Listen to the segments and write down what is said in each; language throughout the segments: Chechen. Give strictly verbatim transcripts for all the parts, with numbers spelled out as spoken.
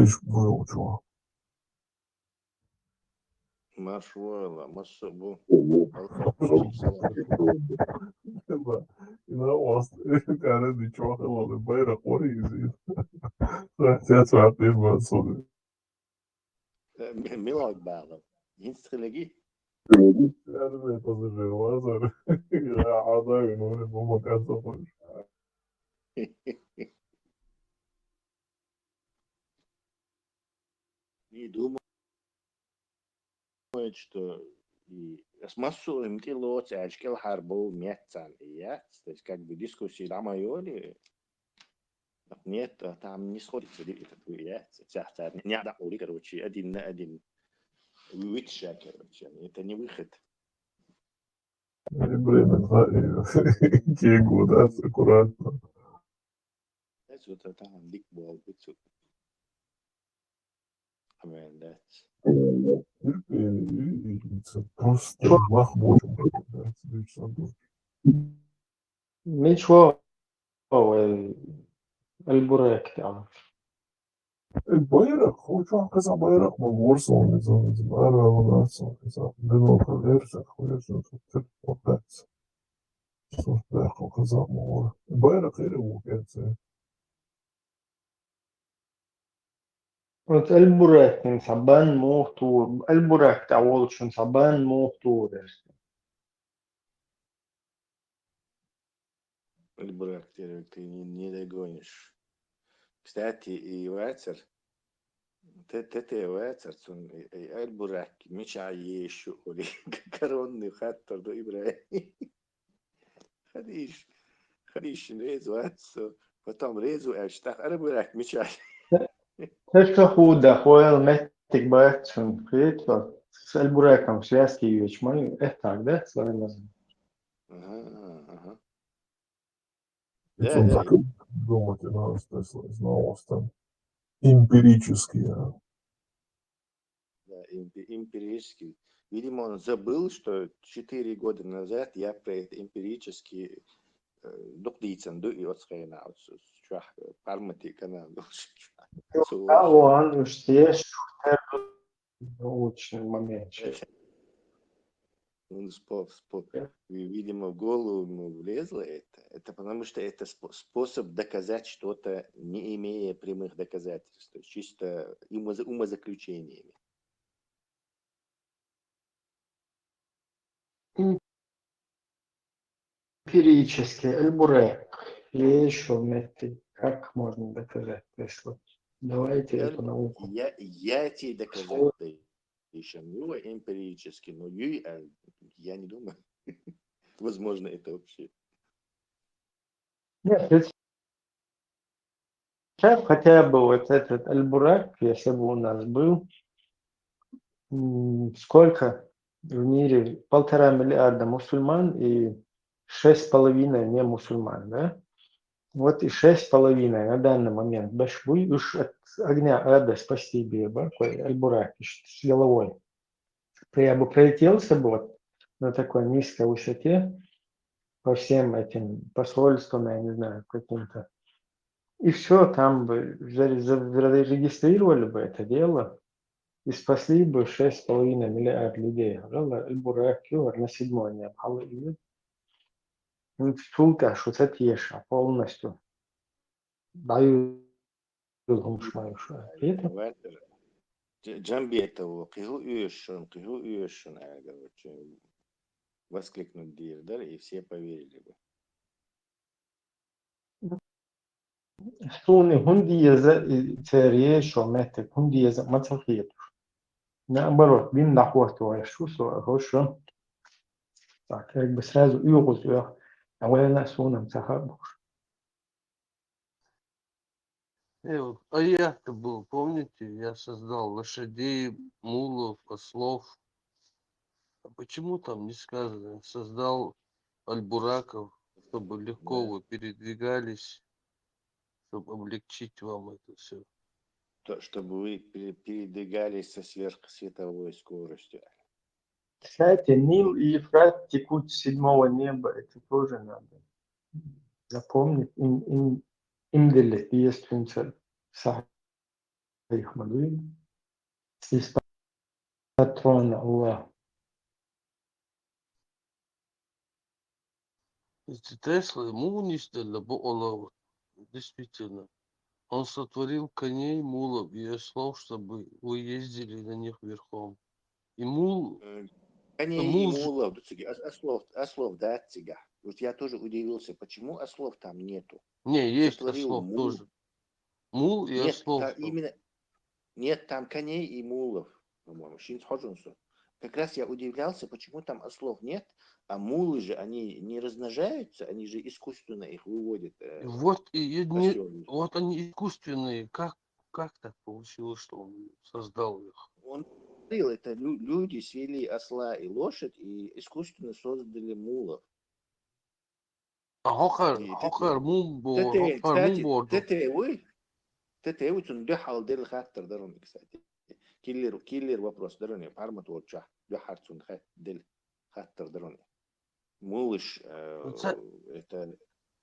Иш вуй чуа. Марш вала, массо бу. Ина вас кара ди чуа хала байра кори изи. Сяц вапир масо. Милаг бала. Инстрелеги. Арме пассажир вазар. Ада виноре бу макаса. И думаю, что и с массу им тилоц, а шкел харбов мецан и яц. То есть, как бы дискуссии там и оли. Нет, а там не сходится ли это яц. Цяхтар не надо ули, короче, один на один. Витша, короче, это не выход. И время, да, и те года, аккуратно. That's what I там дик бал бицу. I mean, that's Просто мах бочу. Мичо, ой, Эльбурек там. Байрак, хочу каза байрак, мы ворсом, не знаю, не знаю, ара, у нас, не знаю, дыно, проверь, всё, хуя, всё, всё, всё, вот так. Что ж, байрак, каза, мы вор. Байрак или вукерцы. Вот Эльбурек, сабан мохту, Эльбурек, а волчун сабан мохту, дерс. Эльбурак, терек, ты не, не догонишь. Кстати, и Вацер, те, те, те Вацер, цун, и, и Эльбурак, меча ещё, коронный хаттер до Ибраи. Хадиш, хадиш, резу, Вацер, потом резу, а что, Эльбурак, меча. Тешка худа, хоял меттик бацун, хитва, с Эльбураком связки веч, мой, э, так, да, с вами. Ага, ага. Да, да. Думать, надо, что знал, что эмпирически, а. Да, эмпи-, эмпирически. Видимо, он забыл, что четыре года назад я про это эмпирически, э, дух дийцан, ду и отсхайна, вот с-, с-, чуах, э, пармати канал, а он уж те, что научный момент. Он спо-, спо-, ви-, видимо, в голову ему влезло это. Это потому что это спо-, способ доказать что-то, не имея прямых доказательств, то есть чисто умоза-, умозаключениями. Эмпирически, Эльбурек, ещё метод, как можно доказать, то есть вот давайте я, по науку. Я, я тебе доказать даю. Ещё ну, эмпирически, но ю-, а, я не думаю. Возможно, это вообще. Нет, это сейчас хотя бы вот этот Аль-Бурак, если бы у нас был, м, сколько в мире? Полтора миллиарда мусульман и шесть с половиной не мусульман, да? Вот и шесть с половиной на данный момент башбуй уж от огня ада спасти беба, кой Аль-Бурак, с головой. Я бы пролетелся бы вот на такой низкой высоте по всем этим посольствам, я не знаю, каким-то. И всё, там бы заре-, за-, зарегистрировали бы это дело и спасли бы шесть с половиной миллиард людей. Алла, Аль-Бурак, ю, на седьмое небо. Алла, ю. Ну, тулка, что это еша полностью. Даю, думаешь, мою, что это? Дж-, Джамбетову, кыйгы уюшун, кыйгы уюшун, а, короче, воскликнуть дирдер, и все поверили бы. Суни хунди еза, и церие шо метте, хунди еза мацал хиетуш. Наоборот, бин нахварту шу со, хошо. Так, как бы сразу уйгуз уйах. А вайна сунам цаха буш. Э, вот, а я-то был, помните, я создал лошадей, мулов, ослов. А почему там не сказано? Создал альбураков, чтобы легко Да. вы передвигались, чтобы облегчить вам это всё. То, чтобы вы пере-, передвигались со сверхсветовой скоростью. Кстати, Нил и Ефрат текут с седьмого неба, это тоже надо запомнить. Им, им, им деле, есть функция. Их ма дуй. Из патрона Аллах. Эти Теслы мул нисделла бу Аллах, действительно. Он сотворил коней, мулов и ослов, чтобы вы ездили на них верхом. И мул, Э, Коней и мул ж- мулов, да, цига, ос- ослов, ослов, да, цига. Вот я тоже удивился, почему ослов там нету. Не, есть Сотворил ослов мул. Тоже. Мул и Нет, ослов. Там именно, нет, там коней и мулов, по-моему. Шин схожун со. Как раз я удивлялся, почему там ослов нет, а мулы же, они не размножаются, они же искусственно их выводят. Э, вот и, и не, вот они искусственные. Как, как так получилось, что он создал их? Он говорил, это лю- люди свели осла и лошадь и искусственно создали мулов. А хӀокхар, И хӀокхар тете-, мун бу-, тете-, хӀокхар мун кстати, борду. Тете вы, тете вы цун дехал дел хаттар даруни, кстати. Киллер, киллер вопрос даруни, пармат волча, дехар цун хат-, дел хаттар даруни. Мулыш, э, Ну, ца- это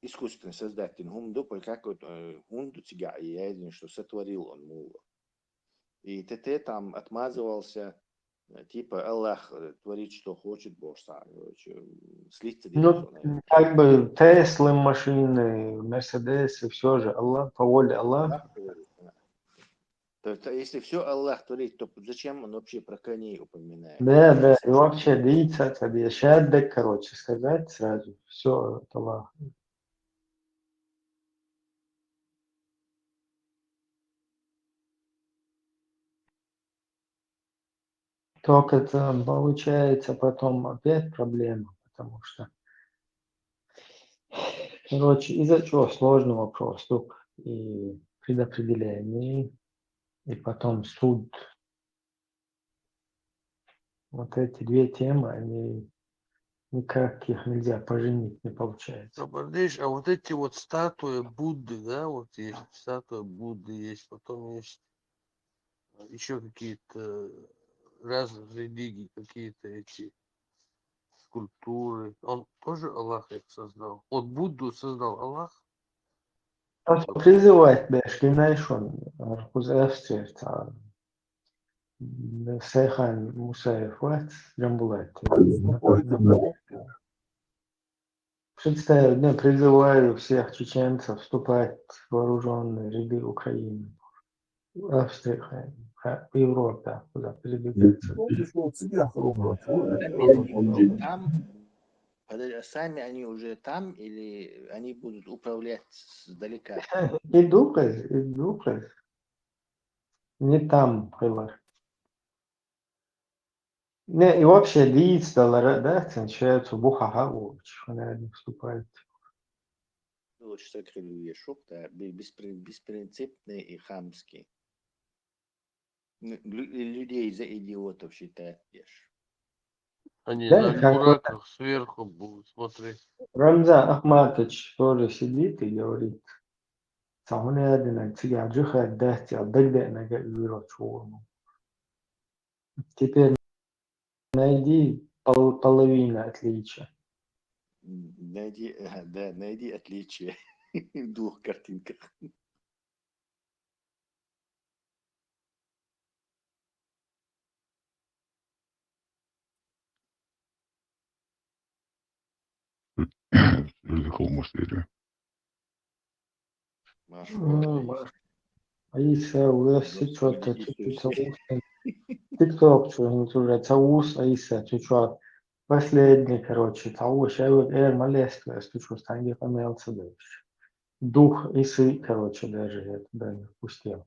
искусственно создать хунду, по как вот, э, хунду цига, и я извини, что сотворил он мулу. И тете там отмазывался, э, типа, Аллах, э, творит, что хочет, Бог сам, короче, м, слиться Ну, делать, наверное. Как бы Теслы машины, Мерседесы, все же Аллах, по воле Аллаха. Да, говорит, да. То есть, а если все Аллах творит, то зачем он вообще про коней упоминает? Да, да, и вообще, видите, это я щас, да, короче, сказать сразу, все это Аллах. Только это получается потом опять проблема, потому что, короче, из-за чего сложный вопрос, тут и предопределение, и потом суд. Вот эти две темы, они никак их нельзя поженить, не получается. Подождишь, а вот эти вот статуи Будды, да, вот есть статуя Будды, есть, потом есть еще какие-то разных религий, какие-то эти скульптуры. Он тоже Аллах их создал. Вот Будду создал Аллах. Просто призывать, да, что знаешь, он, э, Кузевцев, там, Сайхан Мусаев, вот, Джамбулат. Представь, ну, призываю всех чеченцев вступать в вооружённые ряды Украины. Австрия, ха, в Европе, куда передвигаться. Там, подожди, а сами они уже там или они будут управлять сдалека? Идухез, идухез. Не там, хилар. Не, и вообще, дийц далара, да, цен шея цу буха ха у, чхана не вступает. Ну, вот что я говорю, я шок, да, бе- бесприн- беспринципный и хамский. Ну, лю- и людей за идиотов считает, ешь. Они Да, на как дураков сверху будут смотреть. Рамзан Ахматович тоже сидит и говорит, цхьа хӀуна яьдина, цига джихад дац, я дагадеънага виро чугӀурну. Теперь найди пол- половина отличия. М, Найди, ага, да, найди отличия в двух картинках. Сюрдуков мустери. Маш, М, Маш. Айса, уэс чё-то, чё-то, чё-то. ТикТок, чё-то уже, цаус, Айса, чё-то. Последний, короче, цаус, я вот, э, молеско, я стучу, станги помялся дальше. Дух Исы, короче, даже я туда не впустил.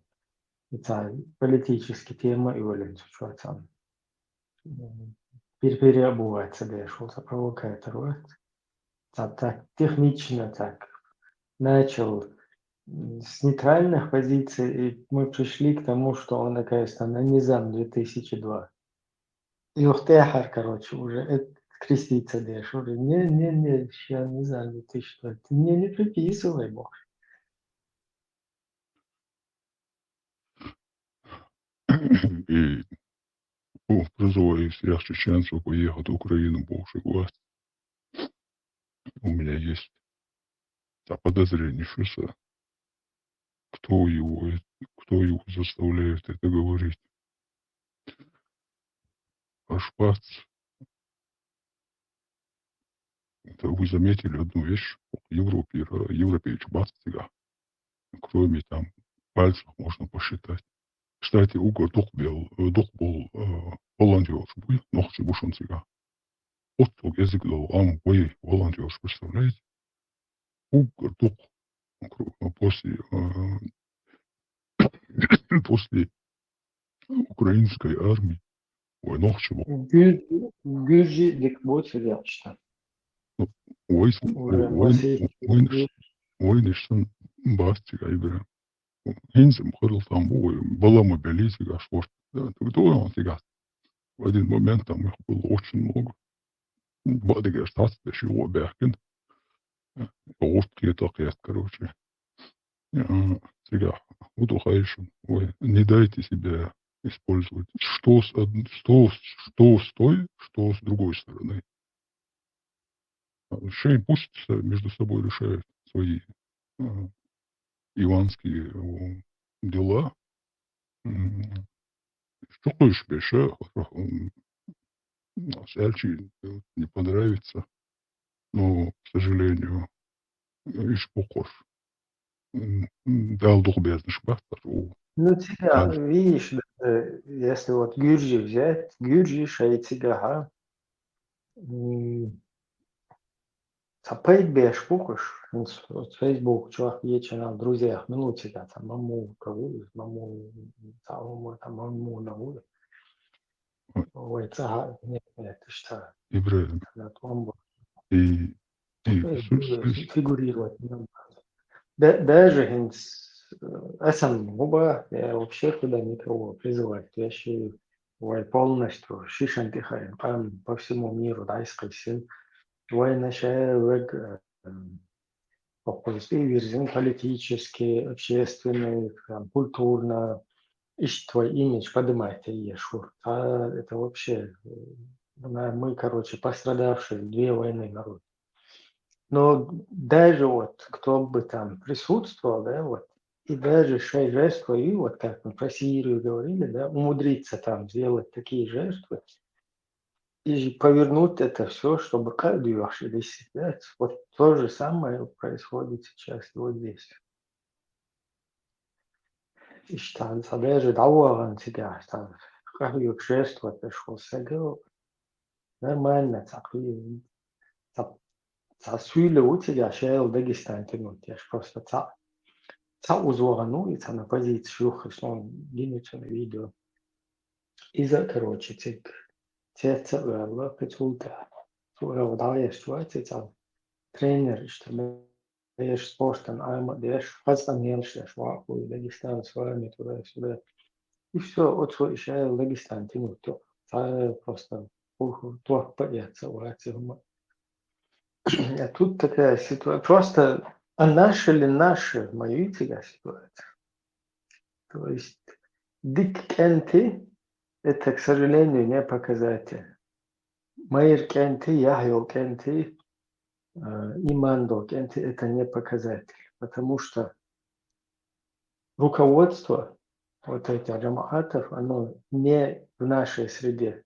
И та политическая тема, и Валентин, чё там. М, пере- переобуваться, да, я шёл за провокатор, вот. Так, так, технично так. Начал, м, с нейтральных позиций, и мы пришли к тому, что он, оказывается, на Низам две тысячи два. И ух ты, ахар, короче, уже это креститься дальше. Уже, не, не, не, ща Низам две тысячи два. Ты мне не приписывай, бог. И, о, призываю всех чеченцев поехать в Украину, больше власть. У меня есть, да, подозрение, что с-, к кто его, э, кто его заставляет это говорить. Аш бац. Это вы заметили одну вещь. Европе, э, европейцы бац цигахь. Кроме там пальцев можно посчитать. Кстати, угар дукхбел, э, дукхбол, э, волонтёрш буй, нохчий бу шун цигахь. Оццул кӀезиг долу къам вай волонтёрш, представляете? Угар дукха. Кро-, после, э, после украинской армии вай нохчий бу. Гуьржи, гуьржи дика бу цигахь иштта. Ну, вай с-, Ой, вай, вай, Василий. Вай, вай, вайнаш сан бац цигахь, Ибрахим. ХӀинца ма харал там бу вай, балама белий цигахь шорта. Да, так то он цигахь. В один момент там их было очень много. Бадыгаш тац деш югъа баьхкина. Гъурт кхета кхетта, короче. А, цигахь, вот ухайшим. Ой, не дайте себя использовать. Что с од-, что с, что с той, что с другой стороны. А, шайн пусть с-, между собой решают свои, а, иванские, о, дела. М, что хочешь, Беша, м, с Эльчи не понравится. Но, к сожалению, иш бу кхуш. М, м, Дала дукха безнаш бац, у. Ну, цигахь, Дала. Видишь, даже если вот гуьржи взять, гуьржи шайн цигахь, м, цхьа пайда беш бу кхуш, хӀинца вот Facebook чохь ечанал друзьях мила ву цигахь, цхьа Мамука ву, Маму-, цхьа хӀума, цхьа Мамуна ву. Вай цӀа хьа-, не, не, иштта. Ибрахим. Она там бу-, И, и, э, су-, э, су-, фигурировать. Да, даже хӀинца, э, асан губа, я вообще туда никого призывать. Я считаю, вай полностью шишан тихаем, там по всему миру, да, искайсин. Вай наша вег, э, м, Хьо кхузахь вирзина политически, общественный, там, культурно, иштта твой имидж поднимать еш хӀу. А это вообще, э, на-, мы, короче, пострадавшие две войны народ. Но даже вот кто бы там присутствовал, да, вот, и даже шай жертвы, и вот как мы про Сирию говорили, да, умудриться там сделать такие жертвы, и повернуть это всё, чтобы как две вообще десять, да? Вот то же самое происходит сейчас и вот здесь. Иштта, цхьа даже дӀавахана цигахь, цхьа къахьоьгуш жертва тӀе шо сага нормально цхьа кхи-, цхьа, цхьа суьйла ву цигахь, шайла Дагестан тянуть еш. Просто цхьа, цхьа узвахана ву, и цхьана позицеш юххе, сон гина цуьнан видео. Иза, короче, цига цец а ваьлла, кхин цул тӀаьхьа. Цо аьлла, дӀа а еш вац и цхьа тренер, иштта, бераш спортан Ӏама а деш, хаза къамелаш деш, ваха хуй, Дагестан с вами, туда-сюда. И всё, оцо и шайла Дагестан тянуть ю. Цхьа просто хӀу-, хӀу-, топпа эца вац и хӀума. А тут такая ситуа-, просто а наши ли наши, ма ю и цигахь ситуация. То есть дика кӀентий, это, к сожалению, не показатель. Майра кӀентий, яхь йолу кӀентий, а, иман долу кӀентий, это не показатель. Потому что руководство вот этих джамаатов, оно не в нашей среде.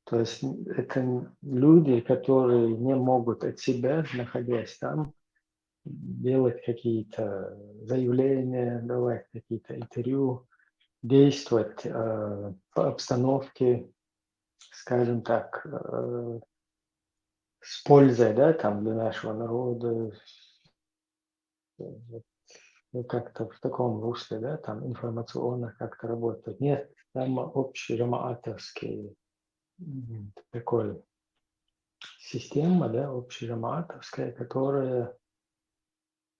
То есть это люди, которые не могут от себя, находясь там, делать какие-то заявления, давать какие-то интервью, действовать, э, по обстановке, скажем так, э, с пользой, да, там, для нашего народа, вот, ну, как-то в таком русле, да, там, информационно как-то работать. Нет, там общежамаатовский, м, такой система, да, общежамаатовская, которая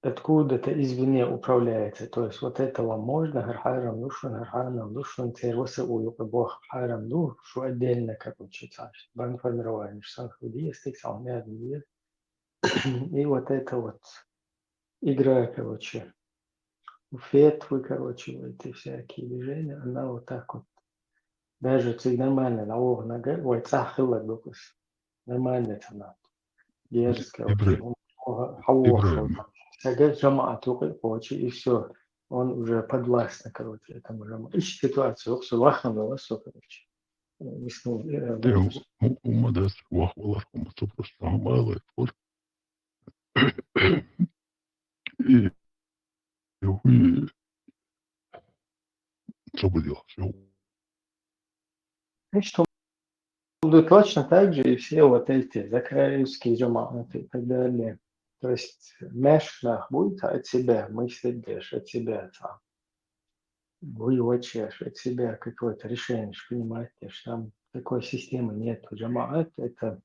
откуда-то извне управляется. То есть вот это вам можно, хӀара хьарам ду шуна, хӀара хьанал ду шуна, церан васа у юкъа боху хьарам ду, шу отдельно, короче, цхьа бандформирование, шу сан хӀу деза, стик сан хӀу мега деза. И вот это вот игра, короче, фетвы, короче, вот эти всякие движения, она вот так вот. Даже цига нормально, на ог нога, ой, цӀа хилла дукус. Нормально цана. Дерзко, Ибра-, вообще, ну, хьо-, хьо-, Ибрахим. Сага жамаат юкъе кхочу, и всё. он уже подвластно, короче, этому же. Ищет ситуацию, ох, всё, вахнул, всё, короче. Э, не смог, э, Де, у, у, у ма дас вах валар, у ма цо просто хамала, вот. И, и хуй, что бы делал, всё. Значит, он будет точно так же и все вот эти закраевские жамааты и так далее. То есть мешнах будет от себя, мыслить дальше от себя там. Воевать от себя какое-то решение ж принимать, что там такой системы нет. Жамаат — это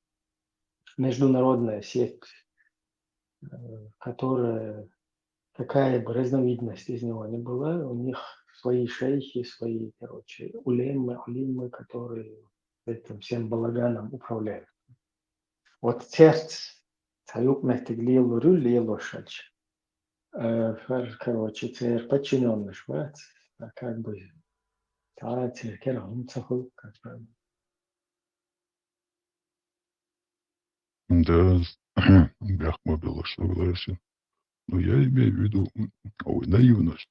международная сеть, э, которая, какая бы разновидность из него ни была, у них свои шейхи, свои, короче, улемы, алимы, которые этим всем балаганом управляют. Вот церц, цаюк мехтеглил рюль лошадь. Э, фер, короче, цер подчинённый шват, а как бы, та церкер он цаху, как бы. Да, бяхма было, что согласен. Но я имею в виду, м, ой, наивность.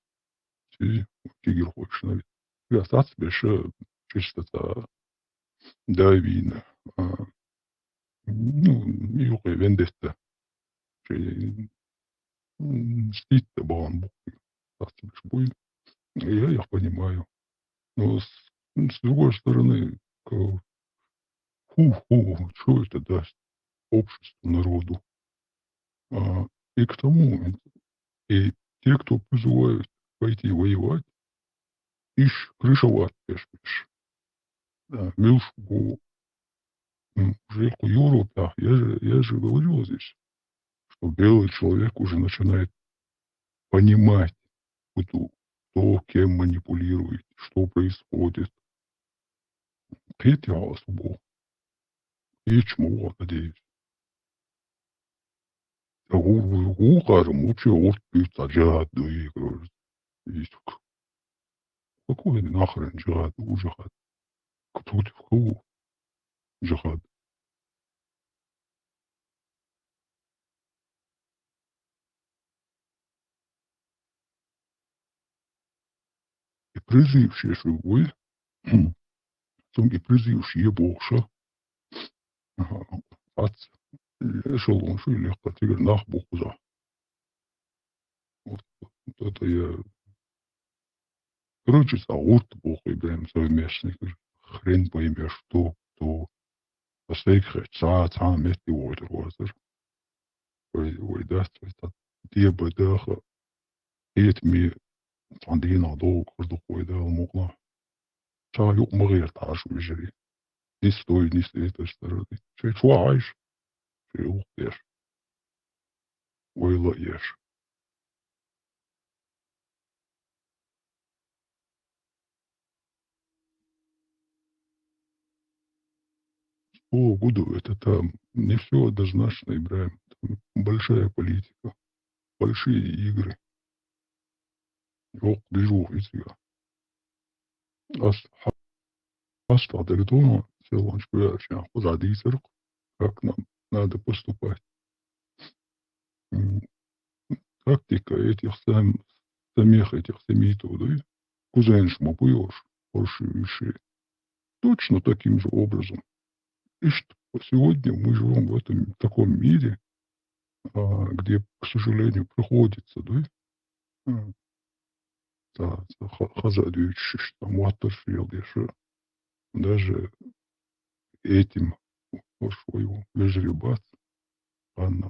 Ты кигер хочешь, наверное. Я сац беша чистота. Да, вина. А, ну, юкъе вендетта. Чи, м, ститта баан бу. Сац беш буй. Я, я понимаю. Но с, с другой стороны, к-, ху, ху, что это даст обществу, народу? А, и к тому, и те, кто призывают пойти воевать, иш крышевать пешпеш. Да, милш бу, м, уже ку Европа, я же, я же говорил здесь, что белый человек уже начинает понимать, кто, кто кем манипулирует, что происходит. Кхеть я особо. Ич могу, надеюсь. Гу-, гу-, гу-, карым, вообще, вот, пицца, джихад, ну, и, короче, и так. Какой нахрен джихад, у джихад? Против кого? Джихад. И призывший живой, сам и призывший бокша, ага, ац, эшелон шуй легко, теперь нах бокуза. Вот, вот это я. Короче, са урт бокуй прям совместный. Хрен поймешь, что, кто. Пасайк хэ, ца, ца мети войдер вазер. Вой, вой, да, вой, та, те бадаха. Эт ми, тандина долг, курдук вой, да, мукла. Ца юк магер таш вижери. Ни с той, ни с этой стороны. Че чуаеш? Че ух еш. Ойла еш. О, Гудов, это там не все однозначно, Ибраим. Там большая политика, большие игры. Ох, движуха из я. Ас, ас та деритона, селончик я, ща, куда дисерк, как нам надо поступать. М, тактика этих сам-, самих этих семитов, да? Кузенш мапуёш, больше, больше. Точно таким же образом. И что сегодня мы живём в этом, таком мире, а, где, к сожалению, приходится, да, а, та, та ха-, хаза дючиш, там, ватер швел, ещё даже этим, вот, своего вежливость, она,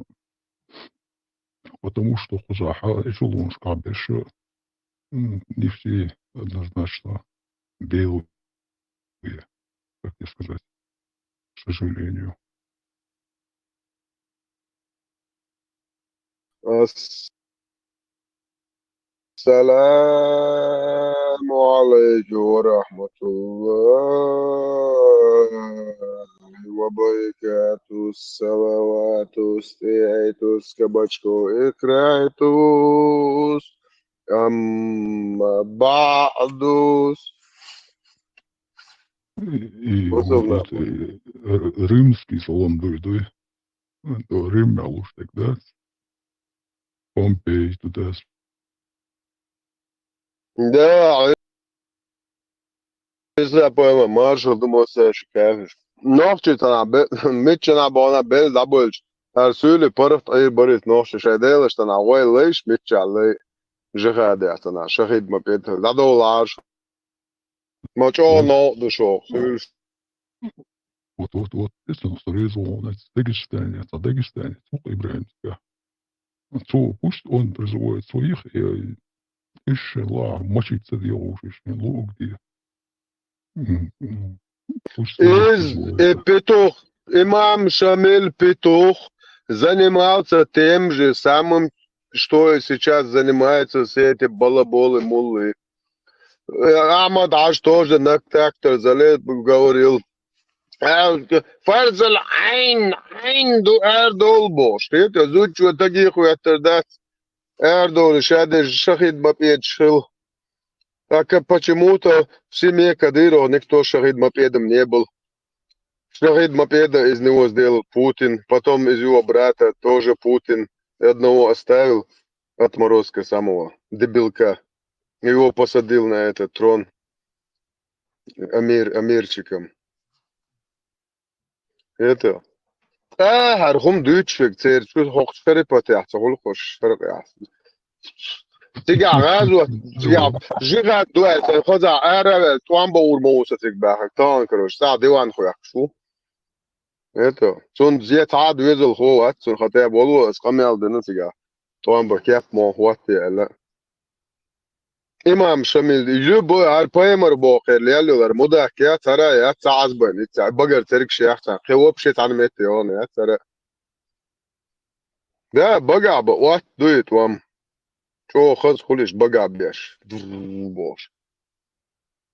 потому что хузаха, эшелонш кабеша, м, не все однозначно белые, как тебе сказать, к сожалению. السلام عليكم ورحمة الله وبركاته. الصلوات استعيتوس كبشكو إكرايتوس. أما بعد. И, и вот этот, э, р-, римский салон дойдой. Рим алуштек, да? Помпей туда. Да, Ӏийса пойма, маршал ду массаьш каьхаш. Нохчий цхьана бе-, миччана бахана бел дӀабоьлча, хӀара суьйли паргӀат Ӏийр барита нохчий шайн делаш цхьана гӀой лайш, мичча лай жихадехь цхьана, шахид ма петар, дӀадовла Ӏарш. Ма чӀогӀа новкъа ду шух, суьйлаш. Вот, вот, вот, это сразу он, это Дагестане, это Дагестане, это Ибрагимская. Цо пусть он призывает своих, и ишшала мочиться делаешь, не лугди. М, м, пусть он Из призывает. Э, петух, имам Шамиль Петух занимался тем же самым, что и сейчас занимаются все эти балаболы, муллы. Э, Ахмад Аш тоже на трактор залез, говорил: «Э, фарзал айн, айн ду эр долбош». Хета, зудчо тагиху эттар дац. Эр долу шадеш шахид ма петаш хил. Так как почему-то в семье Кадырова никто шахид ма педом не был. Шахид ма педа из него сделал Путин, потом из его брата тоже Путин, и одного оставил, отморозка самого, дебилка. Его посадил на этот трон амир, амирчиком. Это. А, хӀара хӀума дуьйцуш верг церан чу хӀокху шарипатехь ца хуьлу хӀорш шаркъехь. Цигахь гӀазот, цигахь жихӀад ду аьлла, сайн хаза ара а ваьлла, тӀом бан ур ма ву со цига баьхна. Тахана, короче, схьа диван хоьхкуш ву. Это, цунна зе цхьа а доьзалхо вац, цунна хатӀе волу аса къамел дина цигахь. ТӀом бан кеп мо хӀотте аьлла. Имам Шамил, любой, хӀара паймар боху хир леллалар, мудак яц, хӀара яц, ца Ӏазбан, ицца багар церг шех цхьаьна, кхин вообще цхьаьна метте йогӀун яц, хӀара. Да, багахь бан, отта дуй тӀом. ЧӀогӀа хаза хуьлуш багахь беш. Бррр бохуш.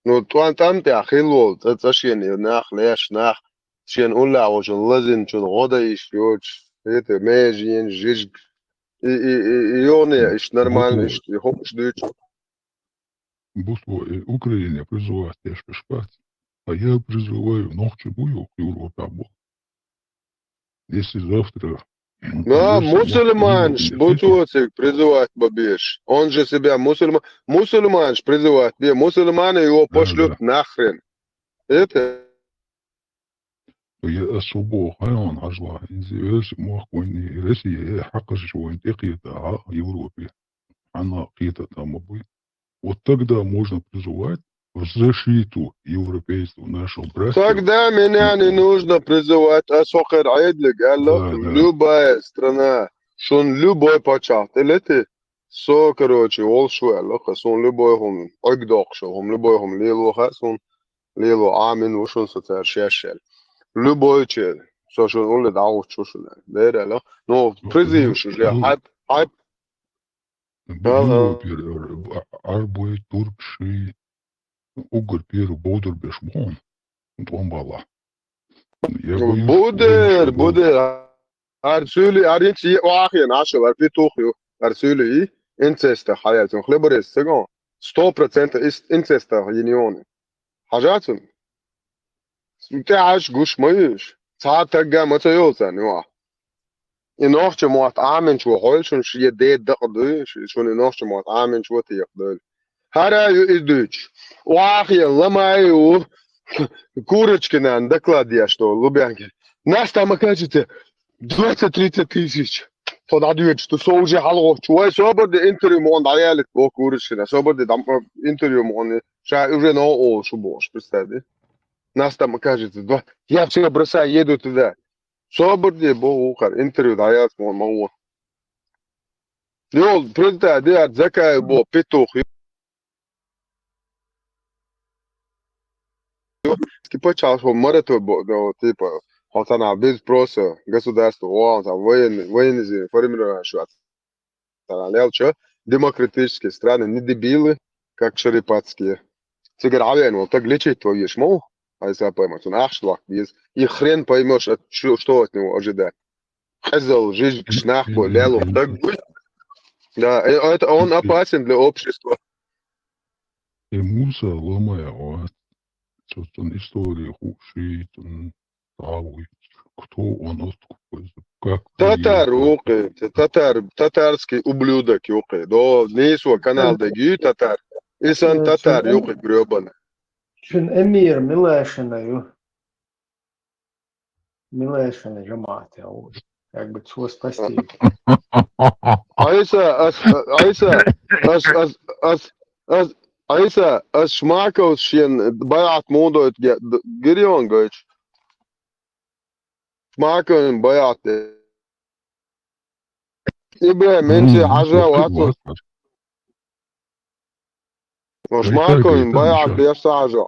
Ну, тӀом тӀам тӀехь хилла волу, цӀа, цӀа шена и нах, леш нах, шена уллехь волчун лазинчун гӀо дан йиш йоцуш, хӀета, меженаш, жижиг, и, и, и, и йогӀу, иштта нормально, иштта, и хӀумаш дуьйцу. Бусло, и Украине призывать деш берш бац. А я призываю, нохчи бу юха Европе бу. Если завтра Да, больше нохчи мусульманаш, не бу придут, цо цига призывать бан беш. Он же себя мусульман, мусульманаш призывать бе, мусульмане его Да, пошлют да. нахрен. Это Ну, я особо хайон хьажла, иза вешан мохк вайна Россия, э, хьакхашаш вайна тӀекхета, а, Европе. Хьанна кхета там буй. Вот тогда можно призывать в защиту европейства нашего братства. Тогда меня не нужно призывать, а сохер айдлиг, алло, Да, да. любая страна, шун любой пачах, ты лети, со, короче, волш ву, алло, ха, сун любой хум, ойгдокшу, хум, любой хум, лилу, ха, сун, лилу, амин, ву шун со цар шешел. Любой че, со шун улли дагучу шун, берело. Ну, Ну, призыв ну, шу же, ну, хайп, хайп. Бу-, Ага. ну, пер-, ар-, арбой, туркши, угар пер, бодур беш бон. ТӀом бала. Я боюсь, Будер, будер. Арсули, аринчи, охин, ашал, арпи тухю. Арсули, инцеста, хаял, цун хлеборез, сегон. Сто процентов инцеста, юнионы. Хьажацун? ТӀаьхьаш гуш ма юьш. Цхьа тагга ма ца йолу царна юха. И нохча мотт Ӏаминчо хьойла шуна, шен де дакъа дуй, шуна и нохча мотт Ӏаминчо текъа дуйла. ХӀара ю и дуьйцуш. Вахье ламай ву Курочкина доклад деш долу Лубянке. Нас там окажется двадцать-тридцать тысяч. Тхо дӀадоьдуш ду, со уже хьалагӀоттуш. Вай собар де интервью ма дӀаялит боху Курочкина. Собар де дам-, интервью ма ша уже новкъа олуш ву бохуш, представь, да? Нас там окажется два. Я всё бросаю, еду туда. Собар де боху вукхара, интервью дӀаялит ма ма вон. Йо, представь, де ар Закаев бо, петух. Ки пачхьалкхо мораторий бо-, ну, типа, хьо цхьана без спроса государство, о, там, военный, военный формирование шу, цхьана лелча, демократические страны не дебилы, как шарипатские. Цигара Ӏавен вол, так лечить твоеш мол, а если поймать, он ахш лак без. И хрен поймешь, от чё, что от него ожидать. Къезал, жижиг, шнахбо, лело, так быть. Да, э, это он опасен для общества. И Муса ломая, вот. Цо цун история хуши, цун дӀа вуй. Кто он, откуда, как Татар приехал. Юкъе, т-, татар, татарский ублюдок юкъе. До нийсо канал дагий татар. И сан татар юкъе грёбаный. Шун эмир милашина ю. Милашина жамаат я. Как бы цо спасти. Айса, ас, айса, ас, ас, ас, ас, айса, ас Шмаковс шен байат мудойт гирион гойч. Шмаковин байат. Ибрагим, менчи хьажа вацу. Шмаковин байат беш хьажа.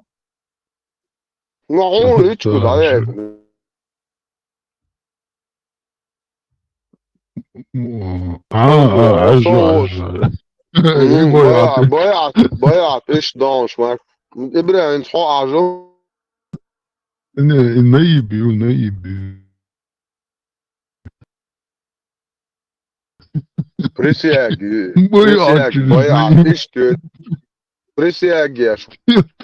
Ну, хьо ичку да. А, а, хьажа, хьажа. Ибрагим, байат, байат, иш дон Шмак. Ибрагим, хьо хьажа. Не, наиб ю, наиб ю. Присяги. Бояк, присяги, бояк, иште. Присяги.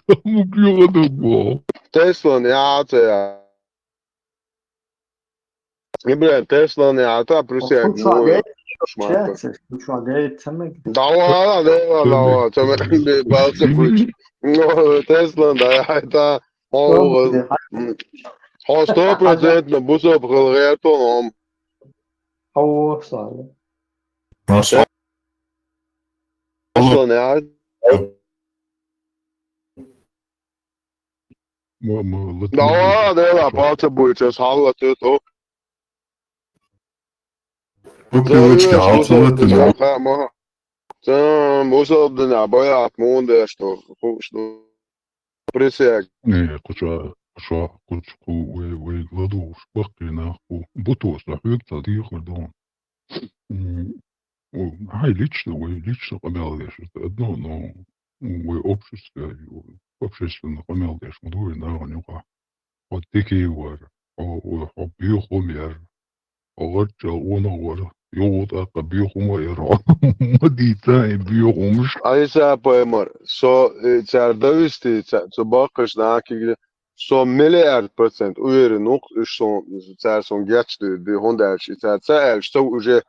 Там уклёда был. Теслан, я, я. Ибрагим, Теслан, я, та присяги. Давай, давай, давай. Там балса ключ. Ну, Теслан, да, я, это. О, хо сто процентно бусоп хыл гертон ом. Хо сто. Маша. Аслан, я. Ма, ма, латин. Да, да, да, палца будет, сейчас халла ты то. Бу привычка, алцылы тыны. Ха, ма. Там бусоп дына, боят мунде, что, что. Присяг. Не, куча, куча, кучку, вай, вай, ладу, шпак, наху. Бутос, да, хвек, та, дихар, да. М, о, ай, лично, вай, лично, къамел, я, что одно, но, вай, общество, общественно, къамел, я, что, да, вай, да, вай, Хьо дикий вар, хьо, хьо, хьо буьйху ма яр, хьо гӀарччал вонах вар, юха тӀаккха буьйху ма яр хьо. Ма дийца и буьйху муш. Айса пайхамар, со, э, цар довести, ца-, цу баккхаш нахига, со миллиард процент уверен ву, уж сон, цар сон гечдуьйр ду, хӀунда аьлча, и цар ца аьлча, цо уже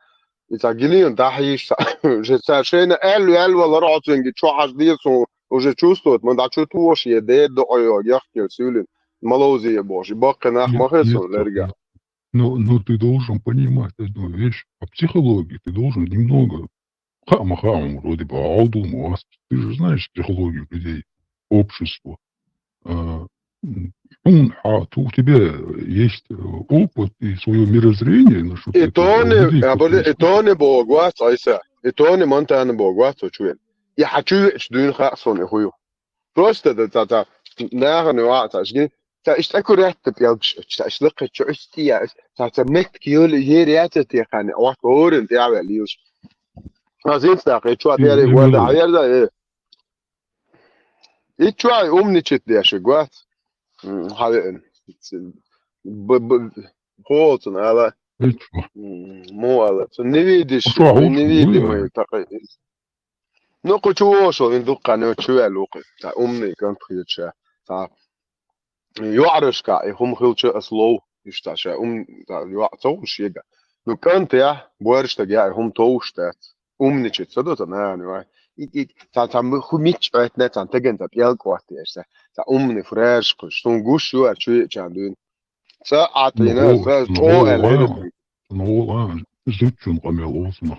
И ца гилийна дӀахьийша, же ца шайна аьлла, аьлла валар оцинги, чу хьаж деза, уже чувствовать, ма дӀа чу тоша, е дер доӀа йо, яхкел суьйлин, маловзе бохуш, и баккхий нах ма хеза лерга. Ну, ну, ты должен понимать одну вещь. По психологии ты должен немного, ха, ма ха, вроде бы, аудул, ты же знаешь психологию людей, общество. А, м, хьуна хьа-, ту-, у тебя есть, э, опыт и своё мирозрение, на что И ты это тони, говоришь, а, подожди, и тони богу вац, Айса. И тони Монтана богу вац, о, чуен. И хьа чу веч дуьйна хаьа сон, и хую. Просто да, та, та, нахана вац, аш гин. Та, иш такой ряд, та, пьялкш, та, иш лакха чу, иш тия, иш, та, та, мет киёл, е ряд, та, тия хани, а, орен, тия, вя, лилш. А, зин, та, и чу, а, тия, и, и, вада, а, верда, э. И чуьра умничать деш вац. М, хьавеана. Б-, б-, хьо цунна ала. М, мо ала. Цунна не видишь, Шу хьуш невидимый вуй? Такой. Ну, кху чу вошал, вин дуккха не чу ваьлла ву кху. Та умный кӀант хеташ. Та йоӀарашка, и хӀума хилча ас лов. Иштта ша ум, та йоӀ ца вуш ега. Ну, кӀант я, боьрш таг я, и хӀума товш дац. Умничать ца до ца нана вай. И, и, ца, ца м-, ху мич ойтне, ца теген ца пьял квартирш, ца, ца умный фреш куш. Сун гуш ю, а чу чан дуин. Ца атина, ну, ца ну, чо ну, эле. Ну, а, зучун къамел олсуна.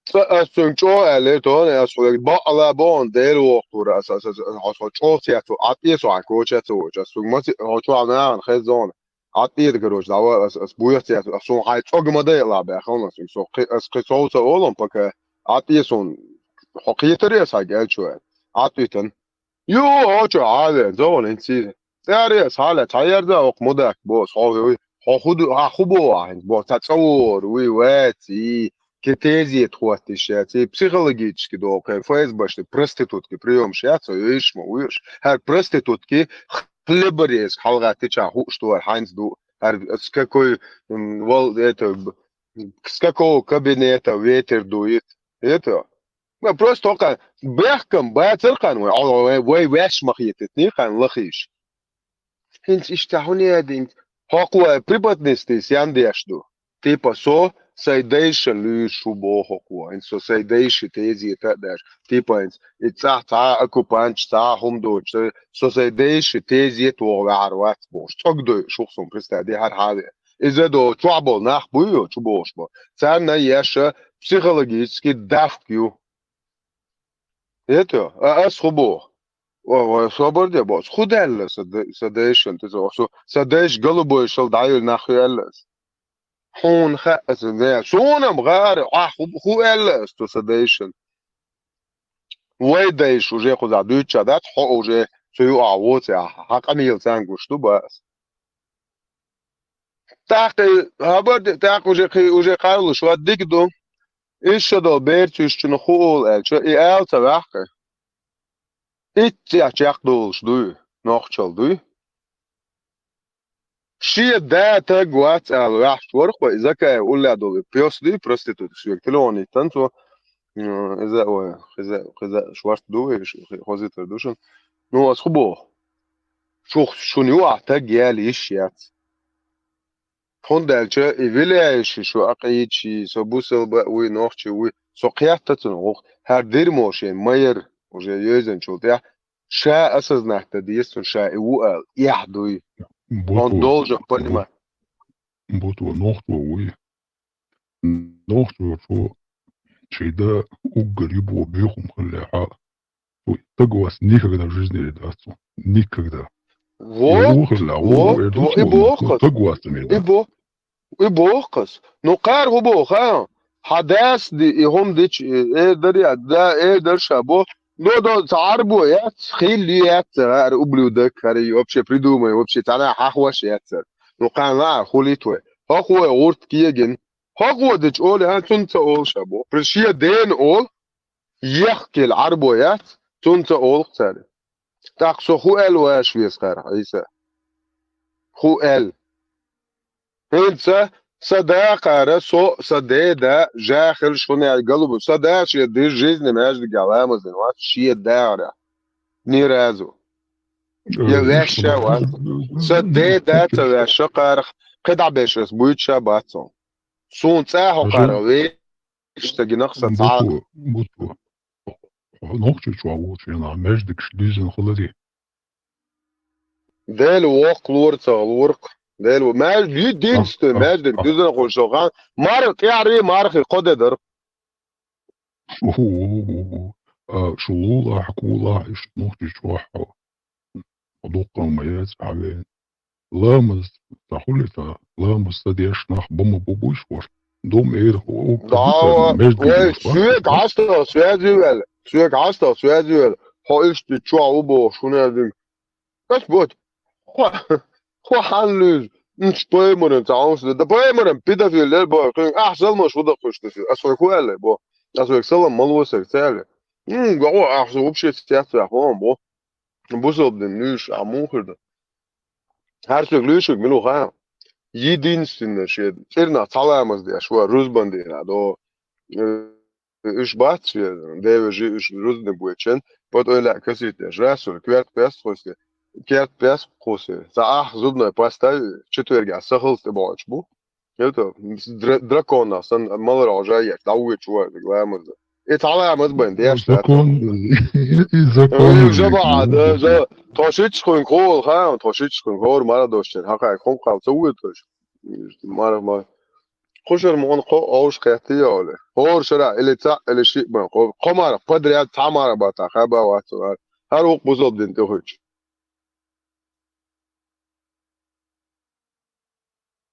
Ца ас цун чо эле, то не ас хулек, ба ала бон, дел вохтура, ас, ас, ас, ас, ас, чо сияту, атье со, а коча цо, час сун маци, о, чо ана, хезон. Атье, короче, дава, ас, ас буя сияту, ас сун хай цог ма дай ла бе, хон ас, со, хи-, ас хи соуса олон, пока атье сон, хо хитаре са гел чо. Атьитан. Ю, о, чо, а, ве, зон, инци. Царе, сала, цаярда, ок, мудак, бо, со, ви, хо худу, а, хубо, а, бо, ца цаур, ви, веци, кетезиет хватишь, ци психологически долкъе, ФСБшный проститутки приёмш, я, ца, виш, ма, виш. Хар проститутки хлеборез, халгати ча, ху, что, хайнц ду. Хар, с какой, м, вол, это, б-, с какого кабинета ветер дует. Это, Ма просто хӀокхун бехкам бацар хьан вай, Ӏо вай, вай ваьш ма хетат, ни хьан лахийш. ХӀинца иштта хӀун яьдинг? ХӀокхо вай преподнести сян деш ду. Типа со, Сай дайшан луьйш шу боху кхо. Ин со сай дайши тезета а даш. Типа ин и цӀа цхьа оккупант, цхьа хӀума доцуш. Со сай дайши тезета вогӀу ваьхьар вац бохуш. ЦӀогдой шух сум представь, де хьар хьаве. Иза до чохь болу нах буй йо, чу бохуш бо. Царна еша психологический давка ю. Это, а ас ху боху. Ой, ой, собар де бо. Ху даьлла са дайшан, ты со, са дайш голубой шал дайла нах ю аьлла ас. Хьуна хаьа аса, не, суна-м гӀара, ахь хӀу, хӀу аьлла аса цу сан дайшина? Вай дайша уже кхузахь дуьйцуш дац, хьо уже цу юкъахь воций, ахь хьан къамелаца гуш ду, ба аса. ТӀаккха, хабар де, тӀаккха уже кхин, уже кхарлуш вац, дика ду. Иштта долу берцуьйсучунна хӀу олу аьлча, и ала ца ваьккхи. Итт цӀехь чекхдолуш дуй, нохчалла дуй. Шен да таг вац ала ваьхьаш вара хьо, и Закаев уллехь долу и пес дуй, проститутка, соьга телефон йиттан цо, м, иза, ой, хиза, хиза, шорта ду, хи-, хи-, хозийтар ду шуна. Ну, ас хӀу боху? Шух, шуна юкъахь таг яла йиш яц. ХӀунда аьлча и виляющий шу акъийчий, со бусалба а вуй, нохчи вуй, со кхетта цунах гӀуллакх, хӀара дирмо шен ма яра, уже йоьзначул тӀаьхьа, ша осознать дан деза цунна, ша и ву ала, эхь дуй. Он должен понимать. Бу-, бу-, бу-, бу-, нохчо вуй. Нохчо шу шайда уггар ю бо бехум хиллехьа, шу таг вац никогда в жизни дац цо. Никогда. Вот, и боху ас. Таг вац ме дац. И бо-, и боху ас. Ну, кхара хӀу боху, ха? Хьан дас ди, и хӀума дича, э, эр дарий, да, эр дар ша бо. Но, но, ца Ӏарбо яц, хилли яц, ара ублюдок, ара вообще придумай, вообще цхьана хьахваш яц. Ну, кхана, хулит вай. ХӀокхо гӀурт кегин. ХӀокхо дича олу, а, цунна ца олу ша бо. При шен дена олу, ехкел Ӏарбо яц, цунна ца олу цара. ТӀаккха со хӀу аьлла ваш веза кхара, Ӏийса? ХӀу аьлла? ХӀинца сан да кхара, со, сан деда, жа хила шуна аьлла галу бу. Сан да шен дижа жизни маьждигехь ламаз дина вац, шен дагӀара. Ни разу. Я ваьшша вац. Сан деда ца ваьшша кхарах, кхидӀа беш ас буьйцуша бац он. Суна цӀа хьо кхарах ве Иштта гинах сан цхьа. Буту, буту. Нохчийчохь волчу хенахь маьждигаш дуьззина хилари. Дела воккха лора ца хиларх. Дела во-, маьж-, единственный маьждиг дуьззина хуьлуш хан. Марха тӀаьхьаре, мархи кхо де дара. Шу, а, шу лулахь, кулахь, иштта Нохчийчохь. Дуккха ма яц хьавен. Ламаз, ца хуьлица, ламаз ца деш нах бу ма бу буйш вара. Дум эр хӀу, хӀу, Да, хӀу, между вай, нах, соьга хьастагӀа связи вел, соьга хьастагӀа связи вел. Хьо иштта чохь ву бохуш, хӀун аьлла дина? Ас бот. Хьо, хьо хьан луьйзу? Нуч паймаран ца хьовса да. Да паймаран педофил лер боху. Ахь залмаш хӀу даккхуш да соьга. Ас вай хӀу аьлла бо? Ас вайга салам ма лосаг ца аьлла. М, гахо, ахь со вообще цецваьхьа хӀун бо? Бусалба дин луьйш, а муха хир ду? ХӀара соьга луьйшург мила ву хаьа? Единственное, шен цӀернах цхьа ламаз деш вара, рузбан дийнахь до. Э, уьш бац шен, девежи уьш рузбан буьйчен, пот ойла касийта деш. Расур, коьрта пес кхуьсте, коьрта пес кхуьсте. Цхьа ахь зубной паста четвергехь сахалца тӀебоуьйтуш бу. Это дра-, драконах санна маларах жайеш, дӀавоьдуш вара ламаза. И цхьа ламаз бен деш дац. Закон, и закон. Ой, жаба, да, жа-, тхо шиччахуьнга ховла хаам, тхо шиччахуьнга ховра мара дошчен, хьакхай хӀун кхал ца воьдуш. Мара, мара. Кхушар муон кхо овш кхетти йоле. ХӀора шара или цхьаъ, или шиъ бан кхо, кхо мара подряд, цхьа мара бата, хаба вац вара. ХӀара вукх бузалба дин тӀехуьйтуш.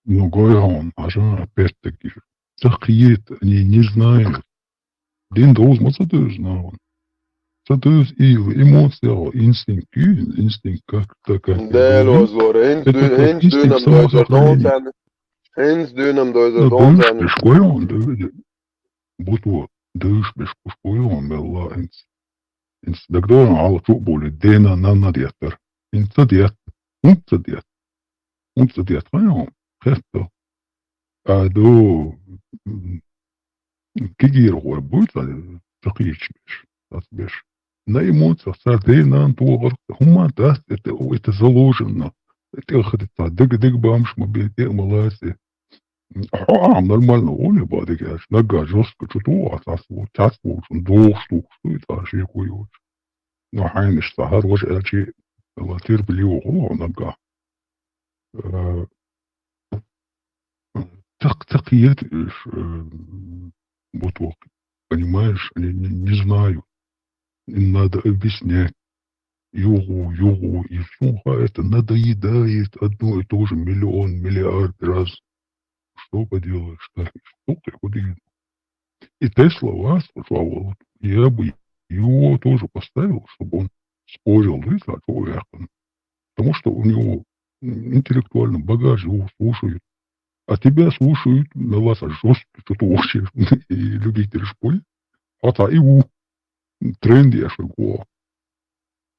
Ну, гой хьуна, хьажа, опять-таки. Ца кхета, они не знают. Дин довза ма ца девза нахана. Ца девза ийла, эмоция, инстинкт, инстинкт как, как, как. Дела озлора, хӀинца дуьйна, хӀинца дуьйна ма дойзар дон царна. ХӀинца дуьйна ма дойзар дон царна. Девзаш беш гой хьуна, девза. Буту, девзаш беш кхуш гой хьуна, мелла хӀинца. ХӀинца дагадогӀу хьуна, хьалха чу а бовлий, дена, нанна деттара. ХӀинца ца детта. ХӀунда ца детта? ХӀунда ца детта, хьан хьуна? Хетта. А, ду, м, кегийрхой буй цхьа, ца кхийча беш, дац беш. На эмоциях цара дена, нанна тохар, хӀумма дац, это, это заложено. ТӀехади цхьа дага-дага бамаш ма бен, тӀе а ма лаце. Хьо ахьа нормально воле бадига аьлча, наггахь жестко чу туху, а цхьацца ву-, цхьацца волчун дохуш тухуш ду, и цхьа шеко йоцуш. Ну, хьайна иштта хӀара важа аьлчи, ла терпеливо хӀума наггахь. Э, цак-, цакъ ед, э, вот, вот, понимаешь, они не, не знают. Им надо объяснять. Югу, югу, и всё, а это надоедает одно и то же миллион, миллиард раз. Что поделаешь, так, что ты, куда. И Тесла вас, вот, я бы его тоже поставил, чтобы он спорил, да, и так, о, я там. Потому что у него, м, интеллектуальный багаж, его слушают. А тебя слушают, на вас жестко что-то вообще, и любитель шпуль. Хотя и у, тренды я шагу.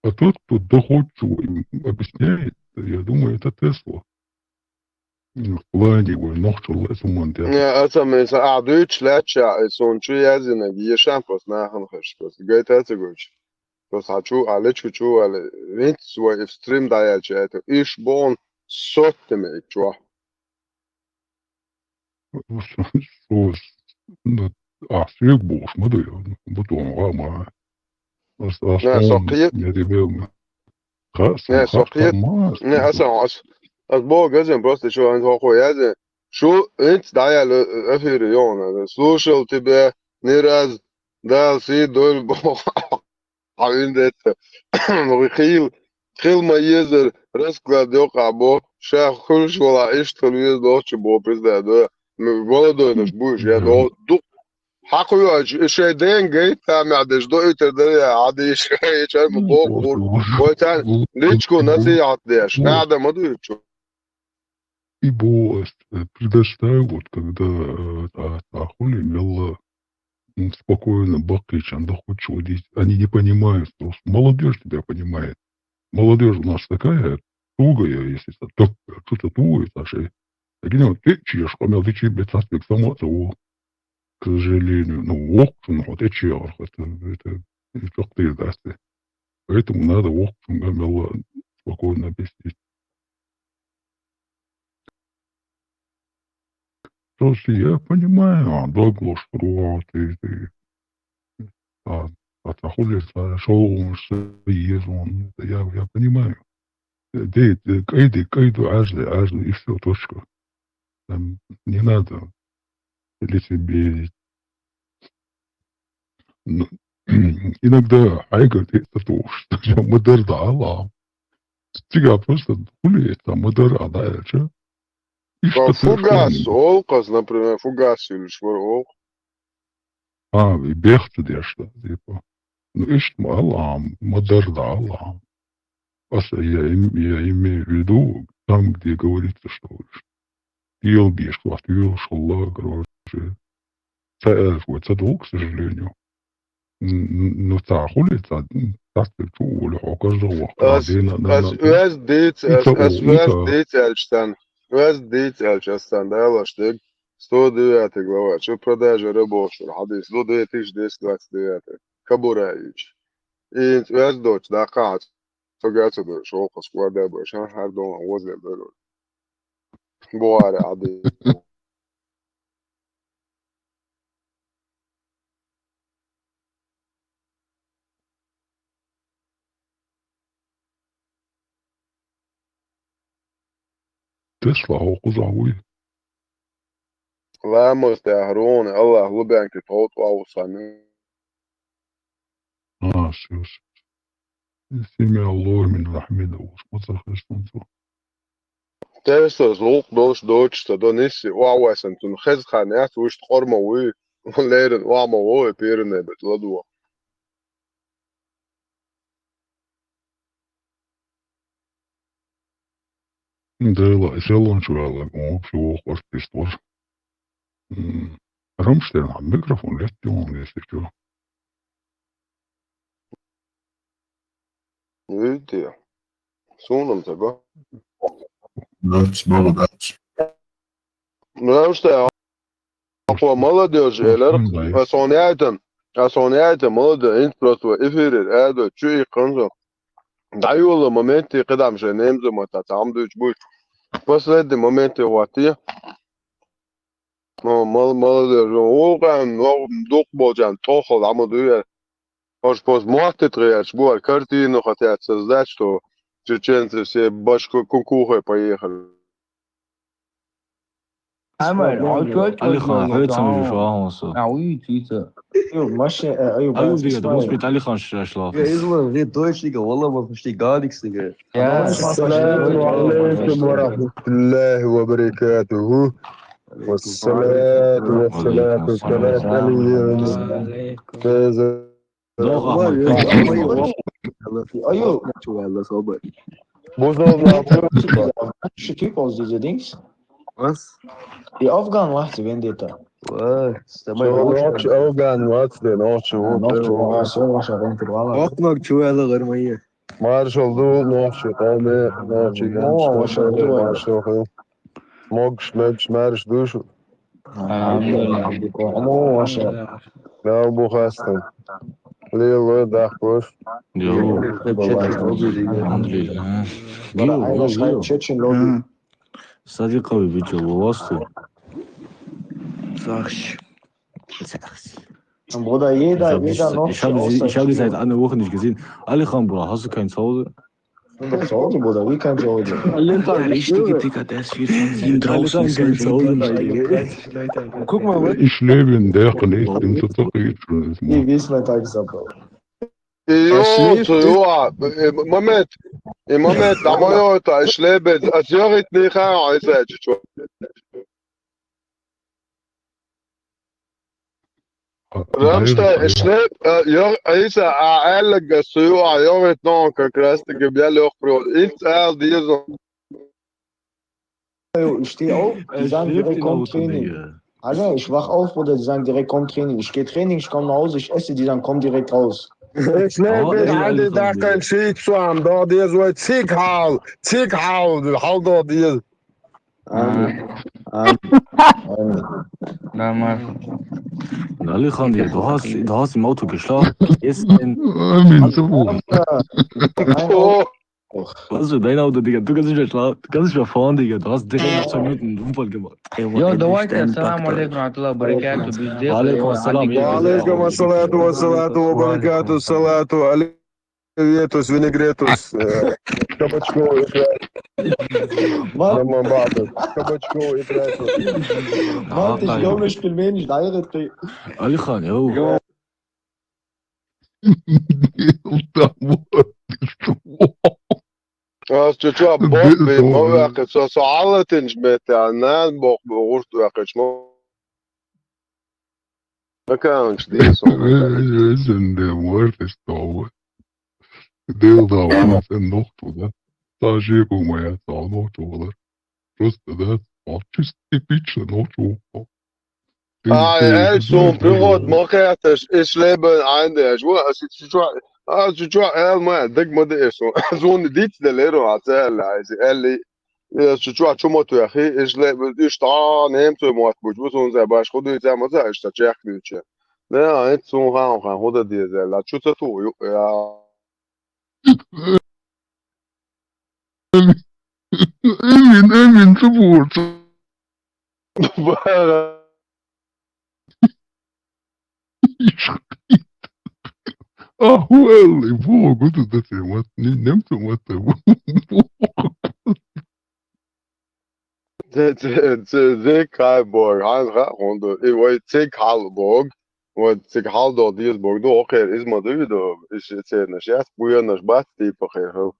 А тот, кто доходчиво им объясняет, я думаю, это Тесла. М, в плане, говорю, нохчалла сумман тя. Не, аса мен са а дуйч ляча, и сон чу язина, гешан пос нахан хаш, пос гайта ца гойч. Пос хачу, а лечу чу, а ле, винт свой в стрим да яча, это иш бон соттеме и чуа. Ус, ус, ну, а, сюек бохуш ма ду, бутон ва ма. Ас, ас Не, со он, кхе- я тебе, ха, Не, со со кхе- кхе- ма, Не, ас, ас, ас бо газен просто чу ан хохо язе. Шу инц да я эфир йона. Слушал тебя не раз, дал си доль бо. Хьан вин детта. Хил, хил ма езар, расклад йокъа бо, ша хуьлуш вала иштта хила веза дохчу бо, пизда, да. Ну, голодойнаш будешь, я до, ду. Хьакхуйоч, шей ден гайта мя деш, до итер да я, ади шей чай ма бо, хур. Вой тан, личку насихат деш, надо ма дуйчу. И бо, э, предоставь, вот когда, э, а, а хули мелла, м, спокойно бакъичан да хочешь водить. Они не понимают, просто молодежь тебя понимает. Молодежь у нас такая тугая, если это, так, что-то тугое, Саша. Так, ну, ты чеш, а мел ты чеш, блядь, саспик само того. К сожалению, ну, вок, ну, вот эти, это, это, это, это, Поэтому надо вок, мелла спокойно объяснить. Просто я понимаю, а, Даглаш, Руа, ты, ты, а, а та хули, а, шо он, что есть он, это я, я понимаю. Э, ты, ты, кайди, кайду, ажли, ажли, и всё, точка. Там не надо лицемерить. Ну, иногда айга ты это то, что я мадер да, ала. Тига просто хули это мадер, ала, я чё? И Ва что ты, что фугас он? Олкъас, например, фугас юлиш вар олкъ. А, и бехты деш, да, типа. Ну, ишт ма ала, мадер да, ала. Ас я им-, я имею в виду, там, где говорится, что уж. Ел беш, класс, ел шалла, короче. Ца, э, вот, ца долг, к сожалению. Н-, н-, ну, ца хули, ца, м, ца ты чу, ули, хо, каждого, Ас, каждый на, на, ас на, уаз диц, и ас, ца ас у, и уаз ца. Диц эльчтан. Уаз диц эльчтан, да, лаштык. Сто девятая глава. Чё продажа рабов, что ли? Хадис. Сто девятый, десять двадцать девятый. Кабураевич. И уаз доч, да, кац. Фагацада шолхас куарда баша, хар дон возле беру. Буара ади. Тесла хьо кхузахь вуй? Ламаз тӀехь руна Аллах лубенки тхов тӀохь ву санна. А, все, все. Семя Аллаху мин лахмида, уж ма ца хезна цо. Тесла зулкъ долуш доцуш ца до нисси охьавайсан цунна хеза хан яц, вуьшта къорма вуй, леррина охьа ма вовай, пиране бет ладугӀа. Дела, и селланчу ваьлла, вообще вокху артист вара. М, Рамштайн, а микрофон леттий вон, если чё. Видите? Сунам таба. Дац, бала дац. Рамштайн, Ахо, молодёжь, элар, ас хьуна яйтан, ас хьуна яйтан, молодёжь, инт просто эфирер, аьдо, чу и кханзо. ДӀайола моменте, кхидам шайн немза ма та цхьа хӀума дуьйцу буй. Последний моменте хӀоттий. Ну, мал-, молодец. Вукъан, ну, дукха болчарна тохал, а ма дуьйр. Ош пост мотти тхаьш, бу картину хотят создать, что чеченцы все башку кукухой поехали. Амма, Алихан, хьоьца ма жо шо ахьон со. А, уй, Тита. Аю, Маша, э, аю, Аю, бас, дига, Исмаил. Дус бит Алихан шаш лафас. Я изла, ве дойчлига, валла, ма пушти гадиксига. Я, السلام عليكم ورحمة الله وبركاته. والصلاة والصلاة والسلام على Дохма. Аю. Бузов на Ши тип оз дезедингс? Вас? И афган вахти вендета. Ва, стамай Шо нохчи афган вац де, нохчи А, ву, нохчи де, ву. Ва, со ваша гонтур вала. Вахтмаг чуяла гармайя. Маршал ду, нохчи къавме, нохчи О, гамчи, ваша ду. Маршал хил. Могш, мегш, марш душ. Амин. Амин. Амин. Мал бу хастам. Лил лой дахкош. Йо. Алхамдулилла. Гио, гио, гио. Чечен лоби. Садиқови видео вовасту. Сахш. Сахш. Бода еда, еда, но Ишаб дизайн, ишаб дизайн, ана вохниш гизин. Алихан бура, хасу кайн сауды. Сауды бода, ви кайн сауды. Алихан Риштиги тика дерс вирсен. Алихан кайн сауды. Кукма вы? Ишлебин дехни, им туту кичрун. И весь на так забыл. И А ёлчу, шрифты? Ё, э, момент, и момент, а моё это, ишлебин, а зёрит не ха, а это, чё? Рамштайн, ишлеб, э, ё, а Иса, а Эллега, сую, а ёрит, но как раз таки бля лёг про. Ильц эл дизо. Ишти ол, дизайн директ ком тренинг. Ага, иш вах ол фуда дизайн директ ком тренинг. Иш ке тренинг, иш ком на оз, иш эссе дизайн ком директ оз. Иш лебе О, али да кан шик суам, да дез вай цик хал, цик хал, хал да дез. Амин. Амин. Амин. Нормально. Алихан, дагас, дагас мавту кишла. Эсен. Амин, субу. О, Базу, дай на удо дига, ту газиш бешла, ту газиш бе фон дига, ту газ дига, абсолютно, дум фолгема. Йо, давайте, ассаламу алейкум, рахматуллахи ва баракату, биздев. Ва алейкум ассалам. Ва алейкум ассалату ва салату ва баракату, салату алейкум, винегретус, э, кабачковый икра. Ман- Ман бата, кабачковый икра. Ман ты съёмишь пельмени, да, я ты. Алихан, йо. Йо. Ас чучуа бохби, ма вяхъи, со, со гьалатинч метта, нан бохби, гъурт вяхъич, ма. Маканч, дин со. Эсен де морт истова. Дел да, сен нохту, да? Та жеку моя, та нохту, да? Просто, да, а, чисто типично, ну, чё, а. Ай, эй, сун, пригод, ма кхеташ, иш лебен, айндеш, ва, а си чучуа, а, чучуа, эл, ма, дег ма де, иш сун, сун, диц де леро, а, цел, ай, си, элли, э, чучуа, чума ту, яхи, иш лебен, иш та, немцой мот буч, ва, сун, за, баш, худу, за, ма, за, иш та, чех, ключе. Не, а, эт, сун, хан, хан, худа, ди, за, ла, чу, ца, ту, ю, я. Эмин, эмин, субурт. Аху элли, богу, ту да те мат, не, нем ту мат, богу. Зе, зе, зе, зе кай бор, ан ха, хонду, и вай цик хал бог, вай цик хал до диз бог, до охер, из ма ду, до, из цена, сейчас буянаш бат, типа, хер, хел.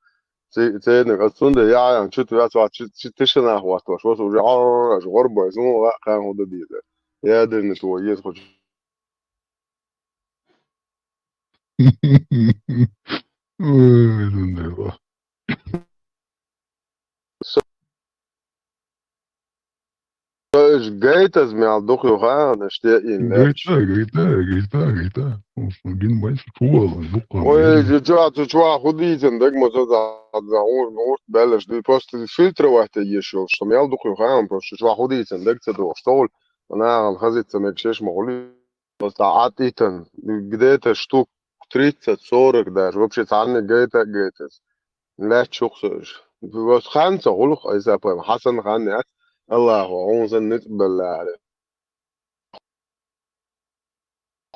Ци-, цена, отсюда я, я, чё ты, я, чё, чё, чё ты шина хватываешь? Вот уже, а, аж горбо, ну, ла, кай хонду диз. Я дыр не твой, есть хоть. Ой, ну, да, ла. Иш гайтаз мел дукха юха, ана ште ин леш. Гайта, гайта, гайта, гайта. Гин майса чувала, дукха. Ой, жу чуа, чу чуа, худийцен, дег ма за, за, за, ур, ур, белеш, ди просто фильтровать ешо, что мел дукха юха, просто чуа худийцен, дег ца до, что ли? Она хазит ца мек шеш ма хули. Просто атитан, где-то штук тридцать-сорок даже. Вообще, царни гайта, гайта. Лаьчча хӀокху со уьш. Вос хан ца гӀуллакх айса пай Хьасан хан яц. Аллахо, хьуна сан ницкъ белла аьлла.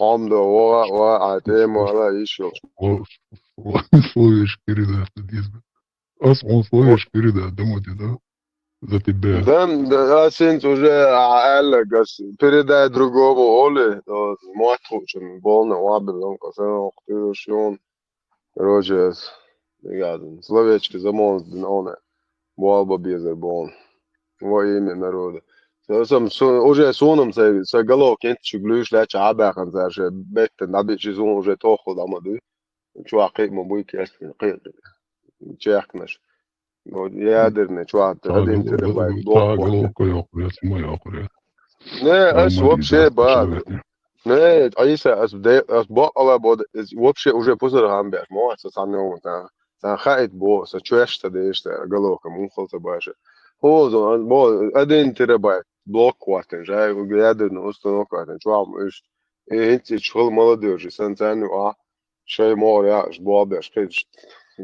Хьомда, ва, ва, а тема ала ишо. Словечки передать диза. Ас он словечки передать, думаете, да? За тебя. Да, да, а сенц уже а, аьлла, гас, передай другому, оли, то, мотхучун, болна, ва, бен, касан, охтуш, ён. Короче, я словечки замолз дин он. Болба безар бон. Во имя народа. Со, сам, со, уже соном са, са головкин чуглюш ла ча бахан за же беттен, да бичи сон уже тохо дамады. Чуа кык ма буй кестин, кык. Чехкнаш. Вот, ядерный, чуа, один терабайт, блок. Ча головка ёкъ, ряд, ма ёкъ, ряд. Не, ас вообще ба. Не, айса, ас де, ас бо, ала бо, вообще уже пусар гам бяш, мо, ас сан не умта. Сан хаит бо, са чуэш та деш та, головка, мун хол та баша. Хо, зо, бо, один терабайт, блок квартен, жай, ядерный установка квартен, чуам, иш. Э, хинци чхол молодежи, сан цани, а, шай мор, я, ш бо бяш, кыч.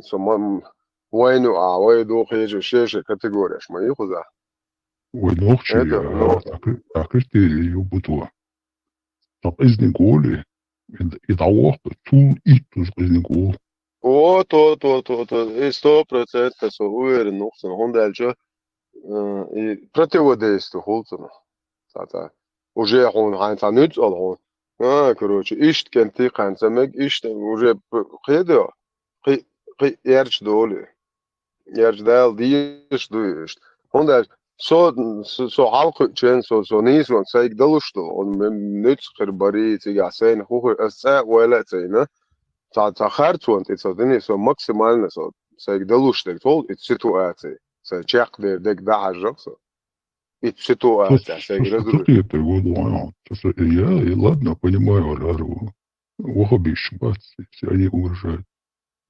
Со мам, войну, а, вой ду хыч, ше, ше, категория, ш ма, ихуза. Вой нохчи, это, а, ну, так, так и ты, ё бутуа. Так из Николи, и, и того, что ту и ту из Никол. О, то, то, то, то, и сто процентов со уверен, ну, сон, он дальше, э, и противодействие, холцено. Та, та. Уже он, хайн, та, нюц, ал, он. А, короче, ишт кенти, хайн, самек, ишт, уже, п-, хедо, хи, хи, ярч доли. Ярч дал, диеш, дуеш. Он дальше, со, со, со халкъ чен, со, со нис вон сайг далуш ду, он мен нюц хыр бари, цига сайн хухур, ас ца вайла цайна. Ца, ца харц вон, ти со дини, со максимально, со сайг далуш дег, тол, и ситуации. Са чек дер дег да хажак, со. И ситуация, сайг разрушить. Что ты это, вот, а, то, что я, и ладно, понимаю, Валеру. Вахабиш, бац, если они уважают.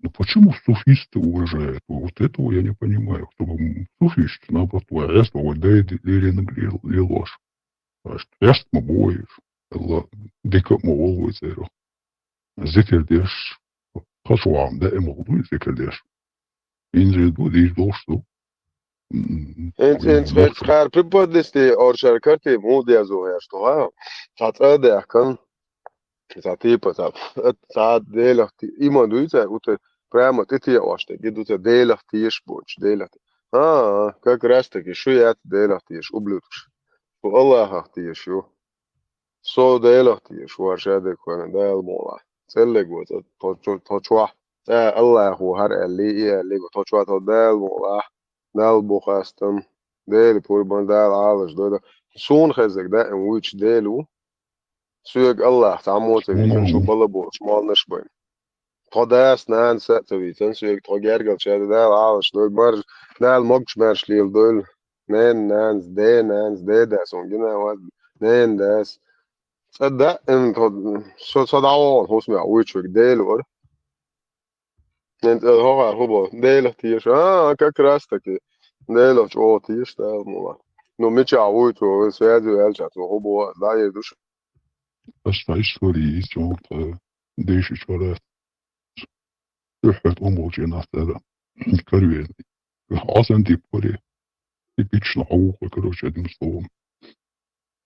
Но почему суфисты уважают? Вот этого я не понимаю. Чтобы м, суфист, наоборот, варяс, вот, да, и лерен лилош. Яст ма боеш. Дика ма волвой церо. Зикердеш. Хашуам, да, эмолду зикердеш. Инжи ду, диж дош ду. Эн, эн, эн, хар преподнести оршар карти, му дязу яш, то, а? Ца, ца, да, кан. Ца, типа, ца, ца, делах, ти, има дуйца, уте, прямо, ти, ти, ош, ти, гидуца, делах, ти, еш, боч, делах, ти. А, а, как раз таки, шу я, делах, ти, еш, ублюдкш. Шу Аллахах, ти, еш, ю. Со делах, ти, еш, варша, де, квана, да, ал, мола. Целле, гуца, то, то, то, чуа. Э, Аллаху, хар, элли, и, элли, то, чуа, то, да, ал, мола. Дала бу хастам. Дела пурбан, Дала Ӏалаш дойла. Суна хезаг даим вуйчу Дела ву. Соьга Аллах цхьаммо ца вийцина, шу бала боцуш молнаш бай. Тхо дас, нанас а ца вийцина, соьга тхо гергал чада Дала Ӏалаш дойла. Марш, Дала могуш марш лела дойла. Нен, нанас, де, нанас, де, дас, он гина ваз. Нен, дас. Цкъа даим тхо, со, со дӀавогӀун хӀусамехь вуйчуьнга Дела вара. Эн цӀа хӀокхар хӀун бо? Делах теша. А, как раз таки. Делах чӀогӀа теша, Дала мула. Ну, мичахь вуй цо, связи аьлча, цо хӀун бо, дӀаер ду шу. Аш цхьа истори йийца, чӀогӀа тха дешича вара. Дуьххьара тӀом болчу нах цара. Карвен. Хьасан типпаре. И пична хьовха, короче, одним словом.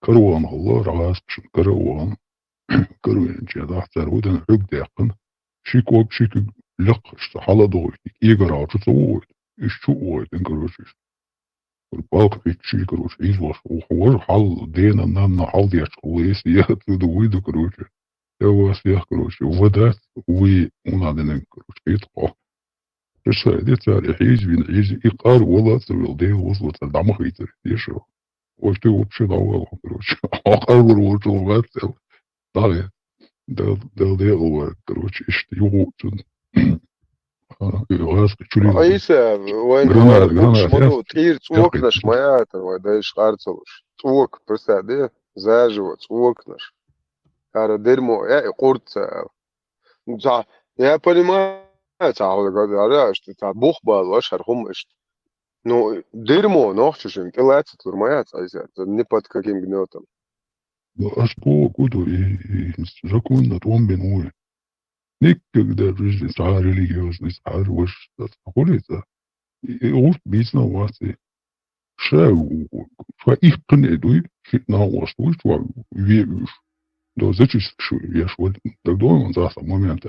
Караван хилла, рагӀаскашна караван. Каравенче дахцара вудан хьуьг даьккхина. Ши ког, ши куьг лекхаш, цхьа хьала догӀуьйту, кегара чу ца вогӀуьйту. Уьш чу а вогӀуьйту, короче, уьш. Балка хӀуьттуш, короче, Ӏийзош, вожа хьал, дена, нанна хьал дечхьа, вай эс я, цу ду, вуй ду, короче. Я вас, я, короче, вадац, вуй, уна дена, короче, хӀетахь. Представь, де цара и хьийза вина, хьийза, и къар вала ца вела, Дела вазло цара дӀа ма хийцара, дешо. Ой, ты вообще дӀавала, короче. Хьо къар вара волчул вац цӀел. ДӀаве. Дал, дал декъал вара, короче, иштта юху цун. А, и гӀазкхи чулил. Айса, вайн гранат, гранат, ма ду, тӀера цӀоканаш ма яхьа, вай дайша къар ца луш. ЦӀока, представь, де, заживо, цӀоканаш. ХӀара дерьмо, я и къурд ца аьлла. Ну, ца, я понимаю, ца хьо га-, ара, аш, ца бух бала, аш хӀара хӀума иштта. Ну, дерьмо, нохчашна тӀе лаьцна лур ма яц, айса, ца ни под каким гнётом. Ну, аш боху ду, и, и законно тӀом бина вуй. Никогда в жизни цхьа религиозный, цхьа ваш, цхьа хуьлий цхьа. И, и гӀурт бийцина вац и. Ша, ша иккхина а дуй, шиъ накъост вуй, чу ве уьш. До зачистка шу еш валь, так дойла цхьа момент.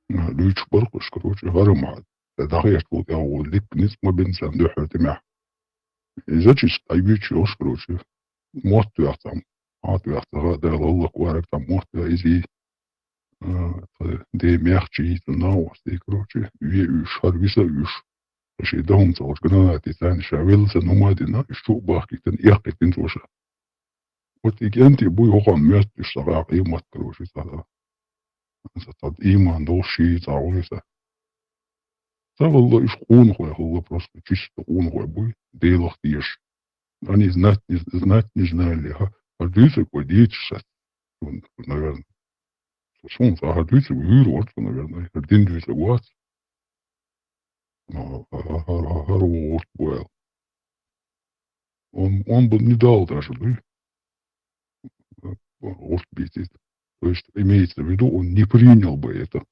Дуьйцуш бара уж, короче, хӀара ма хьа. ДӀахьешту тӀехула дика ницкъ ма бина царна дуьххьара тӀемехь. И зачистка дӀайоьдуш йолуш, короче, мотт тоьхна цхьамма. Хьан тоьхна ца хаьа, Дала гӀаллакх вараг цхьамма мотт тоьхна иза. А, тхан ден мехча йийцу новости, короче, ве уьш, хӀара виса а уьш. Шен дан хӀума ца хилча, гранатица царна ша велла ца нума а дина, уьш чу а бахкийтина, эккхийтина цо ша. Вот и кӀентий буй хӀокхунна моьттуш цхьа къемат, короче, цхьа, цхьа, цхьа иман долуш ший цхьа вуй сан. Ца валла, уьш къонахой хилла, просто чисто къонахой буй, Делах тешаш. Они знать не, знать не знали. Ха, хӀара дуьйцург вай дийцаш сац, наверное. Суна цкъа хӀара дуьйцург вуьйр вац, наверное. ХӀара дин дуьйцург вац. А, а, а, а, хӀара ву гӀурт бу аьлла. Он, он бы не дал даже, да? ГӀурт бийцийта. То есть, имеется в виду, он не принял бы это.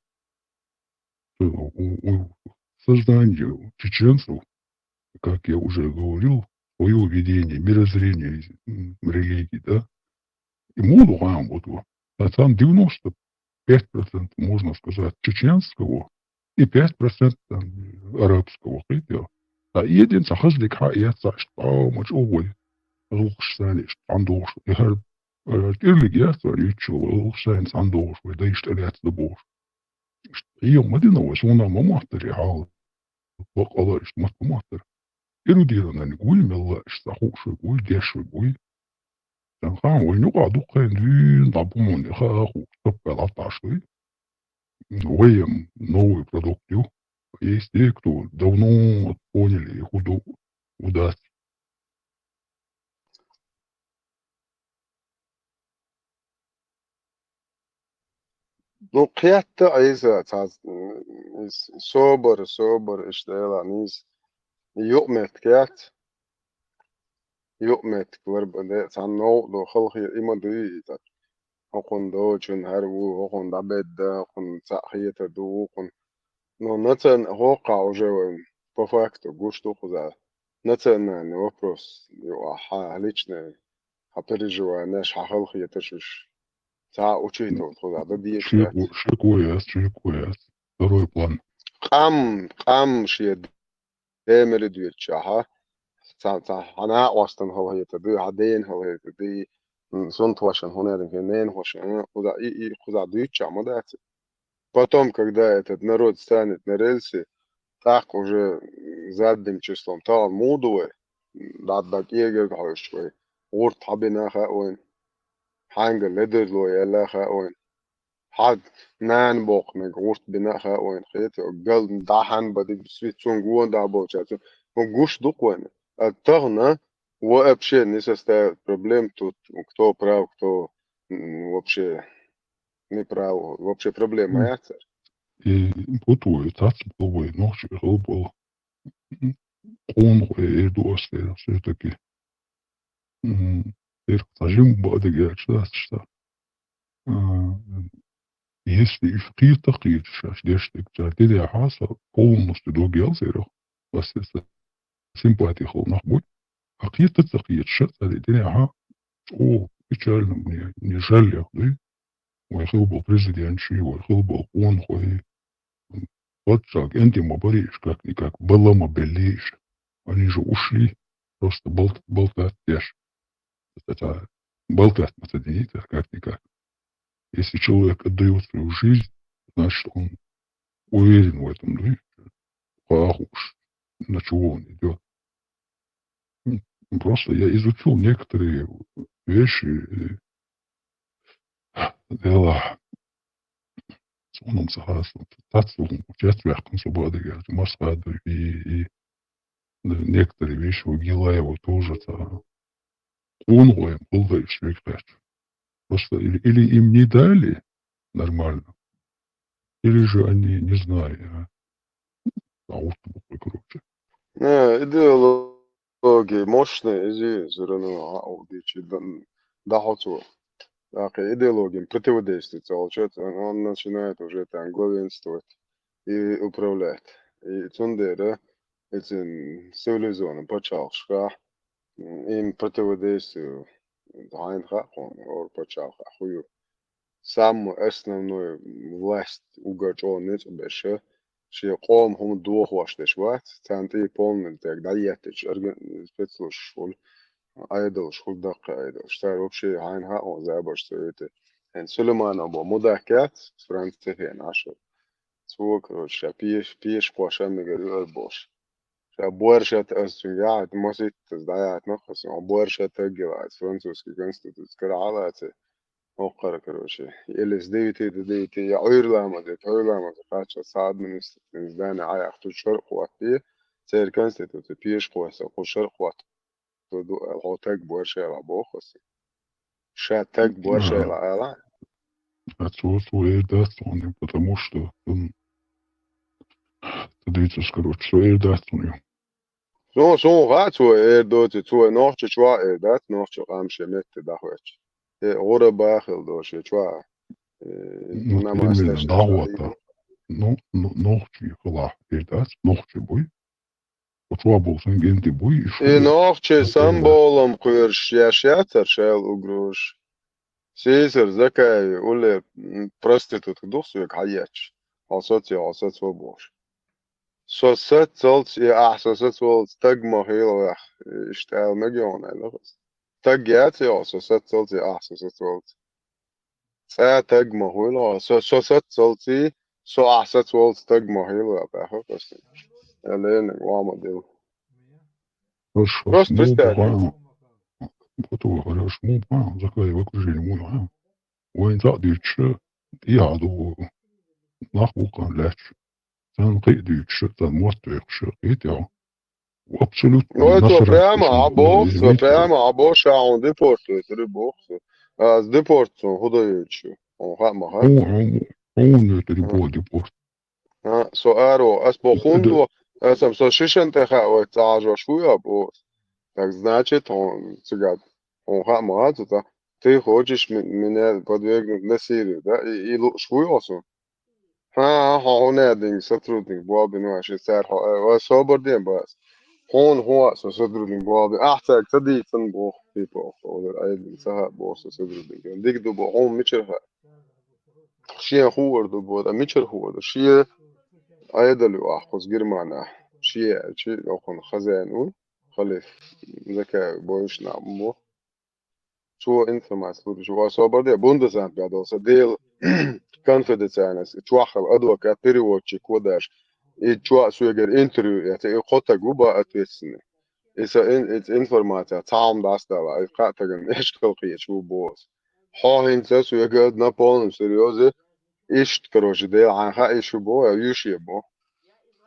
У, у, у сознания чеченцев, как я уже говорил, своё видение, мирозрение, м, религии, да, и муха ду хаам бу тхо. А там девяносто пять процентов, можно сказать, чеченского и пять процентов там арабского, кхетий. А еден цхьа хазлиг хьа яц цхьа иштта къамач а вай. ГӀуллакхаш царна иштта цхьаьна догӀуш. И хӀара, э, тӀирлиг яц цара юьтчул, гӀуллакхаш царна цхьаьна догӀуш, вай дайша тӀелаьцна бохуш. Иштта хьехам ма дина вай, суна ма моттара и хьал. Баккъала иштта мотт ма моттара. Эрудированный вуй, мелла а иштта хууш верг вуй, деш верг вуй. Царна хаам, вайна юкъахь дуккха а дуьйна дӀа бу хьуна, и хаа хууш, тапкъа дӀатӀаш вуй. Вай м, новый продукт ю. Есть те, кто давно поняли, и хӀун ду, хӀун дац. Ну, кхетта Ӏийса цхьа, м, собар, собар, иштта Дела нийса. Юкъаметтиг яц. Юкъаметтиг ларба де, цхьа новкъа ду, халхе, и ма дуй иза. ХӀокхунна доцун хӀара ву, хӀокхунна дӀабедда, хӀокхунна цхьаъ хетар ду, вукхунна. Но нацан-, хӀокхахь уже вайн по факту гуш ду кхуза. Национальный вопрос ю ахьа, личный, хьан переживаниеш, хьан халахетарш уьш. Цхьа учитывать кхуза дан дезаш дац. Шеко, шеко яц, шеко яц. Второй план. Къам, къам шен демира доьдуш ахьа, цхьа, цхьа хьан накъостан халахетар ду, хьан ден халахетар ду, м, сунтхошан, хӀунарин ненахошан, кхуза и, и, кхуза дуьйцуш ма дац. Потом, когда этот народ станет на рельсы, тӀаккха уже, м, задним числом тахана муха ду вай, м, дӀа-, дӀа кӀегарга хьоьжуш вай, гӀурт хьан бина хаьа вайна, хьаьнга ледарло яьлла хаьа вайна, хьан нана боккхуниг гӀурт бина хаьа вайна, кхетий, гал дӀа хьан бадиг, цунга вон дӀа болчаьрца, хӀун гуш ду-кх вайна. А тахана вообще не составит проблем тут, кто прав, кто, м, вообще неправ, вообще проблема яц цара. И путвой, цац бу вай, нохчий хилбал. Къонахой эр ду ас дера, всё-таки. М, эр цхьа жима баъдиг яьлча дац ша. А, если уьш кхета а кхеташ шаьш деш дерг, цара тӀедеха со полностью дог ял церах, ас, ас симпати хилла нах бу. А кхета а ца кхеташ, цара тӀедеха чӀогӀа печально, мне, мне жаль, я говорю. Вай хилбал президенташ, вай хилбал къонахой, паччахьалкхе кӀентий ма барий уьш, как-никак, бала ма беллий уьш. Они же ушли, просто болт-, болтать деш. Ца, ца, болтать ма ца динийта, как-никак. Если человек отдаёт свою жизнь, значит, он уверен в этом, да? Кхаьа хууш, на чего он идёт. М, просто я изучил некоторые вещи, э, дела. Суна-м ца хастам, цхьацца хӀума чец ваьккхина со баъдагара, Масхадов и, и некоторые вещи у Гилаева тоже цхьа. Къонахой-м хилла уьш векхаьчча. Просто или, или им не дали нормально, или же они, не знаю, а, а вот такой, короче. Не, идеология мощная, иза всё равно а, а, вот эти дан-, дахьал цо. ТӀаккха идеология противодействует, получается, он, он начинает уже там главенствовать и управлять. И цундела эцин цивилизованный пачхьалкхашка, м, им противодействие хьайна хаьа, хьуна, ора пачхьалкха, хӀу ю. самый основной власть угар чӀогӀа ницкъ беша, шен къоман хӀума дохош деш вац, царна тӀе полный тӀег дӀаеттача органи-, спецслужбаш хула, Ӏедалш хула, даккхий Ӏедалш. Цар вообще хьайна хаьа хьуна забарш ца йойту. ХӀинца Сулейманов бо мудак яц, Франци хенаш. Цо, короче, ша пеш-, пешкхоша мегар ю ара бохуш. Ша боьрша та аса цуьнга яхьийта, маситтаза дӀаяхьийтина хӀокху сан, боьрша таг йила аса французский конституци кара хьалаца. ХӀокхара, короче, или с девяти до девяти, я Ӏуьйра ламаз, я Ӏуьйра ламаз, кхаччалц цхьа административный здание Ӏаяхьа, цу шарӀ хӀоттае, церан конституци пешкхоша, кху шарӀ хӀоттае ду аьлла, хьо таг боьрша ала боху аса. Ша таг боьрша ала ала. А цо, цо эр дац хьуна, потому что, м, ца дуьйцу аса, короче, цо эр дац хьуна. Суна, суна хаьа, цо эр доций, цо нохча чохь эр дац, нохча къам шен метте дӀахӀоьттича. Э, гӀура бахила долу шен чохь, э, ну, намаз примерно, тешна дӀахӀотта. Ну, ну, нохчий хилахь эр дац, нохчий буй. Оцо болу сан генди буй, и шу И нохчий самболам кхоьруш еш яцара шайла угрош. Сийсара Закаеви улле, м, проститутка ду соьга хьаетташ. Хьо соций, хьо соцо бохуш. Со саццалц и ахь со сацвалц таг ма хила ваьх, иштта аьлла мегий хьуна аьлла хаза. Таг яц и хьо со саццалц и ахь со сацвалц. Цкъа таг ма хуьйла хьо, со, со саццалций, со ахь сацвалц таг ма хуьйла ваьх, баьхха кхаьчна. Аьлла, ва ма дила. Просто представь. Потом, хорошо, ну, а, Закаеви окружение, ну, а. Вайн цхьаъ дуьйцуш, тӀехьа ду, нах вукхана лаьтташ. Царна кхин а дуьйцуш, царна мотт вехаш, кхин а тӀехьа. Абсолютно. Ой, цо прямо Ӏабоху, цо прямо Ӏабоху, ша хьуна депорт вуьйтур ю боху цо. Аса депорт цунна хӀун дан йойтуш ю? Хьуна хаьа ма хаьа? Хьуна, хьуна, хьуна вуьйтур ю боху депорт. А, со аро, ас бо хӀунда, ас ам со шишан тӀе хаьа вай ца Ӏажош ву я бо. Так значит, хьуна цигахь, хьуна хаьа ма хаьа цу тӀа. Ты хочешь ме-, меня подвергнуть насилию, да? И, и лууш ву я со? Хьан, хьо хӀун а динга сотрудник боху бина ваьши цара хьо, э, ва собар ден бац. Хьуна хӀун а со сотрудник боху бина. Ахь цаьрга ца дийцина боху, типа, оху, оху, ай, ца хаьа боху со сотрудник. Дика ду боху, хьуна мичара хаьа? Шен хуур ду боху, а мичара хуур ду? Шен Ӏедал ю ахь кхуза Германахь. Шен чи, охуна хазен ву, халиф, Закаев бойуш нах бу. Цо информаци лур ю. Ва собар де, Бундесамт беа долу сан дела конфиденциальность. Чохь хила адвокат, переводчик ву даш. И чохь соьгара интервью эца, и кхо таг ву бан ответственный. И сан ин-, и информация цхьа хӀума дӀасадала, и кхаа тагана эшкал кхеча ву боху. Хьо хӀинца соьга на полном серьёзе, иштта, короче, дела хьан хаьа, и шу бо, а юьше бо.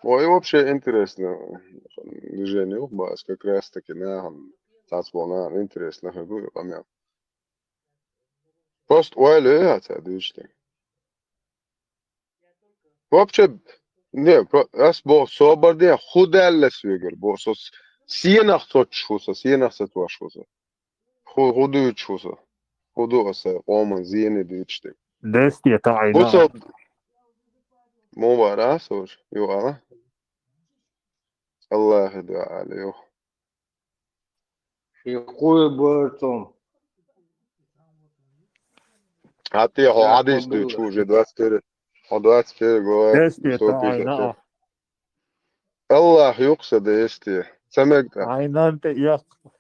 Ой, вообще интересно движение, ух, бац, как раз таки нахана цацбо нахана интересно хир ду, и къамел. Просто ойла яц а дуьйцу тӀе. Вообще, не, про-, ас бо собар де, хӀун даьлла соьгара, бо со с-, сенах соцуш ву со, сенах сатош ву со. ХӀу-, хӀун дуьйцуш ву со? ХӀун ду аса къоман зене дуьйцуш дерг? Десте таӀийна. ХӀун со? Муха вара аса уж? Ю ала? Аллахе дуьхьа ала, ю. Ши кхуй бартун. Хьан те хьо хьадис дуьйцуш ву уже двадцать первый, хьо двадцать первый глава, Десте сто пятьдесят пять. ТаӀийна. Аллах юкъа сан десте. Ца мега тӀаккха. Хьайн нана тӀе яккха.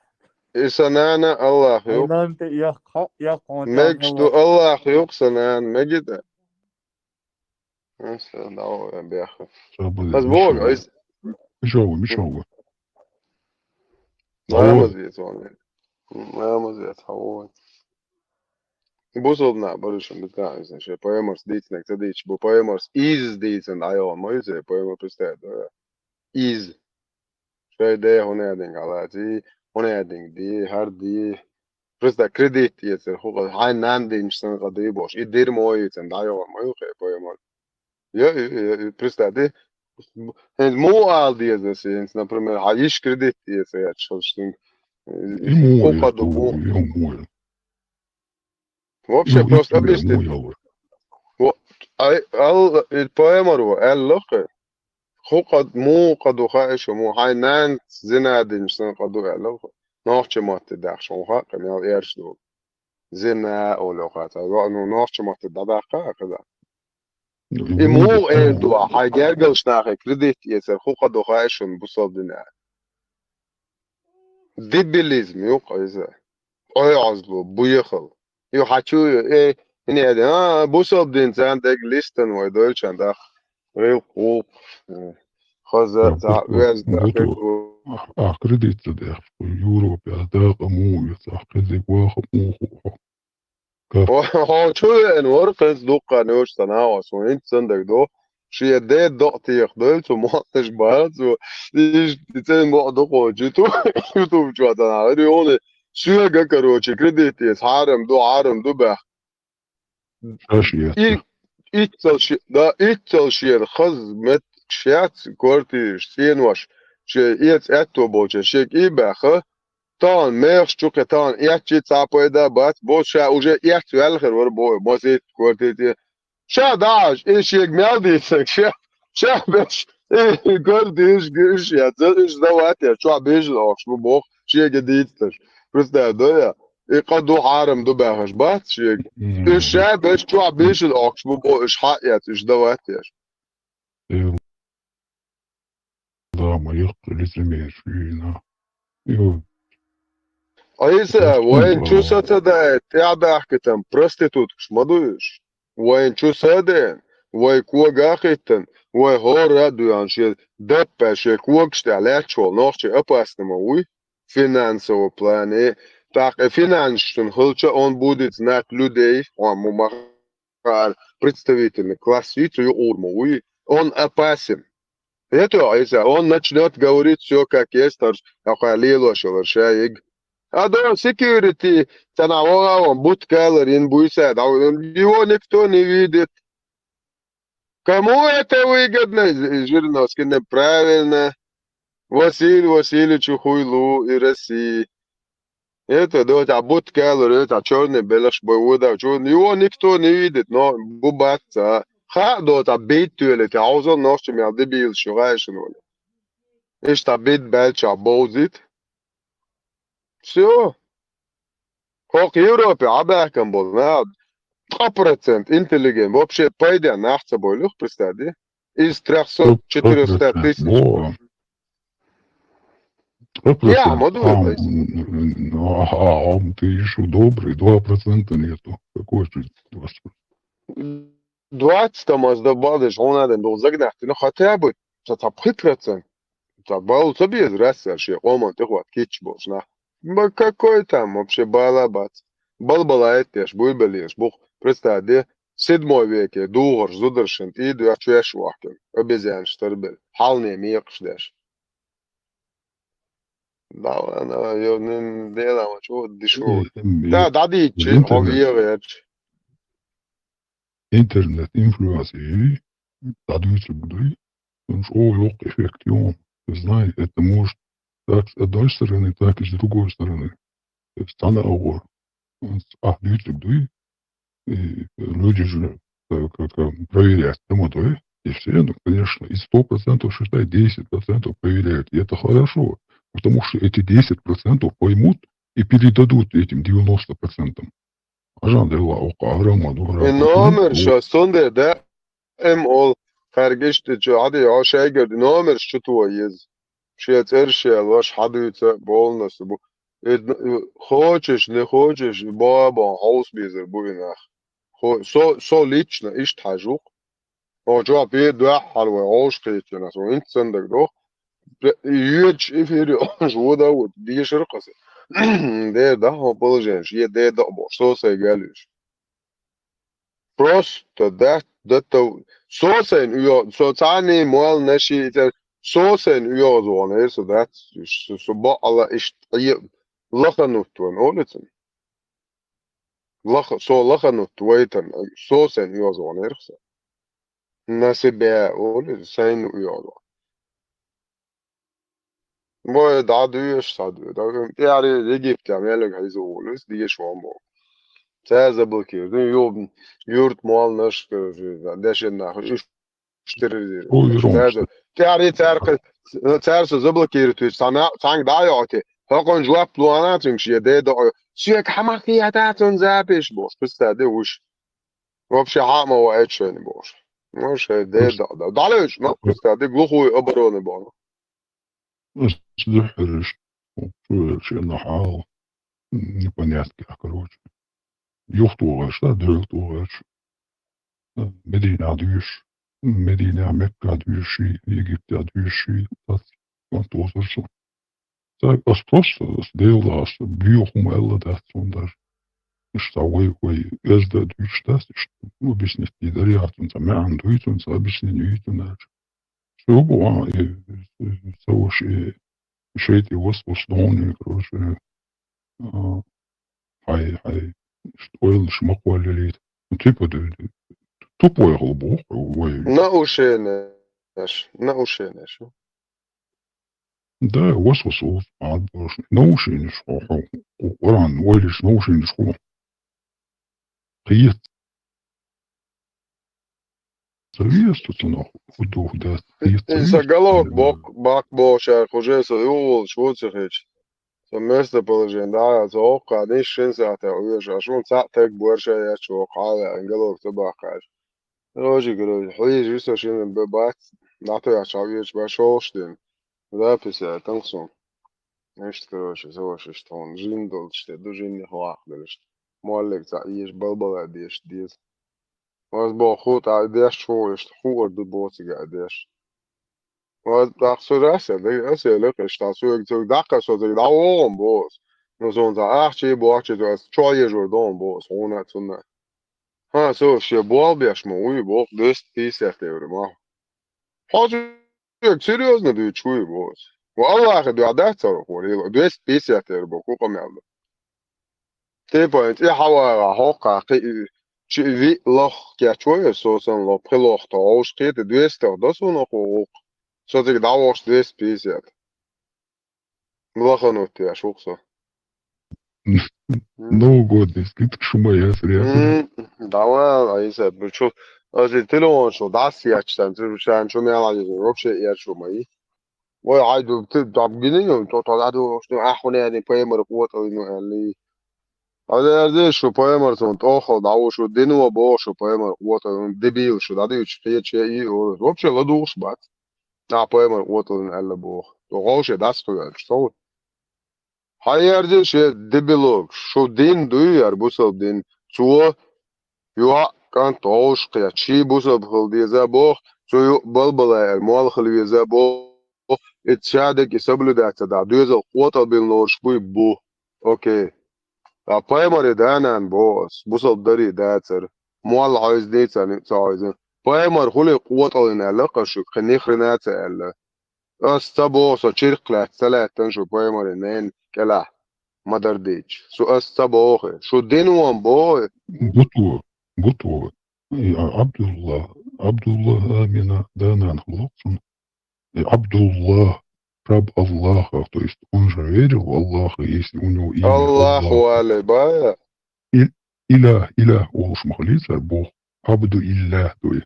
И сан нана Аллах юкъа. Хьайн нана тӀе яккха, хьо а яккха, хьуна мегаш ду, Аллах юкъа сан нана, меги тӀа. Аса, давай, бяха. Ас боху, ас Мишо ву, Мишо ву. Ламаз ецо. Ламаз ецо, хьо ву. Бусалба нах бара шун битаӀа иза, шайн пайхамарс дийцинарг ца дийцича, бу пайхамарс иза дийцина дӀайогӀу, ма иза, пайхамар представить дара. Иза. Шайн ден хӀун а динга хьалаций, хӀун а динга ди, хӀара ди. Просто кредит эцар, хӀу къа, хьайн нана динчу сан къа ди бохуш. И дира мо йийцина, дӀайогӀу, ма ю кхе пайхамар. Я, я, я, я, представь, ди, хӀинца муха ала деза аса, хӀинца, например, хьан йиш кредит эца яц, хьо шуьнга, э, хӀу къа ду, хӀу. Вообще, ну, просто объясни. Во, ай, ал-, и пайхамар ву, аьлла кхе. ХӀу къа, муха къа ду хаьа шу, муха хьайн нанца зина динчу сан къа ду аьлла кхе. Нохча матте дахьаш, хьуна хаьа кхе, мел эрча ду. Зина олу хьаца. Ну, нохча матта дӀадаккха а хаза. И муха эр ду, хьай гергарчу нахе кредит эцар, хӀу кха ду хаьа шуна бусалба дина? Дебилизм ю-кх иза. КъоьгӀазло, буехал. Ю хьачу ю, э, хӀинеда, а, бусалба дин царна дег листан вай дойлчан дах. Гъилкх, гӀулкх, э, хаза, цхьа оьзда, хӀу. А, а кредит ца дехаш, Европе, а дакъа муха ю, цхьа кхезиг ваха муха хьо. Хьо чу веана вара, кхеза дуккха нуьйш ца нагӀо, суна хӀинца сандаг ду. Шен де докъа теха дойла, цу мохташ бара, цу иштта цӀен мохь дукхочу юту, ютуб чохь ца нагӀо. Ри оне, соьга, короче, кредит эца, хьарам ду, хьарам ду баьхка. Шаш и, ецта. Иццал ши-, да, иццал шена хаза меттигаш яц, квартираш, цӀенош, шен эца аьтто болчун шен кӀий баьхха, тахана мехаш чу кхе, тахана эцчи цхьа пайда бац, бо ша уже эцваьлла хир вара, бо, масийтта квартира тӀе. Ша дахьаш, и шега мел дийцинарг, ша, ша беш, и квартираш гуш яц, уьш давать яц, чохь бежан оккхуш бу боху, шега дийцинарш. Представь, да я? И къа ду, хьарам ду баьхаш бац шега. Уьш ша беш, чохь бежан оккхуш бу боху, уьш хьа а эц, уьш давать еш. Э, да, ма яккхий лицемераш вийна. Йо. Айса, вайн чу са ца даьа, тӀаьхьа дахкийтина проституткаш ма ду уьш. Вайн чу са а деана, вай кога а хӀиттина, вай хӀора а доьгӀна, шен даппа, шен когаш тӀехь лаьтташ волу нохчий опасный ма вуй финансовом плане. ТӀаккха и финансашна хилча, он будет знать людей, хьо ма ма хаара, представительный класс юй цу юкъара ма вуй, он опасен. Это, Айса, он начнёт говорить всё как есть, хӀара, ахьа лелош йолура ша йиг. А до security, цана вогӀа вон, будка ларйина буьйса, да, его никто не видит. Кому это выгодно? Жириновский, неправильно. Василий Васильевичу хуйлу и России. Это, до, цхьа будка ларйо, цхьа чёрный белхаш бой вудав, чё, его никто не видит, но бу бац цхьа. Хаа, до, цхьа бит тоьле, те хьовзал нохча мел дебилаш ю гӀайшина вале. Иштта бит баьлча бовзийта. Всё. ХӀокху Европе Ӏабаьхкина болу нах, ткъа процент интеллигент, вообще пайден нах ца бойла юха, представь, ди? Из трёхсот, четырёхсот тысяч. Во. Ткъа процент. Я, ма ду, а, м, м, а, а, а, ты ещё добрый, два процента нету. Какой же двадцать? Двадцать там аз добавлю, хьуна ден, ну, загнахтина хотя бы, ца, ца пхи процент. Ца балу ца беза Россия шен къоман тӀехӀотта кийча болчу нах. Ма какой там вообще бала бац. Балбалайт деш, буйбалеш, бух, представь, де, седьмой веке духарш зударшна тӀе а доьхчу веш вахкина, обезьянаш тарбелла, хьалне мекъаш деш. Да ладно, ё, нин, дела, ма чё, дышу. Э, эм, да, э, дадичи, интернет. Он вегерч. Интернет-инфлюенсери дӀадуьйцург дуй, потому что, о, йоккха эффект ю. Ты знаешь, это может так с одной стороны, так и с другой стороны. То есть цхьана агӀор, м, ахь дуьйцург дуй, и люди же, э, как, э, проверять ма дуй, и все, ну, конечно, из ста процентов, считай, десять процентов проверяют, и это хорошо, потому что эти десять процентов поймут и передадут этим девяносто процентам. Хьажа делла, оха хьарам ма ду, хьарам. И номер шо сунде да, эм ол, харгиш тӀе чу хьаде, хьо шайгара номерш чу то еза. Шен цӀерш шен лош хьадуьйца болнас бу. И д-, и хочешь, не хочешь, и бабан хьовса безар бу и нах. Хо-, со, со лично иштта хьажух. Хьо жоп е дуьххьара вай гӀовш кхечанас, вай хӀинца сандаг доху. Пе-, йоьдуш эфире ош вода а вода, дешар кхаса. Дера да, хьо положение, е де да бохуш, со сайга аьлла уьш. Просто да, да, то, со сайна уьйо-, со цхьанний молла наши, со сайна уьйоза вахана, со дац, со, со бакъала иштта, е-, лаханут ван, олицун. Лаха-, со лаханут вайтан, со сайна уьйоза вахана, со. На себя, олицун, сайна уьйоза вахана. Бой, дӀадоьшу, схьадоьшу. ТӀаьхьаре Египте меллиг хьийза волуш, дезаш ван боху. Цара заблокирует. Ну, ю-, юрт молланаш, дешан нах, уьш терроризирует. Ой, Ром. Цара за-, тӀаьхьаре цара кхе-, цара со заблокирует, цхьана-, цхьаьнга дӀа а йоккхуьйту, хьокъун жоп луана цуьнга шен ден доӀа. Соьга хьамах кхета цунна запись бохуш, кхуьста де вуш. Вообще хьа а ма ваийта шайна бохуш. Ну, шайн ден доӀа. ДӀалоьцу, ну, кхуьста де глухую оборону боху. Ас дуьххьара иштта, чу велча, на хьал, непонятки, короче. Юхатохарш, да, дуьхьал тохарш. Мединехь дуьйш, Мединехь, Меккахь дуьйш, Египтехь дуьйш, цац, кхунт озар со. Цаьрга ас просто, ас Делан, ас боьха хӀума аьлла дац цунна даже. Иштта вай, вай, эзда дуьйцуш дац, иштта объяснить дийр яц цунна, цхьа маьӀна дуй цунна, цхьа объяснение юй цунна аьлча. Цо бу, а, и, и, ца ваша, и, шайти вас, вас догӀу, короче, а, хьай, хьай, иштта ойланаш ма кхоллалийта. Ну, типа, ду-, ду-, тупой хила боху, вай. Наушенеш, наушенеш. Да, вас, вас, вас, а, баш. Наушенеш, хо, хо, хо, Къуръан, ойлаш наушенеш, хо. Кхета. Ца веза цунах хӀу дух дац. Кхета ца веза. Сан галок бакъ, бакъ боху шаьрга, хуже со юхаволуш ву ца хеташ. Сан местоположение, да, ца оккха, диш шин сахьтехь оьшу, аш вон цхьаъ таг бора ша яц чу воккха, хьала а галок ца баккхаьш. Рожи, короче, хьийжа ву со шина б-, бац, дӀатоьхча хьан оьшу бан шолгӀаш дина. Запись а тан суна. Иштта, короче, со ваша иштта хьуна жин долчу тӀе ду, жиннех ваккха делаш. Моллиг цхьаъ еза, балбала дезаш деза. Ас боху, хӀу тӀе деш чу ву, иштта хуур ду боцуга а деш. Ас тӀаккха со раса, ас элира, иштта соьга, соьга даккха со цига дӀавогӀун боху ас. Ну, суна цхьа ахча а бохча, ас чохь езар догӀун боху ас, хьуна а, цунна а. Хьан, со шен болх беш ма вуй, боху, двести пятьдесят евро ма. Хьо соьга серьёзно дуьйцуш вуй, боху ас. Ва Аллахьан дуьхьа дац цара хӀора лело, двести пятьдесят евро боху, хӀу къамел ду. Типа, тӀе хьавагӀа хьокхахь кхин а, чи виъ лох кечвой, со санна ло, пхи лох тхо гӀовш кхета, двести до суна хӀу гӀуллакх. Со цига дӀавогӀуш двести пятьдесят. Лаханут еш ву-кх со. Новогодний скидка шу ма яц ряхна. М, давай, Айса, ну чё, ас и телефон шо дас яч сан, ты сан чё мя лади, вообще я чё мои. Ой, ай ду, ты там гини, то, то, да, ду, что, а, хуне, не поймар, вот, ой, ну, али. А я здесь, что поймар, сон, тохал, да, вот, что, дину, бо, что поймар, вот, он, дебил, что, да, дивич, кече, и, о, вообще, ладуш, бац. А, поймар, вот, он, али, бо. То, вообще, да, что, что? Хьан ярза шен дебилок, шу дин дуй яр бусалба дин? Цо йоӀ, кӀант гӀовшахъяьча, ший бусалба хила деза боху, цо юкъа балбалаяр молла хила веза боху, и цадак и соблюдать ца дахь, доьзал къотӀалбина лоруш буй бу. Окей. Ткъа пайхамаре да-нана боху ас, бусалба дарий дацара. Молла хьойзаний ца, ца хьойзина. Пайхамар хуьлий къотӀалйина аьлла кхара шуьга, кхин нихрина а ца аьлла. Ас ца боху, со чиркх лаьцна ца лаьттина шу пайхамаран ненан кӀелахь ма-дарра дийцча. Шу ас ца боху, шу динван боху. Буту, буту. И Абдулла, Абдулла Амина да-нана хилла цунна. И Абдулла, раб Аллаха, то есть он же верил в Аллаха, если у него имя Аллах Аллах. Вале бая. И-, Илях, Илях олуш ма хилий цара боху. Абду Илля дуй.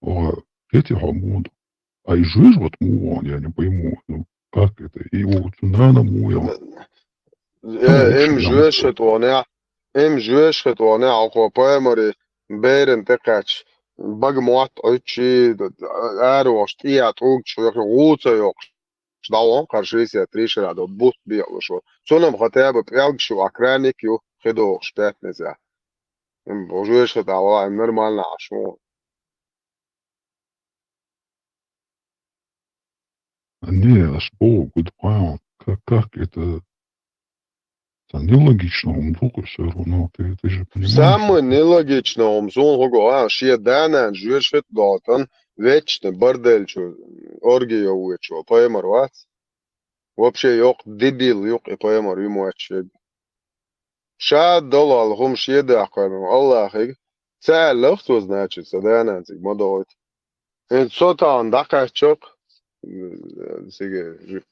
О, кхетий хьо муха ду? А и жоьжахати муха вахана, я не пойму. Ну, как это? И о, цу нана муха яхана? Э, им жоьжахати вахана, им жоьжахати вахана, хьо пайхамаре беран тӀекхаьчча, бага мотт Ӏуьттуш, ара вахаш, тӀе а тӀулгаш хьоькхуш, гӀу ца йоккхуш, дӀавахана кхара шийсет, триша а до, бутт бекъалуш вара. Цунна-м хотя бы пӀелгаш ю, а краник ю, хи дохуш, пятницехь. Им бо жоьжахати вахана, им нормально Ӏаш ву. Не, ас боху, good point. Как, как это? Это нелогично, он глупый всё равно, ты, ты же понимаешь. Самое нелогичное, он сон хӀуго, а, шен да-нана жоьжахати доттан, вечно бордель чу, оргия йовлучо, пайхамар вац. Вообще йоккха дебил ю-кх и пайхамар, ю моьттуш верг. Ша долу хӀума шен даккхойла Аллахьига. Ца аьллах цо, значит, сан да-нана цига ма догӀуьйту. ХӀинца со тахана дӀакхаьчча-кх, цига,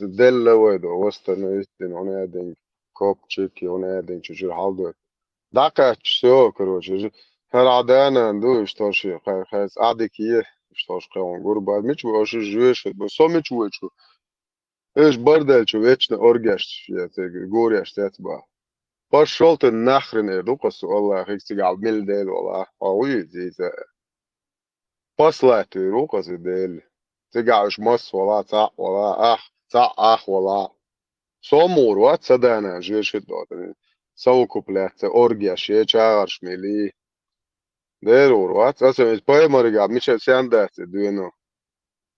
делла вай до, восстановить дина, хӀун аьлла динга, копчик, хӀун аьлла динга, чу-чуьра хьалдойту. ДӀакхаьчча, всё, короче, хӀара Ӏа да-нана ду, иштта ши, хай-, хай-, Ӏадика е, иштта кхин гурба, мича бу, аша жоьжахати бу, со мича ву чу? Уьш бардаьлча вечно оргеш я цига, гуреш цецба. Пошёл ты нахрен, эр ду-кх ас цу Аллахьига, цигахь мила Дела вала, хьо вуй иза? Послать вуй ру-кх ас и Дела. Цигахь уьш масса вала, цхьаъ вала, ах, цхьаъ ах вала. Со мур вац, сан да-нана жоьжахати доттагӀий. Совокуплять ца, оргеш я, чагӀарш мели. Дера вур вац, аса иза пайхамарга мича сен дац и дуьйна.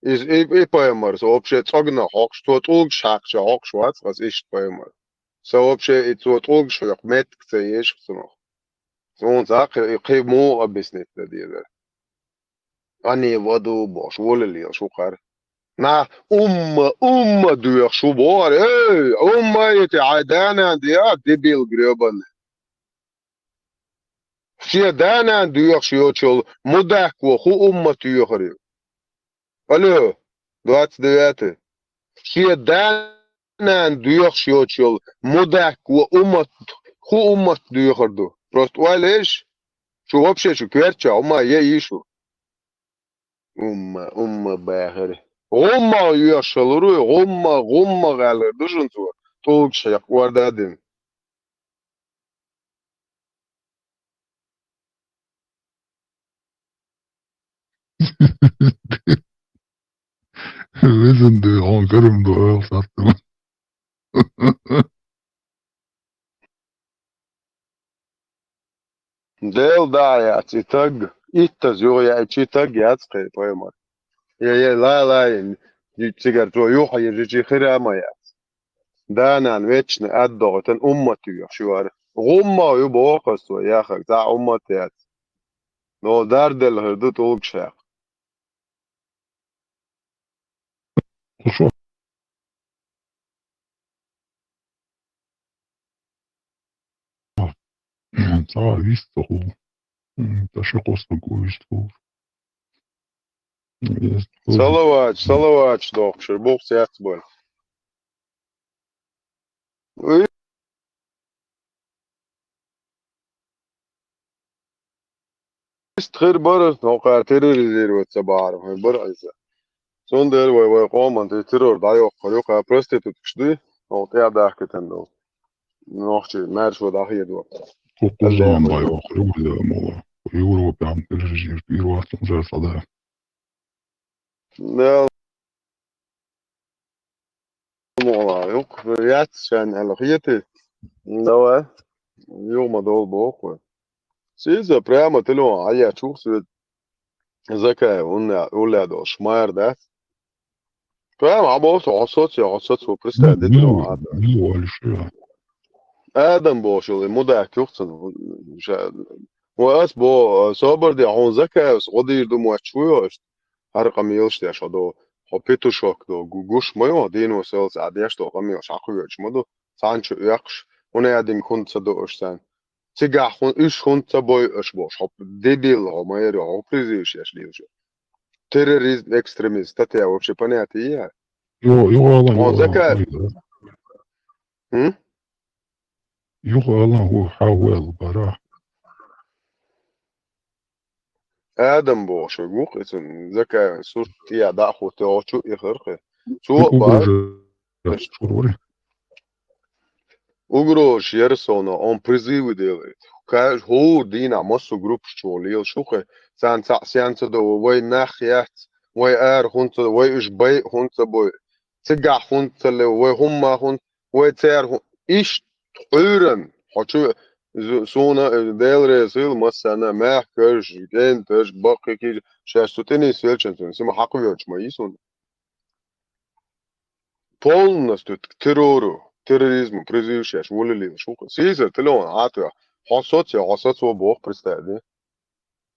Иза и, и пайхамар, со вообще цӀогна хьокхуш, цо тӀулгаш хьаькхча хьокхуш вац ас иштта пайхамар. Со вообще и цо тӀулгаш хьоькху меттиг ца езаш цунах. Суна цхьа кхин, и кхин муха объяснить дан дезара. Они в аду бохуш, волале лелаш ву кхара. Нах умма, умма доьхуш ву бохура, эй, умма эти, хьайн да-нана де, а, дебил грёбаный. Шен да-нана доьхуш йоцучул мудакко хӀун уммат йоьхур ю? Алло, двадцать девятый. Шен да-нана доьхуш йоцучул мудакко уммат, хӀун уммат доьхур ду? Просто ойла еш, шу вообще шу коьртачохь хӀума е йиш ву? Умма, умма бахара. ГӀумма йоьхуш лур ву, гӀумма, гӀумма гӀаьллар ду шуна цо, тӀулгаш хьекха орда а дина. Везан дуй, хьуна карам ду, ойла саттам. Дела дӀа а яц и таг, иттаза юха яьча и таг яц кхин пайхамар. Я, я, ла, ла, я, цигара цо юха ежичи хира а ма яц. Да-нана вечно ад дохуьйтан уммат йоьхуш ю хӀара. ГӀумма ю боху ас цо яхарг, цхьа уммат яц. Но дарделла хир ду тӀулгаш хьекха. Кху шо. Цхьа вист ца хул. М, ткъа ши кхо стаг ву вист хул. Вист хул. Салаваташ, салаваташ дохуш, бухс яц боль. Иштта хир бара, хӀокхара терроризировать ца бахьара хир бара иза. Цундела вай, вай къоман тӀе террор дӀайоккхур ю, кхара проституткаш дуй, хӀокху тӀе а дахкийтина долу. Нохчий маьршо дӀахедо. Кукузан дӀайоккхур ю вай, мола. Европехь терроризировать вац уже сада. Дала мукъалахь, юкъа яц шайна аьлла хетий? Давай, юха ма долу боху вай. Сиза прямо телефон Ӏаечух соьга Закаев, унна улле долуш, мара дац. Прямо Ӏа боху, хьо соц, я хьо соц, ву представь, де телефон Ӏа. Адам бохуш йолу, мудак юхцун. Ва ас боху, собар де, хьуна Закаевс гӀо дийр ду моьттуш ву йо аша? ХӀара къамелаш деш хьо ду, хьо петушок ду, гу-, гуш ма ю, хьо дийно селца а деш ду, къамелаш хьакхоьвечу ма ду, цхьаьна чу оьккхуш, хӀунда аьлла динга хӀунда ца до аша царна? Цигахь хӀун, уьш хӀунда ца бойу аша бохуш, хьо дебил, хьо майра, хьо призываш еш лелаш. Терроризм, экстремизм, статья вообще понятие я? Ю-, юхалан, хьо юхалан, Закаев. Хм? Юхалан хӀу хьан вел бара? Адам бохуш ву, гух, иза Закаевн сурт тӀе дӀа а хӀутту, хьо чу а ихар хи. Цо а бара. Угрожа яра сона, он призывы делает. Ка-, хӀора дийнахь массо группаш чу лела шу хи, царна цхьаъ сен ца до, вай нах яц, вай ара хӀунда ца, вай уьш бай хӀунда ца бой, цигахь хӀунда ца лев, вай хӀумма хӀунда, вай церан хӀу-, иштта Ӏуьйранна, хьо чу, зу-, суна, э, Дела реза хила массарна, мехкарш, кенташ, баккхий кийча, шаьш цу тӀе нисвелчан цунна, сима хьакхавелча ма йий суна. Полностью террору, терроризму призываш еш вуллале шу. Сийсара телефон Ӏатоьхна, хьо соц я хьо сацо боху, представь де.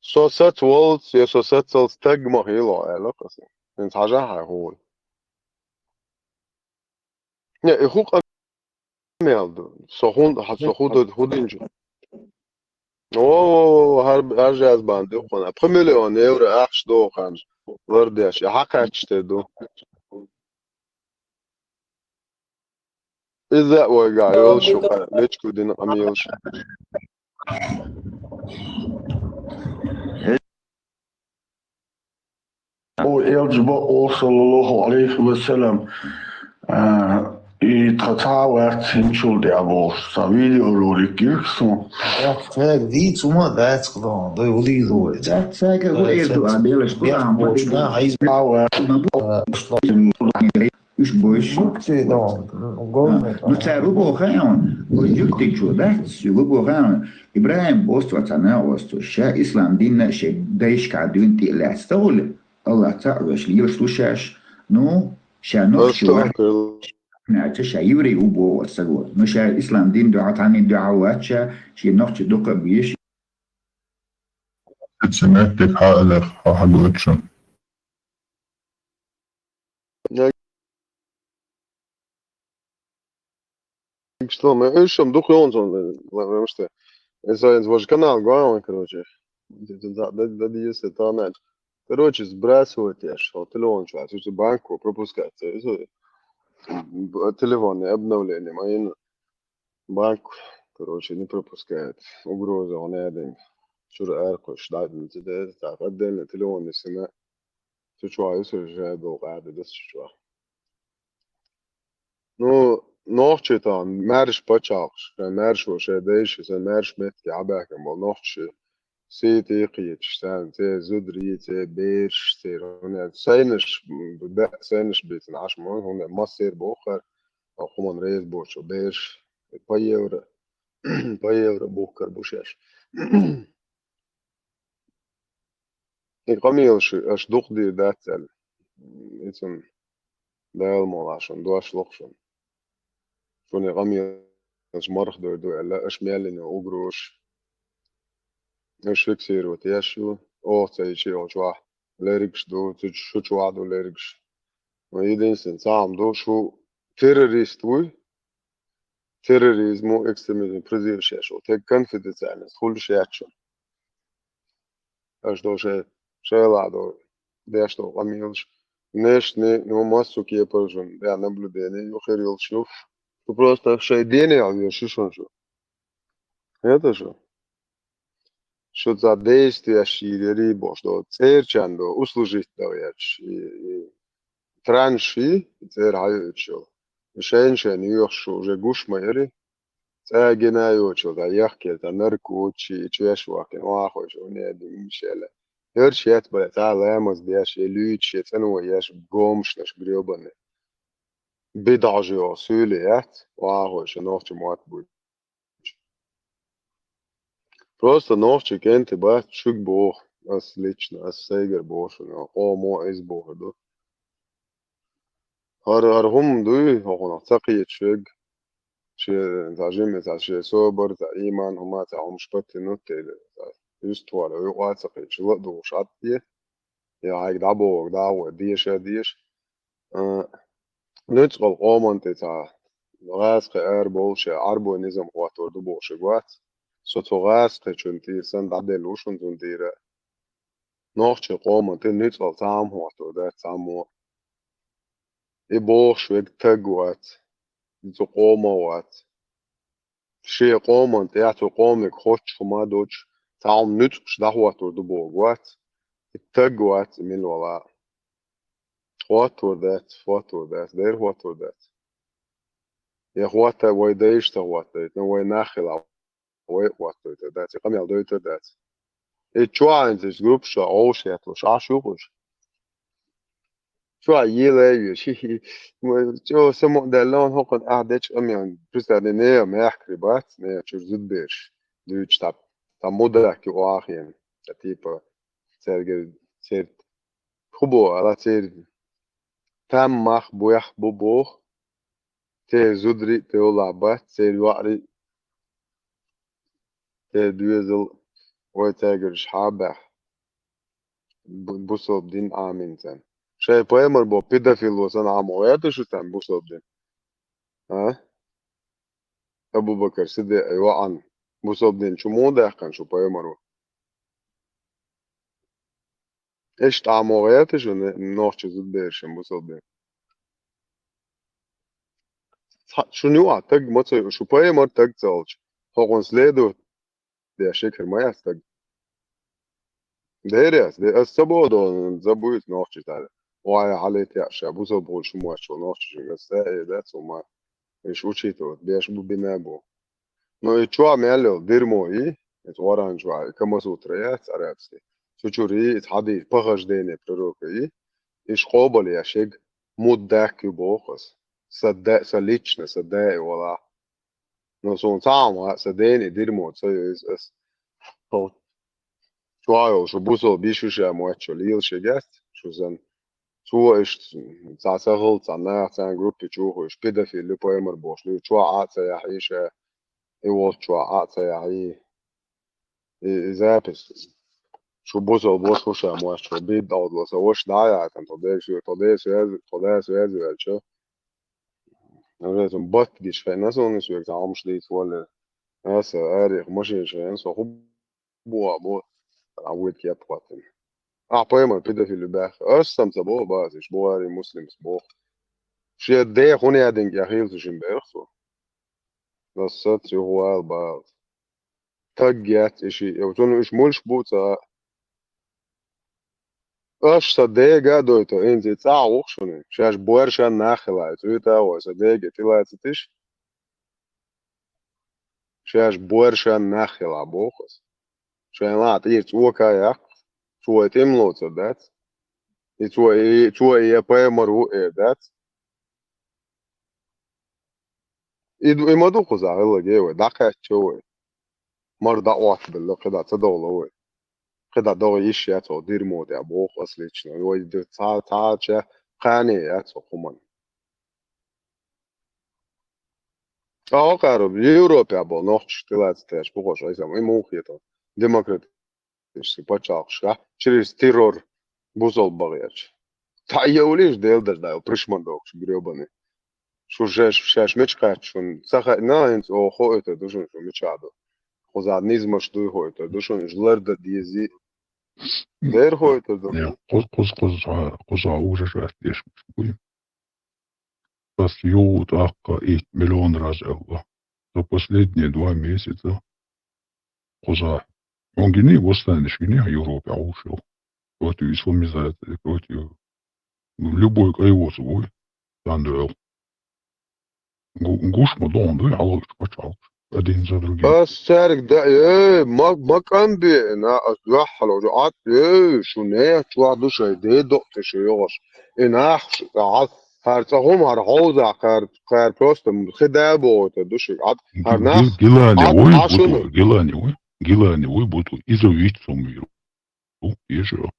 Со сацвалц я со сацалц стаг ма хило, аьлла аса. ХӀинца хьажахьа хьуна. Не, и хӀу къамел ду? Со хӀун, хьа, со хӀу ду, хӀу динчу? О, о, о, хӀар, хӀар жаз бан ду хьуна. Пхи миллион евро ахча доху ханна лардеш, и хьакхаьчча тера ду. Иза а вайгахь йолуш ю, кхара лечкъа дина къамелаш. О, элча бакъо, саллаллаху алейхи ва саллям, А, и тха цхьа а вац хӀинцул тӀехь бохуш, цхьа видеоролик гира суна. Цаьрга дийца хӀума а дац хьуна, дай улийла вай. Дац, цаьрга хӀун эр ду, а, белаш ду, а, ма бу. Цхьа а вац. Уьш бойш. Юкти, да, головне. Ну, цара лубо хаьа хьуна? Ой, юктичо, дац? Лубо хаьа хьуна? ИбрахӀим, оццо цхьа накъосту, ша ислам динна шайн дайшка дуьйна тӀе а лаьцна ца гӀули, Аллах цхьаъ веш, лелаш лу шаьш. Ну, ша нохчи вац, ша еврей ву боху аса саго. Ну, ша ислам дин дуьхьа, цхьанна дуьхьа вац ша, шен нохчи дукха а беш. Ца меттиг хьаалар хьагойту шуна. Что, мы ищем дух, он, он, потому что если он ваш канал, главное, короче, да, да, да, если то, короче, сбрасывать я, что телефон, что, слушай, банку пропускать, телефонные обновления, мои, ну, банк, короче, не пропускает. Угроза, он, я думаю, чура аркуш, да, так, отдельно телефон, если на, цу чу а юсур жа долу къаьда дас чу чу а. Ну, нохчий тахана маьрша пачхьалкхаш, шайн маьршо шайн дайша, шайн маьрша меттиг хьабаьхкина болу нохчий сийти кхеташ, царна церан зударий, церан бераш, церан хӀуна сайнаш, бе-, сайнаш бийцина Ӏаш ма, хӀунда массера боху хӀара, хӀуманна реза боцу бераш, по евро, по евро бухкар бу шаьш. И къамелаш аша дукха дийр дац аьлла. Иза Дала мукъ лахь шуна, дош лоху шуна. Шуна и къамелаш марха дойр ду аьлла, аша мел йина угрозаш. Аша фиксировать еш ю, оха ца йича йолчохь лергаш ду, цу чу-, шу чохь ду лергаш. Но единственное, цхьа хӀума ду, шу террорист вуй, терроризму, экстремизму призываш еш ву, тегга конфиденциальность хуьлуш яц шуна. Аша долу шайн, шайла долу, деш долу къамелаш. Внешне, ну, массо кепара шуна, я наблюдение ю хир йолуш ю. Шу просто шайн денехь веш ю шуна шу. Это шу. Шу цхьа действиеш йийр яра бохуш долу, церачарна долу услужить дала еш. И, и транш и, и церан хьайоьцуш йолу. И шайна-шайна йоьхуш шу уже гуш ма яра. ЦӀа гина йоцург, цхьа яхкина, цхьа наркотикаш, и чеш вахкина, вахойша, у неди, Мишеля. Хьерча яц бара, цхьа ламаз деш, я луьйчу, я цӀанво еш, гомшнаш грёбаный. БидӀажо, суьйле яц, вахойша, нохча мотт буьйцу. Просто нохчий кенти бац, шуьга боху, ас лично, ас сайгара боху шуна, къомо иза бохур ду. ХӀара, хӀара хӀума дуй, хӀокхунах ца кхеташ верг, шен, цхьа жима, цхьа шен собар, цхьа ийман хӀума, цхьа хӀумаш паттинут, цхьа юьстахвала, юкъа а ца кхеташ, ла а духуш Ӏатте, я хьайга дӀабохург дӀа а гӀой, деша а деша. А, нуьцкъала къоман тӀе цхьа гӀазкхи арабовлуш, я Ӏарбой низам хӀоттор ду бохуш вац. Со цу гӀазкхичунна тӀера санна дӀаделла ву шуна цунна тӀера. Нохчийн къоман тӀе нуьцкъала цхьа хӀума хӀоттор дац, цхьаммо. И бохуш верг таг вац, и цу къомо вац. Шен къоман тӀехь цу къомиг хоцчу хӀума доцуш, цхьа хӀума нуьцкъаш дӀахӀоттор ду бохург вац, и таг вац, и мила вала. ХӀоттор дац, хӀоттор дац, дера хӀоттор дац. Я хӀотта вай дайша ца хӀоттайта, ну, вай нах хила вай а хӀоттойтур дац, и къамел дойтур дац. И чохь хӀинца иза группа чохь гӀовш хӀетталуш Ӏаш ю кхуш. Чохь елай веш. Чо само а даьлла, хӀокхунна ахь дечу къамелан, представь, нехан мехкарий бац, нехан чуьра зудабераш дуьйцуш, тӀаккха, тӀаккха мудак ю охьахиъна. Ца типа, цаьрга, церт. ХӀун боху ала церан? Там мах буьйх бу боху. Церан зударий а тевлла бац, церан йоӀарий а, церан доьзал а, вай цаьргара хьа а баьхна. Бу-, бусалба дин Ӏамийна царна. Шайн пайхамар боху педофило санна Ӏамо гӀерта шу царна бусалба дин? А? Абу-Бакар Сиддикъан йоӀана бусалба дин чу муха даьккхина шу пайхамаро? Иштта Ӏамо гӀерта шу не-, нохчийн зудаберашна бусалба дин? Цхьа-, шуна юкъахь таг ма ца ю, шу пайхамар таг ца олчу, хӀокхунна следовать деш хир ма яц таг. Дера яц, де-, ас ца боху, забуьйцу нохчий тӀехь. вай, хьалайтеа ша бусалба хуьлуш хӀума мотташ волу нохчашка аса цӀа а эр дац хӀума. Уьш учитывать беш бу, бина бу. Но и чохь мел йолу дерьмо и, иза Къуръан чохь и Камасутра яц арабский. Цу чуьра и иза хьадийца похождение пророка и, иша къобал еш ерг муддак ю боху аса. Сан да, сан лично, сан да и вала. Но суна цхьа а ма хаьа, сан дена и дерьмо ца йо иза аса. Хьо чохь йолу шу бусалба йиш ю ша мотташ йолу лелаш ерг яц, шу сан. Цо иштта цхьа сахалла цхьа наха царна группе чу хууш, педофил ю, паймар бохуш, ду чохь а ца яхьий ша, и волччохь а ца яхьий. И, и запись. Шу бусалба ваша хӀу ша мотташ, шу бидда Ӏовдало сан ваша дӀа а яхьийтина, тхо дерг шу, тхо дерг шу яз-, тхо дерг шу яз ваьлча. Уже цунна батт гиш хиъна суна, соьга цхьа хӀумаш дийца валле. Аса арех машинаш хиъна, со хӀу боху а боху, а вуьйта кеп хӀоттина. Ахьа паймар педофил ю баьхна. Аса сам ца боху база, иша Бухари, Муслимс боху. Шен ден хӀун яьдинга я хийла цу шин бехк цо. Аса сац юха вала бала. Таг яц и ши, я цунна уьш муьлш бу ца а. Аш сан дега а дойту, хӀинца и цӀахь ву-кх шуна, шаьш боьршан нах хила, и цуьйта а вой, сан дега тӀелацатиш. Шаьш боьршан нах хила боху аса. Шайн лан тӀера цӀока а яккха, цо и тӀемало ца дац. И цо, и, цо и я пайхамар ву эр дац. И ду, и ма ду кхузахь хӀаллакъе вай, дӀакхаьчча вай. Мара дӀаоттабелла, кхидӀа ца довла вай. КхидӀа догӀа йиш яц хӀокху дерьмо тӀехь боху аса лично. Вай ди-, цхьа, цхьа а ча кхане яц хӀокху хӀуманна. ТӀаккха хӀокхара Европехь болу нохчаш тӀелаца теш бу хӀорш Ӏийса, и муха хетал? Демократический пачхьалкхашкахь через террор бусалба бан гӀерташ. Цхьа а йовлийша Делан дажна, пришмандовкаш грёбаный. Шу шаьш, шаьш мича кхаьчча шуна ца хаьа, хӀинца оха хоуьйтур ду шуна, шу мичахь ду. Кхузахь низамаш дуй хоуьйтур ду шуна, уьш лардан дезий. Дера хоуьйтур ду. Не, кхуз-, кхуз-, кхузахь, кхузахь уже шаьш дешмаш буй. Ас юха тӀаккха итт миллион раз аьлла. За последние два месяца кхузахь. Он гиний, восстаниеш гиний, Европе хьовшал. Против исламизации, против, ну, любой кайвоца вой, Сандуэл. Гу-, гуш ма догӀун дуй, хьалхалгаш пачхьалкхаш. Один за другим. Ас цаьрга да, э, ма, ма кӀам бе, на, ас дуьххьал уже Ӏад, э, шу нехан чохь ду шай, де докъ те шу йогӀуш. И нах ш-, Ӏад, хӀара цӀа хӀума, хӀара хьовзахь, кхара, кхара просто хи да а бохуьйтур ду шуьга. Ӏад, хӀара нах, Гил-, Гилани Ӏад, вуй, Ӏа шуна. Буту, Гилани вуй, Гилани вуй, буту, иза виц сум виру. Ву, ешо.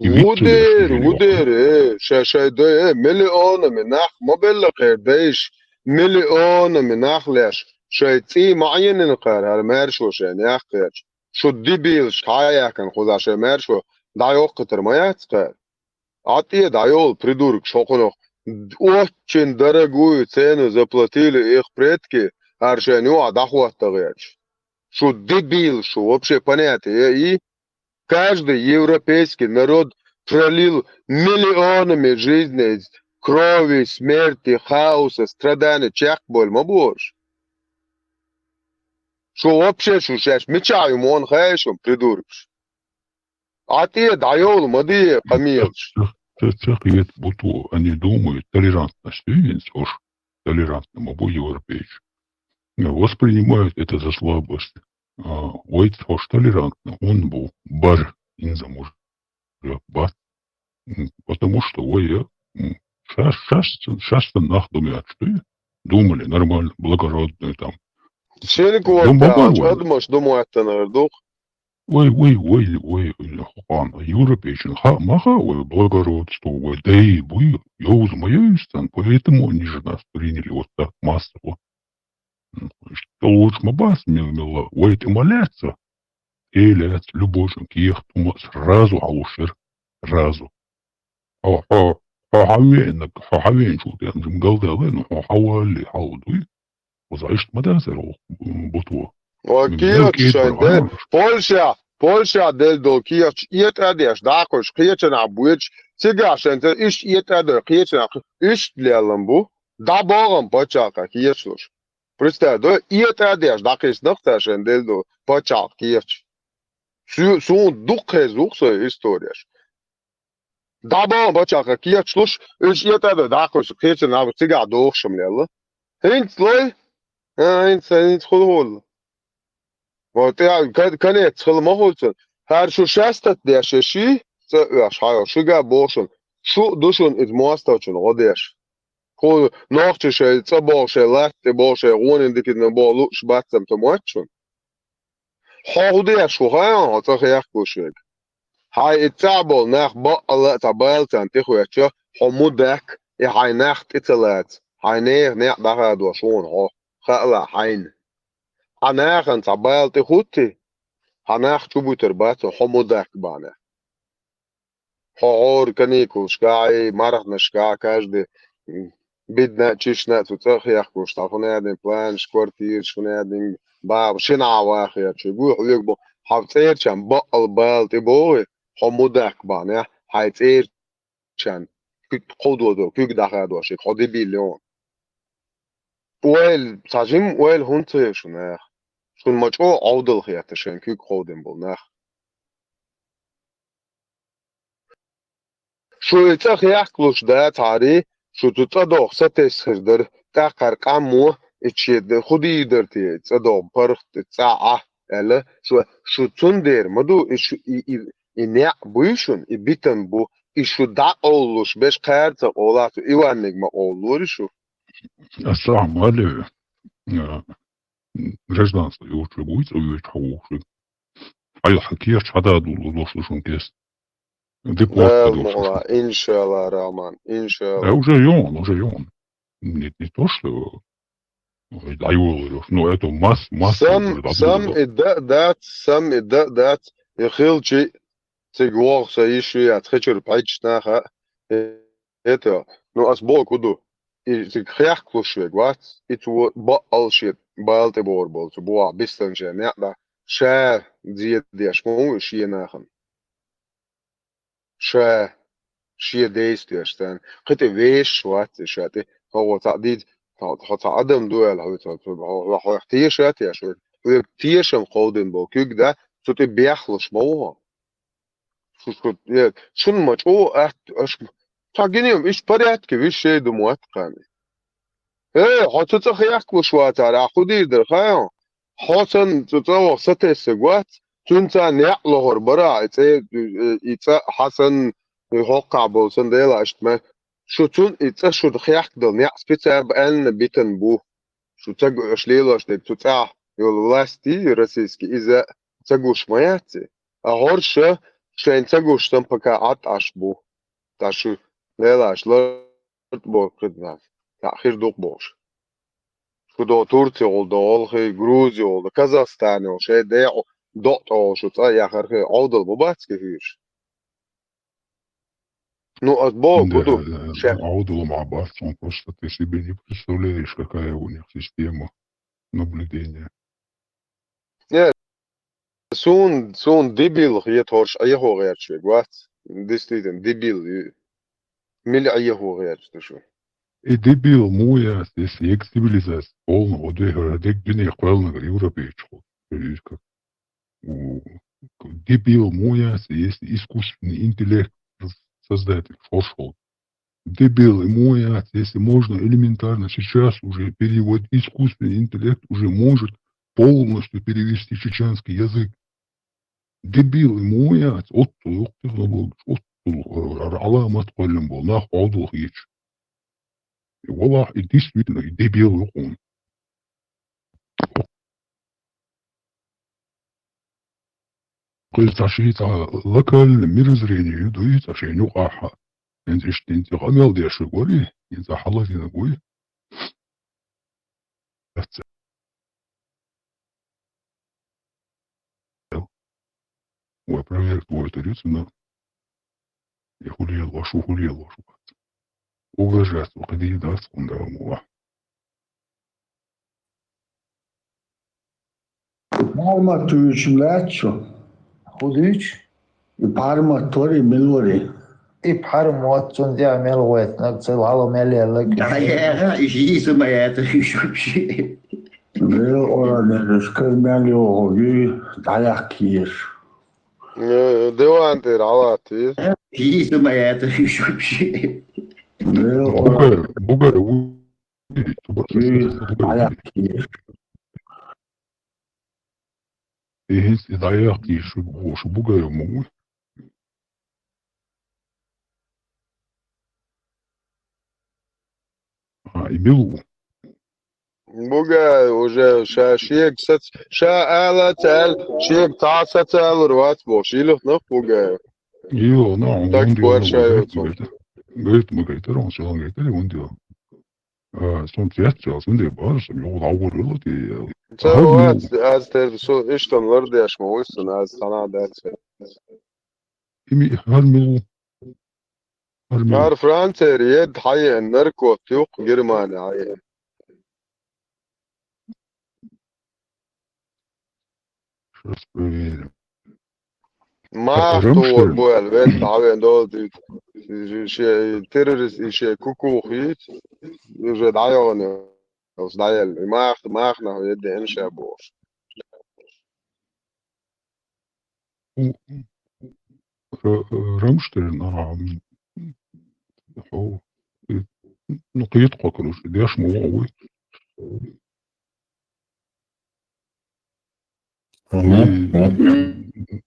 И виццу деш Вудер, вудер, э, ша-, шай дай, э, миллионами нах ма белла кхер дайш, миллионами нах леш, шай цӀий ма Ӏенина кхара, хӀара маьршо шайн яккхерча. Шу дебилаш хьа а яьккхина кхуза шай маьршо, дӀайоккхуьйтур ма яц кхара. Ӏа тӀе дӀайолу, придурок, шо кхунах очень дорогую цену заплатили их предки, хӀара шайн юкъа дӀахӀотта гӀерташ. Шу дебил, шу вообще понятие и? Каждый европейский народ пролил миллионами жизней крови, смерти, хаоса, страданий, чекхбойла ма бу уьш. Шу вообще шу шаьш мичахь ю мона хаьа шун, придуркаш? Ӏа тӀе дӀайовла ма де, къамелаш. Ца, ца, ца хета буту, они думают, толерантность, видите, уж толерантно ма бу европейцы. Воспринимают это за слабость. А, вай цхьа толерантно, он бу бар, инза мужа бац. М, потому что вай, м, шаш, шаш, шаш сан нах думаят, что и думали нормально, благородные там. Шелик вот, да, адамаш думаят, наверное, дух. Вай, вай, вай, вай, вай, хӀокхарна, европейцийн хаа ма хаьа вай благородство, вай дай буй, йовза ма йовза царна, поэтому они же нас приняли вот так массово. М, иштта лучше ма бац мила-мила, вай тӀе ма лаьцна, тӀе лаьцна, любой шун кехат хӀума сразу хьалушира, сразу. Хьо, хьо, хьо хьан веанарг, хьо хьан веанчул тӀе жима галдаьлла, ну, хьо хьан валале хьал дуй? Кхузахь иштта ма дацара оха, м, бутво. Ой, кехат шайн де. Польша, Польша делла долу кехаташ этӀа а деш, дӀакхуьйсуш, кхечанхьа боьдуш, цигахь шайн ца иштта этӀа а дой, кхечанхьа, иштта леллан бу. ДӀабогӀан пачхьалкхе кехаташ луш. Представь, да, этӀа а деш, дӀакхийсинарх цара шайн делла долу пачхьалкхан кехаташ. Су-, суна дукха хезна ву-кх сайн историяш. ДӀабо бачаха кечалуш, уьш этӀа а дай, дӀакхуьйсу, кхеча наб цигахь дохуш-м лелла. ХӀинца лой? А, хӀинца, хӀинца хуьлу хӀулла. Вай тӀе ка-, конец хила ма хуьлу цуьнан. ХӀара шу шаьстат деш я ши, цӀа а оьхуш хьайо, шуьга а боху шуна, шу а ду шуна иза мостагӀчунна гӀо деш. Кху нохчи шайн цӀа боху, шайн латта тӀе боху, шайн гӀонин дикина боху лууш бац-м ца моьтту шуна. Хьо хӀун деш ву хаьий, хьо цӀа хехкалуш верг? Хьайн и цӀахь болу нах баккъалла а цхьа бала царна тӀехӀоьттича, хьо мудак, и хьайн нах тӀе ца лаца, хьайн нехан некъ дӀахадош ву хьуна хьо, хаалахь хьайна. Хьан нахана цхьа бала тӀе хӀуттий, хьан нах чу буьтур бац хьо, хьо мудак бахьанехь. Хьо хьора каникулашкахь, марханашкахь, каждый, м, бидна а, чишна а цу цӀа а хехкалуш, цхьа хӀун аьлла планаш, квартираш, хӀун аьлла баба, шина а вахарчу гуй хьоьга бо, хьан цӀерачарна баккъал бала тӀе богӀий, хьо мудак бахьанехь, хьайн цӀерачарна куьг кховдо, куьг дӀахадо шега, хьо дебил ю хьуна. Ойла, цхьа жимма ойла хӀунда ца йо шуна, нах? Шуна ма чӀогӀа Ӏовдал хетта шайн куьг кховдина болу нах. Шу и цӀа хехкалуш дацахьара, шу цу цӀа догӀу сатесса хир дара, тӀаккха хӀара къамо, и шен де-, хӀун дийр дара те, цӀа догӀу паргӀат, цӀахь Ӏа, аьлла, шу, шу цундела ма ду, и шу, и, и, и неӀ буй шуна, и битан бу, и шу дӀакъовлалуш берш кхара ца къовлахь, цу Иванниг ма къовлалора шу. Ассаламу алейкум. А, гражданство йолчу вуй цӀа воьдуш хьо вохуш. Хьайла хьан кехат хьан да ду луш ду шуна кест. Дала мукъ лахь, иншалла, Рахман, иншалла. Да, уже ён, уже ён. Не, не то, что, ой, дӀайолалуш. Ну, это масс-, масса Сам, уже сам дӀадолало. И да дац, сам и да дац, и хилчи, цига вогӀу сан йиш ю яц, хи чуьра пхьайташ наха, э, это, ну, ас боху ду. И цига хехкалуш верг вац, и цо баккъал шен бала тӀе богӀур болу, цу бохахь бистан шен некъ дӀа, ша зен деш ма ву и шен нахана. Ша, шен действиеш царна. Кхин тӀе вешаш вац и ша тӀе. Хьо цхьаъ дийца, хьо, хьо цхьа адам ду аьлла, хьо, хьо, хьо, хьо, хьох теша а тешаш верг. Хьоьга тешам кховдина болу куьг дан, цу тӀе бехлуш ма ву хьо. Шу, шу, э, шуна ма чӀогӀа атта, аша, цхьа гинем, иштта порядке, виш шай ду мотт кхана. Э, хьо цу цӀа хехкалуш вацара, ахь хӀун дийр дара, хаьий хьо? Хьо санна цу цӀа ваха сатессаг вац, цуьнца некъ лохур бара, и цӀе, и цӀа хьан санна, и хӀоккхахь болу санна, Дела иштта ма. Шу цунна и цӀа шуна хехкадала некъ специально аьлла битан бу. Шу ца гуш лелош дерг цу цӀахь йолу власти российский иза ца гуш ма яц и. А хӀорш шайн ца гуш санна пока Ӏад Ӏаш бу. Ткъа шу лелаш лар боху кхиднах, цхьаъ хир ду-кх бохуш. Шу до Турци гӀулдо, гӀолхий Грузи гӀулдо, Казахстане гӀулдо, шайн декъу доӀ тӀе гӀолу шу цӀа яхархи Ӏовдал ма бац кхи хьуьйш. Ну, ас боху, да, ду, да, шен Ӏовдал ма бац, он просто ты себе не представляешь, какая у них система наблюдения. Не, суна, суна дебил хета хӀорш Ӏехо гӀерташ верг вац. Действительно, дебил ю. Мила Ӏехо гӀерташ ду шу? И дебил муй яц, если ек цивилизация полна, вот я говорю, дек дуьне кхоьллинарг европейчу ху. Как у, дебил муй яц, если искусственный интеллект создать хӀорш ху. Дебил и муй яц, если можно элементарно сейчас уже перевод, искусственный интеллект уже может полностью перевести чеченский язык. Дебил и муй яц, оттул юкъе, оттул, э, Ӏаламат кхоьллина болу нах Ӏовдал хеташ. И валлахь, и действительно, и дебил ю хьуна. Кхуьнца шица локальный мирозрение ю дуй, цхьа шен юкъахь. ХӀинца иштта хӀинца къамел деш вари, хӀинца хьалазина вуй. Вай проверка вайтур ю цунна. И хӀун лелош ву, хӀун лелош вац. Угрожать ву, кхидийр дац, хӀунда а муха. Пармат дуьйцу лаьттачу. ХӀун дуьйцу? И пармат вари, мила вари? И пармат, цунна тӀехь мел гӀойтинарг, ца вала мел яьлларг. ДӀаяха, и ши са ма яцара, и шу ши. Мел ора дерриш, кара мел йохург ю, дӀаяккхийша. Э, диван тӀера хьалаттийра. Хийса ма яцар уж вообще. Бугай, бугай, у-, М, бугай. Хьалаттийра. И хӀинца и дӀаяккха йиш ю, шу бугай ма вуй. А, и мила ву? Бугай уже ша шега сац-, ша ала ца аьлла, шега цхьа сацалур вац бохуш, йилхнах бугай. Йилхнах, так хӀунда йилхнах, гайта ма гайтара, хӀунда йилхна гайтара, хӀунда йилхна. А, сон цецвелла, сон де бара, сон йогӀу дӀагӀур йилла те. Ца вац, аз тера со иштта лардеш ма вуй сан, аз цхьана дац. И ми-, хӀара мила ву? ХӀара мила ву? ХӀара Францера едда хьаеана, наркот юккъе Германе хьаеана. Щас проверим. Мах тохар бу аьлла, вен дӀавен долу дуьйцу. Шен террорист, и шен кукух йийца, уже дӀайогӀана, дӀаелла. И мах, махнах ведда ша бохуш. У, ра-, Рамштайн, а, м, хьо, и, ну, кхета кхо, короче, деш ма ву вуй. Мгм. И,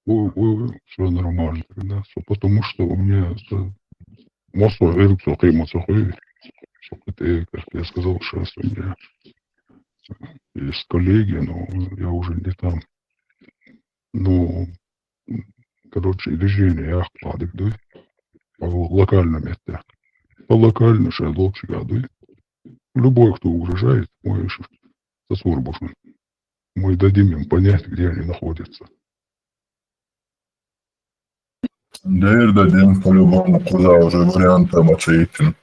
у, у, всё нормально, да, всё, потому что у меня с-, массо а гӀирг со кхима ца хуьй, со кхета, э, как я сказал, щас у меня есть коллеги, но я уже не там. Ну, короче, и движение яхкъалахь дика дуй. По локальному метте. По локально шайн ловчуьга дуй. Любой, кто угрожает, мы ещё сосур бушун. Мы дадим им понять, где они находятся. Дер дадим по-любому, кхуза уже вариант там очевиден.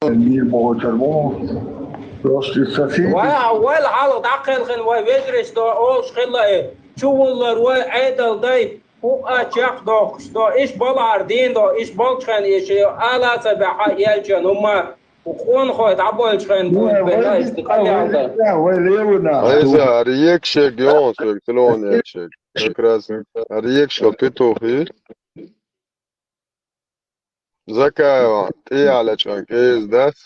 Мир бохучар бу. Просто саси. Вай, вай, хьалха дӀакхелхина вай вежарий до, олуш хилла и. Чувуллар вай, Ӏедал дай, хӀуъа чекхдоккхуш до, иш балахьара дийна до, иш болчхьана иш ала ца баьхьа елчан хӀумма. Къонахой дӀабойлчхьана бу, вай, белла, вай, иш вай, кхаллал дай. Вай, вай, левана. Айза, ара екшег йогӀун соьга, телефон екшег. Как раз ара екшо петухи. Закаева, тӀеяхьлачкъан кӀеза дац?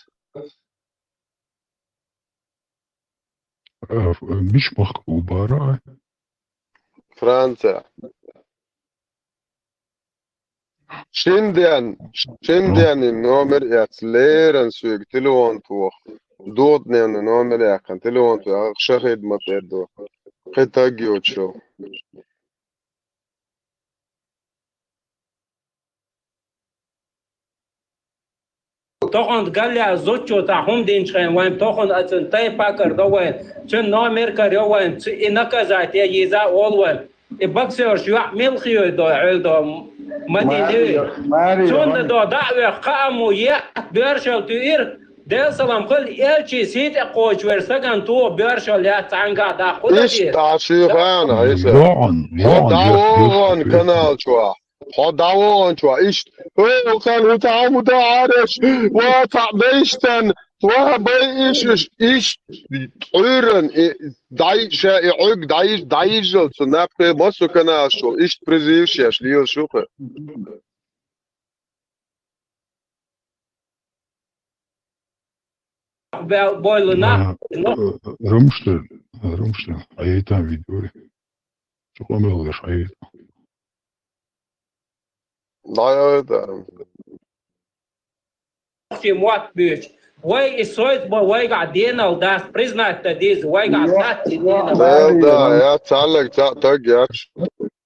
Э, мича махка ву бара? Франция. Шин ден, шин денна номер эц, леран соьга телефон тоха. Додневна номер яьккхина, телефон тоха, шахид ма тӀе ду. Кхин таг йоцу. Тохана галля зудчо цхьа хӀума динчхьана вайн, тохана ацун тайпа кара до вайн, цун номер кара йо вайн, цу и наказать я йийза олу вайн. И боксерш йоӀ милха йой до, хьоьл до, ма дийна. Мари, Мари, Цунна Мари. До дӀа а вех, кхаа мо е, боьршал туьир, Дела салам хила, элчий сий тӀе кхочу вер саган тугӀа боьршал яц цхьаьнгахь даккха хӀун дан Иштта деза? Шу хана, Айса. ВогӀан, Хьо вогӀан, дӀавогӀан канал чохь. Хьо дӀавогӀан чохь. Иштта. О, хан, хӀу цхьа хӀума дан Ӏараш. Ва цхьа бейштан. Ва бай иш, иш, иш. Ӏуьйран, и, дӀай, ша, и Ӏуьг, дӀай, дӀайижал, цу напхе, массо каналаш чу. Иштта призыв шеш, лела шуха. Бел-, бойла нах, А, но. Э, Румштен, Румштен, а я и там видео. Чё, къамел деш, а я и там. Да, я это. Чи мотт буьйцу. Вай и сойтба вайгахь денал дац, признать дан деза, вайгахь Йо, сацци йо, денал. Да, да, я цаллаг ца таг яч.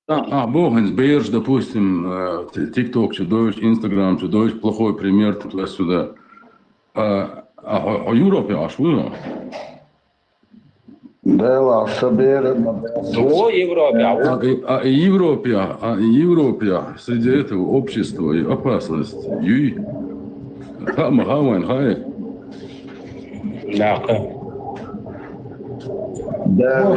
А, а, бу хӀинца бераш, допустим, э, ти-, TikTok чу дойтуш, Instagram чу дойтуш, плохой пример туда-сюда. А, а хьо, хьо Европе Ӏаш вуй? Дела, са бера ма бера. Ву Европе, а ву. А, и, а, и Европе, а, и Европе, среди этого общества и опасность. Юй. Ха, ма, ха, вайн, хай. Нахуй. Да,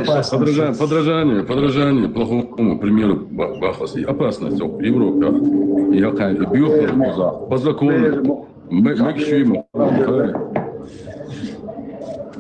подражание, подражание плохому примеру ба-, бахас. И опасность в Европе. Я кай, и бьёт по закону. Мэ-, мэгши ему.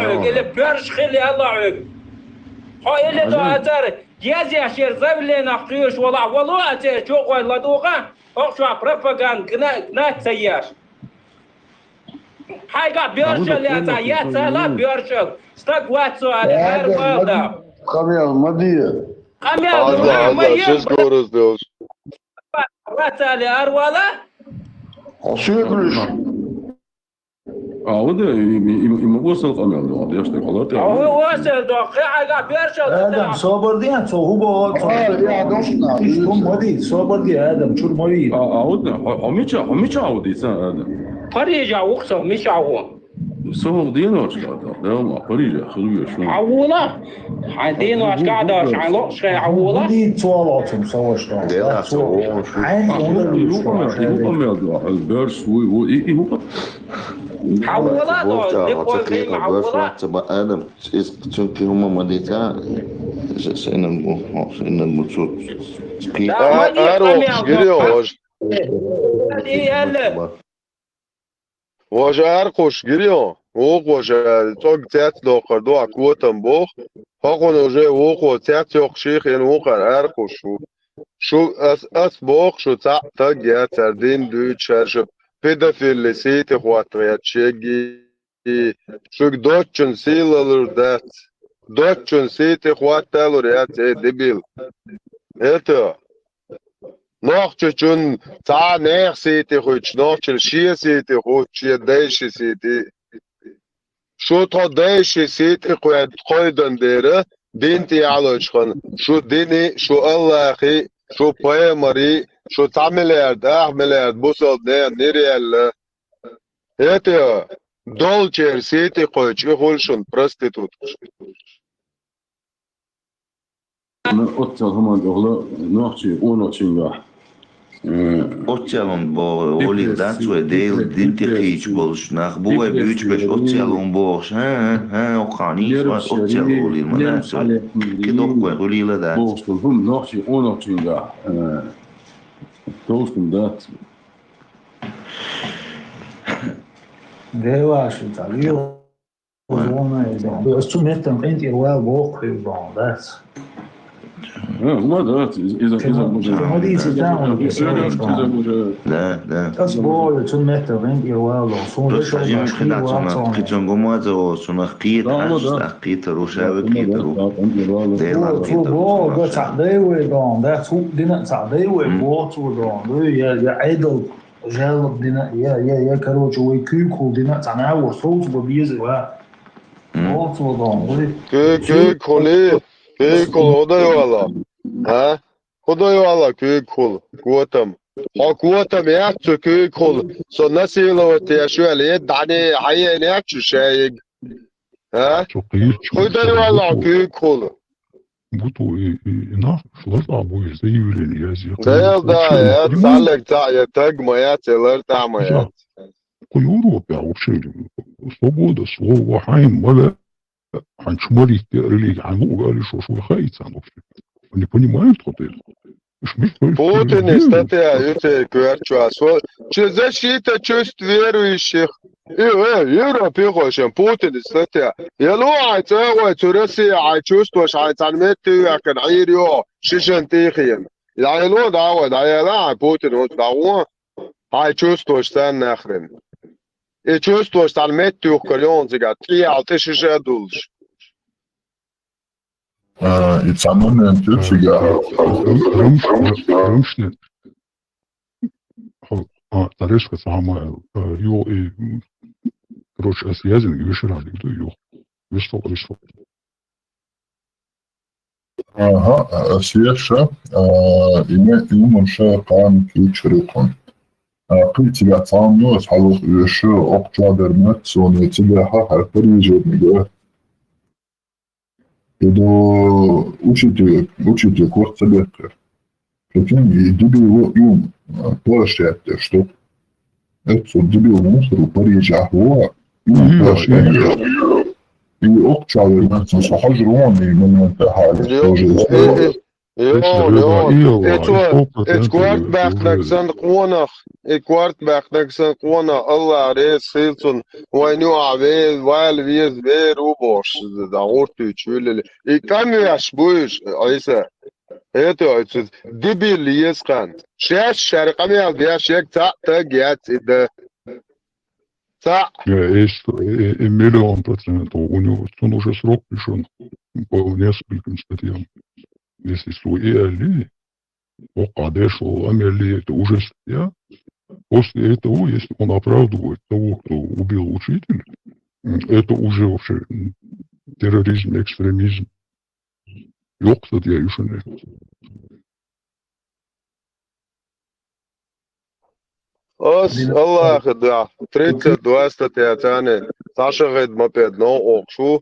хьоьга, или боьрша хила аьлла хьоьга. Хьо или до ацара, езъяшера заявленех кхоьруш волахь, вало ацара чу гӀой ладугӀа, хӀокху чохь пропаганда гна-, гнать ца еш. Хьайгахь боьрша лаьцахь, яц ала боьрша. Стаг вац со аьлла, ара вала. Къамел ма де. Къамел ма де. Вац аьлла, ара вала. Хьо соьгуш. А, вот, э, и, и, и, и ма осал къамел ду, деш тӀе хьалар тӀе. А, осал ду, кхин хьайгахь боьрша. Адам, собар де, цо хӀун боху, цо. А, я, дошна. ХӀун ма де, собар де, Адам, чур ма вий. А, а, вот, э, хьо, хьо мича, хьо мича ву дийца, Адам? Парижа ву со, мича ву? Со хӀокху деношка а, да, ма Парижа хила веш ву. Хьан вула? Хьайн деношка а, да, хьайн локхуш хьайн хьан вула? Ди цо лоцум со вашка. Дела цо вогӀуш. Хьайн вула, юкъа мел ду, боьрша вуй, ву, и, и, ву. Хьан вула, да, дикъой хьайн хьан вула? Ца ба Адам, цис цунки хӀума ма дица, се-, сенан бу, хо, сенан бу цу. Да, ма ди, а, ма ди, ма ди, ма ди. Важа аьркхуш гирио, вукхо ша цӀог цец доккхар дуа котам боху, хӀокхуна уже вукхо цец йоккхуш хин вукхар аьркхуш ву. Шу ас, ас боху, шу цхьаъ таг яцара дин дуьйцу шаьрша педофилли сийти хӀотта гӀерташ егги, шуьга доччун сийлалур дац, доччун сийти хӀотталур яц, э, дебил. Это Нохчочун цхьа а нехан сийти хуьттуш, нохчалла шен сийти хуьттуш, шен дайши сийти. Шу тхо дайши сийти кхоьд-, кхойдан дера, дин тӀехьалочу хана, шу дини, шу Аллахи, шу пайхамари, шу цхьа миллиард, ах миллиард бусалба нехан нир яьлла. ХӀета, долчеран сийти кхойчу и хуьлу шуна проституткаш. Оццул хӀуманна тӀехула нохчийн къонахчуьнгахь, э, оццул хӀума боху, олийла дац вай, Делан дин тӀе кхийча болуш нах бу вай буьйцуш берш, оццул хӀума бохуш, хӀа, хӀа, хӀа, оккхахьа нийса вац, оццул олийла ма дац вай. Кхидоккхой хуьлийла дац. Бохуш долу хӀума нохчийн къонахчуьнгахь, э, товш хӀума дац. Дела шу ца лийла. Оза вон ай дон. Ас цу меттан къинтӀера вала боху хир дон, дац. Э, ма дац, иза, иза, иза уже. Ма дийца дан, иза уже. Да, да. Ас боху, цу меттан къинтӀера вала дон. Сун просто хьажимаш хи дац, сунах кхин гума за о, сунах кхета хьаш, сунах кхетар у, шаве кхетар у. Дела кхетар у, сунах. Цо боху, га цхьа дай вай дон, дац, хӀу дина цхьа дай вай боху цо дон. Ду, я, я Ӏедал. Жалоб дина, я, я, я, короче, вай куьйгахула дина, цхьа нагӀо совцур бан беза, ва. Мгм. Совцур бан, вай. Куьйг-, куьйгахула, куьйгахула хӀун дай вала? А? ХӀун дай вала куьйгахула? Котам. Хьо котам яц цу куьйгахула? Со насиловать еш ваьлла, е дӀане, хьаена яц шу шаьйиг? А? Цо кхийрча хӀун дай вала куьйгахула? Бу ту и, и, и нах лартӀахь бу иза заявление язъе. Дел да, я цхьаллаг цхьаъ, я таг ма яц, я лартӀахь ма яц. кху Европе вообще, свобода слова, хьайн ма ве, хьайн чу ма литте религи, хьайн луъу галли шоаш вай хаийцан вообще. Они понимают, что это? Уж мир, то есть, Путин э, статья, это коьрчу, а со, че защита чувств верующих. И, э, Европе хошем, Путин статья. Я луай, цевой, цу Россия, ай чувствуешь, ай цан метты, я кан айрио, шишен тихим. Я лу, да, вот, да, я, да, Путин, вот, да, вот. Хьайн чувствуешь, царна нахрен. И чувствуешь, царна меттух кар йон цигара, тӀе ал тӀе шиша дуллуш. А, и цхьа момент ю цигара. Рамш-, рамш-, рамшни. Хо, а, тарешка сама, а, ю, и, м, короче, ас язин, вешера, ю, ю. Вешера, вешера. Ага, а, ас еш ша, а, име, имам ша кхана кийча хӀиркхун. А, кхин цигахь цхьаммо ас хьалха оьшу, окху чохь дара мац, суна цигахь хьан Парижерниг а. И до учитель, учитель курс ца беккхира. Прикинь, и дебил ву, и, а, площадь, что? Это дебил мусор, Парижа, во, и площадь. И окху чохь вернется, со хьажа вон, и момент хьале, тоже. Йо, йо, йо. Эцо, эц корт баьхнаг сан къонах, и корт баьхнаг сан къонах, Аллах реза хилла цунна, вайн юа ве-, вала веза вер ву бохуш, да, гӀуртуьйтуш вуьллали. И къамеш буйш, Ӏийса. Эцо, эцо, дебил еза хан. Шаьш шаьра къамел деш, яг цхьаъ таг яц и да. Цхьаъ. Э, эс, э, э, миллион процентов. У него, цунна уже срок пришёл по нескольким статьям. Если слуги али, о, конечно, он али, это уже статья. После этого, если он оправдывает того, кто убил учителя, м, это уже вообще, м, терроризм, экстремизм. Йоккха статья ю шуна. Ас Аллахьа дуьхьа, тридцать два статья царна, цхьа шахид ма пед новкъа шу.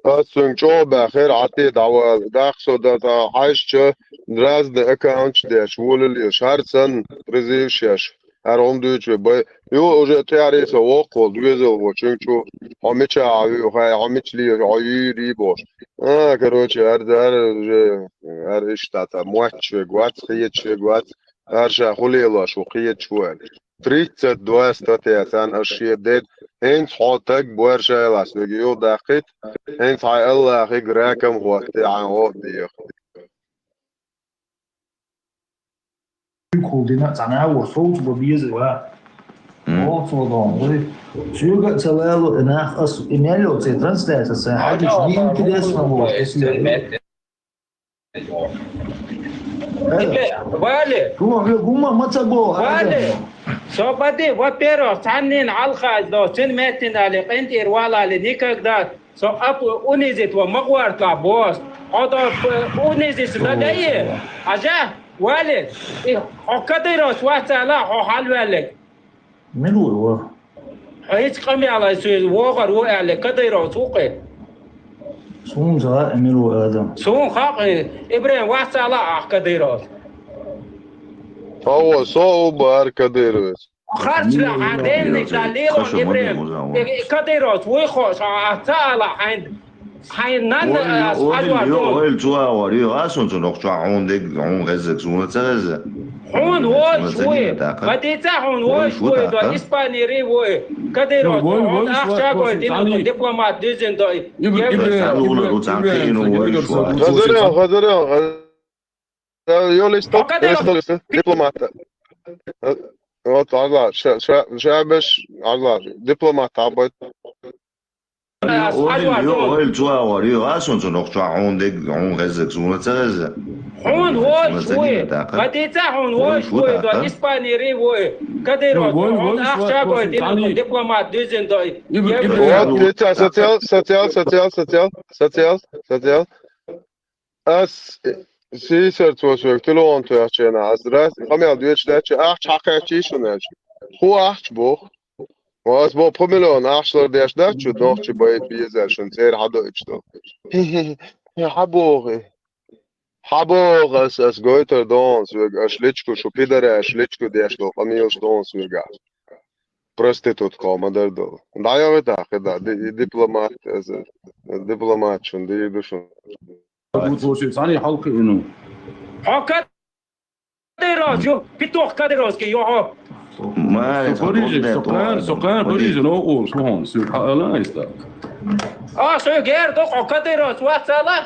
Ас цуьнга чӀогӀа баьхира, Ӏатте дӀавала. Даха со дан хьаьжча, разный аккаунташ деш, волале, шар санна, призываш еш. ХӀара хӀума дуьйцу вай. Ю, уже тӀаьхьаре со воккхаволу, доьзал волчуьнга чу, хьо мичахь вуьйу, хьай, хьо мича леза, хьо юьйрий бохуш. А, короче, хӀара, хӀара уже, хӀара иштта, цхьа мотташ верг вац, кхеташ верг вац, хӀара ша хӀун лелош ву, кхеташ ву аьлла. Тридцать два статья царна аш шен дед, хӀинца хьо таг бу, хӀара ша ялахь соьга юхадаккхийта, хӀинца хьайн Аллахьига ракам хӀотте, хьайн гӀо а деха. Кхул дина цхьа нагӀо совца бан беза ва. М. Оцо дон, вай. Соьга а ца лало, и нах ас, и мел йолу церан трансляция, сан хьагиш, дин интересно вот, если. Вали. Гума, гума, ма ца бо, Вали. Адам. Со бади, во-первых, цхьаннина хьалха из до, цин меттина али, къинтӀера валали, никогда. Со ап унизить ва ма гӀортахь бос. Хьо до унизить ца даье. Ажа, Вали, и хьо Кадыровс вац ала, хьо хьалваьллиг. Мила ву вара? Хьо хӀинца къамел ай соьга вогӀур ву аьлла, Кадыровс ву кхе? Суна ца хаьа, мила ву адам. Суна хаьа, Ибрахим вац ала ахь Кадыровс. Хьо ву, со ву бара Кадыровс. Харцваьхьа денниг дан лело Ибрем. Кадыровс вуй хо, ша ца ала хьайн, хьайн нанна ас хьажор ду. Ойла цу агӀор, ю, ас хӀун цунах чохь хьуна дерг, хьуна хеззарг суна ца хеза. Хьуна вуй, ма дийца хьуна вуй, вуй до Испанери вуй. Кадыровс, хьуна ахча гой дина дипломат дизин до. Ибрем, Ибрем, Ибрем, Ибрем, Хазаран, Хазаран, Хазаран. Э, йо, листо, листо, листо, дипломат. Э, вот, Алла, ша, ша, ша беш, Алла, дипломат, абай. Ю, ойла, ю, ойла, чуагӀор, ю, ас хӀун цунах чохь хьуна дерг, хьуна хеззарг суна ца хеза. Хьуна вуй, ма дийца хьуна вуй, до Испанери вуй. Кадыровс, хьуна ахча гой дина дипломат дизин до. Вот, дийца, социал, социал, социал, социал, социал, социал. Ас сийсара цо соьга телефон тоьхча, ас здрасте, къамел доьчу даьча, ахча хьакхаьччий шуна аьлча. ХӀун ахча боху? Ас боху, пхи миллион ахча лардеш дац шу, нохчи байта беза шуна церан хьадоуьйтуш долу. Хьан боху? Хьан боху ас, ас гойтар дон соьга, аш личку, шу пидараш личку деш долу къамелаш дон соьга. проститутка ма дар долу. ДӀайогӀи тӀаккха, да, ди-, дипломат, э, дипломат шун, дийр ду шун. Гуд воши, цхьаьна хьалкхиъна. Хьо кадыровский, ю, петух кадыровский, ю хьо. Со Париже, со кхана, со кхана Париже, но, о, слухун, су хьаала айста. А, со гер ду, хьо кадыровский, вацала?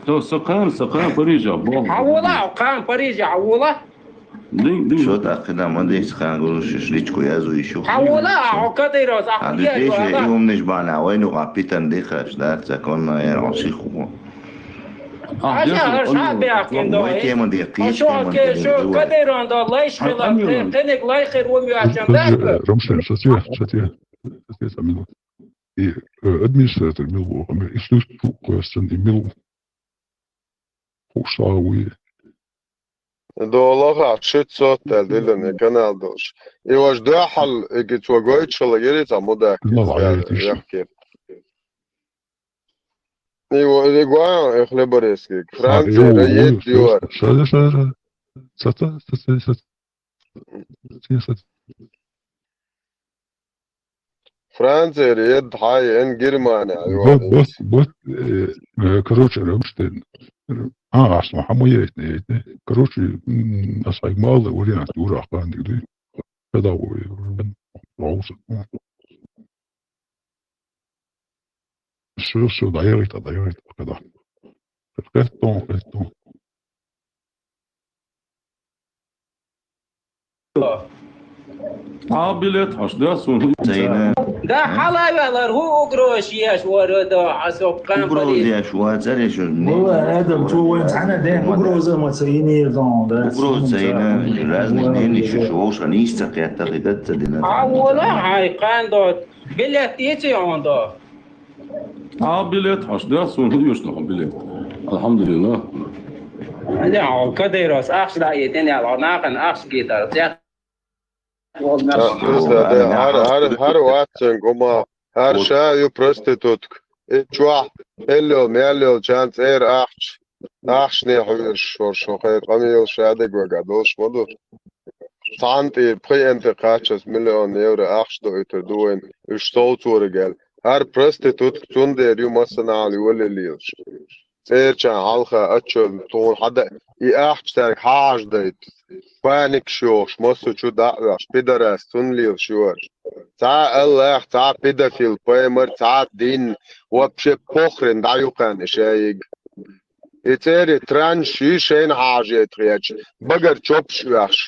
Со, со кхана, со кхана Париже, бо. Хьавола, хьо кхана Париже, хьавола? Дин, дин. Шо тӀаккха ма дийца кхана гуруш, личку язу ишо. Хьавола, хьо кадыровский, а, а, диши, и умниш бана, вайну а питан дихаш, да, законно, я, а, шиху. А, я, а, шабе, а, кендо, вай, э? Тема де, а, киш, шо, тема ке, де, шо, жува. Кадыровский, да, лайш, а, хила, амин. Те-, тенек лайхер, вон, я, а, чам, да? Рамшан, сатья, сатья, сатья, самин. И, э, администратор мил бу, и слуш, и мил. Хуш сагӀа вуй. Долахь ши цот аьлла дилан и канал долуш. И ваш дуьхьал иги цо гойтуш хила гири цхьа мудак. Канал яхкер. И во-, и гуан, и хлеборезки. Францера ед юар. Шада, шада, шада. Сата, сата, сата. Сата. Францера ед хьай, эн Германия. Бат, бат, бат, э, э, короче, рамштен. А, ас ма хьама яйтне, яйтне. Короче, м, ас хьай мала вариант, ура, ахлан дигдуй. Когда вы, м, раус, м. Всё, всё, доехать, доехать, когда. Хэтон, хэтон. А билет хьаш да, сун. Цайна. Да, хьалавелар, хӀу угроза еш вара да, хьасоб кан. Угроза еш ва, царе шу. Валла, Адам, чу вайн цхьана ден угроза ма ца йинийр дон, да. Угроза цайна, разный мнение шу, шу, шу, нийса ца кхетта, хи дац ца дина. А, валла, хьай кан дот. Билет ици он до. А билет хьаш да, сун юш нахал билет. Алхьамдулиллах. Аля, а, кадыровский ахча да етен, я, нахана ахча гитар. Я. А, просто, да, хьар, хьар, хьар ваццен гума, хьар ша ю проститутка. И чохь, эллел, меллел, чан цӀера ахча. Ахчане хьуьйсуш шура, шун хай къамел ша дегвага долуш ма ду. Цхьана тӀера пхи энтӀа кхаччалц миллион евро ахча доуьйтур ду вайна, уьш совцориг аьлла. ХӀара проститутка цундела ю массанхьа йолалелаш. ЦӀерачан хьалха отчет тхуна хьада, и ахча цаьрга хьажадайта. Паникаш йохуш, массо чу дӀа а оьхуш, пидорас цунна лелаш ю аьлла. Цхьа а Аллах, цхьа а педофил, паймар, цхьа а дин, вообще похрен дӀа ю кхаьнна шайиг. И цӀера транш йий шайна хьажа яйта хеташ, багара чопаш оьхуш,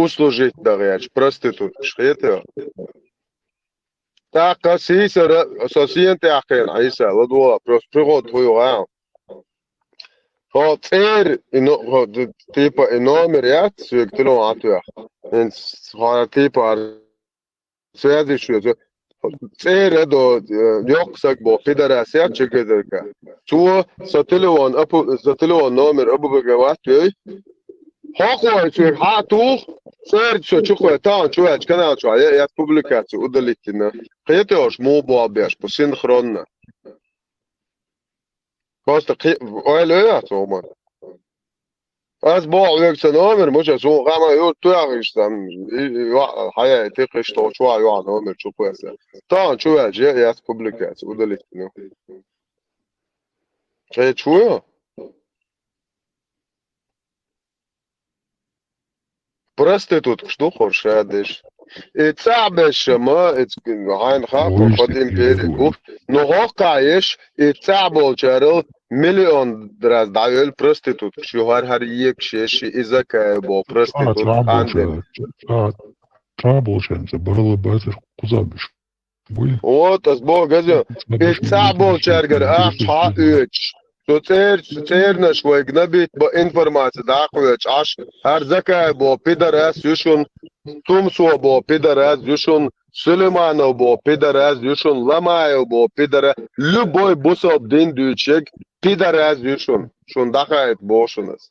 услужить дан хеташ, проституткаш, хетий? ТӀаккха сийсара, со сена тӀехь кхайна Ӏийса, ладогӀа, просто пригӀод хьуй гӀа. Хьо цӀера, и но-, хьо д-, типа, и номер яц, соьга телефон Ӏатоьхна. ХӀинца хьо типа, хьара Связи шу, цӀера до, э, йоккха саг бо, пидорас яц чекедерга. Цо со телефон апу-, со телефон номер абу бага ват вей. Хьо кхой цуьнга хьа а туху, цӀера со чу кхой, таун чу ваьлча канал чу, я, я публикацию удалить дина. Кхетош, му бо беш, по синхронно. Просто кхи-, ойла яц, Омар. Ас боху хьоьга ца номер, муча, суна хама юрт туьйхира сан, и, и, ва-, хьая, и тикхиш тхо чу а юхьа номер чу кхоьссина. Тахана чу ваьлча, я, яц публикаци, удалить, ну. Кхечу ву? Проституткаш ду хӀорш а деш. И цӀа бешшама, и ц-, хьайна хаа, Вуй, Фатим Пери бу. Ну, хӀокххьа еш, и цӀа болчарал миллион раз дӀайойла проституткаш, ю хӀара-хӀара екаш еш, и Закаев бо проститутка цӀа, цӀа, цӀа болчарна ца барла бацар кхуза беш. Вот, ас боху газе, и цӀа болчаьргара ахча хьа а оьцуш, цу цӀер-, цӀернаш вайга набитта бан информаци дӀакхоьчу Ӏаш, хӀара Закай бо пидорас ю шун, Тумсо бо пидорас ю шун, Сулейманов бо пидорас ю шун, Ламаев бо пидора-, любой бусалба дин дуьйцуш ерг пидорас ю шун, шун дӀахаийта боху шуна ас.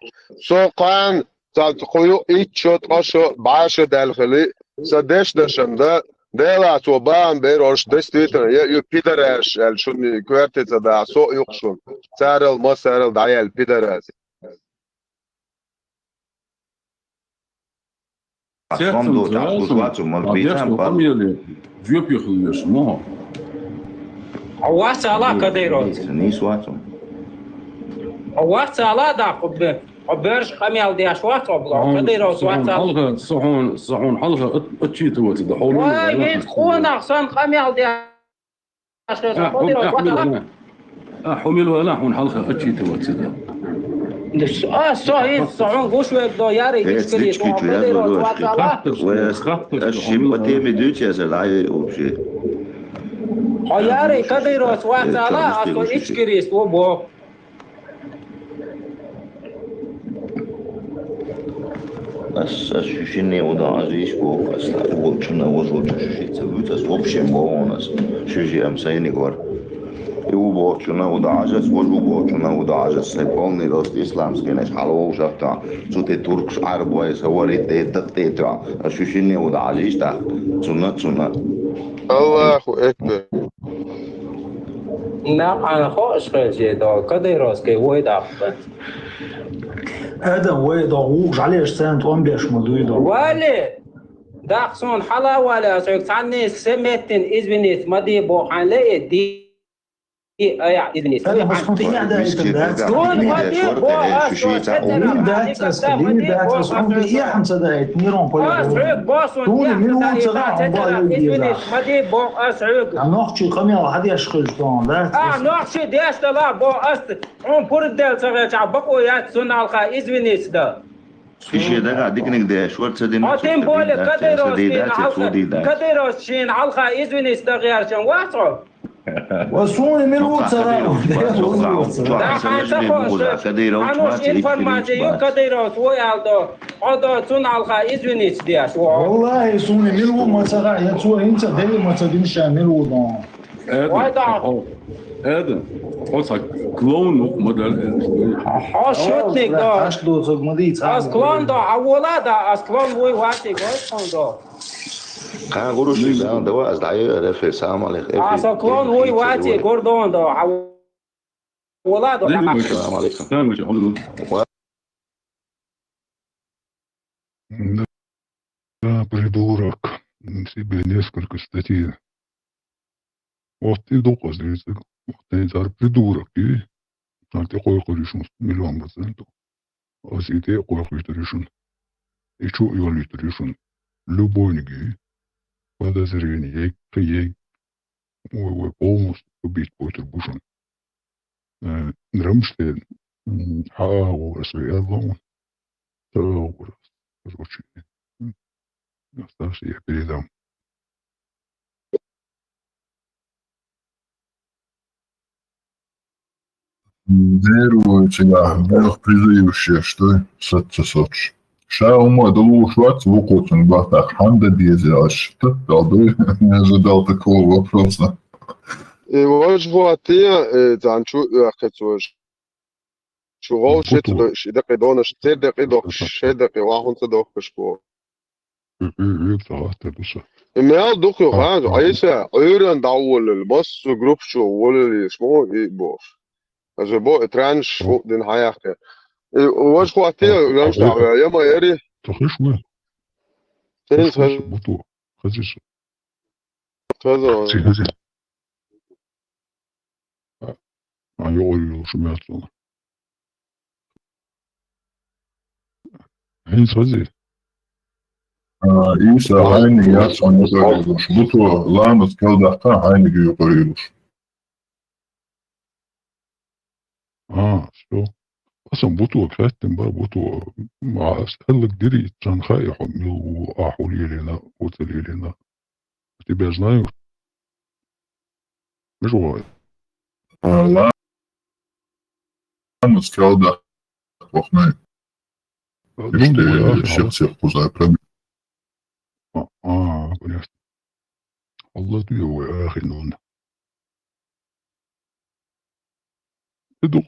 Со кхана Цхьаьна кху ю итт шо, ткъа шо, бӀе шо даьлла хили, сан дешнашна дан, Делахь цо бахьана бер ош действительно, я ю пидораш аьлла, шуна коьртаца дахьа, со а юкъа шуна. Царал, массарал дӀаяьлла пидорас. Цецам сом до, цӀа цӀалсам, гуш вацу, мал а бийцам дешта пал. Къамеле жоьпе хила веш, мо. Хьо вац ала, Кадыров? Нийса вацу. Хьо вац ала, да, хьо бе-, хьо берш къамел деш вац, хьо бла, Кадыров вац ала. Хьалха, со хьона, со хьона хьалха от-, отчитываться да, хьо мел вац. Вай, хӀинца къонах сан къамел деш. А, хьо мел ваьла, хьона хьалха отчитываться да. А, со, со хӀинца, со хьона гуш верг до, яри, э, ишкали, цички со чу хьона язду, Кадыров вац ала. Хаттар, хаттар, аш шима по теме дуьйцу аса, ай, вообще. Хьо яри, Кадыров вац ала, а со ишкарис, во бо. Ас, ас шу шинне ода Ӏазийш боху, ас волчунна, вож волчу шу шица вуьйцу, ас вообще ма вон ас. Шу жи ам сайни гор. И у бохучунна ода Ӏажас, вож у бохучунна ода Ӏажас. Сай полный рост исламский наш хьалвол шахта. Цу те туркш, Ӏарб вай, са вари те, дак те тра. Ас шу шинне ода Ӏазийш тах. Цунна, цунна. Аллаху Акбар. Накъан хош хезе до, Кадыровский вой дахпа. Адам вой до, вух жалеш цен тон беш ма дуй до. Вали! Дах сон хьала вали, а сой цанни се меттин извинить ма ди бо хьан ле, ди, ди, а я, извинить. Адам, бас хун тӀехьа даийтан дац. Сон ма ди бо, а сой цетера, дац, ас ди дац, ас хун тӀехьа ца даийт, нирон поле. Ас хьоьг бо сон тӀехьа ца даийт, цетера, извинить ма ди бо, ас хьоьг. А нохчи къамел хьадеш хилча дон, дац? А нохчи деш дала бо, ас хьун пурдел ца гӀеча бакъо яц, сон алха извинить да. Ише дага дикниг деш, вар ца дина. А тем более Кадыровский шин алха, Кадыровский шин алха извинить да гӀерчан вац хьо? Ва суна мил ву цара? Да, хьан ца хо, Кадыров, хьан уж информация ю, Кадыров, вой алдо. Хьо до цун алха извинить деш, во. Валлахи, суна мил ву ма цара, я цо хӀинца дели ма ца динша мил ву дон. Эда, вай да. Хьо, Эда, хьо ца клоун ма дар. Хьо шутник да. Аш до цог ма ди, ца. Ас клоун да, а вола да, ас клоун вой вати, гой клоун да. Кхана гуруш, да, давай, аз дӀайо, рефе, салам алейкум. А, со клон, вой, вати, гордон, да, а, вола, да. Салам алейкум. Да, придурок. Тебе несколько статей. Вот и доказ, вот и цар придурок, и цар тӀе кхойкхур ю шун миллион процентов. Ас и тӀе кхойкхуьйтур ю шун. И чу а йолуьйтур ю шун. Любойниге подозрение, ей, ей, ой, ой, полностью убить бойтур бу шун. Э, Рамштайн, м, хьаагӀора со ялло, ца агӀора, короче, м, оставший я передам. Дер ву цигахь, бех призываш еш ду, саца соцуш. Ша хӀума далуш вац, вукхуцун бахтах хьан дан деза аьлла, таттал ду, не ожидал такого вопроса. И вож хӀоттае, э, цхьана чу оьхкхи цо. Шу гӀовши ца дойуш, и дакъе донаш, церан дакъе дохуш, шайн дакъе вахун ца дохуш боху. Мгм, ца хаттар ду ша. И мел дукха ю, хан, Ӏийса, Ӏуьйранна дӀаволлал, массо группа чу воллалеш ма ву и бохуш. Аса бо, и транш ву дин хьаяккхи. И вож хӀоттае, гамш дӀаваьлла, я ма яри. Ца хиш ву? Ца хиш ву, буту. Хазиш. Хаза. Ца хиш. А, а, йогӀур йолуш мел цунах. ХӀинца хазий? А, Ӏийса, хьайниг яц хьуна юкъара йолуш. Буту ламаз калдаккха, хьайниг юкъара йолуш. А, всё. Аса буту хаьттина бара, буту, а, стеллаг дири, царна хаьа хьо мила ву, ахь хӀун лелийна, хӀун ца лелийна. Тебя знаю. Миш вай? А, ла-, ламаз калда вахнай. А, иште думаю, а, всех, всех кузай прям. А, а, понятно. Аллах дуьйна вай ахи нун. И ду-,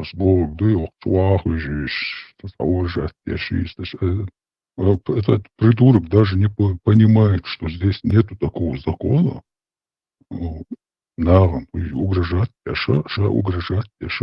Ас бохург дуй, воккхачу ваха вижийш, тасхьа уражат деш йийцаш, э, э, этот придурок даже не по-, понимает, что здесь нету такого закона. О, нагӀан, угрожать деш, ша угрожать деш.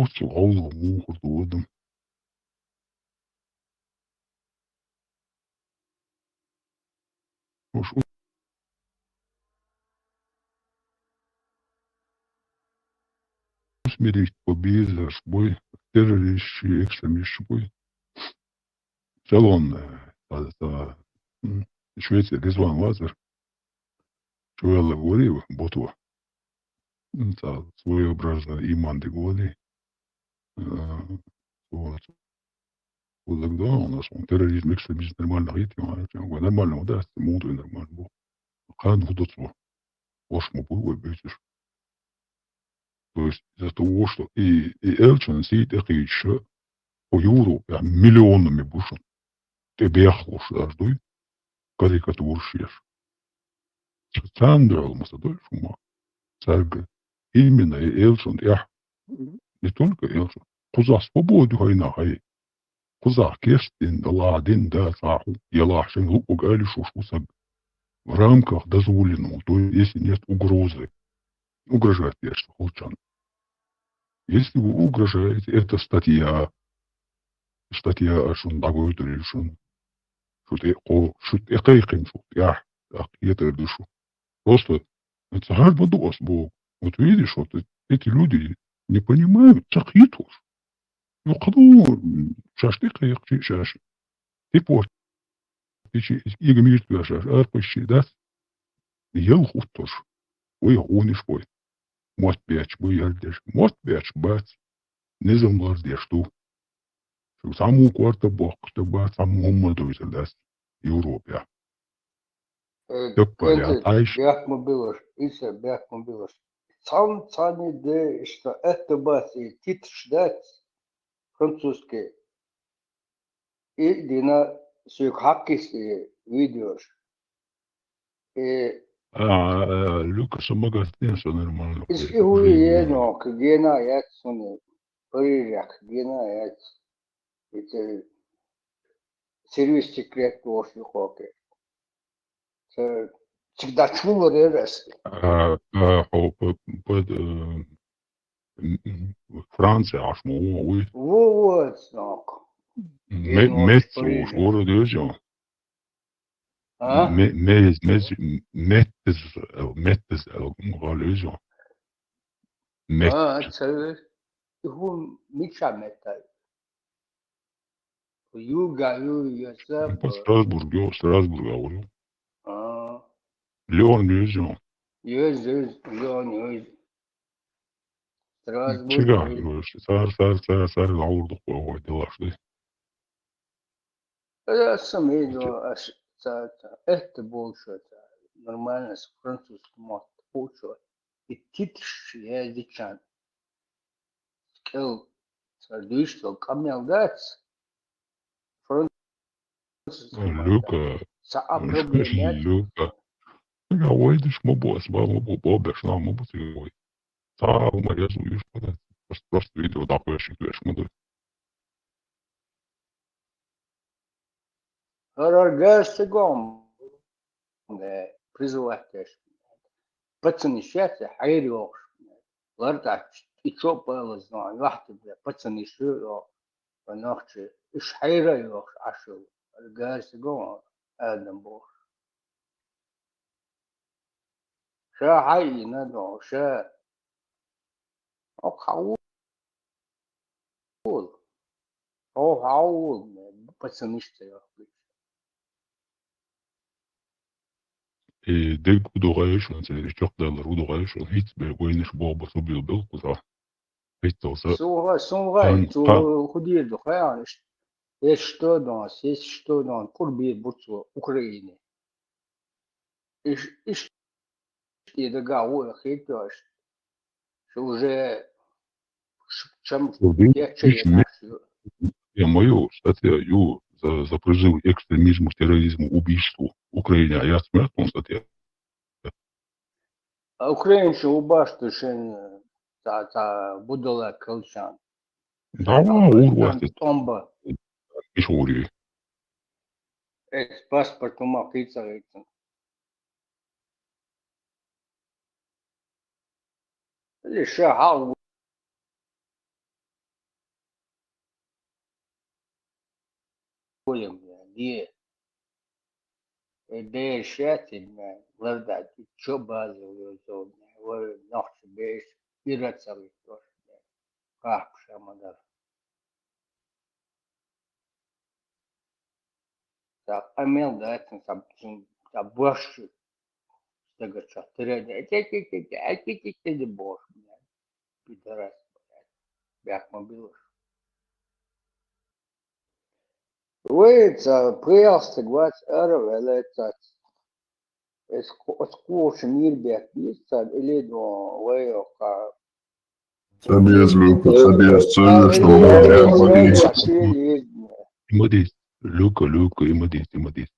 Оцу гӀовло муха ду адам. Уж усмирить по безаш бой, террористчи, экстремистчи бой. Цалон, э, та, та, м, Швеция Резван вацар. Чувелла говори, ботва. М, та своеобразный иман де говори. Э, вот. Вот тогда у нас он терроризм, экстремизм нормально хит, нормально, да, муду нормально. Хан худоцу. Ош ма бу, ой, бетиш. То есть из-за того, что и, и Элчин сидит, и Кича, по Европе, а миллионами бушен. Ты бехлуш, да, ждуй. Карикатурщиеш. Цан дёл, маса дой, шума. Царга. Именно и Элчин, я. Не только Элчин. Куза свободу хайна хай. Куза кестин, да ладин, да, саху. Ялахшин лук угали шуш усаг. В рамках дозволенного, то есть если нет угрозы. Угрожать я что хочан. Если вы угрожаете, это статья. Статья, а шун дагой шун. Шут э, ко, шут э, кайкин шут. Я, так, это душу. Просто это гарба дуас бо. Вот видишь, вот э- эти люди не понимают, цахитуш. Ну, каду, шаш ты кайк, шаш. Ты пор. Ты чи, ига мир твоя шаш, арпаши, да? Ел хутош. Ой, гуниш бой. Мот бяч бой, ял деш. Мот бяч бац. Низам лар деш ту. Шу саму кварта бок, та бац, саму гумма дойта дас. Европе. Э, Тёп поряд, Кенте, айш. Бяхма билаш, иса бяхма билаш. Цан цани де, что это бац, и тит ждать французский. И дина сюк хаккис и видеош. И А, э, Люка, сама гостиница нормально. Из и хуи е, но, к гена яц, суни. Парижах гена яц. Это сервис секрет лоши хоке. Всегда чуло ререс. А, а, хо-, п-, п-, э, м, м, Франция, аш мо, уй. Во, во, знак. Ме-, Ген мет ош уж, Парижа. Город ёзё. А? Ме-, мез, мез, меттез, э, меттез, э, гал ёзё. Мет. А, цевер. Иху мича метай. Юга, ю, яса, По б-, Страсбург, ё, Страсбург, а, уж. А. Леон ёзё. Ёз, ёз, Леон, ёз. Страсбург, Чига, ёз. Ёз, сар, сар, сар, сар, лаурдук, ой, делаш, да. Э, сам видео, аш, ца, ца, это больше, ца, нормально, с французским мот, получше. И титш, я дичан. Скел, ца, душ, ца, камел дац. Француз Люка. Ца, а проблем нет. Люка. Я войдеш, мо бос, ба, мо бо, бо, беш, на, мо бо, ты вой. Ца, мо, я зуюш, просто, просто видео такое, что ты, мо, да. Хараргаш цигом, э, призывать еш. Пацаны сейчас хьайр йохш. Лартач, и чё было, знаю, вахты, бля, пацаны шо, ё, нахчи, иш хьайра йохш, ашил. Хараргаш цигом, адам бохш. Ша хьайна, но, ша. Ок, хау. Хо, хау, пацанышта, я. И дег удугайш, он цери чок далар удугайш, он хит бе войниш бо, бо, субил бел куза. Хит толса. Суга, суга, Кан-, суга, кан- худир ду, хаян, иш-, иш что дон, иш что дон, курби бурцу Украине. Иш, иш, и дага, у, хит, иш. Что уже ш-, чем Что вы я иш ме-, чаян, я мою статья, ю, за, за призыв к экстремизму, терроризму, убийству в Украине, а я смерть, он статья. А Украинцы убаш, то шен, та, та, будала колчан. Да, А ва, Украинцы урвасти. Томба. Иш ури. Эс паспорт ума кица гитин. Лиша хау. Ой, бля, де? Э, беш яц, бля, ларда, ты чё базил, ёзо, бля, ой, нахчу беш, ирацал, бля, капша, мадар. Так, амел, да, это, там, там, там, баш, стага чатыря, эти, эти, эти, эти, эти, эти, баш, бля, пидорас, бля, бяк мобилаш. Вай, ца, пыялстаг вац, ара вале, ца. Эс ку-, эс куча мир бяк, ца, или до, вай, ока. Собес, Люка, собес, цель, что мы можем. Имадис, Люка, Люка, имадис, имадис.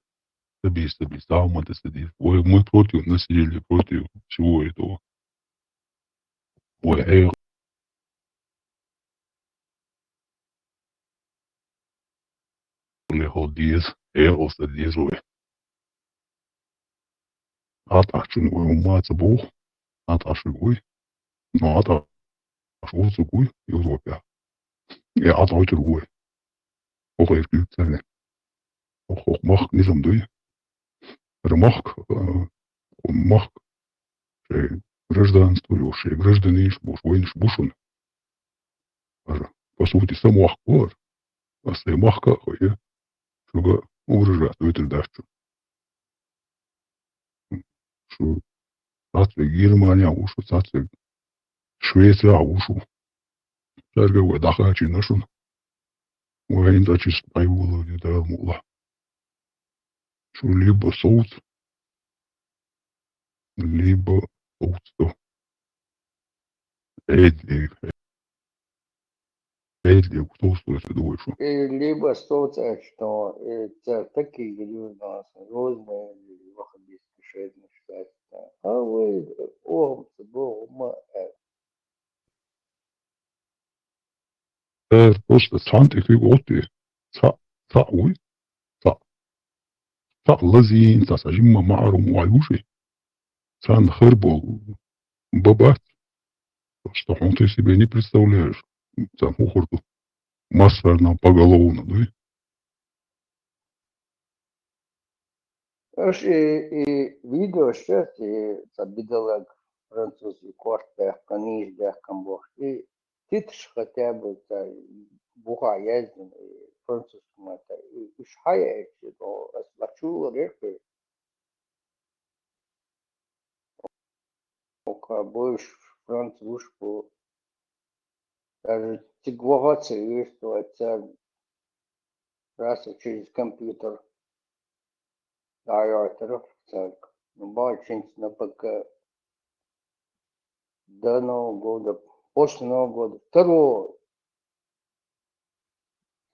Собес, собес, а, мадис, собес. Ой, мы против, на самом деле против всего этого. Ой, эй. Лехо диз, эй, оста диз, ой. Атачун, ой, умаца бух. Аташу, ой. Но аташу, ой, узу, ой. Э, аташу, ой. Ох, эркюктерне. Ох, ох, мах, низам, дуй. Эр махк, э, махк, шей гражданство, ё, шей гражданин, ш-, буш, воин, ш-, бушун. Ара, по сути, сам махк, ор. А сам махк, ка, ой, шуга угрожать, ветер дашчу. Шу, цацве Германия ушу, цацве Швеция ушу. Шарга ва дахачи нашун. Ва инда чис пайвула, да мула. Шу либо соуц, либо соуц то. Эдли, эдли, кто слышит, думаю, что. И либо соуц, что, э, ца-, такие люди у нас, Грозный, или Вахабийский шейх, считается. А вы, о, Бог, ма, э, Э, просто цхьан тӀе куьг отти. Цхьаъ, цхьаъ вуй? Цхьаъ. Цхьаъ лазийна, цхьаъ жимма маӀарум вай ву ши? Цхьан хар бол бабац. Просто хьун ты себе не представляешь. Цхьан хухур ду. Массарна поголовно, дуй? Аш и, и видео сейчас, и ца бидалаг француз и корт бяхкан, ниш бяхкан бохш. И титш хотя бы ца буха яздин, и француз мата, и уж хая эти, но ас лачула рехи. Ока больше француз по даже цигвагаться есть, то отца раз через компьютер. Да, я это так. Ну, бачинц на ПК. До Нового года, после Нового года. Второго.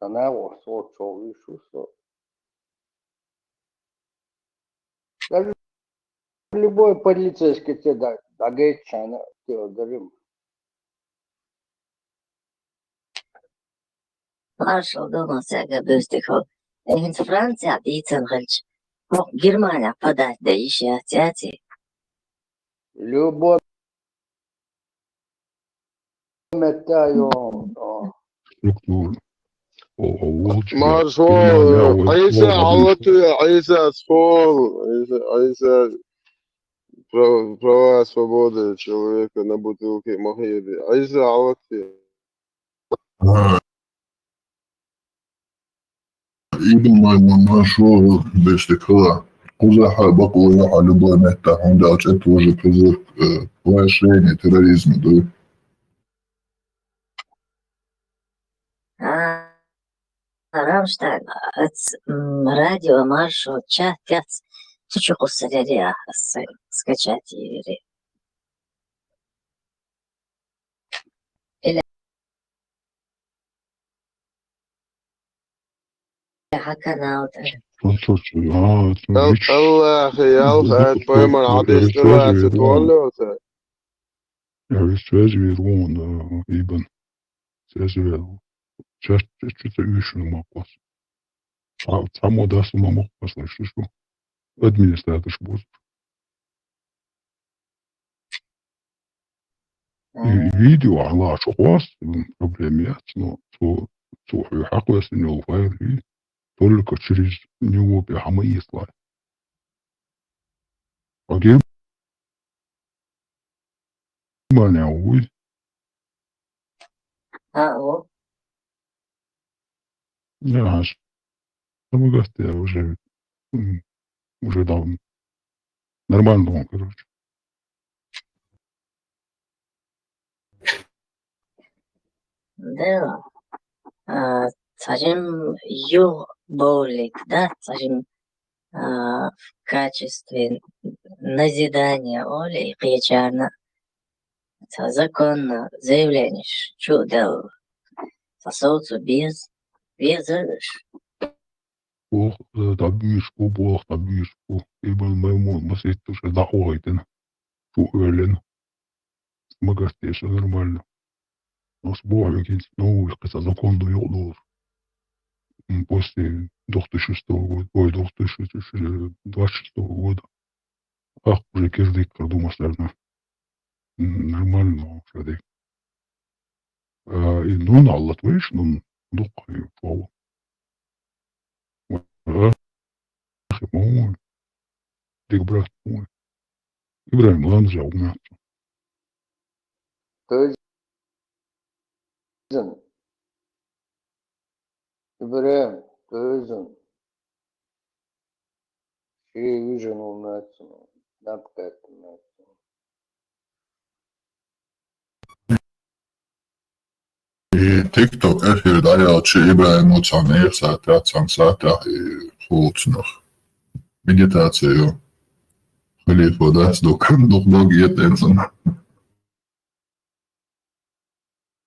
Она его сочёл, и что, что. Даже любой полицейский тебе да-, дагечана, тебе дарим. Маршал дома всяко быстро. Эн Франция бицен гальч. Ох, Германия подать да ещё тяти. Любой метаю. Структура. О, о, о, Маршал, Германия, Ӏийса, вот, Ӏалати, Ӏийса, схол, Ӏийса, Ӏийса, прав-, права, свободы человека на бутылке махири. Ӏийса, Ӏалати. Ибн Маймун, ма шу бештекала. Кузаха бакъула яха любой метта хунда ачет уже куза, э, поощрение терроризма, да? А, Рамштайн, ац, м, радио маршо чат яц, тучу кусарери а, с-, скачать ери. Или хаканаут. Слушай, а, это Ал-, вич-, Аллах, я Аллах, вич-, ат пойман вич-, хадис вич-, налаца вич-, туаллёта. Я вич-, вич-, вирун, э, Ибн. Связь вирун. Сейчас, сейчас что-то вишну макос. А, само да, сама макос, слышишь, что? Администратор ж будет. И видео ала чухвас, м, проблема яц, но цу, цу хьаквас не уфайр, и только через него пехьа ма эцалахь. Хьо Германия вуй? А, о. Я, аж самогасте уже, м, уже давно. Нормально он, короче. Да. А, цхьа жимма юха бовлийта, да, цхьа жимма, а, в качестве назидания, олий, кхечарна цхьа законно заявленеш чу а делла. Цхьа совцо беза, беза уж. Боху, э, дӀабуьйцуш бу, боху, дӀабуьйцуш бу. Ибн Маймун масийтта ша дӀа а вахийтина. Шу а оьллина. Магас деш, всё нормально. Ас боху хьоьга, хӀинца новый кхин цхьа закон ду юкъа долуш. М, после две тысячи шестого года, ой, две тысячи двадцать шестого года. Ахь уже кирдиккхар ду массарна. М, нормально уже дерг. А, и нун аллат вайш, нун дукха ю, фау. Ахи, мой. Дик брат мой. Ибрахим, ладно, я умер. Тойзан. Ибрахим, тойзан. Ши вижен умер, напкат умер. И TikTok эфир дӀаяьлча, Ибрахим цхьана эх сатахь, цхьана сатахь, и хӀуцнах. Медитацию. Халифа дац, дукан дух дог етӀен цунна.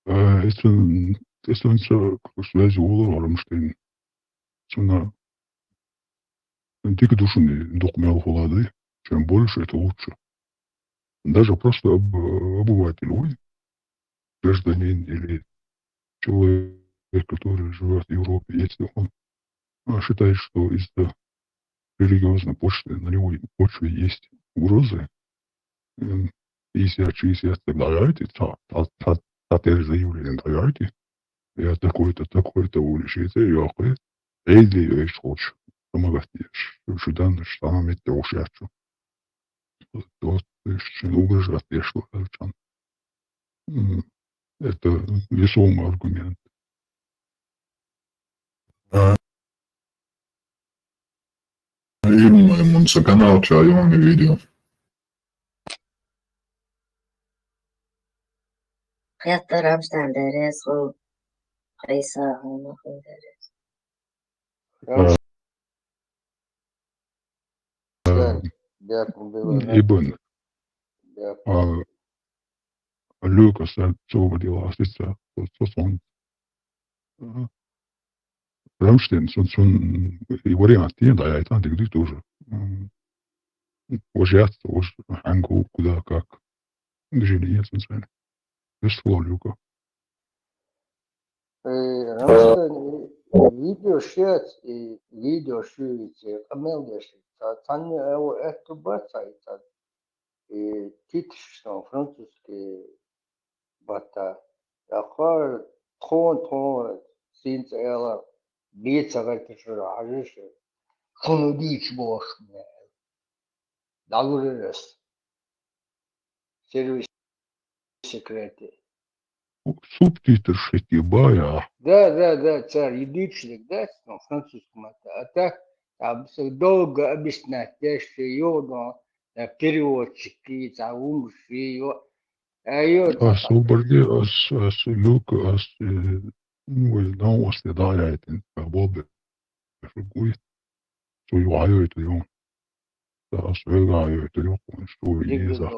Э, если, если он всё, связи улар, Рамштайн. Цуна дика ду шуна дукха мел хула дай. Чем больше, это лучше. Даже просто об-, обыватель, ой, гражданин или человек, который живет в Европе, если он, а, считает, что из-за религиозной почвы на него, почве есть угрозы, м, пятьдесят шестьдесят, тогда давайте, та, та, та, та, заявление давайте. Я такой-то, такой-то уличи, это я, Эйдли, эйш хочешь. Помогать ешь. Шудан, что там это ушачу. Вот, вот, угрожать ешь, что там. М, это весомый аргумент. А, и мой мунца канал, чё, я вам видео. Хетта Рамштайн дерес, ху Хриса, ху Махун дерес. Рамштайн. Ибн. А, Люка, со-, освободила, а, со-, со-, сон. А, Рамштайн, сон, сон, и вариант, не, да, я и там дигри тоже. М, вожаться, вож-, хьанку, куда, как. Движение нет, в смысле. Без слов, Люка. Э, Рамштайн, э, видео шец, и видео шуьйца, къамел деш. Ца-, цанни, э, о, это бац, ай, ца-, э, титш, что французский бата. Я хар тхон, тхон, синц эла, бица гайташура, хажиша. Шуну дич бош мне. Дагуререс. Сервис секреты. Субтитры шеки бая. Да, да, да, царь, идичник, да, ну, французском это. А так, там всё долго объяснять, я ещё, ё, но, э, переводчики, там, умши, ё. А, ё, а, там, суборди-, а, с-, а, с-, Люк, а, с-, э, ну, и на осведомляет, а, Бобби. Шугуй. Цу юхьа йойту ю. Аса хьоьга йойту ю, хӀунда шу вийна иза.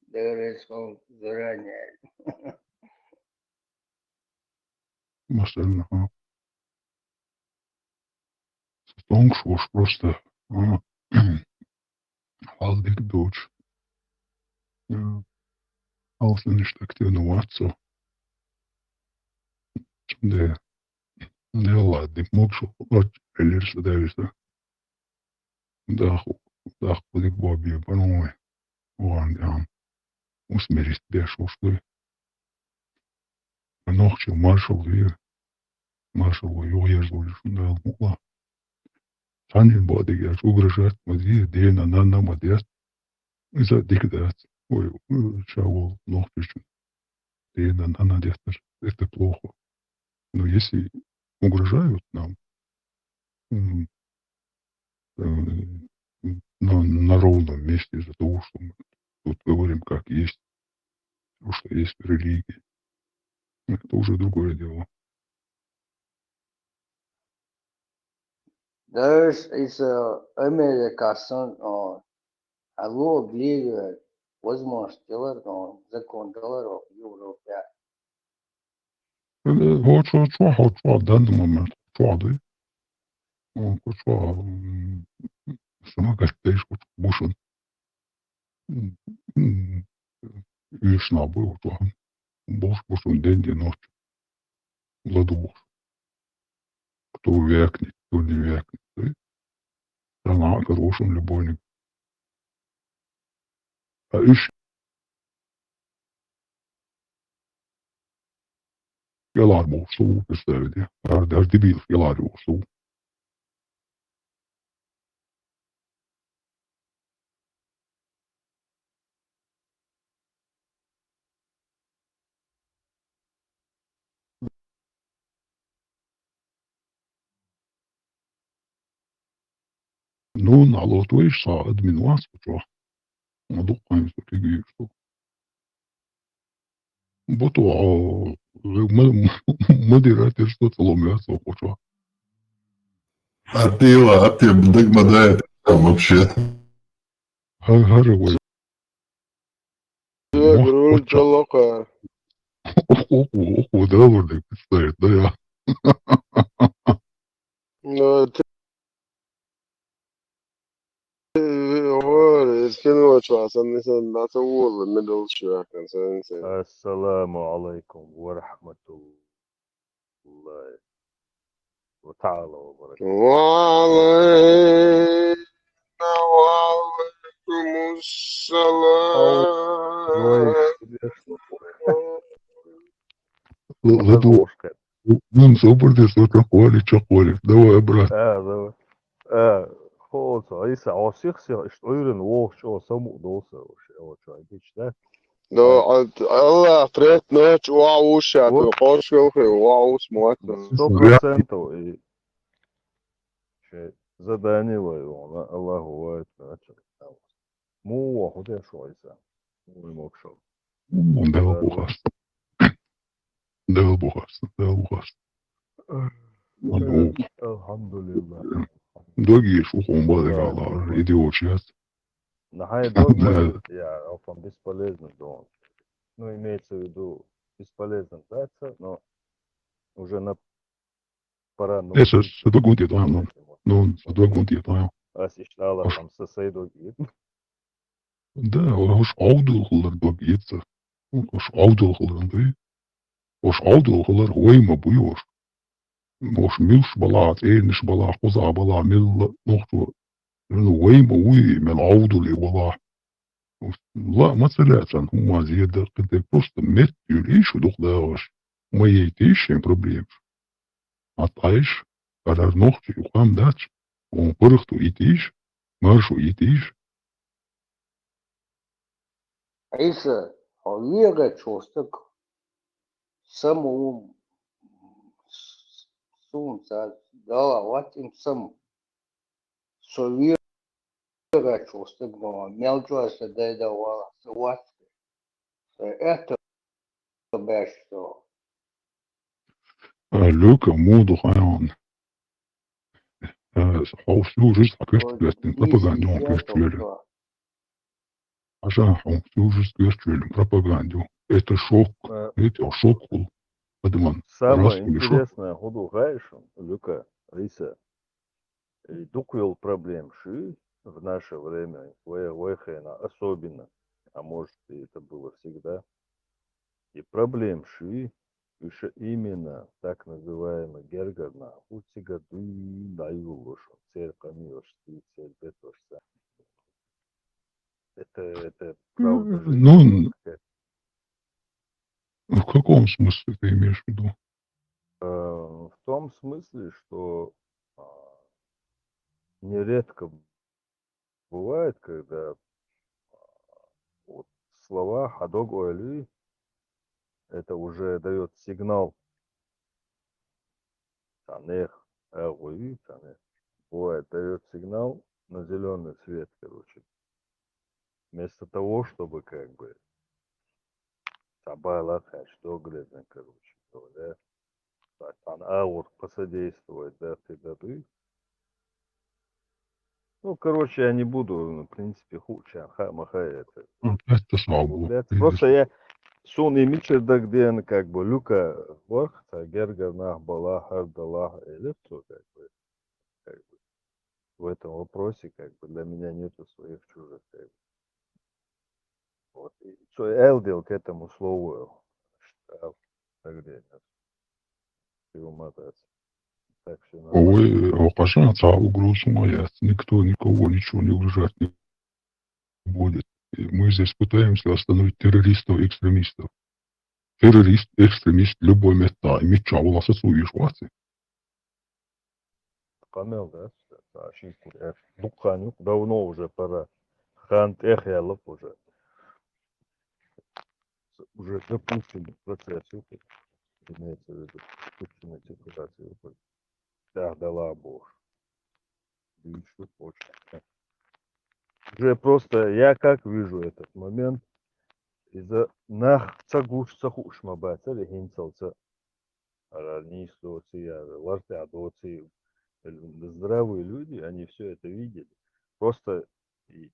Деррес хӀун заранее. Масалла, хӀа. Со тонгаш вош просто, а, хьал дика доцуш. Я, хьалсанаш активно вац со. Цундела, Делла, дика могуш вац, элира со девиса. Даха, даха кхузиг бобби баной, ван дям. Усмирить беш ушлуй. Нохчи маршал вир. Маршал ву югъ ерзалуш, Дала мукъла. цхьаннен бакъдерг аьлча, угрожать ма де, дена, нанна ма де. Иза дика дац. Ой, ша вол нохчочун дена, нанна деттар. Это плохо. Но если угрожают нам, м, э, на, на ровном месте из-за того, что мы тут говорим как есть, то, что есть в религии, это уже другое дело. Даже из, э, Америка сан, о, алло, ближе, возможность делать, о, закон делать, о, в Европе. Э, хочешь, хочешь, хочешь, в данный момент, хочешь, да? О, хочешь, м, сама как ты, хочешь, бушен. М, м, вишна был, то бушен день и ночь. Ладуш. Кто вякнет, кто не вякнет, да? Страна хорошим любовник. А иш ялар бошсу, представить, я. Ар, ар дебил ялар бошсу. Ну, на лотвейш са админ вас, что? Ну, духаем, что ты говоришь, что? Буту, а, м-, модератор, что целом мясо, хочешь? А ты его, а ты бдык модает там вообще. Ха-, ха-, ха-, Э, Мох, груль хочешь? Чалока. Ох, ох, ох, ох, да, вроде представит, да, я. Ну, это, э, ой, скинула чё, а сам не сам, да, это вот, middle track, and so, and so. السلام عليكم ورحمة الله تعالى وبركاته. وعلينا وعليكم السلام. Л-, ладу. Мин собрдес, вот так, Валя, чё, Валя? Давай, брат. А, давай. А, хо, Иса, а сих, сих, ишт ойрен, вох, чё, саму, доса, вообще, вот, чё, обычно. Да, а, Аллах, привет, ночь, уа, уша, Вот. Ты хочешь, уа, ус, муат. Сто процентов. И, чё, задание вай, он, Аллах, бывает, значит. Му, вот, я шо, Иса. Ой, мог шо. М, да, Да, бухас. Да, бухас, да, бухас. Э, Ну, э, алхамдулиллах. Доги шухун бадык Да, Аллах, да. Иди очияс. Нахай дог Да. может, я, он бесполезно, да. Ну, имеется в виду, бесполезно драться, но уже на пора Э, со, научиться. Со догон ты, да, ну. Ну, со догон ты, да. А сейчас Аллах Ош- там со сей доги. Да, ош авдул хулар дог етса. Ош авдул хулар, да. Ош авдул хулар, ойма буй ош. Ош милш бала, цейниш бала, хуза бала, милла, нохчу. Ну, ойма уй, мел авдул и бала. Ла, мацаляцан, хума зеда, кыдык просто мет юлиш, дух дагаш. Моей тишин проблем. Атайш, арар нохчи, ухам дач, он пырыхту итиш, маршу итиш. Иса, а вега чёстык, саму сумца, дала ватим сам. Со вега чёстык, но мел чёстык, дай да вала, со ватке. Со это бэш, что. А, Люка, муду хайон. Э, хо всю жизнь, а, кэш Вот, плестин, есть пропагандион, кэш это плестин. Что. Аша, хо всю жизнь, кэш плестин, пропагандион. Это шок. Э, Видите, шок был. Подуман. Самое Раз или шок. Интересное, худу хайшун, Люка, Риса. И дуквел проблем ши в наше время, в вай-, вайхена особенно, а может, и это было всегда. И проблем ши, ещё именно так называемый гергарна, у тебя дуй дайвулуш, церками ошти, цербет ошса. Это, это правда же Ну, какая-то. В каком смысле ты имеешь в виду? Э, в том смысле, что, а, нередко бывает, когда вот слова хьадог ойла, это уже даёт сигнал. Цхьаннех, агӀуй, цхьаннех. Бывает, даёт сигнал на зелёный свет, короче. Вместо того, чтобы как бы цхьа бала кхаьчча, дог лезна, короче говоря, цхьан агӀор посодействовать, да, ты дады. Ну, короче, я не буду, ну, в принципе, хуучан, ха, ма ха это. Ну, это слава богу. Да, просто я сунна мичара дагадеана, как бы, Люка варх, цхьа гергара нах балахь, хӀара далахь, элир цо, как бы, как бы. В этом вопросе, как бы, для меня нету своих чужих, как бы. Вот. И цо аьлла дела к этому слову, что тогда приуматываться. Так что надо. Ой, окажа, цхьа угроза ма яц. Никто никого ничего не угрожать не будет. И мы здесь пытаемся остановить террористов, экстремистов. Террорист, экстремист, любой метта, и мичча валахь сацо йиш вац. Къамел, да? Цхьа ши кур, э, дукха хан ю, давно уже пора. Хан тӀехъяьлла уже. Уже запущенный процесс ю, имеется в виду, запущенная ситуация ю. Да, да, ладно, боже. Ещё очень. Уже просто я как вижу этот момент, из-за нах ца гуш, ца хууш ма бацар, и хӀинцалца ара нийса доций, ара лартӀехь доций. Здравые люди, они всё это видели. Просто и,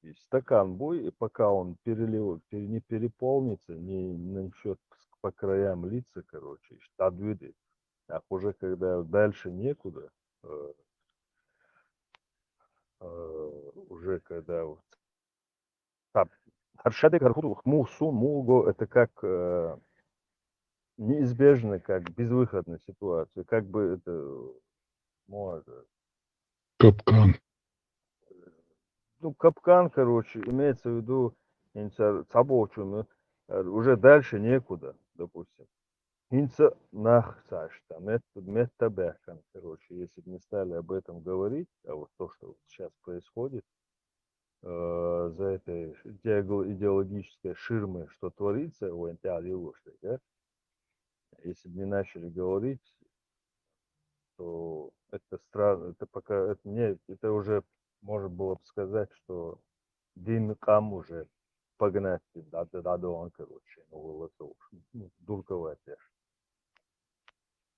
и стакан буй, и пока он перелив-, пере-, не переполнится, не начнёт по краям литься, короче, дӀадвиде. А уже когда дальше некуда, э, э, уже когда вот так, хӀара шадерг, хӀара хӀурух, муха сун, муха го, это как, э, неизбежно, как безвыходная ситуация, как бы это, может, Капкан. Ну, капкан, короче, имеется в виду, хӀинца цхьаболчунна, э, уже дальше некуда, допустим. ХӀинца нах ца аш, там, мет-, метта баьхкан, короче, если бы не стали об этом говорить, а вот то, что вот сейчас происходит, э, за этой идеол-, идеологической ширмой, что творится, вайн тӀехь лелош дерг, а? Если бы не начали говорить, то это странно, это пока, это не, это уже можно было бы сказать, что дин, къам уже погнать, да, да, да, да, он, короче, ну, вылазил, ну, дурковать я ж.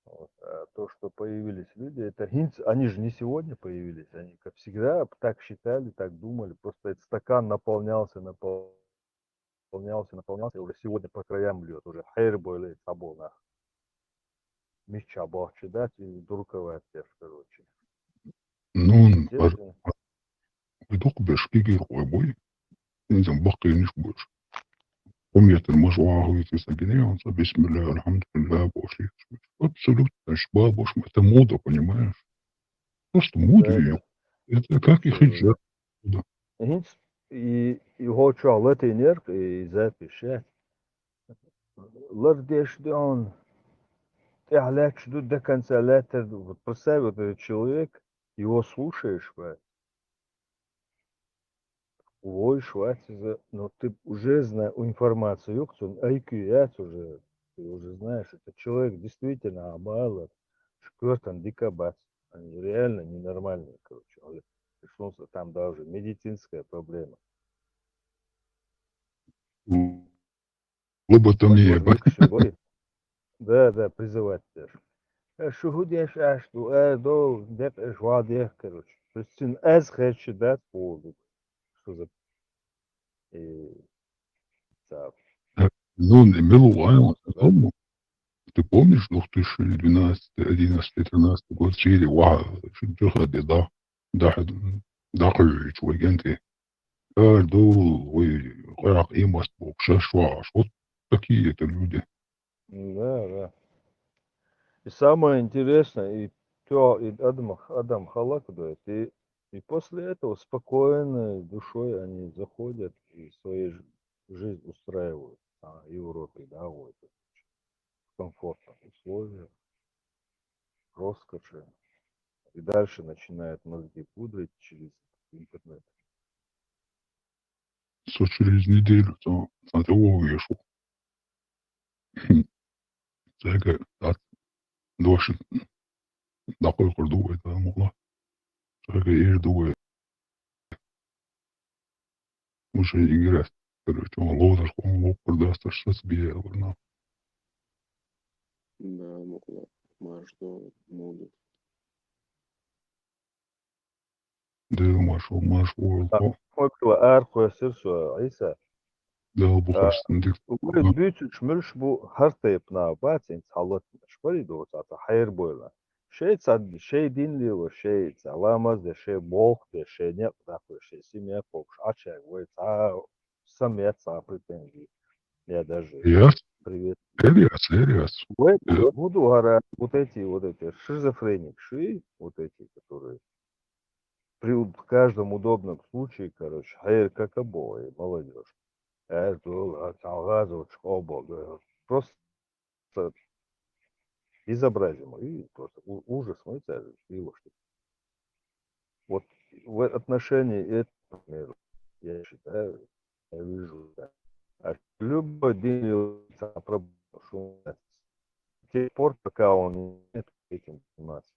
Вот. А то, что появились люди, это хӀинц-, они же не сегодня появились, они, как всегда, так считали, так думали, просто этот стакан наполнялся, наполнялся, наполнялся, и уже сегодня по краям льёт, уже хьерабойла цхьаболу нах. Мичча бохчу дац, и дурковать деш, короче. Ну, Естественно. дукха берш кегийрхой буй. Инзам баккхийнаш буш. Кхо метр мажа вахуьйту сан гине, он ца бисмилла, альхьамдулилла, бохуш. Абсолютно, ш-, бабуш, это мода, понимаешь? Просто мода Да, её. да. Это как и хиджаб. ХӀинц и, и хӀокху чохь латийнарг, и запись, э, лардеш ду он, тӀехь лаьтташ ду, до конца лаьттар ду. Вот представь, вот этот человек, его слушаешь, ва, войш вац иза, но ты уже зна-, информация юкъа, цунна ай кью яц уже, ты уже знаешь, этот человек действительно, а, бала, ш-, коьртан дика бац. Они реально ненормальные, короче. Он говорит, что там даже медицинская проблема. Лоботомия, Возможно, всё говорит. Да, да, призывать даже. Э, шу хӀун деш аш ду, э, до, декъ эш ван дех, короче. То есть цуьнан аз херча дац боху. Что за, э, цап. Ну, не милу вайн, ты помнишь, две тысячи двенадцатый, одиннадцатый, тринадцатый год, Сирия, ва, шу джихаде, да, да, да, хьуьйчу вай генте. Ар ду, вай, къаьркъа имаст боху, шаш вагӀаш. Вот такие это люди. Да, да. И самое интересное, и то, и адам, адам халак дует, и, и после этого спокойной душой они заходят и свои ж-, жизнь устраивают, а, в Европе, да, вот, в комфортных условиях, роскоши. И дальше начинают мозги пудрить через интернет. Со через неделю цо цо тӀе вогӀу вешу. Цаьга дац дош дакъойкхур ду вай, да, мукъла. Цаьга эр ду вай. Уже играть. Короче, он лодаш, он лопар дасташ, сац бия, варна. Да, мукъла. Марш до муду. Дел марш, марш, Так, хокла архуэсыр со, Иса. Дел бухаш, дик. Угрет бюцуш мюлш бу хартайп на бацин цалот шпари до цата хайр бойла. Шей цад, шей дин лило, шей цаламаз де, шей болх де, шей нек дакве, шей семья копш, ачаг вой ца, сам я ца претензии. Я даже Яс? Привет. Эриас, эриас. Вой, Э. Вот буду ара, вот эти, вот эти шизофреник, ши, вот эти, которые при уд- каждом удобном случае, короче, хайр как обои, молодежь. Это, а, салгазов, школа, просто безобразие, и просто у- ужас, мы это и вот что. Вот в отношении этого, например, я считаю, я вижу, да. А любой день делается проблема, что у нас с тех пор, пока он не умеет этим заниматься.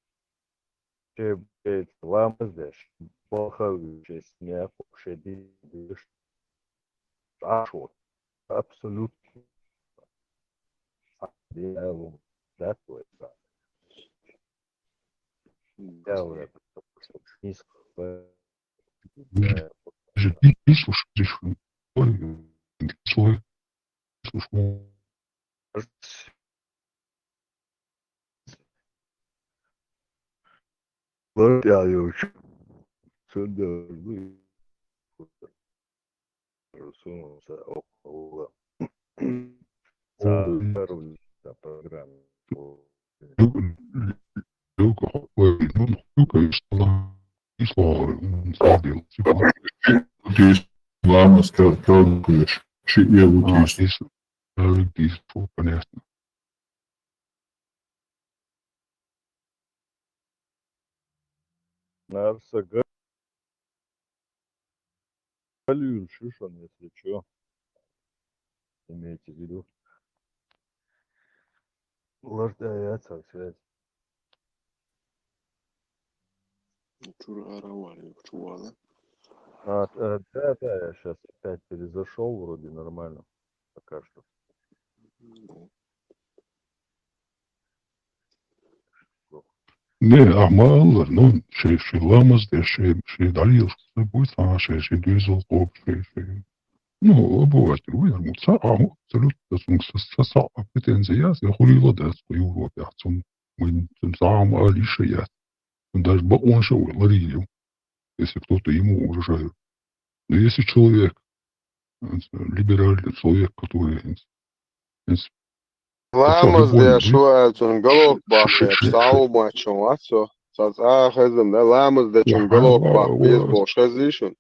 Че, блядь, ламаз дашь, плохо учишь, не хочешь, дышь. Аж вот, абсолютно. Да, твой брат. Я вот это не схватил. Же ты, ты слушаешь, ой, слой, слушай. Лар я юч. Сендер. Русун са окула. Са программа. Люка, ой, ну, Люка, и что? И что? Садил, типа. То есть, ладно, сказал, что я вот А, есть. Здесь, здесь, понятно. Нарса га- Галюн Шишин, если что. Имейте в виду. Лар да, я цар связь. Чур аравали, чувала. А, э, да, да, я сейчас опять перезашел, вроде нормально. Пока что. Ну, Не, а мало, ну, ши, ши ламаз де, ши, ши далил, ши будет, а, ши, ши дюзел коп, ши, ши. Ну, обыватель, вы, ну, са, а, абсолютно, са, са, са, а претензия, я хурила, да, с Европе, а цум, мы, цум сам, а лише я. Он даже бакон шо, ларили, если кто-то ему угрожает. Но если человек, э, либеральный человек, который, э, э, Ламаз любой, деш ну, ваьлчун, галок ш- бахеш, ш- ш- сау мачун, а со. Сац а хезем, да, ламаз дечун, Ага, галок ва- бах, без ва- бош хезишун.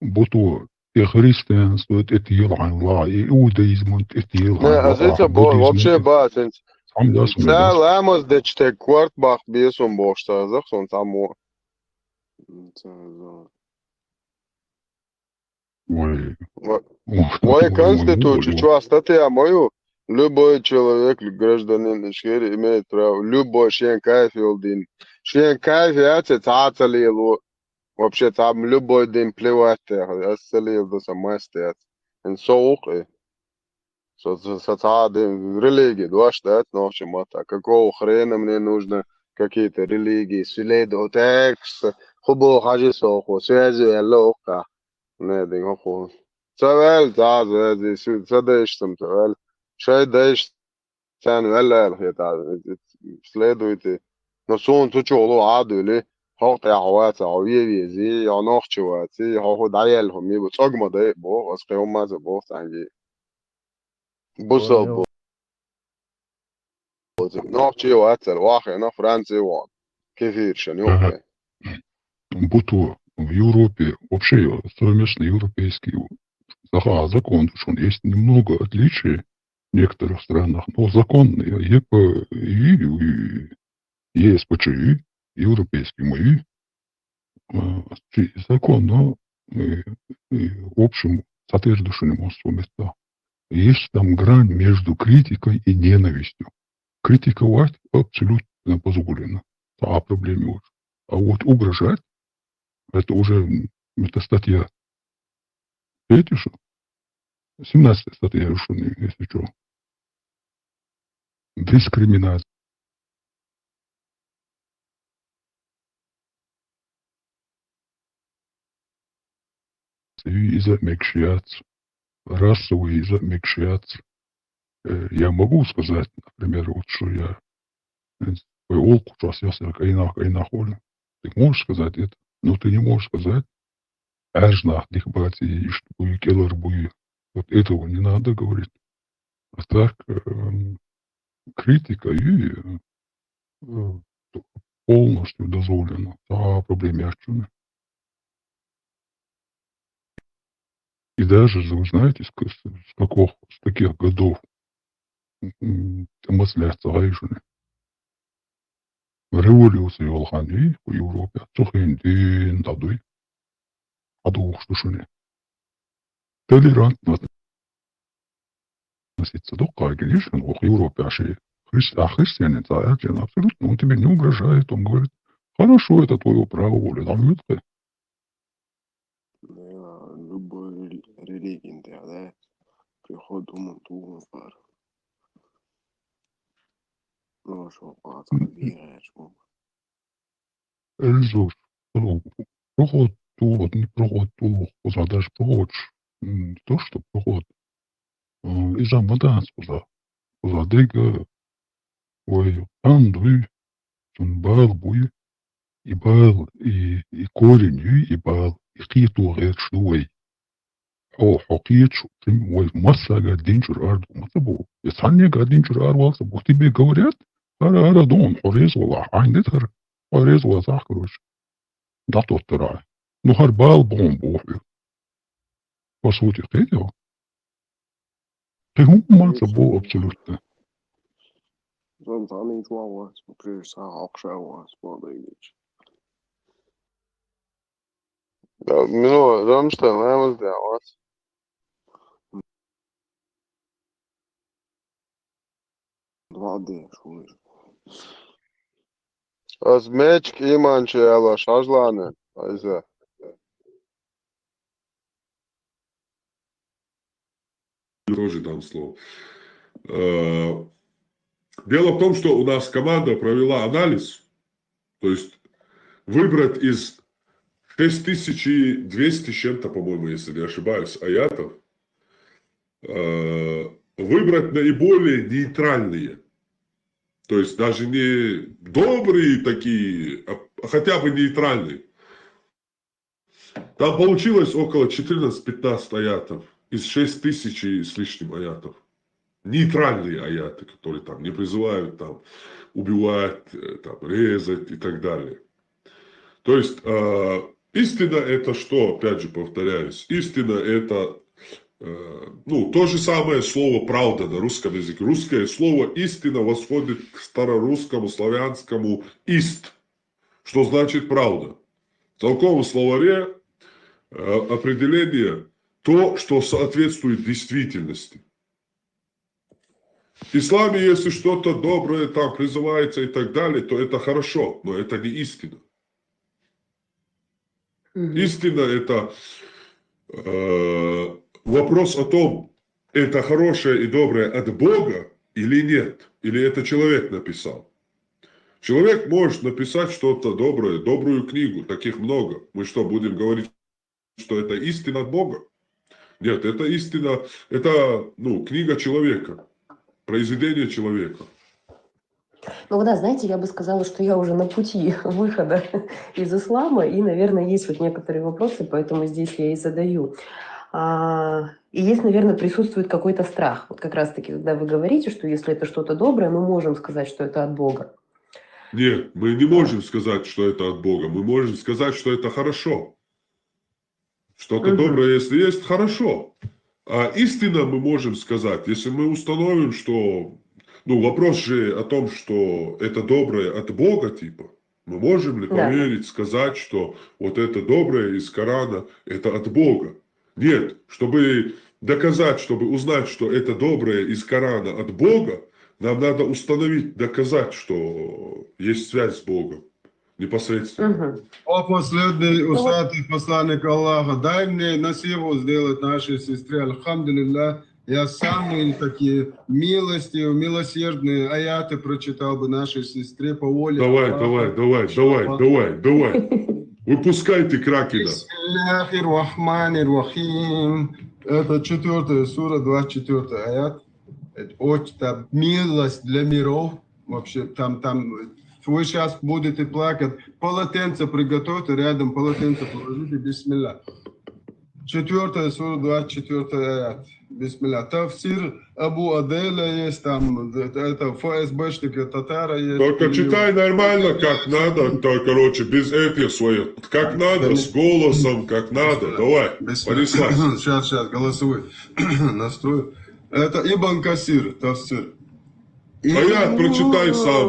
Буту, и христианство, это елан ла, и иудаизм, это елан Не, ла, а зица бо, буддизм, вообще это бацинц. сам да, сам Ца да. ламаз деч те кварт бах, бесун бош, са, зах сон, ца мо. Ца зо. Ой. Ва- Ой, Вай ой, конституция, ой, чё, статья мою, любой человек, гражданин Ичкерии имеет право, любой шен кайф йолдин, шен кайф яце, ца ца лилу, вообще там любой день плевать, я ца лил до самой стоять. Ин соук, э. Со, со, со ца дин религия, два штат, но в общем, вот так. Какого хрена мне нужно какие-то религии, следовать, экс, хубо хажи соху, связи, лоха. Не, дин хоху. Ца вел, ца, ца, ца, ца деш сам, ца вел. Шай деш, ца вел, ца, следуйте. Но сон ту чолу адули, хох тя хва, ца, хо ве ве зи, я нох чува, ци, хо хо даял, хо ми бу, цог ма дай, бо, ас кем ма за бо, санги. Бусал бо. Нох чива, ца, вахе, на Франция вон. Кефир шен, Ага. ёхе. Буту в Европе, вообще, совместный европейский заха-, закон, что он есть немного отличий в некоторых странах, но законные, ЕП и, и ЕСПЧ, и европейским и, э, чи-, законно, э, э, в общем, соответствующим мосту места. Есть там грань между критикой и ненавистью. Критиковать абсолютно позволено. А проблеме вот. А вот угрожать, это уже, м, это статья третья, что? Семнадцатая статья, если что. Дискриминация. Иза мекшиац, расовый иза мекшиац. Э, я могу сказать, например, вот что я, э, ой, олку час я себя кайнах, кайнах, Оля. Ты можешь сказать это, но ты не можешь сказать, аж нах дихбати, ишт буй, келар буй. Вот этого не надо говорить. А так, эм, критика и, э, полностью дозволена. А проблема я чуна. И даже, вы знаете, с, с, с каких, с каких годов, м, маслят сагайшуны. Революция волхан и по Европе. Цухин дин дадуй. Адух штушуны. Толерантно относиться до кагинишин, ох, Европе аши. Хрис-, а христианин, да, это абсолютно, он тебе не угрожает, он говорит, хорошо, это твое право воли, там нет. Да, любой рели-, религии, да, да. Приход умун тулун пар. Ну, что, пацан, веришь, Эльзур, ну, проход тулот, не проход тулот, куда даже проход, м, не то, что проход. Э, иза маданс куда. Куда дега, ой, андуй, он бал буй, и бал, и, и корень, и, и бал, и киту герш дуй. О, хокиет шу, тим, ой, массага динчур арду, мата бу. И саннега динчур арвалса, бу тебе говорят, ара, ара, дон, хорез вала, айндет ара, хорез вала, короче. Да тот тара. Ну, хар бал бон бу. По сути, ты дело. Ты гумман са бу абсолютно. Зон таны чуа вас, прежде са акша вас, подойдите. Да, ну, Рамштайн, Лаймас, да, вас. Два дэ, шуиш. Аз мечк иманчы яла шажланы, айза. Тоже дам слово. Э, дело в том, что у нас команда провела анализ, то есть выбрать из шесть тысяч двести с чем-то, по-моему, если не ошибаюсь, аятов, э, выбрать наиболее нейтральные. То есть даже не добрые такие, а хотя бы нейтральные. Там получилось около четырнадцать-пятнадцать аятов из шесть тысяч и с лишним аятов. Нейтральные аяты, которые там не призывают там убивать, э, там, резать и так далее. То есть э, истина это что, опять же повторяюсь, истина это э, ну, то же самое слово правда на русском языке. Русское слово истина восходит к старорусскому славянскому ист, что значит правда. В толковом словаре э, определение то, что соответствует действительности. В исламе, если что-то доброе там призывается и так далее, то это хорошо, но это не истина. Истина это э, вопрос о том, это хорошее и доброе от Бога или нет, или это человек написал. Человек может написать что-то доброе, добрую книгу, таких много. Мы что, будем говорить, что это истина от Бога? Нет, это истина, это, ну, книга человека, произведение человека. Ну да, знаете, я бы сказала, что я уже на пути выхода из ислама, и, наверное, есть вот некоторые вопросы, поэтому здесь я и задаю. А, и есть, наверное, присутствует какой-то страх. Вот как раз-таки, когда вы говорите, что если это что-то доброе, мы можем сказать, что это от Бога. Нет, мы не можем сказать, что это от Бога. Мы можем сказать, что это хорошо. Что-то угу. доброе, если есть, хорошо. А истина мы можем сказать, если мы установим, что... Ну, вопрос же о том, что это доброе от Бога, типа. Мы можем ли Да, да. поверить, сказать, что вот это доброе из Корана, это от Бога? Нет. Чтобы доказать, чтобы узнать, что это доброе из Корана от Бога, нам надо установить, доказать, что есть связь с Богом непосредственно. Мгм. О последний Ну вот, усатый посланник Аллаха, дай мне насиху сделать нашей сестре. Альхамдулиллах, я самые такие милостивые, милосердные аяты прочитал бы нашей сестре по воле Давай, Аллаха. Давай, давай, давай, давай, давай, давай. Выпускайте кракена. Бисмилляхир рахманир рахим. Это четвертая сура, двадцать четвёртый аят. Это очень там милость для миров. Вообще, там, там, вы сейчас будете плакать. Полотенце приготовьте, рядом полотенце положите. Бисмилля. Четвертая сура, двадцать четвёртый аят. Бисмилля. Тафсир Абу Аделя есть там, это ФСБшника татара есть. Только Или читай нормально, как надо, то, короче, без этих своих. Как надо, с голосом, как надо. Давай, Бисмилля. Понеслась. Сейчас, сейчас, голосовой настрой. Это Ибн Касир, тафсир. Аят прочитай сам.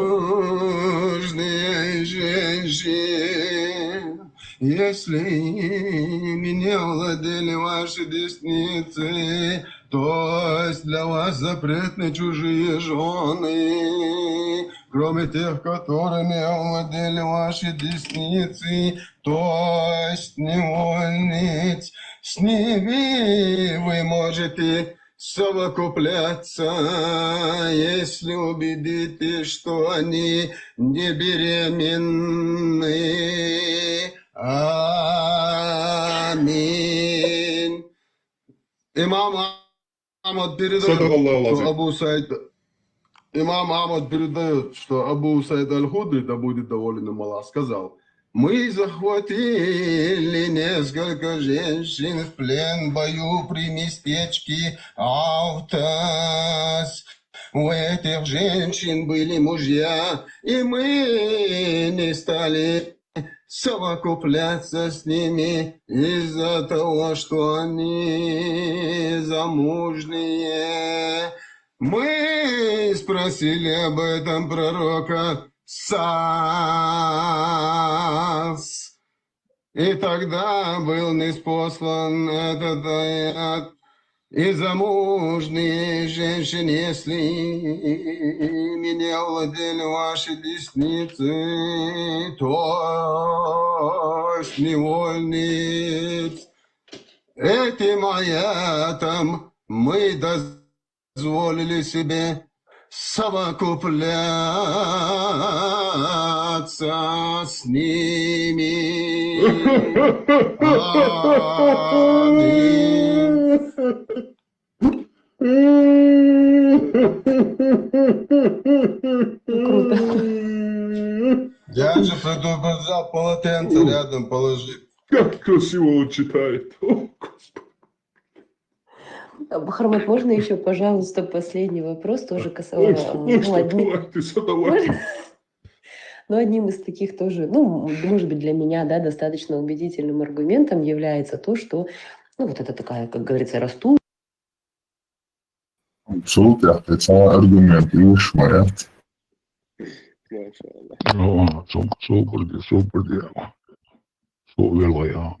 Мужние женщины, если ими не владели ваши десницы, то есть для вас запретны чужие жены, кроме тех, которыми овладели ваши десницы, то есть невольниц, с ними вы можете совокупляться, если убедитесь, что они не беременны. Аминь. Имам Ахмад передает, Садакаллаху что аль-азим. Абу Саид, имам Ахмад передает, что Абу Саид Аль-Худри, да будет доволен им Аллах, сказал: «Мы захватили несколько женщин в плен в бою при местечке Автас. У этих женщин были мужья, и мы не стали совокупляться с ними из-за того, что они замужние». Мы спросили об этом пророка Сас. И тогда был ниспослан этот аят. И замужние женщины, если ими не овладели ваши десницы, то есть невольниц. Этим аятом мы дозволили себе совокупляться с ними. Аминь. Круто. Я же предупреждал, полотенце рядом положи. Как красиво он читает. О, Господи. Бахармат, можно еще, пожалуйста, последний вопрос, тоже касался... Можно, можно, ну, одни- давайте, задавайте. Ну, одним из таких тоже, ну, может быть, для меня, да, достаточно убедительным аргументом является то, что, ну, вот это такая, как говорится, растущая Супер, это аргумент, видишь, моя. Машалла. О, су- супер, супер. Супер, я.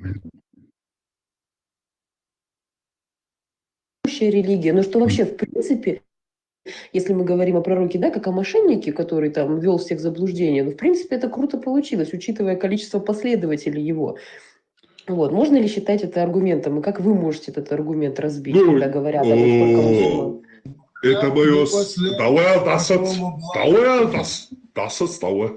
религия, но что вообще, в принципе, если мы говорим о пророке, да, как о мошеннике, который там ввёл всех в заблуждение, ну, в принципе, это круто получилось, учитывая количество последователей его. Вот. Можно ли считать это аргументом? И как вы можете этот аргумент разбить, Ну, когда говорят о том, сколько о, мусульман? Это Да, мое... ну, после- Давай, Дасат, Потом обла- давай, Дас, Дасат, давай.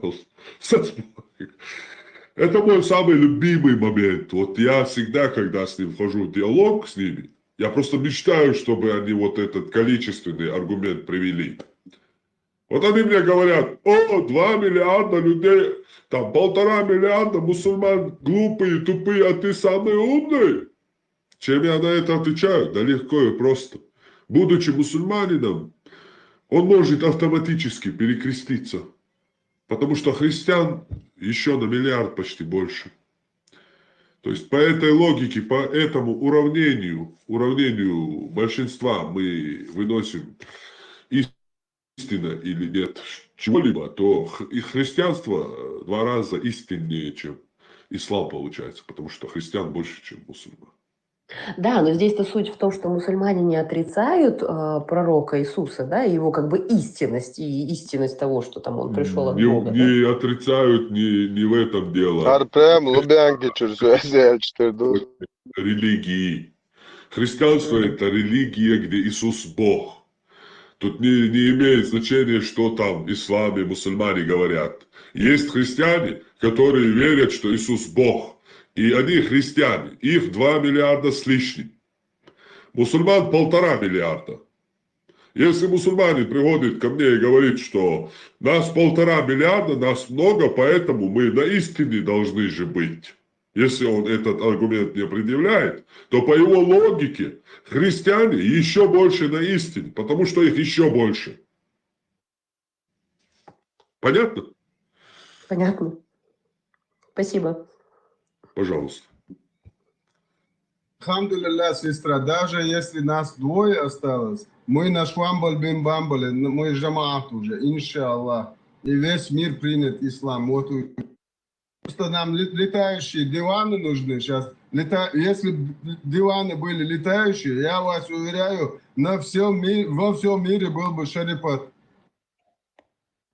Это мой самый любимый момент. Вот я всегда, когда с ним вхожу в диалог с ними, я просто мечтаю, чтобы они вот этот количественный аргумент привели. Вот они мне говорят: «О, два миллиарда людей, там полтора миллиарда мусульман глупые, тупые, а ты самый умный». Чем я на это отвечаю? Да легко и просто. Будучи мусульманином, он может автоматически перекреститься. Потому что христиан еще на миллиард почти больше. То есть по этой логике, по этому уравнению, уравнению большинства мы выносим из истина или нет чего-либо, то х- и христианство э, два раза истиннее, чем ислам получается, потому что христиан больше, чем мусульман. Да, но здесь-то суть в том, что мусульмане не отрицают э, пророка Иисуса, да, его как бы истинность и истинность того, что там он пришел от Не, Бога. Да? не отрицают, не, не в этом дело. Ар прям лубянки чурсуэзэл чтырдур. Религии. Христианство — это религия, где Иисус Бог. Тут не, не имеет значения, что там в исламе мусульмане говорят. Есть христиане, которые верят, что Иисус Бог. И они христиане. Их два миллиарда с лишним. Мусульман полтора миллиарда. Если мусульманин приходит ко мне и говорит, что нас полтора миллиарда, нас много, поэтому мы на истине должны же быть. Если он этот аргумент не предъявляет, то по его логике христиане еще больше на истине, потому что их еще больше. Понятно? Понятно. Спасибо. Пожалуйста. Алхамдулиллах, сестра, даже если нас двое осталось, мы на Швамбаль бин Бамбале, н- мы жамаат уже, иншаллах. И весь мир принят ислам. Вот у- просто нам ле- летающие диваны нужны сейчас. Лета... Если б диваны были летающие, я вас уверяю, на всем ми... во всем мире был бы шарипат.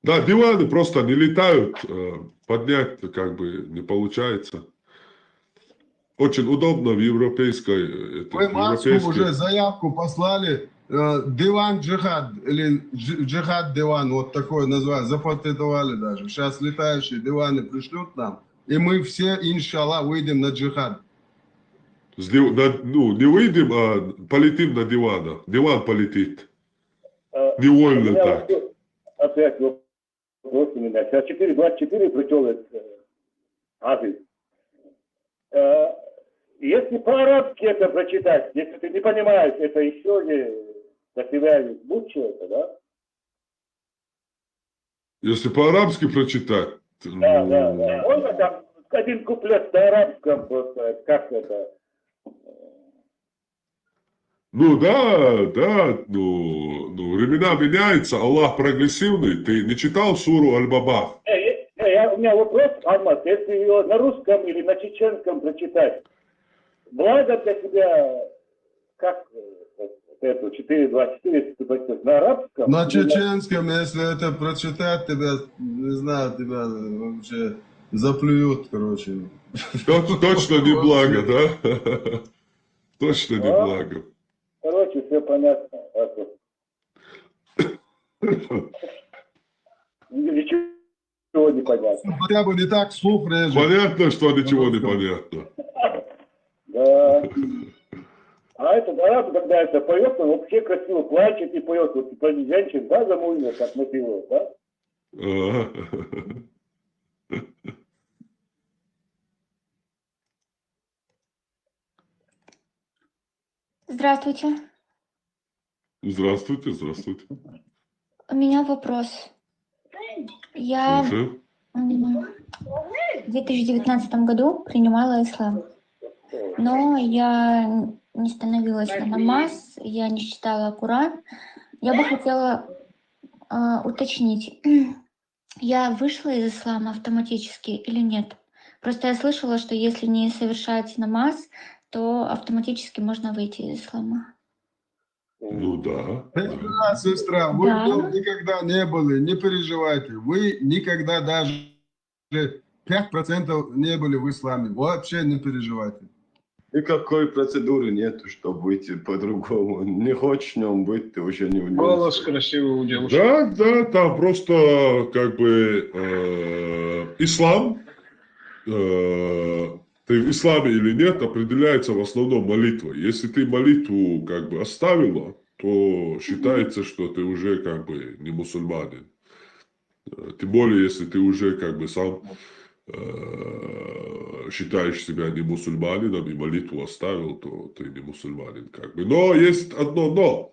Да, диваны просто не летают, э, поднять как бы не получается. Очень удобно в европейской, э, это, Мы в Москву европейский. Уже заявку послали. Э, диван джихад или дж- джихад диван, вот такое название, запатентовали даже. Сейчас летающие диваны пришлют нам, и мы все, иншаллах, выйдем на джихад. С див- на- ну, не выйдем, а полетим на диванах. Диван полетит. А, у Невольно меня так. вопрос- Опять вопрос у меня. Сейчас четыре двадцать четыре прочел этот, э, Азиз. Э, Если по-арабски это прочитать, если ты не понимаешь, это еще не для тебя ведь лучше это, да? Если по-арабски прочитать, Да, да, ну, да. Можно там один куплет на арабском просто, как это? ну да, да, ну, ну, времена меняются, Аллах прогрессивный. Ты не читал суру Аль-Бабах? Э, э, э, я- у меня вопрос, Алмаз, если ее на русском или на чеченском прочитать, благо для тебя, как э, вот эту четыре два четыре, если ты прочтёшь на арабском? На или чеченском, если это прочитать, тебя, не знаю, тебя вообще заплюют, короче. Точ- Точно не благо, да? Точно не А? Благо. Короче, все понятно. Ладно. Ничего не понятно. Хотя бы не так слух режет. Понятно, что ничего не понятно. Да. А этот араб, когда это поет, он вообще красиво плачет и поет. Вот типа женщин, да, замуйных, как напевают, да? Ага. Здравствуйте. Здравствуйте, здравствуйте. У меня вопрос. Я Слушаю. м, в две тысячи девятнадцатом году принимала ислам, но я не становилась на намаз, я не читала Коран. Я бы хотела а, уточнить, я вышла из ислама автоматически или нет? Просто я слышала, что если не совершать намаз, то автоматически можно выйти из ислама. Ну да. Да, сестра, вы Да. там никогда не были, не переживайте. Вы никогда даже пять процентов не были в исламе. Вообще не переживайте. Никакой процедуры нету, чтобы выйти по-другому. Не хочешь в нем быть, ты уже не в нем. Голос красивый у девушки. Да, да, там просто как бы э, ислам, э, ты в исламе или нет, определяется в основном молитвой. Если ты молитву как бы оставила, то считается, что ты уже как бы не мусульманин. Э, Тем более, если ты уже как бы сам э, считаешь себя не мусульманином и молитву оставил, то ты не мусульманин как бы. Но есть одно но.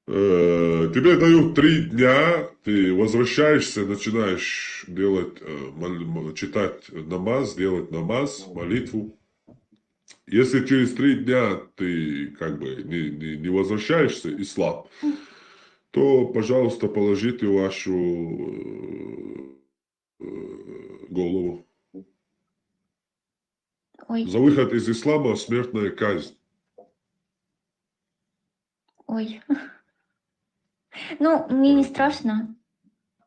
Э, Тебе дают три дня, ты возвращаешься, начинаешь делать, э, мол- м- читать намаз, делать намаз, молитву. Если через три дня ты как бы не, не, не возвращаешься, ислам, то, пожалуйста, положите вашу э, голову. Ой, За выход из ислама смертная казнь. Ой. Ну, мне не страшно,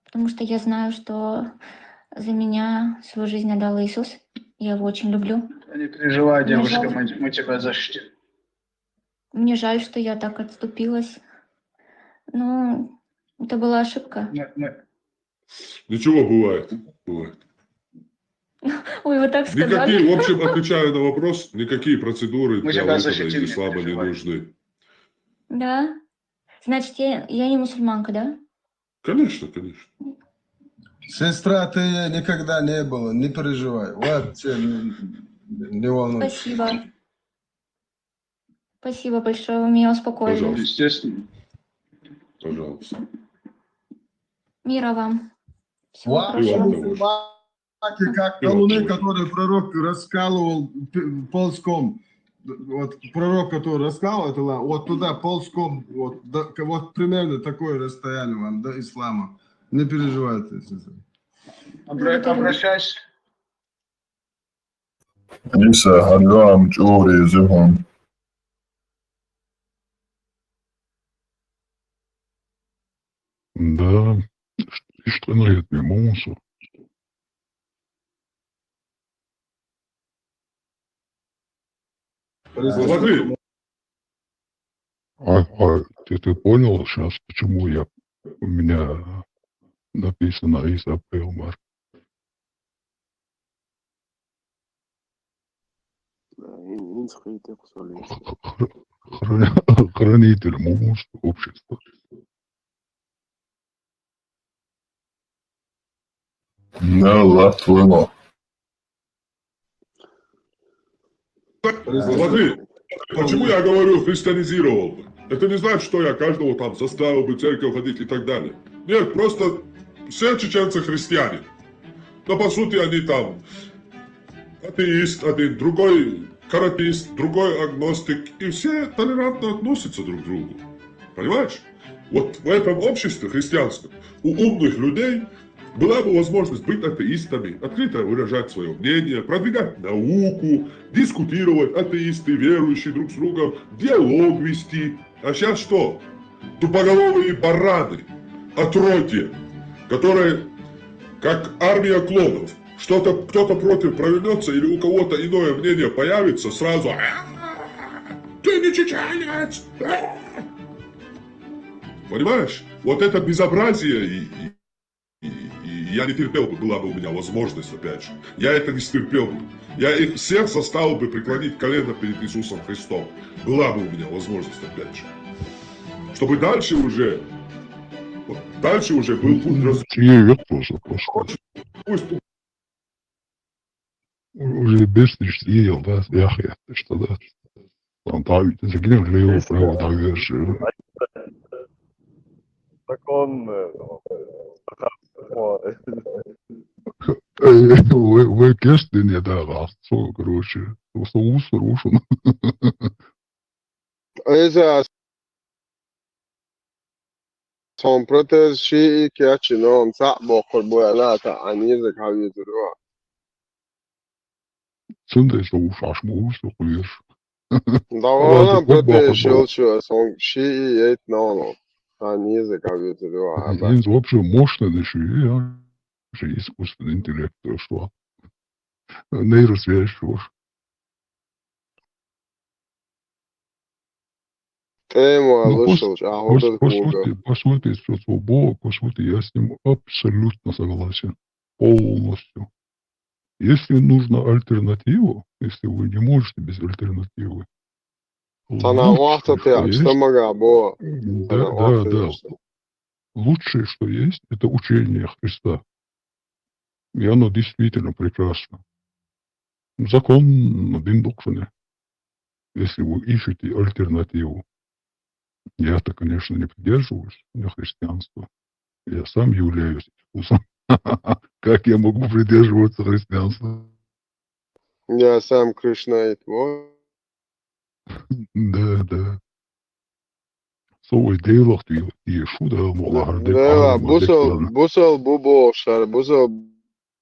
потому что я знаю, что за меня свою жизнь отдал Иисус. Я его очень люблю. Не переживай, Мне девушка, жаль. мы, мы тебя защитим. Мне жаль, что я так отступилась. Ну, это была ошибка. Мы, мы, Ничего, бывает. Бывает. Ой, вы так сказали. Никакие, в общем, отвечая на вопрос, никакие процедуры Мы для тебя выхода из защитим, не ислама не переживай. нужны. Да? Значит, я, я не мусульманка, да? Конечно, конечно. Сестра, ты никогда не была, не переживай. Вот тебе, не, не волнуйся. Спасибо. Спасибо большое, вы меня успокоили. Пожалуйста. Естественно. Пожалуйста. Мира вам. Всего Ва- И вам хорошего. того же. Мусульмане, как И вам колуны, того же. Которые пророк раскалывал п- ползком. Вот пророк, который раскалывал, это ла- вот туда ползком, вот, до- вот примерно такое расстояние вам до ислама. Не переживайте. Сестра. Обра- Обращайся. Иса, алло, ам чури зюхун. Да, ишт къанагъет мемонсу. Смотри, А, а ты, ты понял сейчас, почему я, у меня написано Иса Пейлмар? Ин- ин схуйте кусали. Хра- хра- Хранитель мусульманского общества. Да, ладно. Смотри, почему я говорю христианизировал бы? Это не значит, что я каждого там заставил бы в церковь ходить и так далее. Нет, просто все чеченцы христиане. Но по сути они там атеист один, другой каратист, другой агностик. И все толерантно относятся друг к другу. Понимаешь? Вот в этом обществе христианском у умных людей была бы возможность быть атеистами, открыто выражать свое мнение, продвигать науку, дискутировать атеисты, верующие друг с другом, диалог вести. А сейчас что? Тупоголовые бараны, отродья, которые, как армия клонов, что-то кто-то против провернется или у кого-то иное мнение появится, сразу: «А, ты не чеченец!» Понимаешь? Вот это безобразие и, и- и- и я не терпел бы, была бы у меня возможность, опять же. Я это не стерпел бы. Я их всех заставил бы преклонить колено перед Иисусом Христом. Была бы у меня возможность, опять же. Чтобы дальше уже, вот дальше уже был путь раз- Сие ёт просто, просто. Пусть Уже без сие, да, яхе, что да. Там, там, за кем же его право довершил? Закон, э, о, Э, вы, вы кешты не да, да, что, короче, что ус рушен. Иса, сон протез шии кячи ном са бохор буяна та аниза кавизру. Цунда что ус аш му ус хуеш. Давана Ладно, вот протез бохор шилчу сон шии ет ном. Аниза кавизру. Инз вообще мощно дыши, я же искусственный интеллект, то что. Нейросвязь, что ж. Тема Ну, лучше, пос- а По, вот по кунга. сути, по сути, что слово, по сути, я с ним абсолютно согласен. Полностью. Если нужна альтернатива, если вы не можете без альтернативы, Тана лучше, вахта что те, есть, что мага бо. да, Тана да, вахта да, что. Лучшее, что есть, это учение Христа. И оно действительно прекрасно. Закон на биндукшене. Если вы ищете альтернативу, я-то, конечно, не придерживаюсь, у меня христианство. Я сам являюсь искусом. Как я могу придерживаться христианства? Я сам Кришнаит, вот. Да, да. Со вай Делах де-, деша ву, Дала мукъ лахь, дерриг Да, Ӏалам вай бусал, декъазна. Бусал бу бохуш хьара, бусал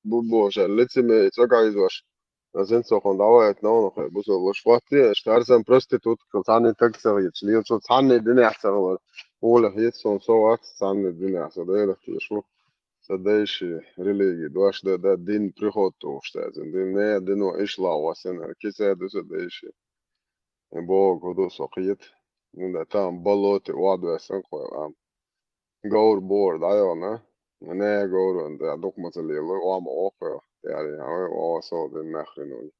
бу бохуш хьара, лицемер цӀа гӀайзош. Ас ин цо хьуна дӀаваийта новнах, бусал луш ватте, аша хӀара санна проститутка, цхьанне таг ца хеташ, лелачул цхьанне динехь ца хилар. Олех хета суна, со вац цхьанне динехь, со Делах теша ву. Сан дайши религи, дош да, да, дин приход тухуш цаьрца. Дин не, дино иш ла васена, кица ду сан дайши. Богу ду со кхета. Ну да, там болоте вад весан кхой ам. Говр бор да, йона. Не говр да, дук ма ца лело, ам охо. Яри, ам о со дин нахрен.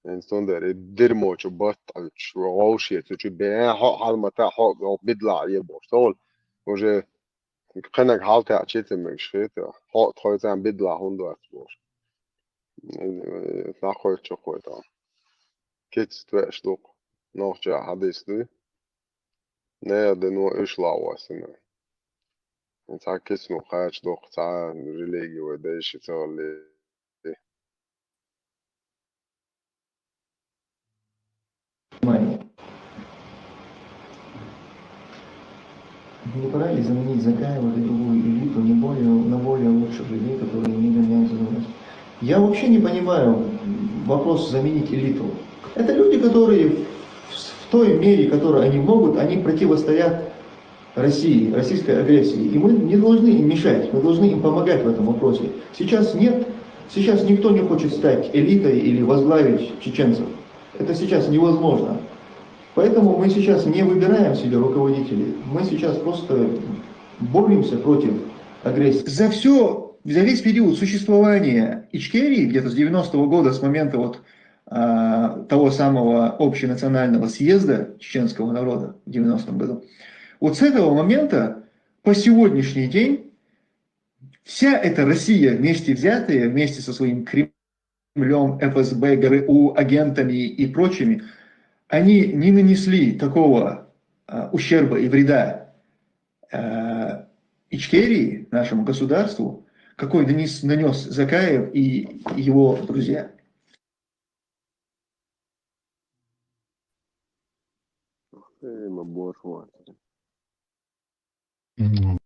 Ин стундер, и дерьмо чу бат, а чу вовши, цу чу бе, хьо, хьалмата, хьо, бидла, е бо. Сол, уже кхенаг хьалтаьӀча ца мегаш хета, хьо тхоьцан бидла хӀунда вац бохуш. Нах хойт чу кхойта. Кица твеш дукха. Нохча хьадис дуй. Не, де ну иш ла васина. Цхьа кица ну кхача дукха, цхьа религи вай дайши ца валли. Понимаете? Не пора ли заменить Закаева на другую элиту, не более, на более лучших людей, которые не гоняются за властью? Я вообще не понимаю вопрос заменить элиту. Это люди, которые в, в той мере, которой они могут, они противостоят России, российской агрессии. И мы не должны им мешать, мы должны им помогать в этом вопросе. Сейчас нет, сейчас никто не хочет стать элитой или возглавить чеченцев. Это сейчас невозможно. Поэтому мы сейчас не выбираем себе руководителей. Мы сейчас просто боремся против агрессии. За все, за весь период существования Ичкерии, где-то с девяностого года, с момента вот, а, того самого общенационального съезда чеченского народа в девяностом году, вот с этого момента по сегодняшний день вся эта Россия вместе взятая, вместе со своим Кремлем, Кремлем, Ф С Б, Г Р У, агентами и прочими, они не нанесли такого, а, ущерба и вреда, а, Ичкерии, нашему государству, какой нанес, нанес Закаев и его друзья. Эй, ма боже мой. Ну.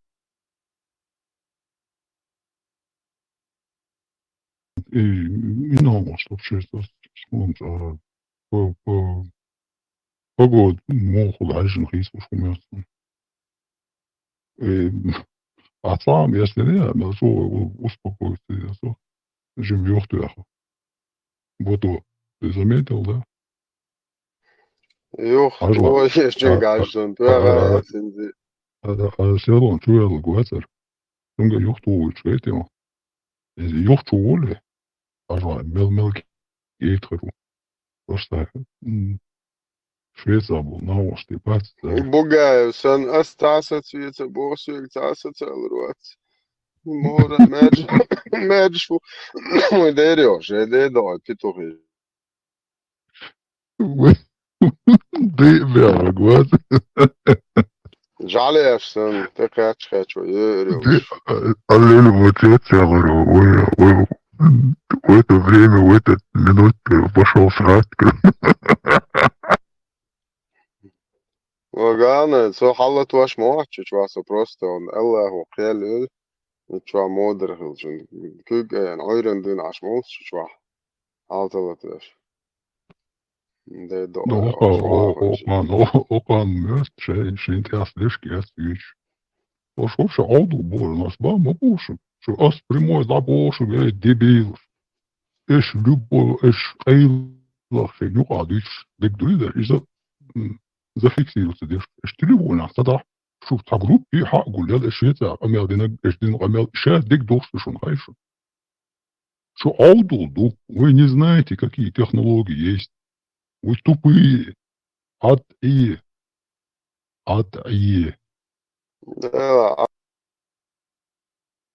И, и новость вообще, что с-, с-, он, а, по, по, погода, мол, хула хьажжин хис уж хумест. Э, а сам, если не, ну, что, у-, успокоиться, я что, жим ёхту яху. Вот, вот, ты заметил, да? Юх, Хьажа, ой, еш а, чуьнгаш а, зун, а, туьйхьара а, а, синзи. А, а, селон чу яла гоцар. Цунга юхту вуйчу гайтема. Иза юхчу воле, хьажа, мел-мел гейтхару. Просто, м, Швеция бу, наушти, бац, да. Бугаев сан, ас цхьа саца веца, боху соьга цхьа саца алар вац. Мора, маьрш, маьрш фу. Ой, дерё, же де дой, петухи. Ой, ды бяга, гват. Жалеешь сан, ты кач, кач, ой, ой, ой. Аллилуйя, вот я тебя говорю, ой, ой, в это время, в этот минут, э, пошёл срать. Ва главное, цо хьалатош ма вац чу чу васа просто, он Аллаху кхел ю, и чу модр хилчун. Куьг эн, ойран дин аш ма вац чу чу. Хьалталатош. Де до, Ну, о, о, о, о, о, о, о, о, мёрст, шей, шин тяс лишки, яс юч. Ош вообще Ӏовдал бу, нас ба ма бу шу. Шу ас прямой дӀабохуш, эй, дебил. Эш любой, эш къайлах шен юкъа дуьйцуш, дерг дуй дар, иза, м, зафиксируется деш. Эш телефонах ца дахь, шу цхьа группе хьа а гулъял, эш шеца къамел динаг, эш дина къамел, ша дерг дохуш ду шуна хай шу. Шу Ӏовдал ду, вы не знаете, какие технологии есть. Вы тупые. Ат и. Ат и. Да,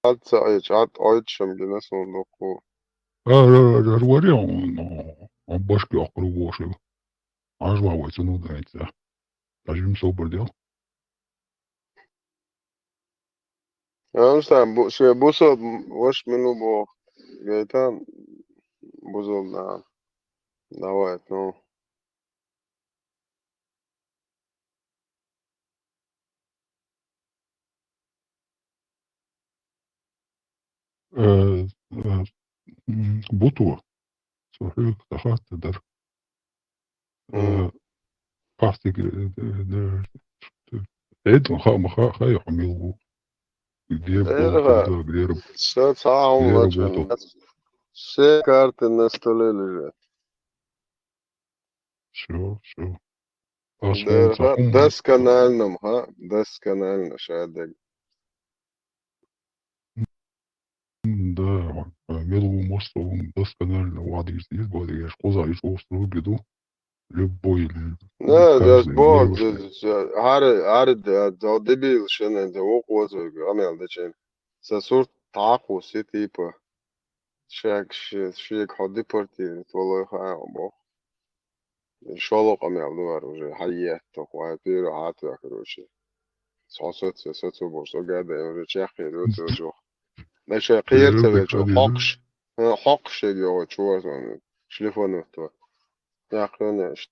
ат ца айч, ат айч шам гина сон докку. А, ра, ра, ра, вари он, он, он башки ахру вошил. Ажла вай цуну дайца. Ажим собар дел. Амста, бу-, шуя бусал, ваш мину бо, гайтан, бузал на. Давай, ну. Э, э, м, буту. Со хьоьга ца хатта дара. Э, Мгм. Ахьтиг, э, э, э, Эдал, ха, ма ха, хай хьо мила ву. Где Э, буту, ха. Да, где раб-, Ша цхьа хьуна где лачкъа. Работал. Все карты на столе лежат. Всё, всё. Аш Дера, ца ха, хӀума досконально, ха, досконально шадег. Да, мел ву мостагӀа досконально вадийс дийс, бадигаш кхуза иш остров биду. Любой, л-, Да, да, каждый бо, девушка. Да, да, ари, ари, да, да, дебил шена, да, вокъ вазой, гамел да чен. Са сурт тӀаккха си, типа, шаг ши-, шег хьо депортировать валой хаьа бо. ШолгӀа къамел ду вар уже, хьаетта, хьай пиро хьатва, короче. Со соц-, соцу бо, со гада, уже чехкхи ду, цо жох. Наче кхерца Пиро вечу, хокш, э, хокш шег йогӀо чувар, шлифанут ва. Яхъёна ш-,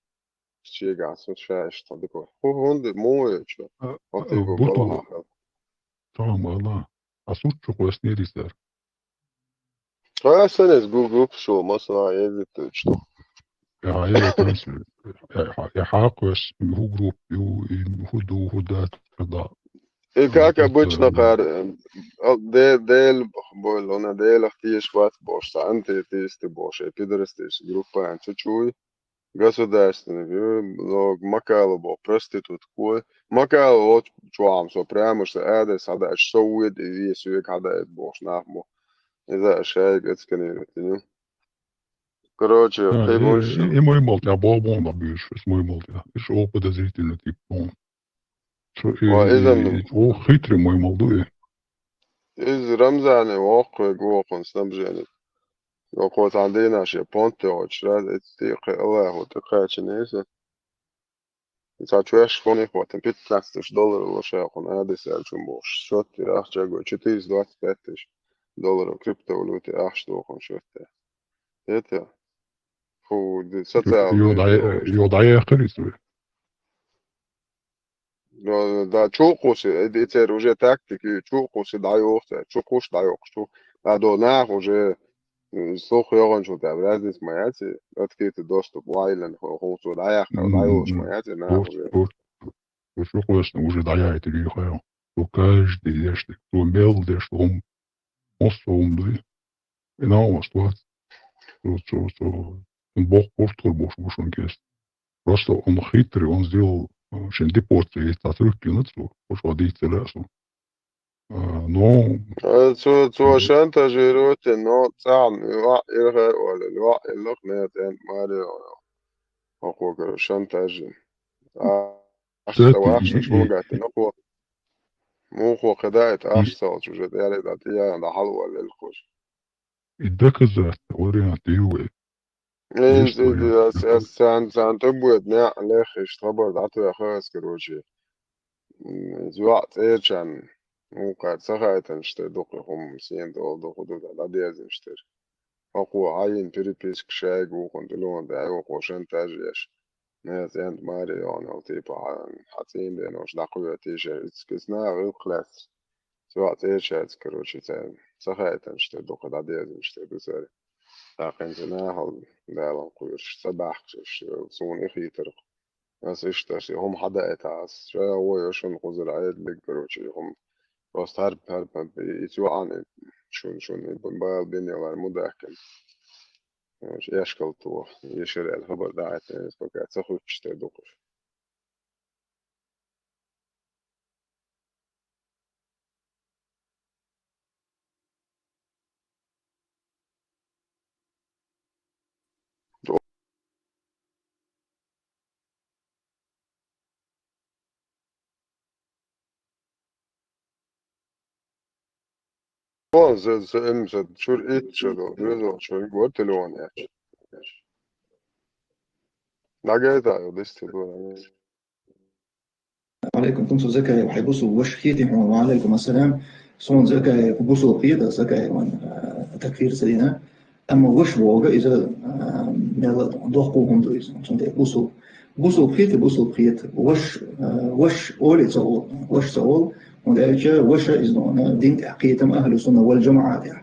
шега, со ша иш тадико. Ху-, хунди, му вечу. А, а, Оти бо буту. Балаха. Тамам, ала. А суччу хвастнери сар. Хасанес гу-, группа шо, масала, езит точно. Я, я, я, я, я, я, хаквес, ху групп, ю, и ху ду, ху да, да. И как обычно, кар, э, де-, дел, боль, она дел, ахтиеш ват, бош, са, антиатеисты, бош, и пидорасты, группа, ан чучуй. Государственный, э, но Макалу бо, проститутку. Макалу вот чуам со прямо, что адрес хада, что уйд, и весь век хада, это бо, нахмо. Не знаю, шайк, это сканировать, ну. Короче, А, ты и, больше. И, и мой мол, я бо, бо, да, бьёшь, с мой мол, я. Ещё подозрительный тип, бо. Что, и, Ва, изам и, и, о, хитрый мой мол, да, и. Из Рамзаны вокхуй, вокхун снабжение. Вокху цан дина ше понт йоч, раз, эцти кхы Аллаху, ты кхачи неса. Ца чуэш фони хватит, пятнадцать тысяч долларов лошай хун, а десять чун бош. Счёт ты ахча го, четыреста двадцать пять тысяч долларов криптовалюты ахч дохун счёт ты. Это, фу, ди-, социальный Ё дай, ё дай, я, короче. Да, да, чукъуси, э, ди-, цер уже тактики, чукъуси дайохта, чукъуш дайохчу. А до нах уже, м, слух йогъанчу да, разница маяци, открытый доступ, вайлен, хо-, хо-, хо-, даяхта, М, дайош м, маяци, нах уж, уже. Уж, уж, уж, конечно, уже даяйте, ли, хо-, то каждый дешт, то мел дешт, он, он, он, да. И на вас, то, то, то, то, он бог портур, бог, бог, он кест. Просто он хитрый, он сделал, э, шин депорт, есть отрывки, ну, что, уж водить целясу. А, ну, Э, цо, цо шантажировать, но цан, ва, ирхай, оли, ва, ирлук, нет, эн, Марио. Охо, короче, шантажи. А, аш Кстати, та вахш, и, иш и, мунгат, и, ну, хо. Мухо, когда это, и, аш салч уже, да, да, да, я, да, халва, лель, хош. И доказательства, вариант, и вы. Ин Есть зи ди вариант. Ас, ас цан, цан тӀубуэд неӀ лехиш хабар дӀатвехас, короче. М, зуа цӀерчан, ну, кар цахайтан, что духу хум сиен дол духу ду да дезин штыр. Аху айин переписк шайгу хун дулон да, айо хошан тажеш. Не зент мари он, ол типа, ха-, хацин бен, ош дакуя тише, ицкисна, гыл класс. Цо цӀерчац, короче, ца-, цахайтан, что духу да дезин, что ду сари. Такъин цена хал, далан куйрш, ца бахкшиш, сун ихитар. Ас иштта, ас хум хада это, ас ша ой, шун хузар айд лиг, короче, хум. Просто хар, хар, хар, и цо ан, шун, шун, и бал бин ялар мудахкин. Короче, эшкал то, ешер эл хабар да это, пока ца хучте духуш. О, за, за, эм, за, чур ит, чур, чур, чур, гор телефон, я. Нагайта, десять, два. Алейкум, кум су Закаев, хай бусу, ваш хити, ва алейкум ассалам. Сон Закаев, бусу хита, Закаев, ван, э, такфир садина. Амма ваш вога, иза, э, мела дохку хум ду иза, сон де бусу. Бусу хита, бусу хита. Ваш, э, ваш оли цаол, ваш цаол. Он элча, ваша из, ну, на дин тахкитам ахлю сунна вал джамаат, я.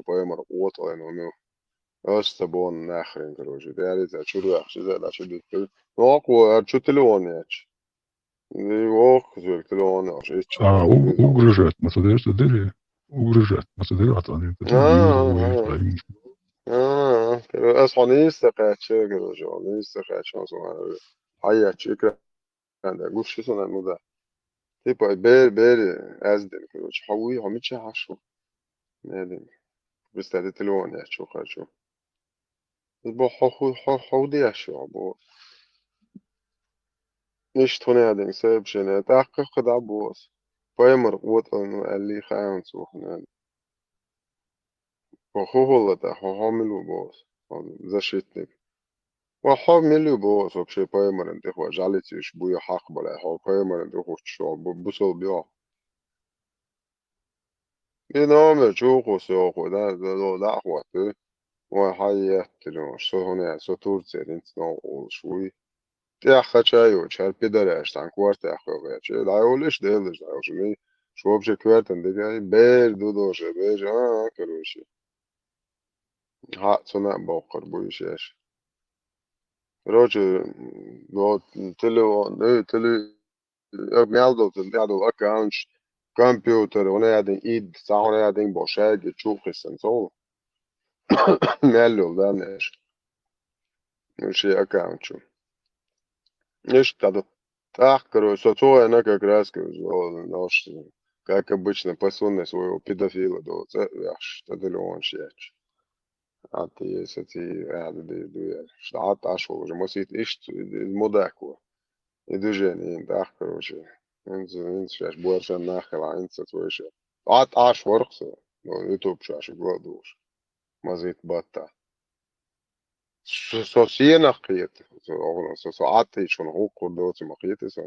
шо пайхамар къотӀалайна вуно. Ас ца бонна нахрен, короче. ТӀаьхьа цхьа чуьра ваьхча, иза дӀа чу диттар. Нокъо ар чу телефон яьча. И воккха зверг телефон яьча, ичча. А, у-, угрожать, ма ца деш, ца дери? Угрожать, ма ца дери, а ца дери, ца дери, А, а, а. А, а, а. Ас хьо нийса кхаьча, короче, хьо нийса кхаьча, хьо со, а, хьаяча, экран да, гуш шу сона, ну да. Типа, бер-, бери, аз ден, короче, хьо вуй, хьо мича хьашу? Не ден. Представь, телефон яьча, хочу. Бо хьо ху-, хьо, хьо деш ю, бо. Иштта хьуна яьдинг сообщение, тӀаккха кхы дӀа бос. Пайхамар къотӀалайна ву аьлла хаьнца ву хьуна. Хьо хӀу хӀулла тӀа, хьо, хьо мила ву бос, хьо защитник. Ва хьо мила ву бос, вообще пайхамаран тӀехула жалициш буй хьакъ бале, хьо пайхамаран тӀехула чу бу-, бусалба йо. И номер чу кхус йоху, да, да, да, да, хӀотта. Вай хьай еттина, со хӀуна, со Турция динца новкъа волуш вуй. ТӀеххача йолчу хӀара пидараш цхьана корта яххо гӀечи. ДӀайолуш, делаш дӀайолуш, ми, шу вообще коьртан дигай, бер ду доша, бер, а, а, короче. Хьа, цуна а боккхар буй шеш. Короче, вот, телефон, э, теле-, э, мел долу, тӀехь долу аккаунташ, компьютер, хӀуна яьдин ид, цхьа хӀуна яьдин бо шайга чу хисан цо. Мел йолу данныш. Ну, ши аккаунт чу. Иштта ду. ТӀаккха, короче, со цо вайна как раз, короче, йолу, нош, как обычно, пасунный своего педофила долу, цӀа а ваьхьаш, тӀа телефонаш яьча. А ты, если ты, а, ду, ду, ду, я. Что, а, а шо уже, масит, иштта, из мудак ву. И движение, и тӀаккха, короче. Инца, инца шаьш борсан нах хила, инца цо иша. А, а шо варх со. Ну, YouTube шаьш гладуш. Мазит батта. Со, со сенах кхета. Со, со, со атти шуна хӀукхур доцу ма кхета со.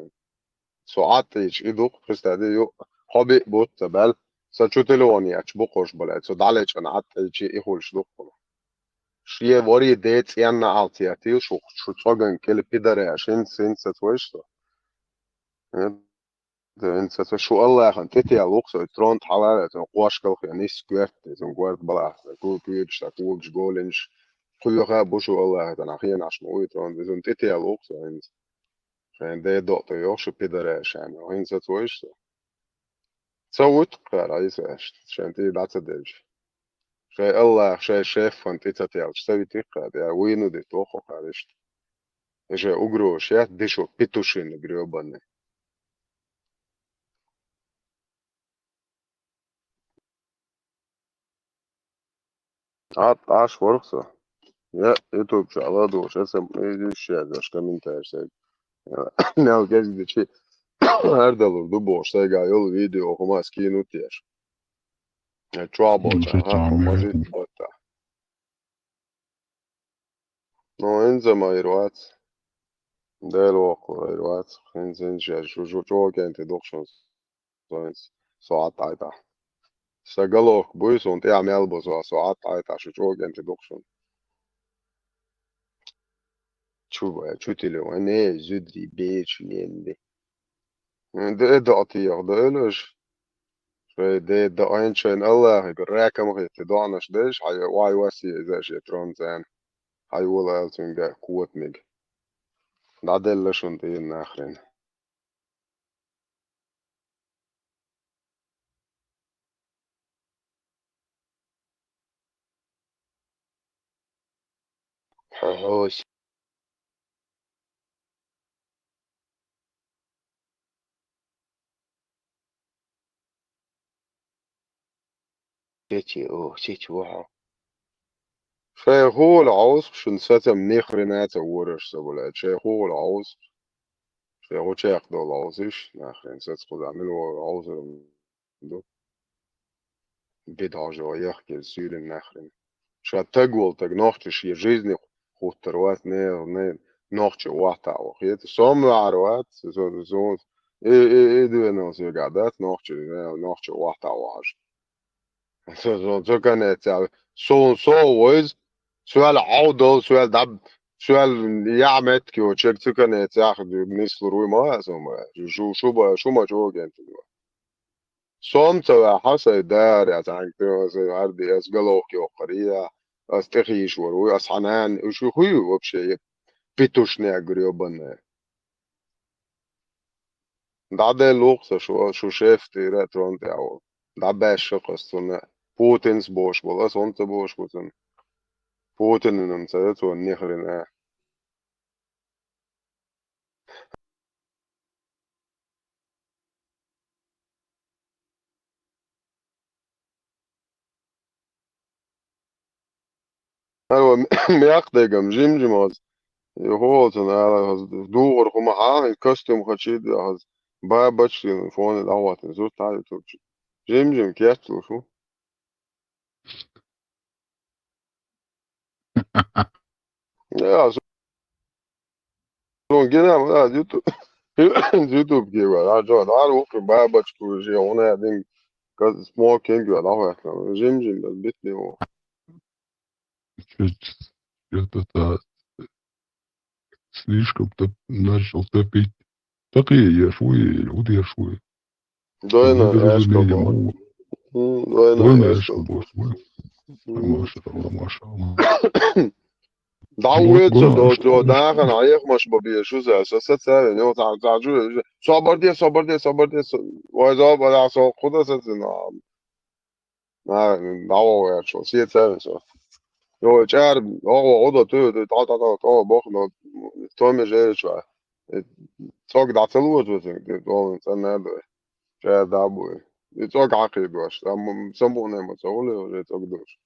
Со Ӏаттӏийча и дукха, представь, ю, кхо биъ бутт ца баьлла, са чу телефон ечу букхуш бале, со дӀалечкъана Ӏаттӏийча и хуьлуш дукха. Шен вари де цӀенна алц яхтил шу, шу цӀоган кӀел пидаре, шин, син сац вайш со. Э, да, ин сац вайш, шу Аллахьан тӀетел вукх со, трон тхьалара, со кхошкалхе нис гуьрт, изун гуьрт балахь, ку-, куьйгаш, са кулгаш, голинаш, кхуьйха бу шу Аллахьа, тана хенаш ма уй трон, изун тӀетел вукх со, ин. Шайн де доъ тӀе йоху шу пидаре шайн, хӀинца ца вайш со. Ца вуьту кхара Ӏийса аьшна, шайн тӀе дӀа ца делча. Шайн Аллах, шайн шефан тӀе ца телча, ца витиккха, я вуйну де тохо кхара иштта. И шайн угрозаш яц, дешо петушиный грёбаный. Ӏа-, Ӏаш варх со. Я, YouTube чу ӀаладугӀуш, я сан, и, и шеца, аш комментарий сайга. Мел гезгдичи, хӀара далур ду бохуш, сайга йолу видео хӀума скинуть еш. Я чохь болчу, ша ха, чохь хӀума мехь. Житта батта. Ну, хӀинца ма хир вац. Дела воккхур хир вац. ХӀинца, хӀинца шу, шу чӀогӀа кӀентий дукха шуна. Со хӀинца, со Ӏаттӏайтахь. Сан галохка буй, суна тӀехь мел бу со, со Ӏаттӏайтахь, шу чӀогӀа кӀентий дукха шуна. Чу бай, чу тиле вайн, э, зуьдри, бечу, ненди. Де доъ тиех, доьлуш. Шай де доъайн шайн Аллахьига ракам хетти доъанаш деш, хьай вай васи иза шен трон цӀена. Хьай вола аьлла цуьнга котмиг. ДӀаделла шуна тӀе нахрин. Хьо-, хьо-, Чечи, о, чечи вахьа. Шайн хӀула Ӏовсуш, шун сацам нихрина ца вораш со, блядь. Шайн хӀула Ӏовсуш. Шайн гӀучех долу Ӏовсуш, нахрин сац кхуза мила вора Ӏовсур ду. Бедхьажо яхкина суьйрина нахрин. Ша таг волу таг нохча шен жизни хуттар вац, не, не, нохча вахта вахийта. Сом ваьхьар вац, со, со, и, и, и дуьйна соьга дац, нохча, не, нохча вахта вахьаш. Со, со, цу канеца, сон, со вайз, соьл Ӏовдал, соьл даб, соьл яхь меттиг йоцу чег цу канеца яхь нислур вуй ма, со ма, шу, шу, шу ма чӀогӀа гентиг вай. Сом ца ваьхьа, сай дара, я цхьаьнга тӀе, сай гӀарди, ас головка йоккхур я, ас тӀехийшвар вуй, ас хьан нана, уьш хуй вообще, я петушняк грёбаная. ДӀаделлалц аса шу, шу шеф тӀера трон тӀехь волу. ДӀабаьшша аса цунна. Путинс бохуш болу, аса хӀунда ца бохуш бу цунна? Путинан ца ю цунна нихрина. Ай, ва, мекх дегам, жим-жим хаза. И хӀоцун ала хаза, дугӀур хӀума хьан, и костюм хачийда хаза. Бабачкин фоне дӀахӀоттина зурт хьан ютубчу. Жим-жим кечлуш ву. Я, су-, сун гинам, а, ютуб-, ютуб гива, а, жо, а, рухи бабачку, жи, он я дин, ка-, смокинг, а, нахуй, жим-жим, битни ву. Чё-то, чё-то та-, слишком топ-, начал топить. Такие еш вуй, вот еш вуй. Дойна эшка боху. Дойна эшка боху. Машалла, машалла. ДӀа вуьйцу до, до, дахана, хьехамаш бан беза шу, са, са, са цаьрга, ну, цхьа, цхьа жу, собар де, собар де, собар де, со-, вай, собар, а, со, куда са цина? На, дӀавогӀу аьлла, со, се цаьрга со. Йо, чӀара, оха, оха, ту, ту, та, та, та, та, боху, но, томе жерачу, э, цӀог дӀа ца лозу, э, долан цӀанна а дой. ЧӀара дӀа а буй. И цӀог хьакхийдош, ам, самукъане ма ца хуьлу, уже цӀог дош.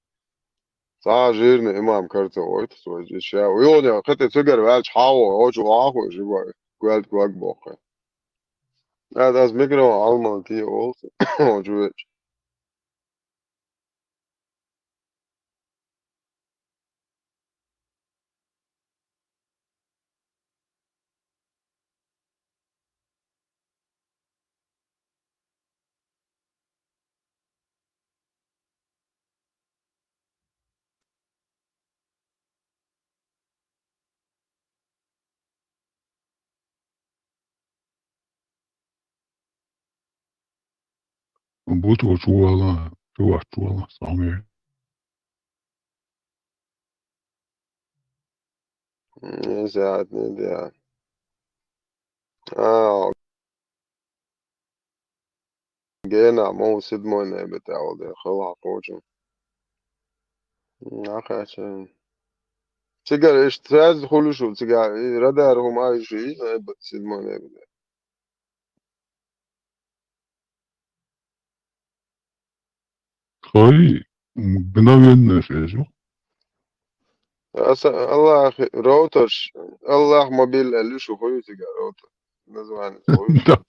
Цхьа а жирный имам кара ца войту, со, и ша, йо, не, кхета цигара ваьлча, хьао, очу, ахо, жиба, гуьлт гог боху. Ада ас микрофон Ӏалман кий олу, очу вечу. Буту чувала, чуваш чувала, сами. Не знаю, не знаю. А, гена, мол, седьмой небе тял де, хала хочем. Ахачен. Цигар, иш, связь хулушу, цигар, и радар хум айши, и небе, седьмой небе. Хай, мгновенно связь. Аса, Аллах, роутер, Аллах мобиль, али шу хой цигар роутер. Название хой. Да.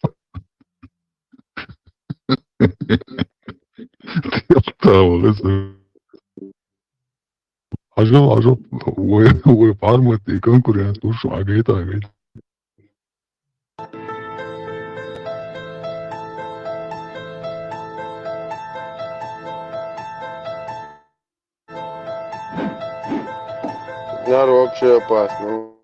Тял-тял, это. Ажал, ажал, ой, ой, пармат, и конкурент, слушай, агайта, агайта. Яр вообще опасно.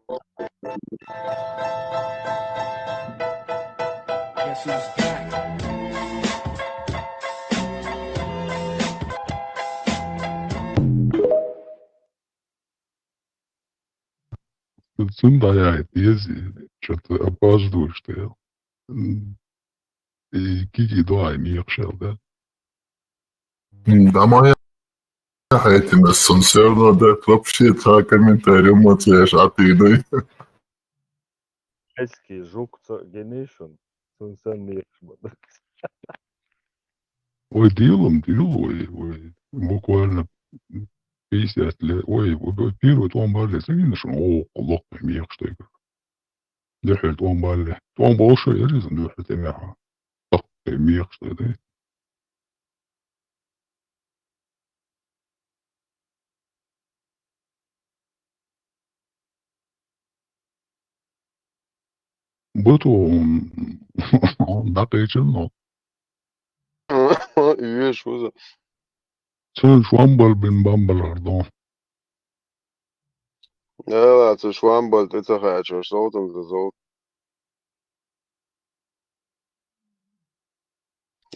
Цундаяй, если что-то опаздываешь, что я. М, и кики дуай миякшел, да? М, да, моя хайтина, сон всё равно, да, вообще, та комментарий, мотвеш, а ты, ну. Эски жук ца генешун, сон сан миякш бада. Ой, делом, дело, ой, ой, буквально пятьдесят лет, ой, ой, первый том балле, сагинешун, о, кулак, миякш, что я. Дехьел тӀом балли. ТӀом болуш яриза духьа тӀемехьа. Тахта мекъаш ду. Буту дакъичил но. Уьш вуза. Цун швамбал бин бамбалар дон. Ала, цу швамбал тӀе ца хаьча, шовтан ца зовт.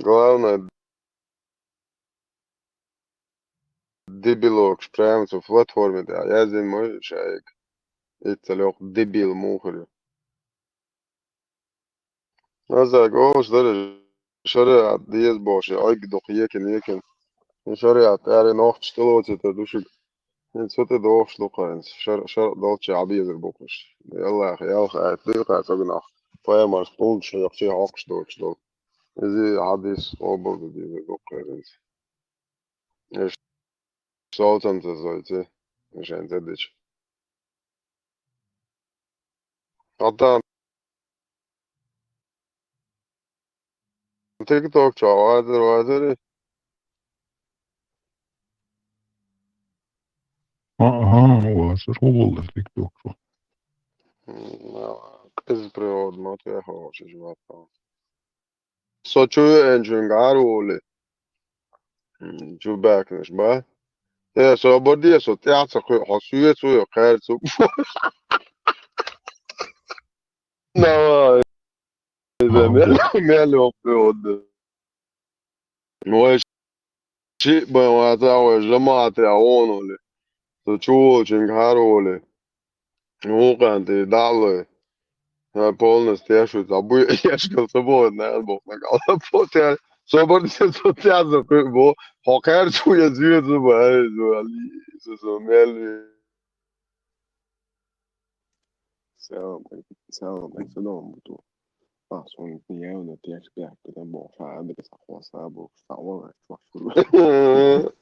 Главное, дебилокш прямо цу платформе тӀа яздина ма ю шайга. Итт ца лоьху дебил мухаре. Аза гӀолаш дара, шариат деза бохуш, Ӏайг дукха екин, екин. Шариат аьлла нохчаш тӀелоцийта ду шуьга. ХӀинца цу тӀе дохуш ду кхайнца. Шар-, шарӀ долчча Ӏабезар бу кхуш. Аллах, ялх аят дуй кхай цугнах. Пайхамарс пулча хьоькхучий хьокхуш доцуш долу. Иза хьадис къобал ду дезар ду кхайнца. Иш совцам ца зойци, мишен ца дича. Хьатта тикток чохь вазар, вазар и? Аха, вазар, хӀун воллар тикток чохь? М, къиза природа ма тхехьо шиш ватта. Со чу веанчуьнга гӀар волий. М, чу баьхкинаш ба. Э, со баде, со тӀаьхьа ца кхуьу, хьо соьца вуй, кхаьрца ву. Давай. Иза мел, мел йоккхуьйту. Вай шиъ бан ваца, вай жамаӀате а вон волий. Со чу волчуьнга гӀар волий. Вукханти дӀа а лой. Ха, полностью тешуьйту, а буй эшкал ца боху, нана боху, нагахь. Со баде, со тӀаьхьа ца кхуьу бо, хьо кхаьрца ву я соьца ву, ай, зу, али, со, со мел ву. Салам, салам, салам, буту. А, сон явно теш бяхкина бо, ша адрес ахваса бо, ша вала, чувак.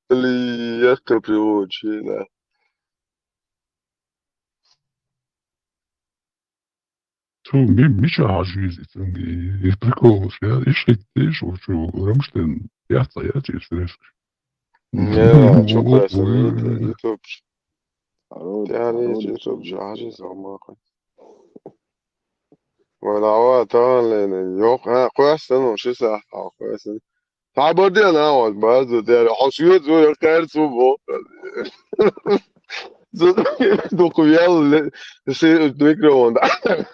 Али, якка приочина. Цу ми-, мича хьажа веза цуьнга? И прикол, я, и шейтта, и шу, шу, Рамштайн, яц, яц, и шу, шу. Не, чё, пресса, YouTube. Тяни, YouTube, хьажа, замахай. Вай, давай, тан лена, йок, а, кхоьссина, ши сахьт, а, кхоьссина. Цхьа барден а ван базу дер, хьо соьца ву, я кхаьрца ву бо. Дукха вел, си-, микрофон,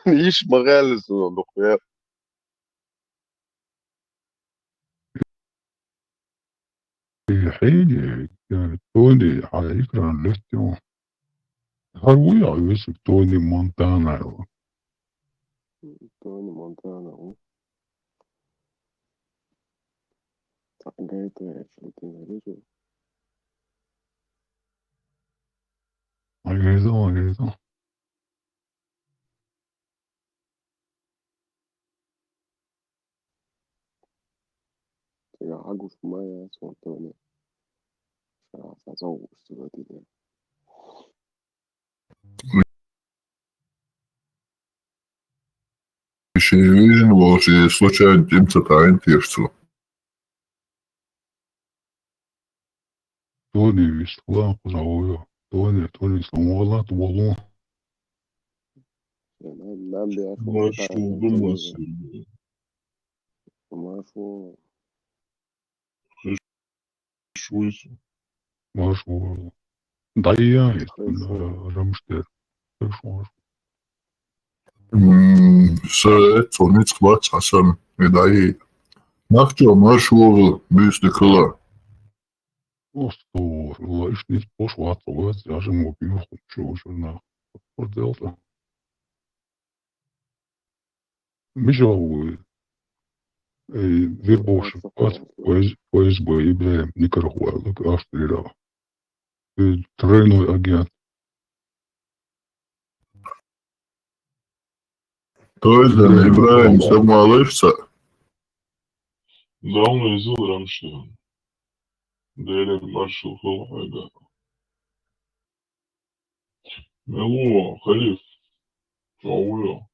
йиш ма хаьлла суна, дукха вел. Хьеди, э, Тони, хьа экран леттиу. ХӀара вуй а весиг Тони Монтана ва? Тони Монтана, у. Цхьа гайта, шалтина рижу. Агайза, агайза. Цигахь хьагуш ма яц, вон Тони. Ша, ша, зовуш цигахь дийна. Ши вижин волчи случайно тӀем ца таӀин тешцу. Тони вист хулан кхуза вовю. Тони, Тони, сломала, тувалу. Нам, нам бяху. Машу, думаю, машу. Шуйсу. Машу. Да и я, и, э, Рамштер. Ты шо, машу. М, се, цо ницкъ бац, Хасан, и да и. Нахчо, машу, бюсти кала. Остор, ла иш низ пош вац, вац, я же мо бюху, шо, шо на. Спорт делта. Миша ву, э, вербовщик, поэз-, поэз-, П С Б, Ибраим, Никарагуа, Австрия. Э, тройной агент. То есть, Ибраим, Ибраим, сама лишца. Давно из Рамштайн. Дели маршал хол хага. Мело, халиф. Чавуя.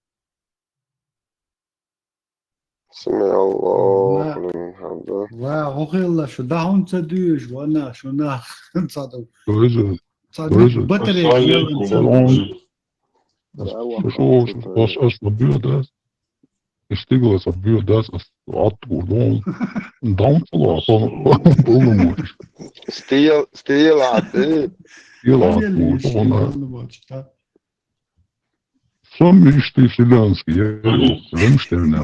سمع الله لمن حمده. Ва, хӀу хилла шу, дагьун ца дуьйш, вана, шу нах, ца ду. Ца ду, батарейка ялан ца ду. Ас, ас, ас, ас, ас, ас, ас, Истигла саббиу дас ас атгу дон. Дон цула сон болумуш. Стил, стил ат, э? Стил ат, сон. Сон мишти Селёнский, я Рамштейн, я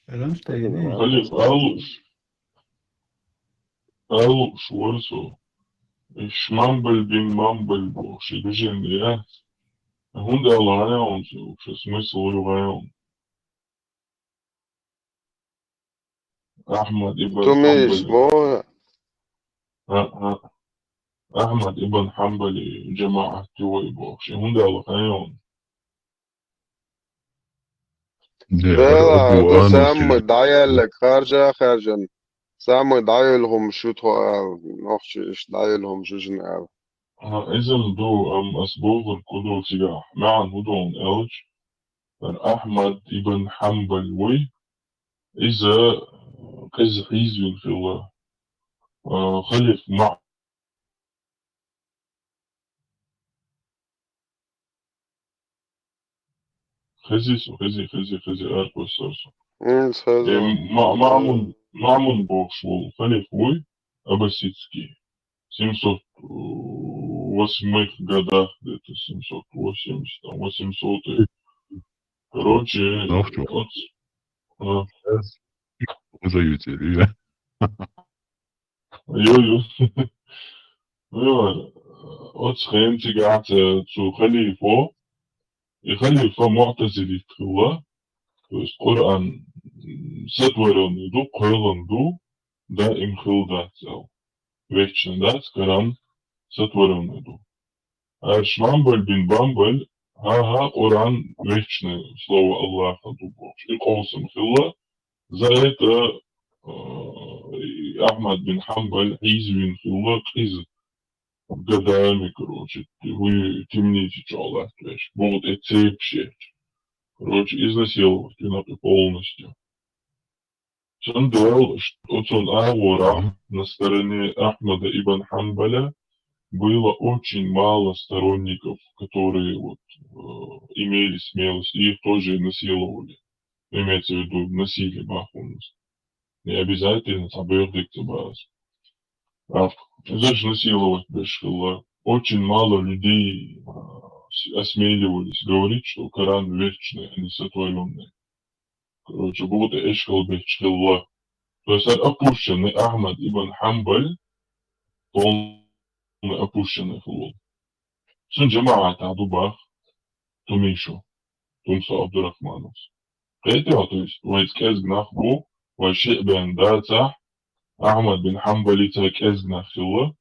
Рамштейн. Халиф, алуш. Алуш вар со. Иш Мамбаль бин Мамбаль бохуш, и движение яц. ХӀунда аьлла хьан яун цо, вообще смысл ю хьан яун? Ахмад ибн Тумис Ханбаль. Бо? А, а. Ахмад ибн Ханбали жамаат ю вай бохуш. И хӀунда аьлла хьан яун? Дела, Абу Анус самый дӀаяллаг харжа, харжан. Самый дӀайолу хӀума шу тхо ала, нохчий иштта дӀайолу хӀума шу жина ала. А, иза-м ду, амма ас бохург хӀун ду цигахь, маьӀна хӀун ду аьлча, хӀара Ахьмад ибн Хьанбал вуй, иза, э, кӀезиг хьийзавина хилла, э, халиф ма Хези со, хези, хези, хези, аркъой сор со. М, хезо. Э, Ма-, Маъмун, Маъмун бохуш волу халиф вуй, аббасидский. Семьсот восьмых годах, где-то семьсот восемьдесят, там, восемьсот. Короче, Нохчо. Вот, а. Сейчас узнаете, да? Йо, йо. Йо, оцу хенан цигахь цу халифо, и халифа муътазилит хилла, то есть Къуръан, м, сотворенный ду, кхоьллина ду, даим хилла дац аьлла. Вечно дац, Коран сотворенный ду. Аш Мамбаль бин Бамбаль, хӀан-хӀа, Къуръан вечное слово Аллаха ду бохуш. И къовсам хилла, за это, э, Ахьмад бин Хьанбаль хьийзавина хилла кӀезиг годами, короче, вуй темница чохь латтавеш, боху тӀе цепаш ечу. Короче, изнасиловать вина кхин полностью. Цундела оцун агӀорахь на стороне Ахьмада ибн Хьанбаля было очень мало сторонников, которые вот, э, имели смелость, и их тоже насиловали. Имеется в виду насилие бахунус. Не обязательно цхьа боьха дерг ца база. А, иза ж насиловать беш хилла. Очень мало людей, а, с-, осмеливались говорить, что Коран вечный, а не сотворённый. Короче, боху тӀе эшкал бетташ хилла. То есть опущенный Ахьмад ибн Хьанбаль, полный опущенный хилла. Цун жамаӀатехь ду боху Тумишо, Тумсо Абдурахмановс. Кхетий хьо, то есть вайца кӀезиг нах бу, вай шиъ бен дацахь, Ахьмад бин Хьанбалица кӀезиг нах хилла,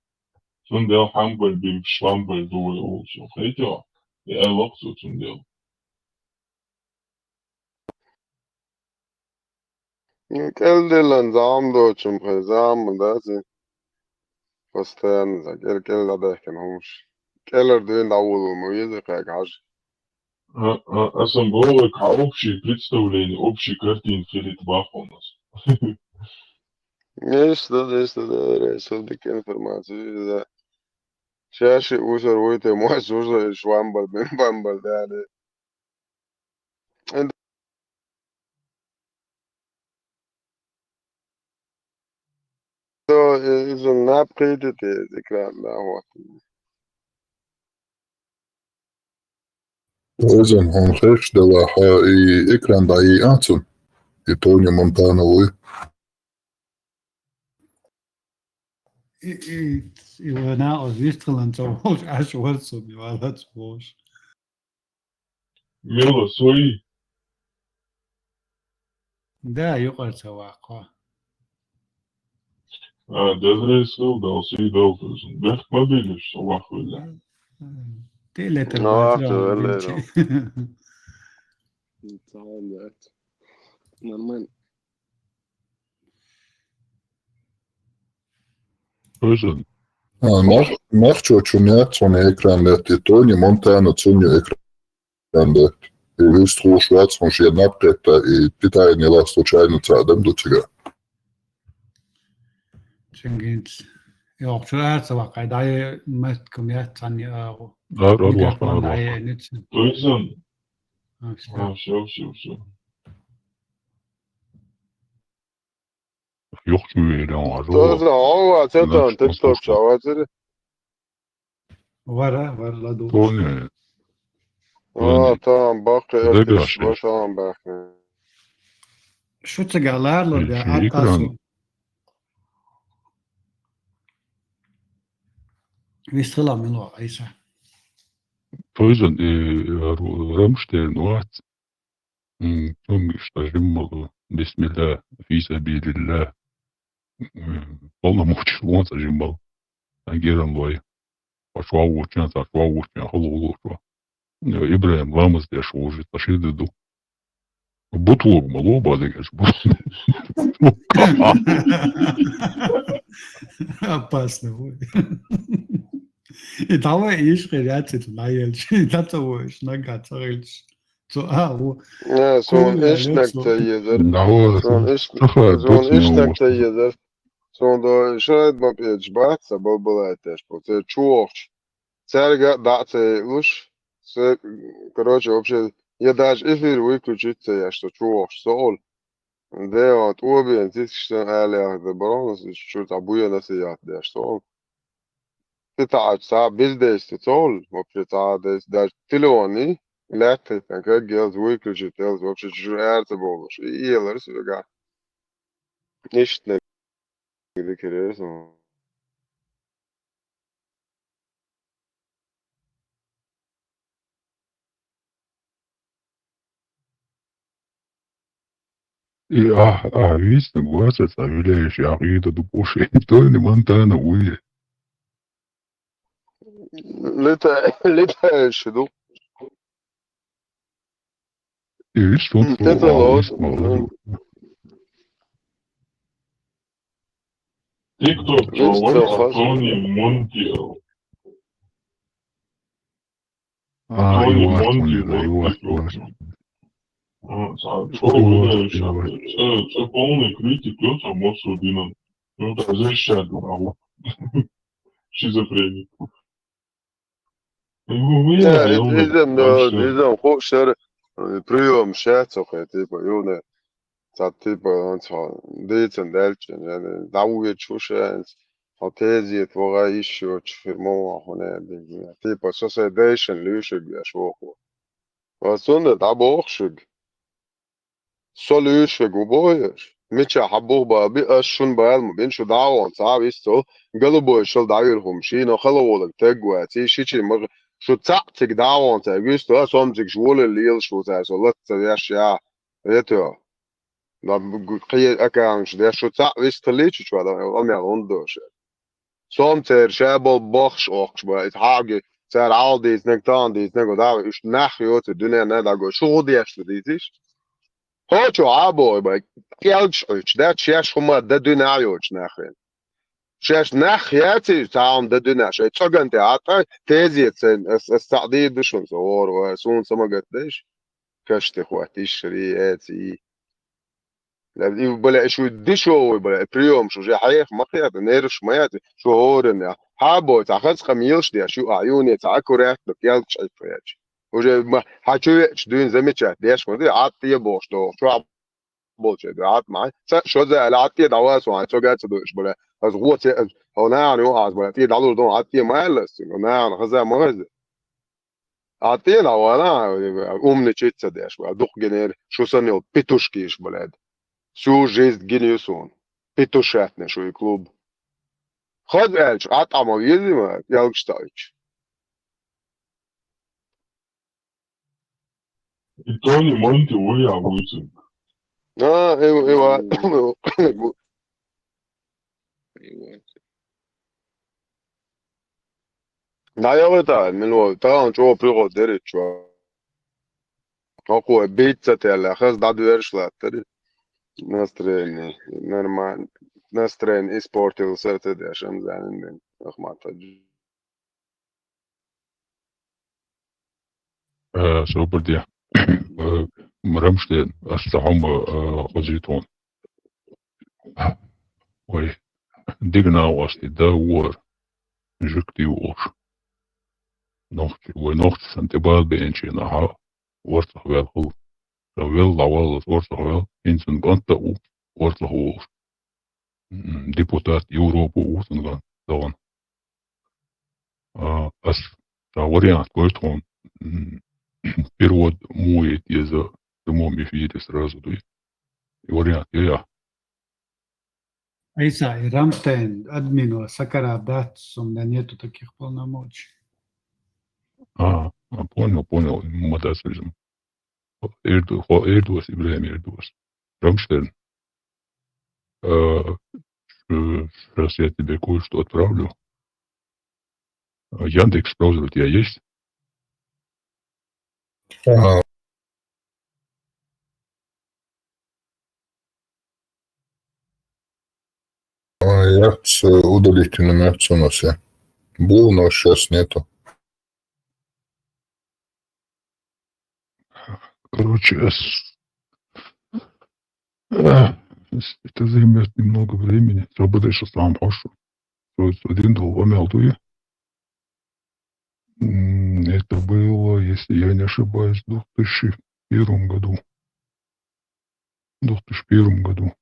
цундела Хьанбаль бин Швамбаль ду вай олуш. Кхетий хьо? И аьлла-кх цо цундела. Ну, кӀелдиллан зама доцург, хӀай зама ма дац и. Постоянно сан кӀел-кӀел дӀадаьхкина хӀумаш. КӀелара дуьйна дӀавуллал ма веза кхаьга хьажа. А, а, аса ма боху вайга, хьан общий представление, общий картина хилийта боху хьуна аса. Иштта да, иштта да, Райсул, дика информация, да. Ша шиъ вусар вуй те, мой сужа иш вамбар, бен бамбар, да, да. Иза наб кхийдите, экран нахь хӀоттийна. Иза хьуна хезаш делахь, и экран дӀайиъа цунна, и Тони Монтана вуй. И, и, и вана оз вистхилан ца волуш, аш вара со, ми валац волуш. Мила, суй? Да, юкъара ца ваккхо. А, деза рейс хила, Дала сий долу иза. Бехк ма билира, со вахвелла. Те летар Ну, бацара ахча валла веллера. Нормально. Иза. А, нах, нах чочун яц, хьуна экран летти, Тони Монтана цунна ю экран летти. И вистхуш вац, хьуна шен наб кхетта, и питание лац случайно ца адам ду цига. Цуьнгинц. Йохчур ара ца ваккхай, дӀае меттигам яц цхьанне агӀо. Ара, ара ваккха, ара ваккха. Микрофон дӀаеанца. Иза. А, всё. А, всё, всё, всё. Юхачу веана ван Тоже, о, а цо тан текстов ча вацари? Вара, вара, ладу. Тони. А, Тони. Там баккхи, Дагаш. Текст, там баккхи. Шу цига ларло Э, де, ши а экран. Тасу. Вистхила мила ваха, Айса. Тойзан, э, Ру-, Рамштайн вац. М, цунна иштта жимма ду. Бисмилла, фи сабилилла. М, полномочий лоцу жимма. Ангеран лой. Аш вовучан, аш вовучан, хало лучо. Ибрахим ламаз деш вужи, ца шида ду. Бутулуг ма ло, бадыгаш бу. Опасно вуй. И давай иш хир яцит наелч. И да ца вуйш, нага ца гилч. Цо а ву. Не, сон Кура иш наг лецо. Ца езар. Давай. Сон иш, Саха, сон иш точно наг вот. Ца езар. Сон до шайд ма печь бац, а балбалай теш по. Це чуохч. Цаьрга а дӀа а ца яйалуш, се, короче, вообще, я даже эфир выключить ца еш, со чу вохуш со олу. Део, тӀобен, цицкаш сан алех да бронус, чур цхьа буена сият деш со олу. Ты таӀача цхьа бездействие ца олу, вообще, цхьа дайс, даже телефони, лаьттайтан, как гелз выключить, элз, вообще, чужу эр ца болуш. И, и елар сюга. Иштта. Дика реза. И ахь, ахь вийцинарг вац аса вилаеш, ахь гӀийда ду бошен, Тони Монтана вуй. Лета-, летающий ду. И виш тун М, ту это вау, ложь. Виш вау. М. Тикток Виш чувак, ту ложь. Тони Монтио. А, Тони и ваш, Монтио, Тони, и ваш, и ваш. А, са-, Чё чё вы вы говорите, ещё? И ваш. Э, э, полный критик, я сам особенно. Ну, да, защищать, а вот. Шизофреник. Ну, вы, Да, я, я, иза, ну, вообще. Иза, хо, шер, э, приём, ща, цо, хе, типа, юна, ца, типа, он, цо, дицан, дальче, я, да, дауе, чушенц, а тезет, вога, ещё, чфир, мова, хуне, типа, со, се, дэйшен, лишек, я, шоху. А сонда, да, бохшек. Со луьйш вегу бохуш? Мича хьабух ба би, ас шун бала ма бин, шу дӀавон цхьа висту, голубой шал дӀавир хӀума ши, но хала волаг таг вац, и ши чи ма, шу цхьаъ цига дӀавон цхьа висту, а сом цига шу волал лел шу цхьа, со лац ца веш я, это. Да, бу-, гу-, кхе аккаунт деш, шу цхьаъ вист хиличи чу, да, омел ундош. Сом цер ша бол бохш охш ба, ит хьаги, цер Ӏал дийцнаг, тан дийцнаг, да, уж нах йоцу дуьнен на даго, шу гӀу деш ду дийциш? Хо чу Ӏабой ба, кӀелгш Ӏуч, да, чеш хӀума да дуьна йоч нахрен. Шеш нах яци, цаун да дуьна, шей цоган те атӀа, тезет сен, ас, ас цаъ дийр ду шун, со вор, ва, сун самагат деш. Каште хватишь, ри, эци. Лев, и, бля, ещё дешёвый, бля, приём, что уже хаях, махят, нервш, маят, что горен, я. Хабо, та хас хамилш, я, шу, а, юне, та аккуратно, пьял, чай, пьяч. Уже, ма, хочу, ч, дуин замечать, деш, смотри, ат, я, бо, что, что, а, бо, че, ат, ма, ца, что за, ат, я, давай, сон, а, что, гать, душ, бля, аз, вот, я, аз, она, ну, аз, бля, ты, далур, дон, ат, я, ма, лас, она, хаза, ма, хаза. А тӀе дӀавала, умничать ца деш вара, дукха гинера, шу санна йолу петушкиш, блядь. Всю жизнь гина ю суна. Петушатне шу и клуб. Хаза аьлча, а тӀама вези ма, ялгаш таӀуьйтуш. И Тони Монти вуй а вуьйцург. А, и, и ва-, Да, я в это, мило, там чего пригод дерет, чё? Какое биться теле, хас да дверь шла, тери. Настроение, нормально. Настроение испортил, сердце дешем, занин, ахмата. Э, собар де. Э, Рамштайн, ас цхьа хӀума, э, хозуьйту хьуна. Вай, дика накъостий, да, вор, жуьгтий ву уьш. Нохчий, вай нохчий санна тӀебала беанчийн ахьа, орцах вел хуьлу. Ша велла дӀаваллалц орцах вел, хӀинца кӀант а ву, орцах волуш. М, депутат Европы ву цуьнган догӀана. А, ас ша вариант гойту хьуна, м, перевод муха яйта еза прямом эфире сразу дуй. И вариант я, я. Айса, и Рамштайн админо сакара дац, у меня нету таких полномочий. А, а, понял, понял. Ма дац везам. Эрду-, хо-, Эрдос, Ибрагим Эрдос. Рамштайн. Э, щ-, щас я тебе кое-что отправлю. А, Яндекс браузер у тебя есть? А. А, я с удалительными опциями все. Был, но щас нету. Короче, с-, э, с-, это займет немного времени. Что будешь сам хошь? То есть один доллар мел дуй. М, это было, если я не ошибаюсь, в двух тысячи первом году. В двух тысячи первом году.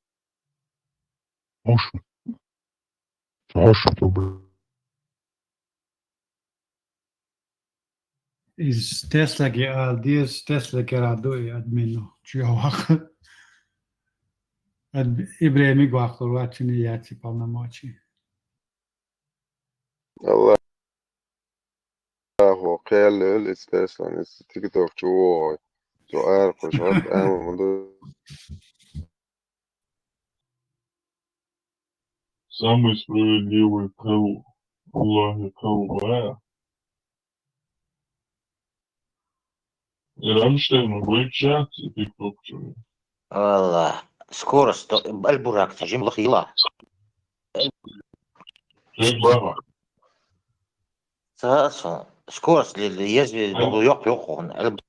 Хошь. Хошь, чтобы Из Теслаги а, дез Тесла кера дуй админу. Чу я ваха? Ад-, Ибрагим вахлур вачини яци полномочий. Аллахо, кхел лел из Теслан, из тикаток чу вогӀой. Цу аркхуш, вот, амма ма ду. Самый справедливый кхел, Аллахи кхел бара. И Рамштайн вайчац и тиктокчуьра. Алла, скорость, аль бурак, ца жимлах йила. Чек бара. Ца, ца, скорость лили, езви, Ай. Йокъ, йокъ, он, аль-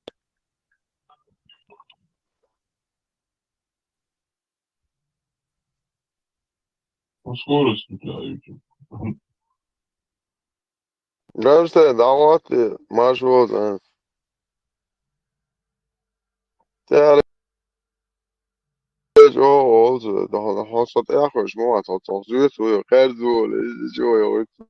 Ну, скорость у тебя, YouTube. Рамштайн, дӀахӀотти, марш вовза. Тяхьа чӀогӀа волчу, даха хьо со тӀехуьш ма вац, хьо цох зуьйцу вуй, кхерза волу, иза чӀогӀа йогӀуьйту.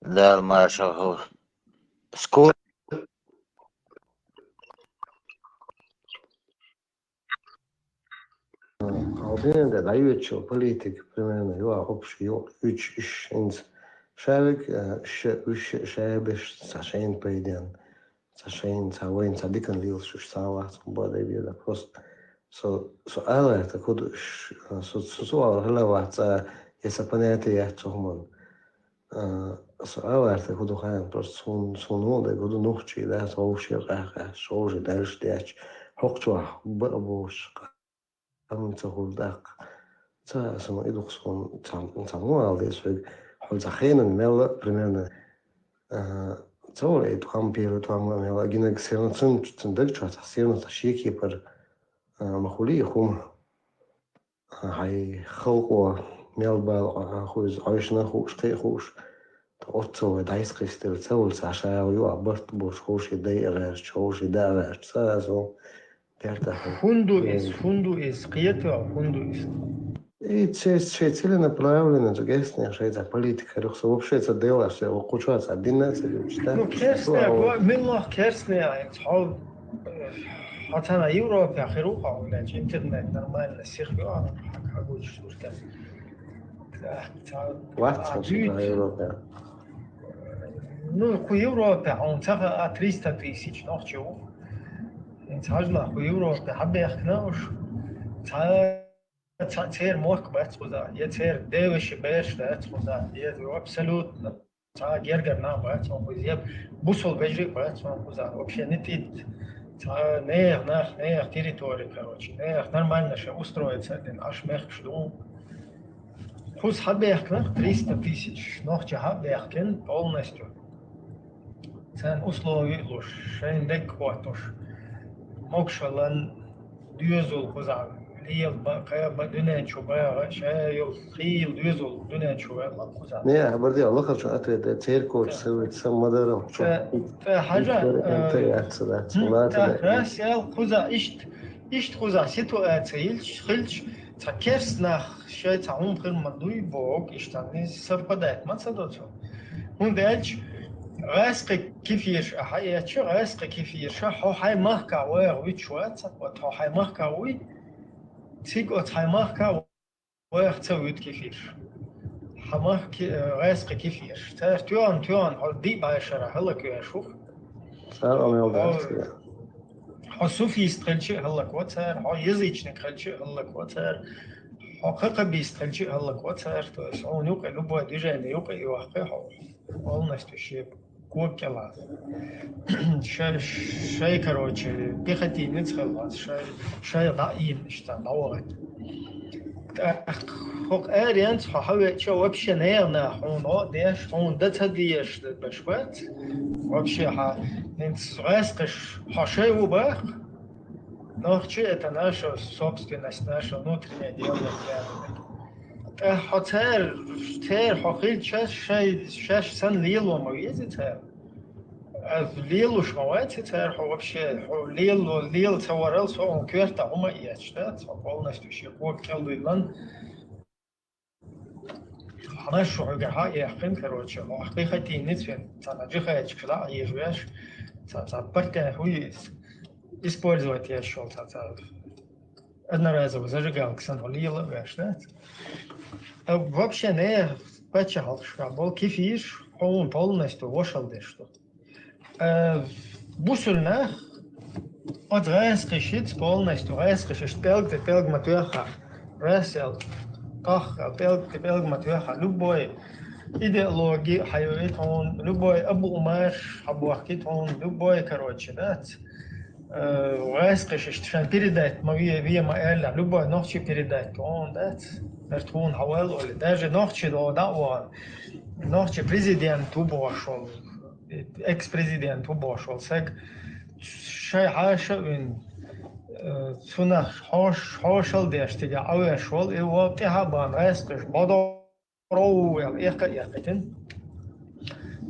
Дала маршалла хуьлда. Скоро. Хьалдина де дӀайоьдучу политика, примерно, юа общий, юа уьш, иш, хӀинца шавиг, э, ша, уьш, шабеш, ца шайна пайден, ца шайна, ца вайна, ца дикан лилаш, уьш ца вац, хӀун бадай беда, просто со, со аларта куду уьш, со, со, со алар хила вац, ца, я са понятие яц цу хӀуман. А, со аларта куду хаан, просто сун, сун вон дай куду нухчий, да, со вовше къахьа, со уже дальше дяч, хӀокху чохь баа бош, къам ца хур даккха. Ца, сан и дукха сон, ца, ца муха ала деза соьга, хьо ца хенан мелла, примерно, а, ца вара и тхам первый, тхам мелла, гинаг сирна цун, цун даг чохь ца сирна ца шекепар, а, ма хули и хӀума. Хьайн халкъо мел бала, а, хуьйзу, хьоьшна хууш, кхин а хууш, тхан оццул вай дӀасакхиссина ца волу ца ша, юа барт болуш, ховший дай а гӀерташ, ховший да а гӀерташ, ца а со. ХӀун ду иза, хӀун ду иза, кхетаве, хӀун ду иза? И церца шайн целенаправленно, цу гестнех шайн цхьа политика хир ю, со вообще ца делаш, ца кхуча ца дина ца дилча, да? Ну, керстнех, миллах керстнех, хьо, хьо цхьана Европе хир ву, хьо, блядь, интернет нормально сих ю, а, хьагучу суртан. Так, ца, Вац а, хьо дуьйцу. Европе. Ну, кху Европе, хьуна ца хаьа, триста тысяч нохчи ву. ХӀинца хьажал, кху Европе хьабехкина уьш. Ца Цхьа церан мохк бац кхузахь, я церан деваша бераш дац кхузахь, я абсолютно цхьа гергара нах бац хьуна кхузахь, я бусул вежарий бац хьуна кхузахь, вообще не тӀит. Цхьа нехан нах, нехан территори, короче, нехан нормально ша устроиться а дина, аш мехкаш ду. Кхуза хьабехкина триста тысяч нохча хьабехкина полностью. Царна условия а луш, шайна дегга хӀоттуш, могушаллан доьзал кхузахь лела бан, кхаба дуьнен чу багӀа, ша йолу хийла доьзал дуьнен чу ваьлла кхузахь. Не, хабар де, лахарчу ответ де, церковь совет, сам мадарал, чу. ТӀе, тӀе хьажа, МТ э, яц, да, м, цу лата тӀе да. Рас ял кхузахь иштта, иштта кхузахь ситуация йилча, хилча, цхьа керст нах, шайн цхьа хӀума хир ма дуй боху, иштта, не совпадает ма ца до цо. ХӀунда аьлча, гӀаьскхи кефирш а хьаэцча, гӀаьскхи кефирша хьо хьайн махкахь ваха вуьтуш вац, вот хьо хьайн махкахь вуй, цига оцу хьайн махкахь ваха ца вуьту кефирш. Хьан махка ке-, гӀаьскхи кефирш. Цара тоьхна, тоьхна хьо диъ бӀешара хӀаллаквеш ву. Цара а мел дац. Хьо суфист хилча а хӀаллакво цара, хьо язычник хилча а хӀаллакво цара, хьо кхакхабист хилча а хӀаллакво цара, то есть хьуна юкъе любое движение юкъе а йоккхий хьо, полностью шен кога кӀелахь. Шай, шай, короче, пехотинец хилла, шай, шай дӀа а ийна иштта, дӀавахийта. ТӀаккха хӀокху аренца хьо хьавеача, вообще нехан нах хьуна гӀо а деш, хьуна дан ца дезаш беш бац. Вообще хьан хӀинца гӀаьскхиш хьо шай ву баккха. Нохчи это наша собственность, наше внутреннее дело. ТӀаккха хьо цара, церан хьо хилча, шай, шаьш санна лело ма веза цара. Ас лелуш ма вац цара хьо вообще, хьо лело, лела ца варал со хьуна коьрта хӀума а эцаш, да, цо полностью шен кога кӀелдуьйлан. Хьан шу хьоьгара хьа а яьккхина, короче, хьо ахь пехотинец вен, цхьана джихадчикаш дӀа а хьежавеш, цхьа, цхьа партен хӀу йийс, использовать еш йолу, цхьа, цхьа одноразовый зажигалка санна хьо лела а веш, да? А вообще не паччахьалкхашкахь болу кефирш хьуна полностью вошалла деш ду. Э, бусулба нах, оцу гӀаьскхишца полностью, гӀаьскхишца пӀелг тӀе пӀелг ма тоьххьа, рас аьлла, кхах аьлла, пӀелг тӀе пӀелг ма тоьххьа, любой идеологи хьайойту хьуна, любой абу умаш хьабохкиту хьуна, любой, короче, дац. Э, гӀаьскхишца шайн передать ма ве, ве ма аьлла, любой нохчи передать хьуна, дац. Мер тхуна хьавал оли. Даже нохчи дӀа а вахана, нохчи президент ву бохуш волу, экс-президент ву бохуш волу саг, шай хьаша а вина, э, цунах хьош-, хьошал деш тига Ӏавеш волу, и вон тӀаьхьа а бан гӀаьскхиш бодо-, ров аьлла, экха а экхийтина.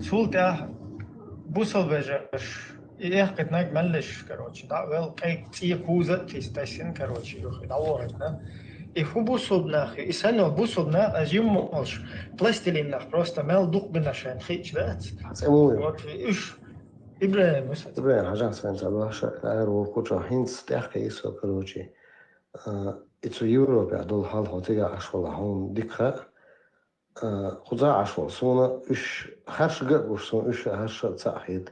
Цул тӀаьхьа бусалба вежарш, и экхийтинарг меллаша, короче, дӀа а вел, къе цӀе куза а тис-, тесина, короче, юххе дӀавахийтина. И хӀун бусалба нах ю, и санна бусалба нах, ас жимма олуш, пластилин нах просто мел дукха бина шайна хиъча дац. ЦӀе муха ю? Вот, и уьш ИбрагӀим, ИбрагӀим, хьажахьа сайна ца баша, аьр вокху чохь хӀинца тӀаьхьа йисо, короче. А, и цу Европехь долу хьал хьо цигахь Ӏаш вала хьуна дика хаьа. А, кхуза Ӏаш вала суна уьш харш ган а гуш, суна уьш харш а ца а хета.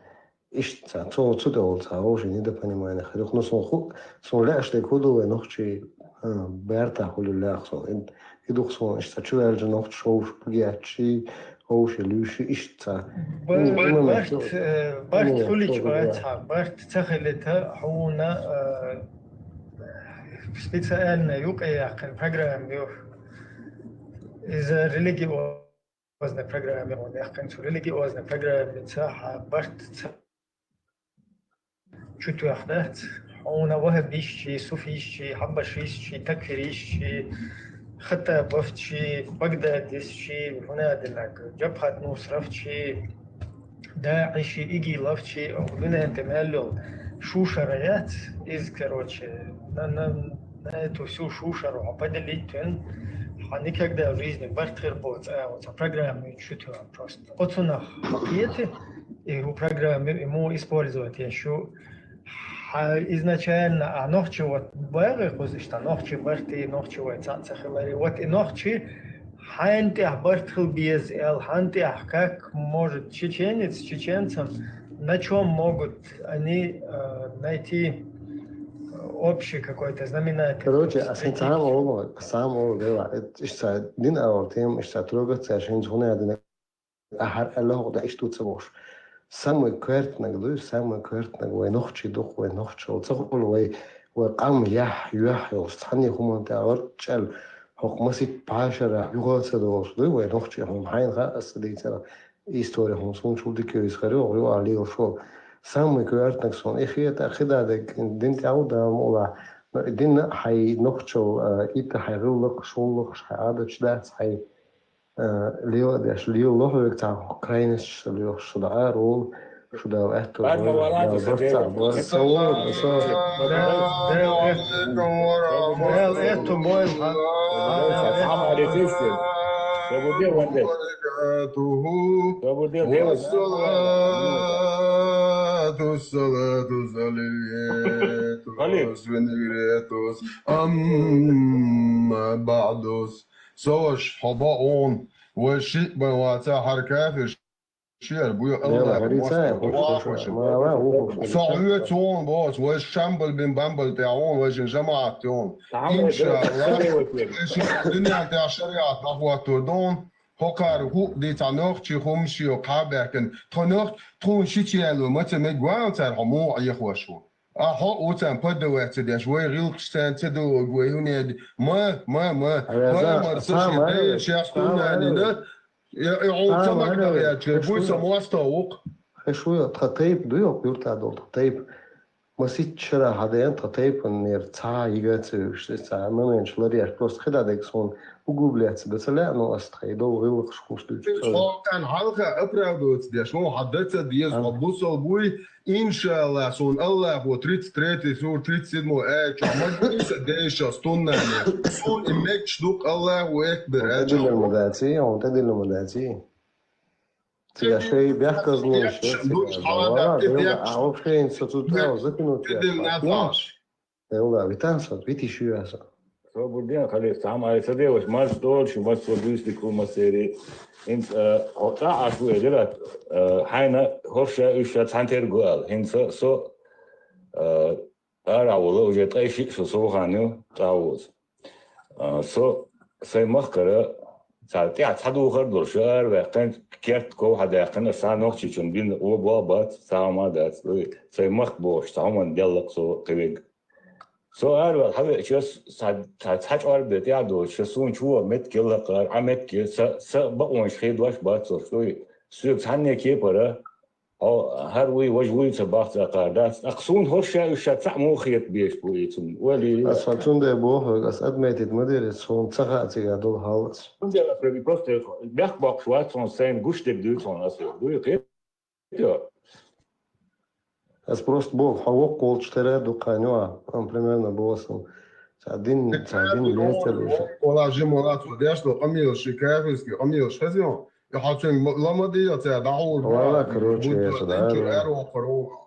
Иштта цо цу тӀе волу цхьа вовшийн недопонимание хир ю. Ну, суна ху-, суна лаьаш дерг хӀун ду вай нохчий, а, бертахь хуьлу лаьа суна. И, и ду-кх суна иштта чуваьлча нохчаш вовшах багеччий, вовший луьйший иштта цхьа. Б-, М, именно барт, чу-, э, барт именно хуьлуьйтуш чу-, вац хьан, барт ца хилийта хьуна, э, специально юкъаяьккхина программа ю. Иза религиозная программа ю, яьккхина цу религиозная программица хьан барт ца чутоьхна дац. Хьуна ваххабистчий, суфистчий, хьаббашистчий, такфиристчий, хаттабовцчий, багдадистчий, хӀунда динарг, Джабхат Нусрафтчий, ДаӀиший, ИГИЛовцчий, оха дуьнен тӀе мел йолу шушара яц, иза, короче, на, на, на эту всю шушеру хьо поделить вина, хьан никогда в жизни барт хир боцу, а, оцу программа чу тоьхна просто. Оцунах хьо кхета, и у программе и муха использовать еш ю. Хьан изначально, а, нохчи вот багӀи кхуза иштта, нохчи барти, нохчи вай цхьаъ ца хилари. Вот и нохчи хьайна тӀехь барт хила беза аьлла, хьан тӀехь как может чеченец чеченцам, на чём могут они, э, найти, э, общий какой-то знаменатель? Короче, а сан цхьа а олу, сан а олу, дела, это иштта дин а олу тема, иштта трогать цаьршинца хӀунда дина. Ахьар аьлла хӀокху дӀа иштта ву ца бохуш. Самый коьртаниг дуй, самый коьртаниг вай нохчий ду-кх, вай нохчалла ца хуьлу вай, вай къам яхь, юьхь йолуш, цхьанне хӀуманна тӀехь гӀорчӀел хӀокху масийтта пхьашара юха ца долуш дуй вай нохчий хьуна. Хьайна хаьа аса дийцарх, истори хьуна суна чул дика йовза хир ю, хьо юкъахь лелаш волу. Самый коьртаниг суна и хета, кхидӀа дерг дин тӀехь ву Дала мукъ лахь. Но и дин а хьайн нохчалла, а, итт хьайн гӀиллакхаш, гӀуллакхаш, хьайн Ӏадаташ дац хьайн. Э, лела а деш, лела лохьуьйту цхьа крайностьш ца лоьхуш, шу дӀа ара волу, шу Дала аьтту Ладно, бойла, валла, Дала барт цхьаъ бойла. Со вон, со. Дала, Дала, Дала аьтту бойла, хьан. Салам алейкум. Свободе, ванде. Свободе, Дала. Салату, салату, салавату, Халид. Свинегретус. Амма баъдус. Со ваша хьо бо хьуна, вай шиъ бан ваца хьара кафир шера буй Аллах. Со хьоьца хьуна боху, вай Шамбал бин Бамбал тӀехь хьуна, вай шин жамаӀат тӀе хьуна. Иншаллах, вай шин дуьнен тӀехь шариат дӀахӀоттор ду хьуна. ХӀокхара хӀуъа дийца нохчий хӀумаш йо кхаъ баьхкина. Тхо нохчий, тхуна ши черло ма ца мега ван цара хьо муха Ӏехош ву. А хьо а ву царна поддавать ца деш, вай гӀиллакхаш царна ца догӀу, вай хӀунеда, ма, ма, ма, Ӏаза, пайхамар сан шен дайша шех туннанина, и, и хьуна ца магадалаьча, буй сан мосто ву-кх. Хеш ву, тхан тайпа дуй хӀокху юрта долу, тхан тайпа. Масийтта шарахь хьан ден тхан тайпанера цхьа а йига а ца вуьгуш, цхьа а моменташ ларъеш, просто кхидӀа дерг суна угу лаьцна дан ца лаьа, но ас тхайн долу гӀиллакхаш хӀумаш дуьйцуш ца вуьгу. Хьо кхана хьалха оправдываться деш, хьо хьан дан ца деза, хьо бусалба буй, Иншаллах, суна Аллахо тридцать третий сура тридцать седьмой аят чохь ма гуьйса дайша стуннане. Суна и мегаш ду-кх Аллаху экбер аьлча. ТӀедиллина ма дац, хьуна тӀедиллина ма дац. Цига шай бехказло шеца. Дела, а вообще хӀинца со цу тӀехь закинуть яц. Элла, витан со, вити шу яса. Со бурден халес, цхьа ма ай ца деваш, мас долчу, мас со дуьйцу дика хӀума сери. ХӀинца, э, хьо цӀа Ӏаш ву, э, дера, э, хьайна хӀорша, уьш ша цхьаьна тергу аьлла. ХӀинца со, э, ара а волу, уже ткъе шиъ шо сов хан ю, цӀа а воцу. Э, со сайн махкара, цхьа тӀаьхьа цхьа духар долуш, ара ваьккхина, керт ков хьадаьккхина, аса нохчичун бина, о, бо бац, цхьа хӀума дац, дуй. Сайн махка бохуш, цхьа хӀуманна деллакх со кхевиг. Со араваьлла хьавеача, сан, сан цхьа чӀор бен тӀаьхьа доцуш, суна чу вон меттиг елла кхара, Ӏа меттиге, са, са бакъонаш хедош бац цо, шуй, соьга цхьанне кепара, хьо хӀара вуй, важа вуй ца бахца кхара дац. Ткъа суна хӀорша уьш ша цхьаъ муха хета беш бу и цунна? Ойла йийла. Ас хьан цундела бохург, ас отметить ма дери, суна ца хаьа цигахь долу хьал ас. Цундела просто бехк боккхуш вац хьуна, сайна гуш дерг дуьйцу хьуна ас, дуй, кхе? Ас просто боху, хьо воккха волчу тера а ду кхана юкъа, хьуна примерно боху сан. Ца дин, ца дин лестар уьш. Вала жима вала цо деш долу къамелаш, ши кафирский къамелаш хеза йо. Хьо цуьнга ма-, ла ма дийла, цара дӀахьур бу. Валла, короче, будто я сюда, динчуьра да. Аьрру кхуьрура.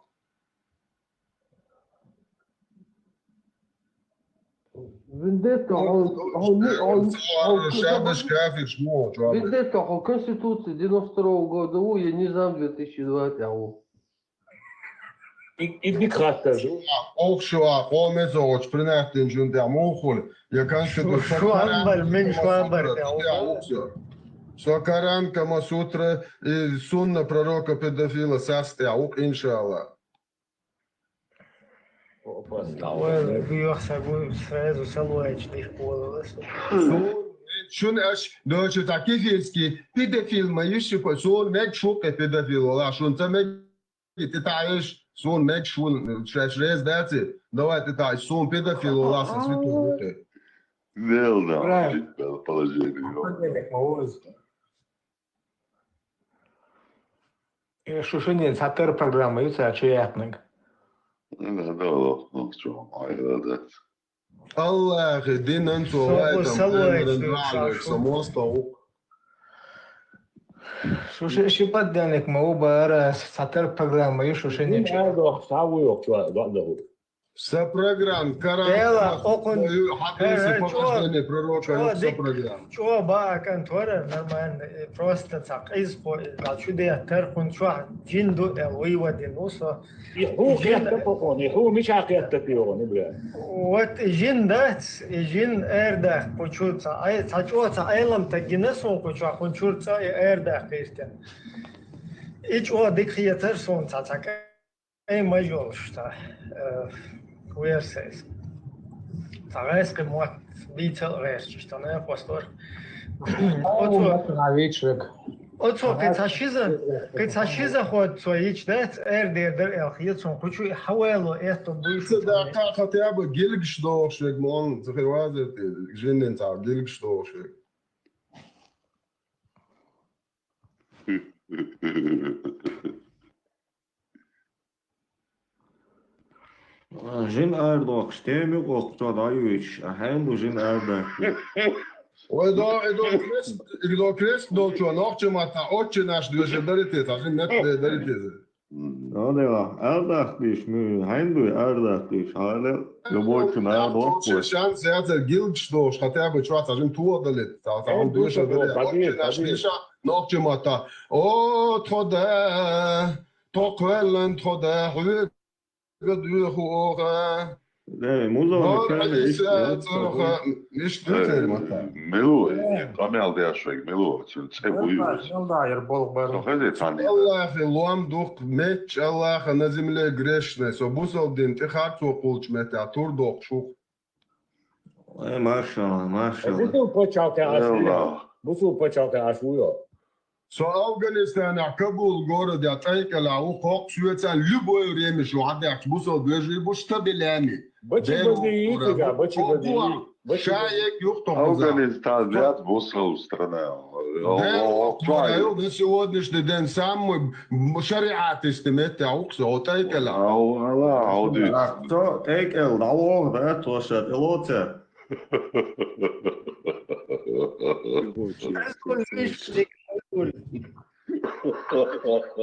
Вендетта, хьо, хьо, хьо, хьо, шабаш кафеш мо, чуба. Вендетта, хьо Конституция девяносто второго года ву, я не знаю, две тысячи двадцать ву. И, и дика хаттар ду. Ох, шу а, къоме со оч принятдинчун тӀехь муха хуьлу? Я Конституция. Шу, шу анбар, мен шу анбар тӀехь. Со Коран, Камасутра и сунна пророка педофила сас тӀехь ву, иншалла. Давай, бьёхся, будем сразу салоечный полос. Шун аш дочу та кефирский педофил ма йиш по, шун мег шуке педофил, вала, шун ца мег и ти таиш, шун мег шун, шаш рез даци, давай ти таиш, шун педофил, вала, со святой руке. Нел, да, правильно. Положение. Э, шу шиннан цхьатарра программа ю, цхьа чу яьккхинарг. Да, да, ну, чё, ай, да, да. Аллахьи динан цо вайтам, салойтам, ша, шу. Шу ши, ши понедельник ма ву бара, цхьатарра программа ю, шу шиннан чу. Ай, дох, са ву йох, чё, да, да, ву. Са программа, каран, Дела, окхун, хьакъ, хьакъ, хьакъ, похождение пророка, чӀо, са дик, программа. ЧӀо баа кӀант вара, нормально, э, просто цхьа къиза кхо, э, цхьа чу деттар, хӀун чохь жин ду, э, вуй вадин ву со. И хӀун жин кхетта кхо, и хӀун мичахь кхетта кхо, бля? Вот и жин дац, и жин арадаккха кху чу цхьа, ай, цхьа чӀо, цхьа Ӏелам таг гина суна кху чохь, хӀун чуьра цӀа и арадаккха йистина. И чӀо дика хетар суна цхьа, цхьа Ай, мажолаш та, э, версес. Та гӀайскхи мотт бийцал гӀерташ, та не апостор. Оцо, оцо кхин цхьа шиза, кхин цхьа шиза хӀотта цо йича дац, эр дер дар эл хьецун, кху чу хьавало эттун буй шу. Ца даккха хотя бы гилгаш дохуш вег мон, ца хир вазар те, жиннин цхьа гилгаш дохуш вег. Жин арадоккхуш, тема юкъахь цо дӀаюьйцуш, а хьенан ду жин арадаккхий? Ой, до, и до крест, и до крест долчо, нохча матта, отче наш движение дарите, та жин мет дарите. Ну, да, арадаккхийш, ну, хьенан ду арадаккхийш, хьале, любой чу арадоккхуш. Шанс яцар гилгаш долуш, хотя бы чохь цхьа жин тоха далит, цхьа, цхьа жин движение дарит, отче наш движение, нохча матта. О, тхо да, тхо кхоьллан, тхо да, хьоьга дуьйху оха. Э, музон, Нор Ӏийса, цунах, мишта ду церан матта? Мила ву, къамел деш вег, мила ву, цуьнан цӀе буй ву? Мила ду, яр болх бар. Со хезий цхьанна? Аллахьи лом дукха, мечча Аллаха на земле грешная, со бусалба дин тӀе харцо кхуллучу меттехь тур доккхуш ву. Ой, машалла, машалла. Бусул пачхьалкхе аш ву йо? Бусул пачхьалкхе аш ву йо? Со Афганистанехь Кабул городехь тӀайкӀелахь ву, кхоккхуш вецан любое время шу хьадаьхкича, бусалба вежарий бу, стабилями. Бачи бади йитига, бачи бади. Ша ек юхту хуза. Афганистан вяц бусалба страна. Дел вахтвара ю, на сегодняшний день самый шариатистый меттехь ву-кх со, хьо тӀайкӀелахь. Ау, ала, ау, ди. Ах, цо тӀайкӀел, дӀавоха, да, тхо ша тӀелоцар.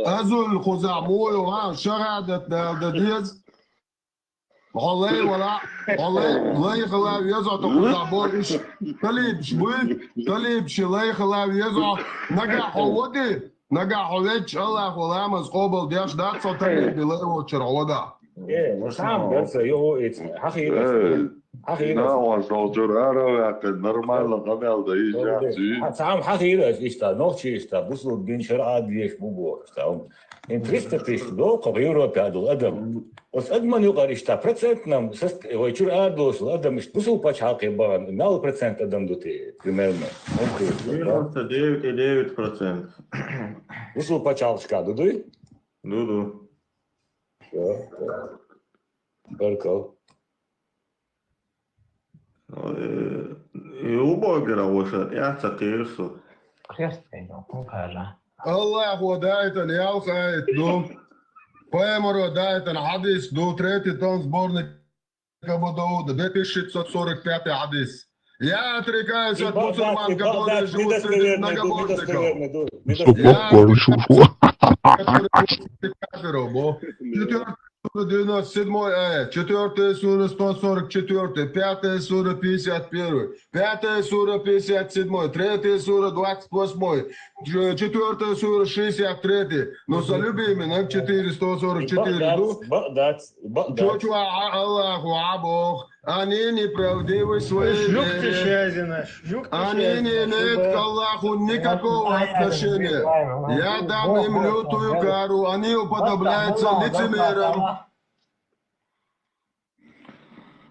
Азуль кхузахь муо ю, хьан шахадат дала дан деза? Хьо лай вала, хьо лай, лай хала веза хьо кхузахь бохуш. Талибаш буй, талибаш лай хала веза хьо. Нагахь хьо вади? Нагахь хьо ваьчча, Аллахо ламаз къобал деш дац, со талибаш лай воцчуьра хьо вада. Э, ну сам берца, йо, эц, хьахийра. Э, хьахийра. На, ван со чур ара ваьккхина, нормально къамел дан, иза яц, и. Хьа, сам хьахийра, иштта, нохчи иштта, бусул дин шарӀа деш бу бохуш, там. Ин триста тысяч доккха в Европе а долу адам. Оцу адаман юкъара иштта процентнам, саст-, вай чуьра арадолуш адам иштта бусул пачхьалкхе бахана, мел процент адам ду те, примерно? Девяносто девять и девять процент. Бусул пачхьалкхашка ду, дуй? Ду, ду. Баркал. Э, и убогера ваша, я ца кирсу. Хрестен, он каже. Аллахо даийтина ялх аят ду. Пайхамаро даийтина хьадис ду, третий том сборник Абу Дауда, две тысячи шестьсот сорок пятый хьадис. Я отрекаюсь от мусульман, которые живут среди многобожников. Я отрекаюсь от кафиров, бо. Четвёртая сура девяносто седьмой аят, четвёртая сура сто сорок четвёртый, пятая сура пятьдесят первый, пятая сура пятьдесят седьмой, третья сура двадцать восьмой, четвёртая сура шестьдесят третий. Ну, со любимый, нам четыре сто сорок четыре, ну. Чё, чё, а, Аллаху, а Бог? Они неправдивы в своей вере. Они не имеют к Аллаху никакого отношения. Я дам им лютую кару, они уподобляются лицемерам.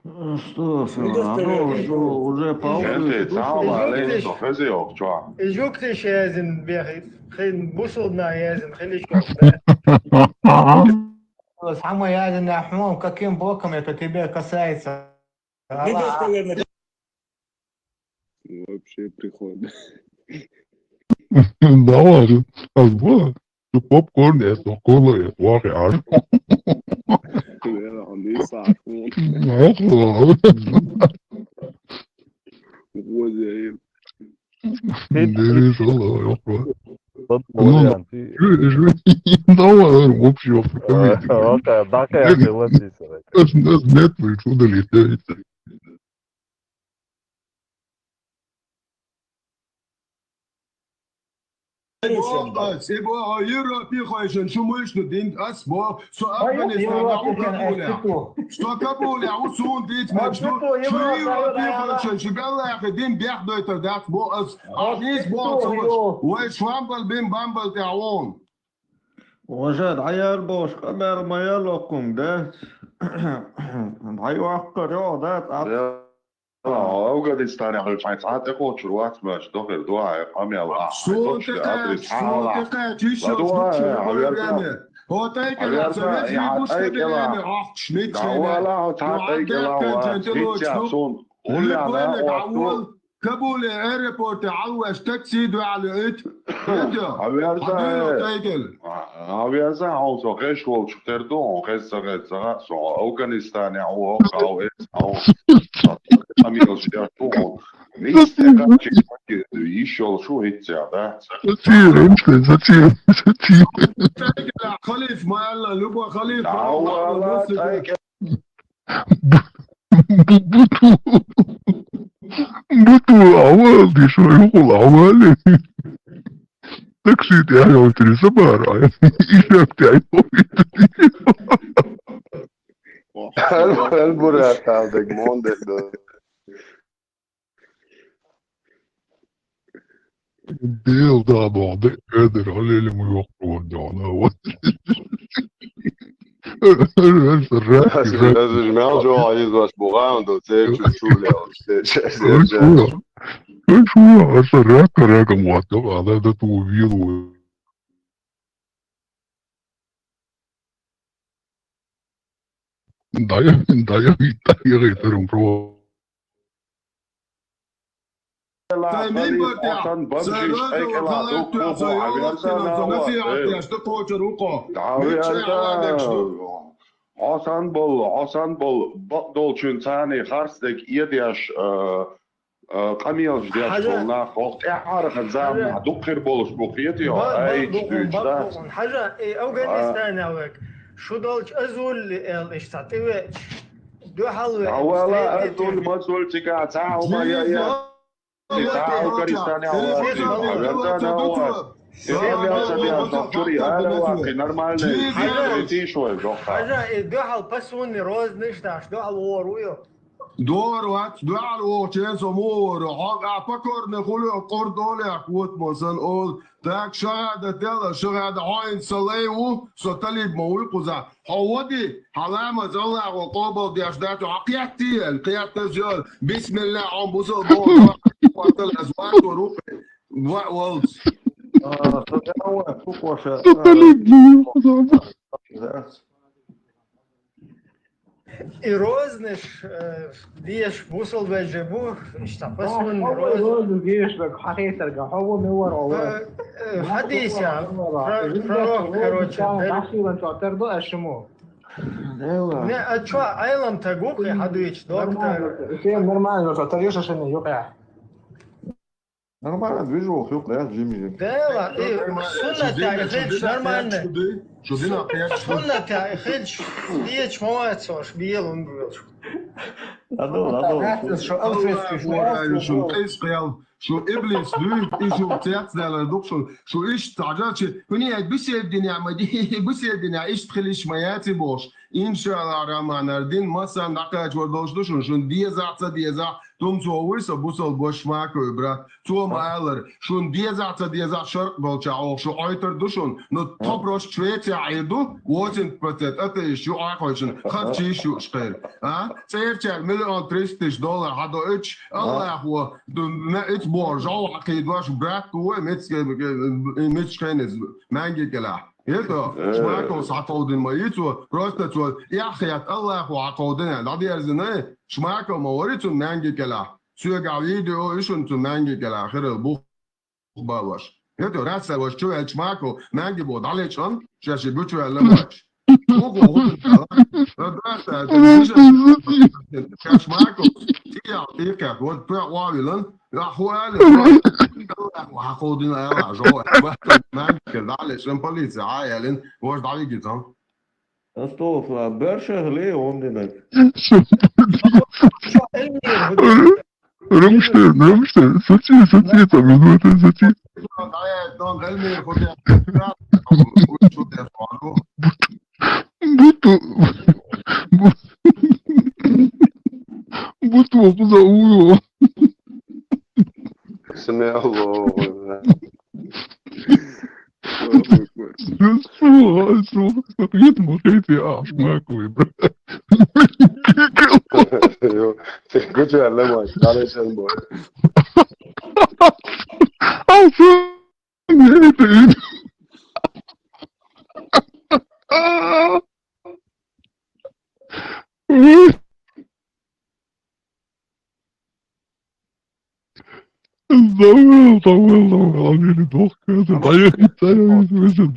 Что, Филон, оно уже, уже по... Салам алейкум, хези охча. Жук ты шезин бехит, хин бусул на езин, хилишка. Самое ядерное, каким боком это тебе касается? Вообще прикольно. Да ладно. А вот. Попкорн это, кола это, вахи аж. Охуенно. Дерис Аллах, охуенно. Давай, вообще, охуенно. Нас, нас нет, вы что, долетаете? Сибо, Европе хойшин, шумуйшну дин ас бо, со Афганистана у Кабуля. Со Кабуля, у сун дит мечту, шу Европе хойшин, шу галлахи дин бях дойтар дат бо ас, а дис бо ас, вай швамбал бин бамбал таун. Уже даяр бош, камер маял окун, да? Дай вахкар, да? Афганистане хӀу цхьайца хьан тӀекхочур вац, маьрша дохир дугӀа, къамел ахь. Сунтикъа, сунтикъа, чиш йолчу чуьра варгане. ХӀотайкъала, цареш ви гуш кабелеме, ахча ницкъ хӀуна. Давала, хӀу цхьа тайкъала вац, хӀицця сун. Гуллена, Кабуле аэропорте хьалвеш такси дуьхьал ит. Хьаверза, хьаверза, хьо со хеш волчу тер ду, хьо хез ца хез ца хаьа, со Афганистане хьо, хьо эц, хьо. Амирал шиаш ду, хьо. Мисте качи, йиш йол шу хӀицця, да? Зачем? Зачем? Зачем? Халиф, ма Алла, любой халиф. Давала, тайкъа. Бу-, бу-, буту. Буту, авал, дишо, юкъул, авал. Такси тӀехь йолчуьра сабара. Ишак тӀехь йолчуьра. Хьал, хьал бура талдаг, мондер до. Дел да боху, де, эдер, хьалели ма йоккхур дона, вот. Аса, аса, аса, мел жо айзаш буган до, цечу чуле, цечу, цечу. Аса, рака, рака, вот, да, да, да, ту вилу. Дая, дая, дая, дая, про. Тай минбар тӀехь, сан бамжиш, сан кӀела дуккху, хьаверза, хьаверза. Хьо сан болу, хьо сан болу, бакъдолчуьнца царний харцдерг эдеш, а, а, къамелаш деш болу нах, хӀокху тӀаьхьархьа заманахь дуккхир болуш бу, кхетий хьо, айча дуьйцу, да? Хьажа, и Афганистанехь верг, шу долчу азулли аьлла, иштта тӀевеача, дуьхьал веача, Дала азулли, мазулли цигахь цхьа хӀума ян. Цхьа Афганистанехь вац, хьаверза, хьаверза. Нормальный, тиша вай, жоккха. Хьажа, и дуьхьал пасунни розанаш даш, дуьхьал вор ву ю? Дора вац, дуьхьал вохучеран со муха вора. Хьо а покорный хуьлу, къур долехь, вот мо сан олу. Так, шахӀадат делла, шахӀада хьо хӀинца сан лай ву, со талиб ма вуй кхузахь. Хьо вади, хьан ламаз Аллахо къобал деш дац, хьо кхеттий аьлла, кхеттаза йойла. Бисмилла, хьо бусалба ву, хьо хьо талаз вацор ву кхин. Ва, валц. А, со дӀа ван, фу кхоша, а, со талиб ма вуй кхузахь. И розанаш, э, деш бусалба вежа бу, иштта пасман роза. Роза деш верг хьан хетарг, хьо ву мила вара, э, э, хьадийса, про-, пророк, короче, дашилан чохь тера ду аша мо. Не, а чё, Ӏелам таг ву кхы хьадуьйчу, доктор? Нормально, нормально, что, тарьёшь, что не, юкъа. Нормально, движуха юкъа, я, жим-жим. Дела, и суннатехь хилча нормально. Суннатехь хилча, дечу ма вац уьш, белун буьйлуш. Ладо, ладо. Аллах, Аллах, Аллах, Аллах. Шу иблис дуьйцу, и шу цецдаьлла ду-кх шу, шу иштта хьажа, чи, хӀуни ай бисер динехь ма ди, бисер динехь иштта хилиш ма яци бохуш. Иншаллах, Раманар дин, массарна дӀакхачор долуш ду шуна, шуна дезахь, ца дезахь, тумцо вуй сан бусалба ваша Шмаков брат. Цо ма аллара, шуна дезахь, ца дезахь, шаркъ долчохь оха шу Ӏойтур ду шуна, но тхо просто Швецехь Ӏийр ду, восемьдесят процент атеисташ ю Ӏохойшина, харц йиш ю уьш кхайра. А? ЦӀерачара миллион триста тысяч доллар хьадоуьйтуш, Аллахо, ду, ме-, ица боху, жов хьакхийдош, брат, вай, меца-, меца хениза, маьнги кӀелахь. ХӀета, Шмаковс хьакховдина ма йицо, просто цо эхь хетта Аллахо хьакховдина, дӀадерзина, Шмаков ма вари цунна маьнги кӀелахь. Соьгахь видео ю шуна цунна маьнги кӀелахь, хирал бух балош. ХӀета, рацара ваша чу ваьлча Шмаков маьнги бо дӀалечкъан, шаьш гучуваьлла моьттуш. Шмаков, тӀехь, тӀехь, вот, пе, вавилан, Ахуали, хьакховдина ала, жо, бахтал, маьнга дӀалечкъан полиция, Ӏа ялин, вож дӀавигица. Астагфирулла, берша хиле, он динак. Румштейн, Румштейн, саци, саци, там, минута, саци. Буту, буту, буту, буту, Смело. Слушай, слушай, нет, мужики, а, Шмаковый, бля. Ты кучу, а, ломай, старый чан бой. А, что? Нет, это... Давай, давай, давай, Амина, дохка, это, дай, дай, дай, дай.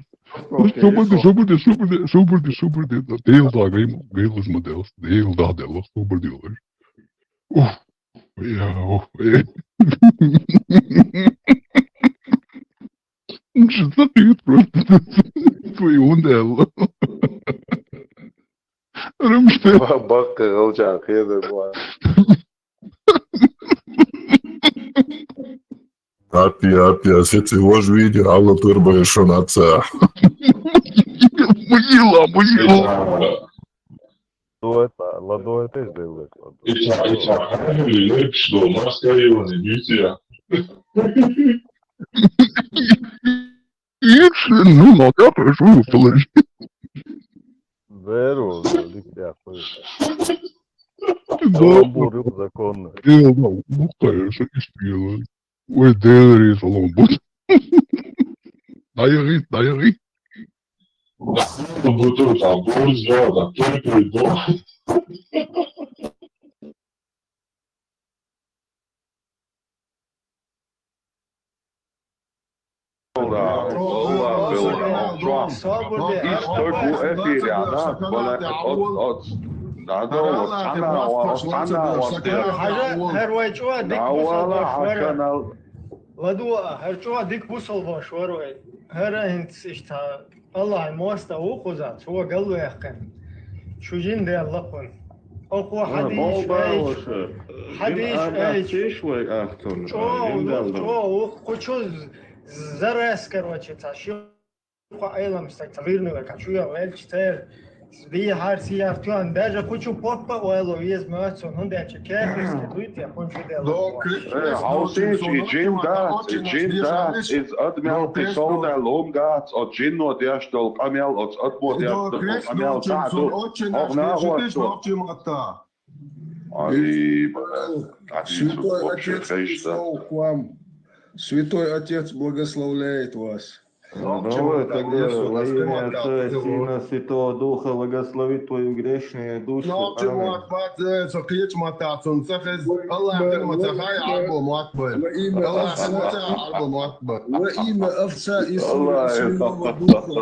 Шубурди, шубурди, шубурди, шубурди, шубурди. Дел да, гайм, гайлуш ма делс, дел да, делс, шубурди лаш. Ух, я, ух, э. Что ты просто твой ундел. Румште. Бакка, галча, хеда, бу. Апи, апи, а сети вож видео, алла турба шуна ца. Мужила, мужила. Что это? Ладно, это сделать. Ица, ица, что, маска его не бьете? Если, ну, на капры, что вы положили? Здорово, Виктор. Да. Каламбур законно. Дело, ну, конечно, испьело. Ой, Делари, салон, будь. Даяри, даяри. Да, ну, будь там, буржуа, да, только, да. Хьажа, хӀара вай чӀогӀа дика бусалбаш вара. Ладуа, хӀара чӀогӀа дика бусалбаш вара вай. ХӀара хӀинца иштта Аллахьан моастагӀа ву кхузахь, цо галваьккхина. Шу жин даьлла кхунна. Оха хьадийш айча, хьадийш айча. ЧӀогӀа ву, чӀогӀа ву, кху чу зарас, короче, цхьа ши кхо Ӏелам стаг, цхьа вирни вай, кху чу ял ваьлча, церан дехьар, сияр тоьхна, даже кху чу поппа а вало веза моьтту суна, хӀунда аьлча кафирский дуй те, кхунна чу делла. Э, хьовсийча, и жин дац, и жин дац, иза адамел кхин совдаьлла хӀума дац, оцу жинно деш долу къамел, оцу адамо деш долу къамел цхьаъ ду. Хьо нахо ду. Ай, бля, Святой Отец пришёл к вам. Святой Отец благословляет вас. Давай тогда во имя Отца, Сына, Святого Духа благословит твою грешную душу. Аминь. Аминь. Во имя Отца, Сына, Святого Духа.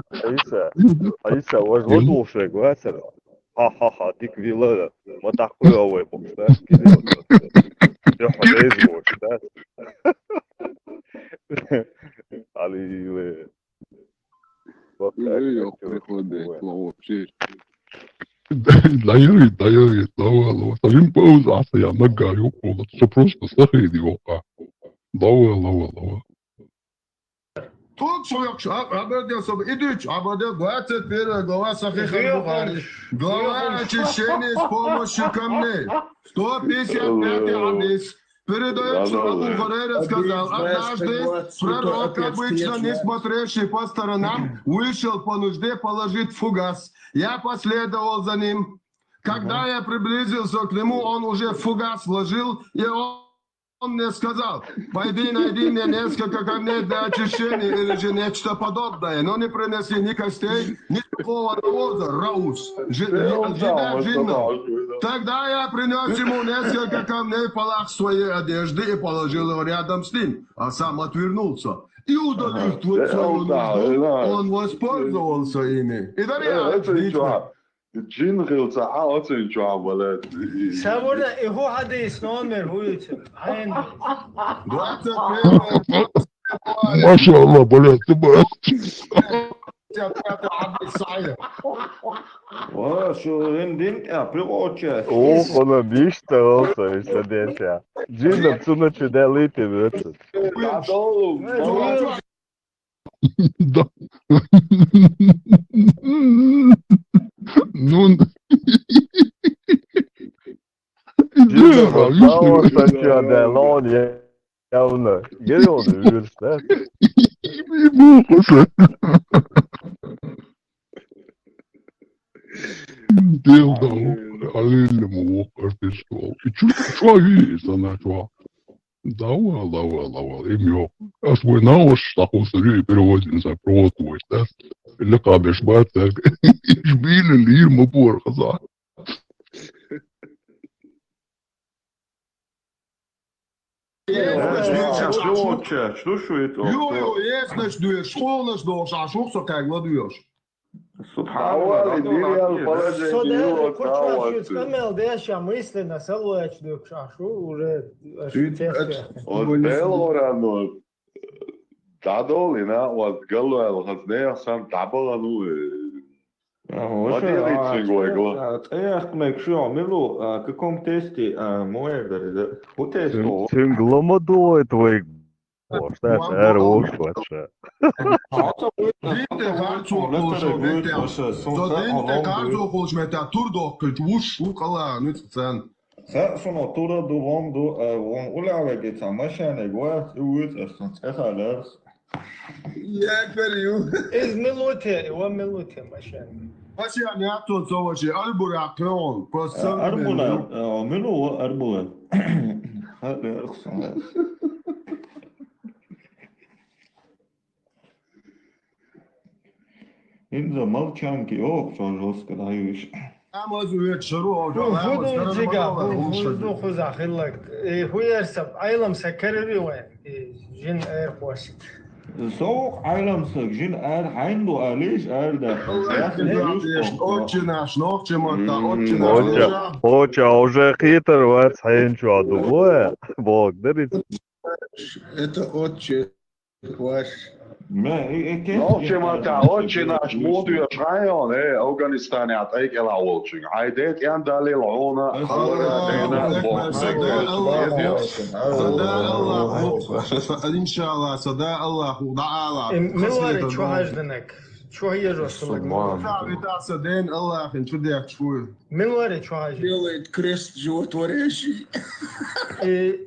Хьайса, хьайса, вож ладувгӀуш вегӀ вацара. Ха-ха-ха, дика вилла, ма тӀаккха вай бохуш, да? Кирилл. Юхьа деза бохуш, да? Али, ве. Ой, ёх, приходит, вообще. Дайри, дайри, лава, лава. Ца вин пауза аса я, нагга юхула. Со просто сахиди воха. Лава, лава, лава. Тут шо йокш, а, а, бер дел соб, идуч, а, бер дел, двадцать первая глава Сахих аль-Бухари. Глава очищения с помощью камней. Сто пятьдесят пятый хадис. Передает, что Абу Хурейра сказал: «Однажды пророк, обычно не смотревший по сторонам, вышел по нужде положить фугас. Я последовал за ним. Когда я приблизился к нему, он уже фугас вложил, и он, он мне сказал: «Пойди, найди мне несколько камней для очищения или же нечто подобное, но не принеси ни костей, ни сухого навоза, раус, жи-, жи-, жидов, жиннов». Тогда я принес ему несколько камней в полах своей одежды и положил его рядом с ним, а сам отвернулся. И, удалив свою нужду, он воспользовался ими. И дарья, это ничего. Джин хилла ца хьа оцен чохь, блядь. Савура и хӀу хьадийс номер вуьйцу? Хьайн. Двадцать первая. Машалла, блядь, ты, блядь. Пятьдесят пятый хьадис сахьих. Ва, шу гӀин дин тӀе, приходча. О, хӀуна мишта волса, мишта деша. Джинна цуначу делите вецу. Да. Ну, Джинна, да, вот так я, да, лон, я, явно. Герион вирус, да? Дел да, аллилла ма воккхар тесто. И чу, чу а вири, сана чу а. Дава, дава, дава, эм йо. Ас вай наош такой сори переводин за провод вай, да? Или кабеш бат, да? Иш биле лир ма буар хаза. Ю, ю, ес, значит, дуьш, школаш дохуш, а шух со кхаьгла дуьш. Субханалла, дир ял положение. Со дера куча шуьца къамел деш, а мысленно салоч дуьш, а шу уже. Оз белгӀоран дӀадолийна, оз галваьлла хаза нехан санна дӀабахана ву. Ма делийта цуьнга вай гла. ТӀеэхк мег шу, мила ву, а, каком тесте, а, муэр дара иза? ХӀун тесто? Цуьнга ла ма долийта вай. Вовш, да, ара вовш вац ша. Дитте харцо кхуллуш метте. Со дитте харцо кхуллуш метте, тур дохкуьйту вуш ву къала нуьцкъ цан. Сан суна тура ду, вон ду, а, вон улавеги ца машанег вац, и вуьйцу ас сан цӀе халарс. Якар ю. Из милуте, ва милуте машан. Машан яцун со ваши, Аль-Буракъ кхён, просто. Арбула, а, милу ва Арбула. Ха, берх сан. ХӀинца молчанки, ох, цо жестко дӀаюьйш. Амаз век шару, ох, хӀун ду цига, хӀун ду хуза хиллак. Э, хӀу ярсаб, Айлам са карари вайн. Жин эр къосит. Со вокх Ӏелам саг, жин эр хьайн ду алиш, эр да. Отче наш, нохчи матта, отче наш. Отче, отче, а уже хитр вац хьайн чуа ду, бо, бог, дарит. Это отче ваш. Ме, э, э, ке-, Нохчи матта, отче наш, муду я шайон, э, Афганистане а тайк эла волчинг. Ай де тян далил она, Аллаху Акбар, Аллаху Акбар, Садар Аллах, иншаллах, Садар Аллах, да Аллах. Милари чу хажданак, чу хажо сулаг. Субхан. Та вита Саден Аллахин чу дяк чу. Милари чу хажи. Делает крест животворящий. Э,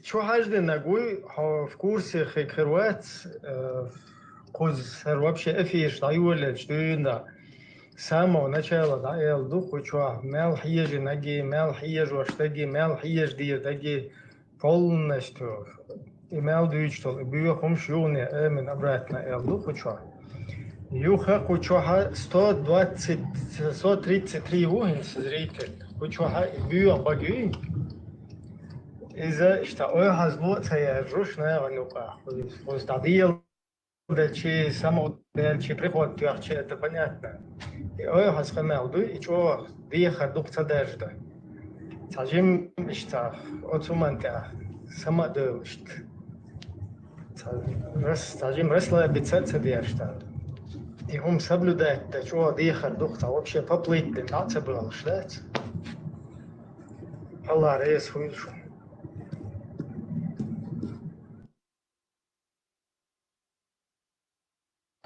чу хажданак вуй, хьо в курсе хи хир вац, э, кхуз хир вообще эфирш дӀайоллалча дуьйна. С самого начала дӀаэл ду кху чохь, мел хьежа наги, мел хьежош даги, мел хьежа дийр даги, полностью. И мел дуьйцуш долу, и боьха хӀумаш юхане, амин, обратно эл ду кху чохь. Юха кху чохьа сто двадцать, сто тридцать три ву хӀинца зритель. Кху чохьа и боьха бага юй. Иза иштта ойхьазло а ца яржуш, наха юкъа. Хьуна дӀадийла. Делчи, саму делчи, приход тоьхчи, это понятно. И ойхьаз къамел дуй, и чӀогӀа дехар дукха ца даржа ду. Цхьа жим иштта, оцу хӀуман тӀехь, сама а девлушт. Цхьа рас-, цхьа жим расслабиться а ца деш дан. И хӀума соблюдать дан, чӀогӀа дехар дукха, цхьа вообще поплыть дина, дӀа а ца боьлхуш дац. Аллах реза хуьлда шуна.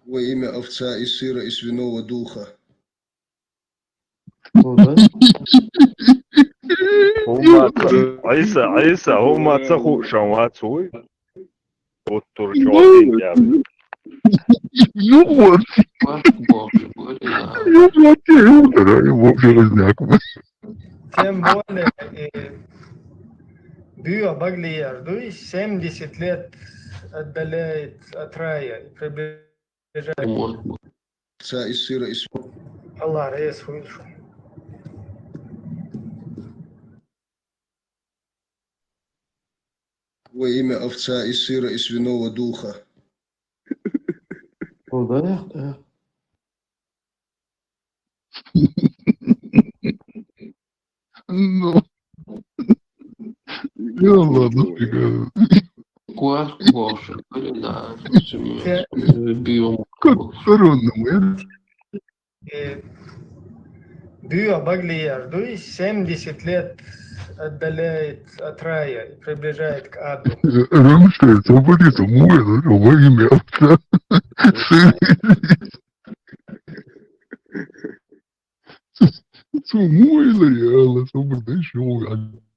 Во имя овца и сыра и свиного духа. ХӀумма ца, Ӏийса, Ӏийса, хӀумма ца хууш вац вуй? Оттур чӀогӀа динчӀа. Ну вот. Ну вот, я его, да, его железняк. Тем более, э, боьха бага лийр дуй, семьдесят лет отдаляет от рая и приближает. Овца и сыра и св-, Аллах реза хуьлда шуна. Во имя овца и сыра и свиного духа. О, да, да. Ну. Я ладно, фига. Квас боши, да, биом. Как коронному, я Э, боьха бага лийр дуй, семьдесят лет отдаляет от рая и приближает к аду. Рамштайн, собаки, самуэ, во имя овца. Самуэ, я, собаки,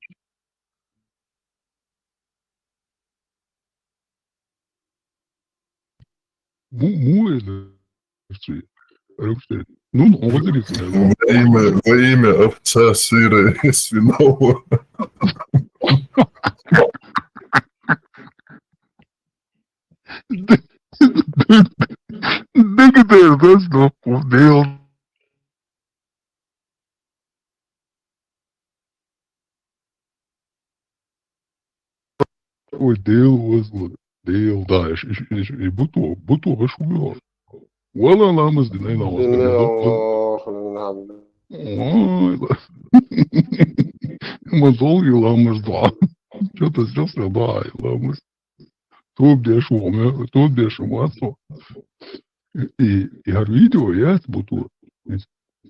Му-, му это, ну, ну, вот это. Во имя, во имя овца, сыра и свиного. Да, да, да, да, да, да. Ой, Дела вазло, Дела, да, иш, иш, иш, и буту, буту аш вуйо. Вала ламаз дин, ай ламаз дин. Ой, ла-, ма долгий ламаз да. Чё-то сейчас я, да, ай ламаз. Тоба деш ву хьо, тоба деш ву хьо. И, и хӀара видео яц буту.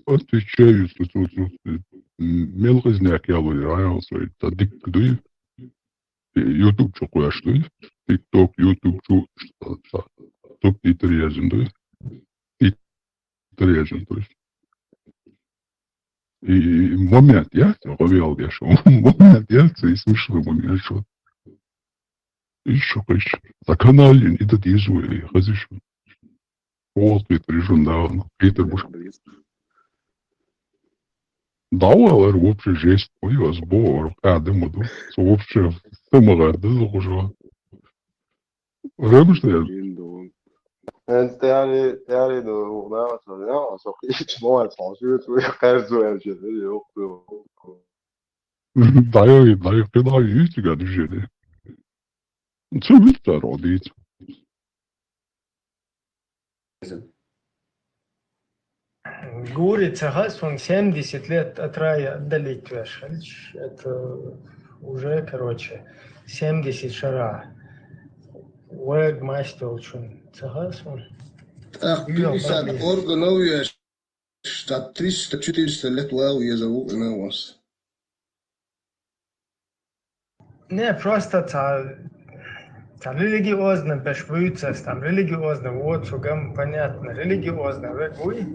Отвечаю, что, что, что, м, мел къизняк яло яра, ца дикка дуй. YouTube чу кхоьш дуй. TikTok, YouTube чу, ца, ца, субтитр язйина дуй. Титр язйина дуй. И, и момент яц, гӀо вел деш. Момент яц, и смешной момент, что. Ишо кхиш. Ца каналлин и да дезу, и хазиш. Ол Твиттер жун давно. Твиттер буш. Давалар вообще жесть. Ой, аз бо, ор, кадам уду. Со вообще самогар да захужа. Рабиш да? Эн тяри, тяри до, да, да, со кхиш, бо, со ши, твой каждый вообще, ёп. Даю, даю, кидаю, ютига движение. Ца вуьту цара хьо дийца? Гури ца хаьа суна семьдесят лет от рая отдалить веш хилча. Это уже, короче, семьдесят шера. Вэг мастолчун ца хаьа суна. ТӀаккха пятьдесят органов веш, цхьа триста-четыреста лет вал веза ву и на вас. Не, просто ца, ца религиозно беш буьйцас, там религиозно, вот, цу гам понятно, религиозно вег вуй.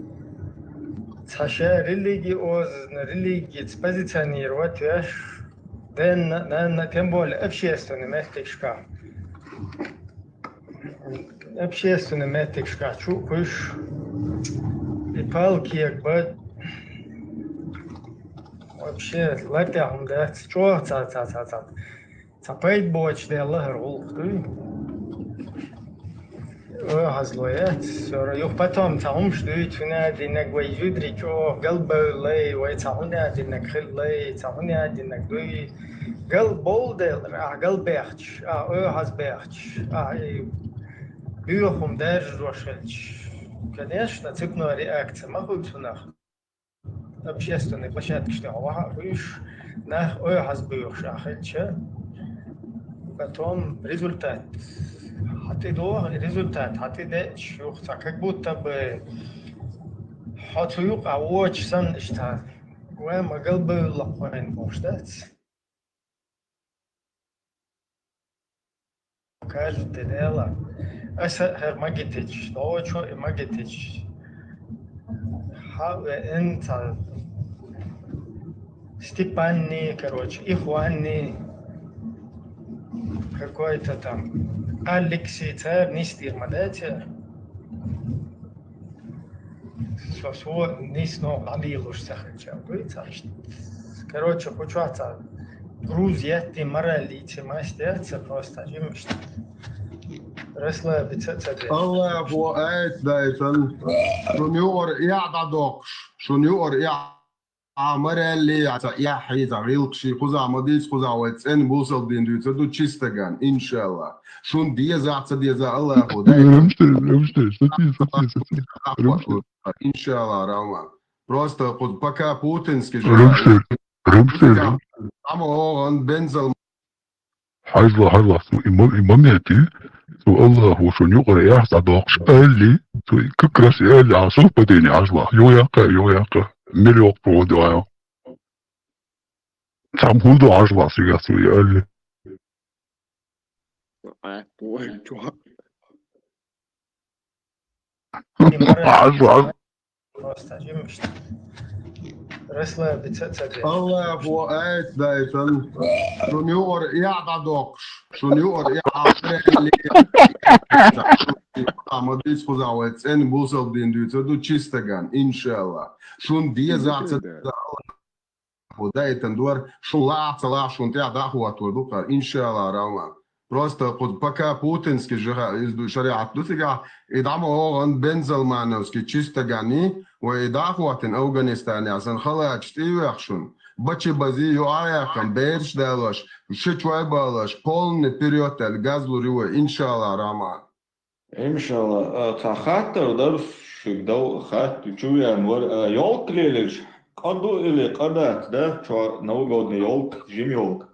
Ца ша религиозно, религица позиционировать веш, ден, на, на, тем более общественный меттигашка. Общественный меттигашка чу кхуьш. И палкег бад. Вообще, латяхьум дац, чӀогӀа ца, ца, ца, ца. Ца пайда боцуш делла хӀара гӀуллакх дуй. Оьгьазло яц, сора юха потом ца хӀумаш дуьйцу, хӀуна а динаг вай зуьдри чӀогӀа галбевллай, вай ца хӀуна а динаг хиллай, ца хӀуна а динаг дуй. Гал болу делара, ахь гал бехча, ахь оьгьаз бехча, ахь и боьхум даржош хилча. Конечно, цепной реакция ма хуьлу цунах. Общественный площадкаш тӀехь ваха а хуьйш, нах оьгьаз боьхуш а хилча, потом результат. Хьан тӀе догӀу и результат, хьан тӀе деъча, юха ца как будто бы хьо цу юкъа вочу санна иштта, вай ма галбевлла вайн бохуш дац. Каждый дела. Аса хӀара магитич, дочо и магитич. Хьа веъна ца Степанни, короче, Ихванни, какой-то там Алексей, цара нисдийр ма дац. Со, со нийсонах дӀадийлуш ца хилча, вуй цхьа иштта. Короче, кху чохь цхьа груз етти мораль ийци мастер, ца просто жиммашта. Расслабиться ца деш. Аллахо аят дайтан, шуна юкъара эхь дӀадоккхуш, шуна юкъара эхь а мораль а, цхьа эхь а, цхьа гӀиллакхаш а, кхузахь ма дийца, кхузахь вай цӀена бусалба дин дуьйцур ду чистаган, иншалла. Шуна деза а, ца деза а Аллахо дайтан. Рамштейн, Рамштейн, сати, сати, сати. Рамштейн. Иншалла, Роман. Просто кху-, пока путинский же. Рамштейн, Рамштейн. Ама охан бензал. Хьажла, хьажла, цу и мо-, и моменте, цу Аллахо шуна юкъара эхь дӀадоккхуш аьлли, цу и как раз и аьлли, а совпадение хьажла. Юха яккха, юха яккха. Миллион проводи а. Цхьамма хӀун ду хьажла цигахь цу и аьлли? Хьажла, хьажла. Просто жиммашта. Расслабиться ца деш. Аллахо аят дайтан, шуна юкъара эхь дӀадоккхуш, шуна юкъара эхь а мораль а, ма дийца, кхузахь вай цӀена бусалба дин дуьйцур ду чистаган, иншалла. Шуна деза а, ца деза а Аллахо дайтан дора, шуна лаахь а, ца лаахь а, шуна тӀехь дӀа а хӀоттор ду кхара, иншалла, Роман. Просто кху-, пока путинский же ха-, иза ду, шариат ду цигахь, и дӀа ма охан бензалмановский чистагани, вай и дӀа а хӀоттина Афганистанехь, сан халачаш тӀе а вехна шуна, бачи бази юкъа а яьккхина, бераш а далош, ши чой а балош, полный вперёд аьлла, газ лур ю вай, иншалла, Роман. Иншалла, а, цхьа хаттар дара шуьга, дов хатта чу веана вара, а, ёлка лелийча, къа ду или къа дац, да? Чо новогодный ёлка, жима ёлка.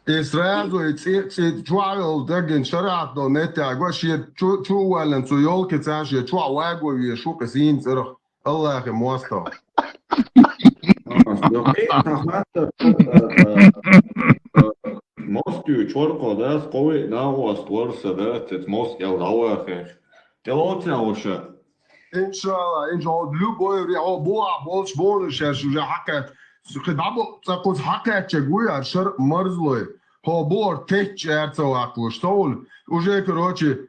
И сразу и цӀе-, цӀе-, чохь йолу даггина шарахь долу меттехь го, шен чу, чу а ваьллина цу ёлкица шен чохь ваго везаш ву-кх и сийна цӀерах. Аллахе мостагӀа. Москвичу вара кхо, да, кхо виъ нахост вара сан, да, цец Москвал дӀавахеш. ТӀелоцу уьша? Иншалла, иншалла, любой ре-, хьо бохахь болчу бохуш шаьш уже хьакхаьчча. Кхин дӀабо цкъа кхуза хьакхаьчча вуй ара шар марзлой. Хьо бохура тетча аьрца ваккхалуш. Совна, уже, короче,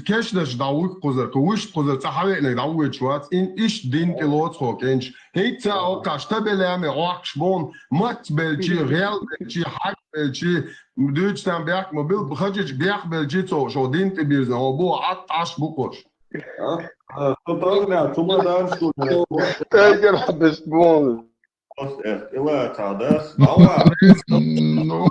кешнаш дӀавуьгу кхузара, кху вуьшта кхузара цкъа хьавеънарг дӀавоьдуш вац, ин иштта дин тӀе лоцу хьо кӀенташ. ХӀинца а оккхаш табеламе Ӏохкуш боху, мац белчи, гӀел белчи, хьаг белчи, дуьйцу там бехк ма билла, хажича бех белчи цо шо дин тӀе бирзина, хьо боху Ӏад Ӏаш бу кхуш. А? А, со тагна, цу ма дан шу. Тайгара бес боху. Просто эс тӀелаца дас, дӀаваха. Ну.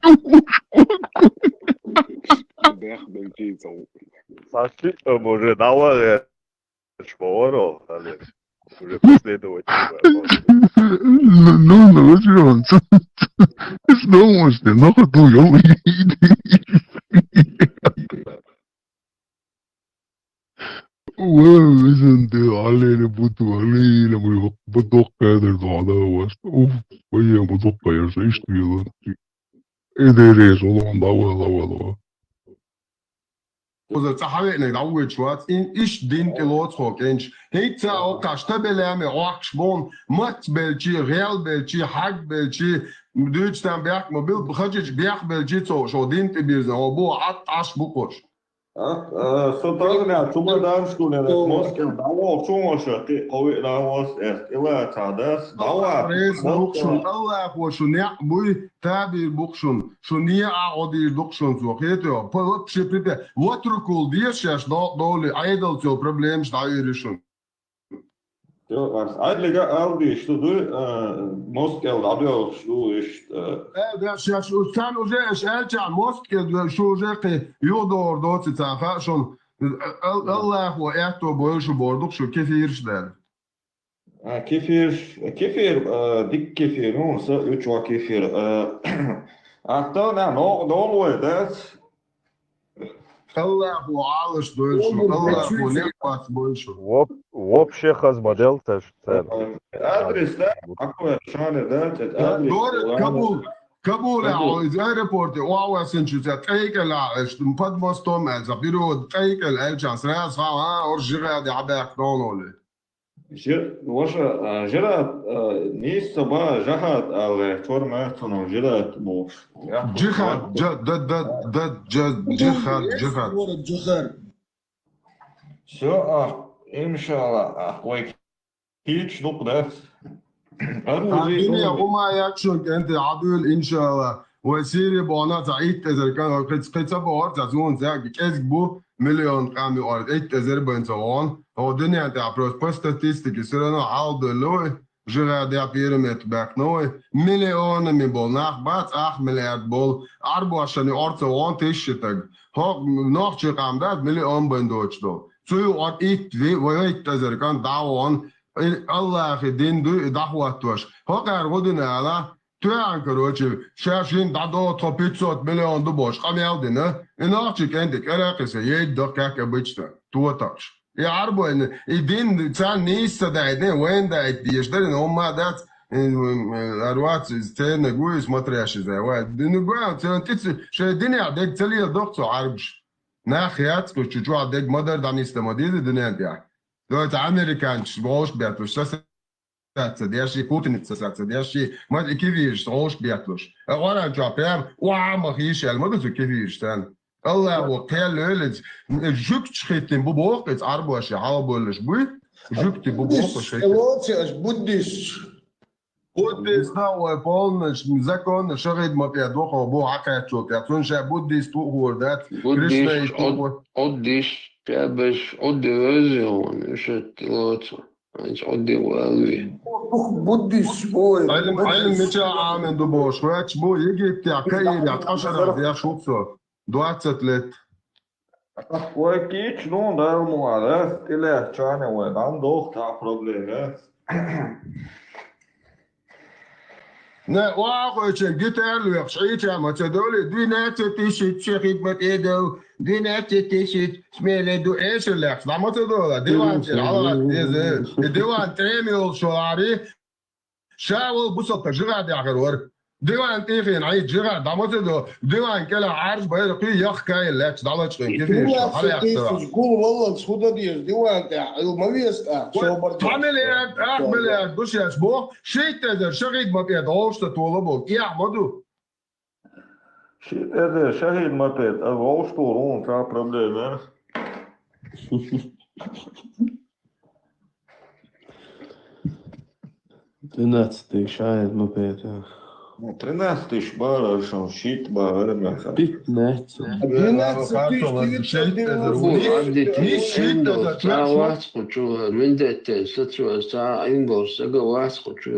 Бехбенчи цо. Саши, а, может, давай, э, шпору, але. Уже последовать. Ну, ну, ну, ну, ну, ну, ну, ну, ну, ну, ну, ну, ну, ну, Ура, везде, аллеля буду, аллеля, мы вот только это надо вас. Уф, ой, я вот только я же ишь вела. Эдерес, улон, давай, давай, давай. Уза цахаве не давай чуат, ин иш дин тилоц хокенч. Хейца о кашта беляме, оакшбон, мат белчи, реал белчи, хаг белчи, дюч там бяк, мобил, хачич бяк белчи, цо, шо дин ти бирза, о бу ат аш букош. А, а, со тагна, чума дан шкуле, Москва, дало, чума шо, ти, ови, навос, эс, ила, цадас, дала. Прес, букшун, Аллах, вашу, не, буй, таби, букшун, шу, не, а, оди, букшун, цо, хетё, по, вообще, припе, вот рукул, деш, яш, до, доли, айдал, цо, проблем, шта, юришун. Ё, ас, адлига алдиш ду, э, Москел дабёлш ду иш, э. Э, да, щас, сан уже, эш, элча, Москел, шу уже кы, юдор доци цаха, шун, э, Ал-, Аллаху, это больше бордук, шу кефирш дал. А, кефир, кефир, э, дик кефир, ну, с, учва кефир, э, а то на, но, но, да? Аллаху алыш дойшу, Аллаху нехпац бойшу. Воп-, вообще хаз модель таш, таш. Адрес, да? Аква, шане, да? Адрес. Дор, Кабул, Кабул, а, из аэропорта, уа, уа, сенчу, за, тайкала, эш, под мостом, а, за, перевод, тайкал, а, час, раз, а, а, ор, жига, да, а, бак, дон, оли. Жи-, ваша, а, жират, а, нисса ба жахат але, чор махтуну жират бу. Жихад, жа-, да, да, да, жа-, жихад, жихад. Город Жихад. Всё, а, иншалла, а, кой кич нук да. Ару А, зи дуния, ну. Ума якшун кенте адул, иншалла. Ва Сири бона за ит эзер кан, кыц-, кыца бор, за зун, за кез бу, миллион ками ор, ит эзер бен за он. О, дуния, да, просто по статистике, всё равно алдулу, жига да пирамид бак, ну, миллионами бол, нах бац, ах миллиард бол, арбашани орца он тысяча так. Хо, нох чи кам да, миллион бен доч дол. Цую ор ит ви, ва ит эзер кан, да он, Аллахи дин ду, дахват ваш. Хо кар гудин ала, Туян, короче, ша шин дадо то пятьсот миллион ду бош, къамел дина. Иначе кенди кара киса, ей дох, как обычно. Туатакш. И арбо, и дин, цан нисса дай, не, вен дай, диеш, дай, но ма дац, э, э, арвац, цены гуи, смотрящий за, ва, дин гуа, цен тиц, ше дин я, дай, цели дох, цо арбш. Нах яц, ку чучуа, дай, мадар, да, нисса, мадизи, дин я. Дойца американч, бош, бятуш, са саца деши, путаница саца деши, ма кивирш, ош бетлуш. Э, оранчо прям, уа, ма хиш, эль, ма дусу кивирш, тан. Аллах, о, кел, өлец, жукч хитин бу бохкец, арбош, хал болуш бу, жукти бу бохкец. Буддист, элоцияш, буддист. Буддист, да, ой, полнош, законно, шагид ма пе, дохо, бу, акачо, пе, сунша буддист, тухур, да, Буддист, Кришнаист, от-, тухур. Отдиш, чабеш, отдивезион, шет, лоцо. Ай, чӀодди валви. Бух буддист бой. Айлим, айлим мича амен ду бош. Вач бу Египте, Каире, Ашара, я шуцо. Двадцать лет. Ой, кич, ну, да, муа, да? Тиле, чане, вай, дан дох, та проблема. Не, уахойчен гитар луякъ, шайча мацадоли, двенадцать тысяч шахид мат эдел, двенадцать тысяч смеле ду эшелякъ, да мацадола, диван тир, алат, эзе, диван тремиол шолари, шавол бусалта жига дягъар вар. Диван тихин, ай, жига, да мацадо, диван кела арж байракъи яхкай лекс, далачкин, кефиш, двенадцать тысяч гул валлакъ, схуда дир, диван тя, ил мавеста, собар. Та миллиард, ах миллиард, душяш бо, Шийтта эзер шахид мапӀет гъовшта тола бо, кӀиахь ма ду. Ши тӀе де, шахид ма тӀе, аз вовш тур, вон цхьа проблема. Тринадцатый шахид ма тӀе. Ну, тринадцатый ш бара, шо шит бара, ма ха. Пятнадцать. Двенадцать тысяч девятьсот девяносто. Вац кучу, виндетте, сацва, са ингор, сага вац кучу,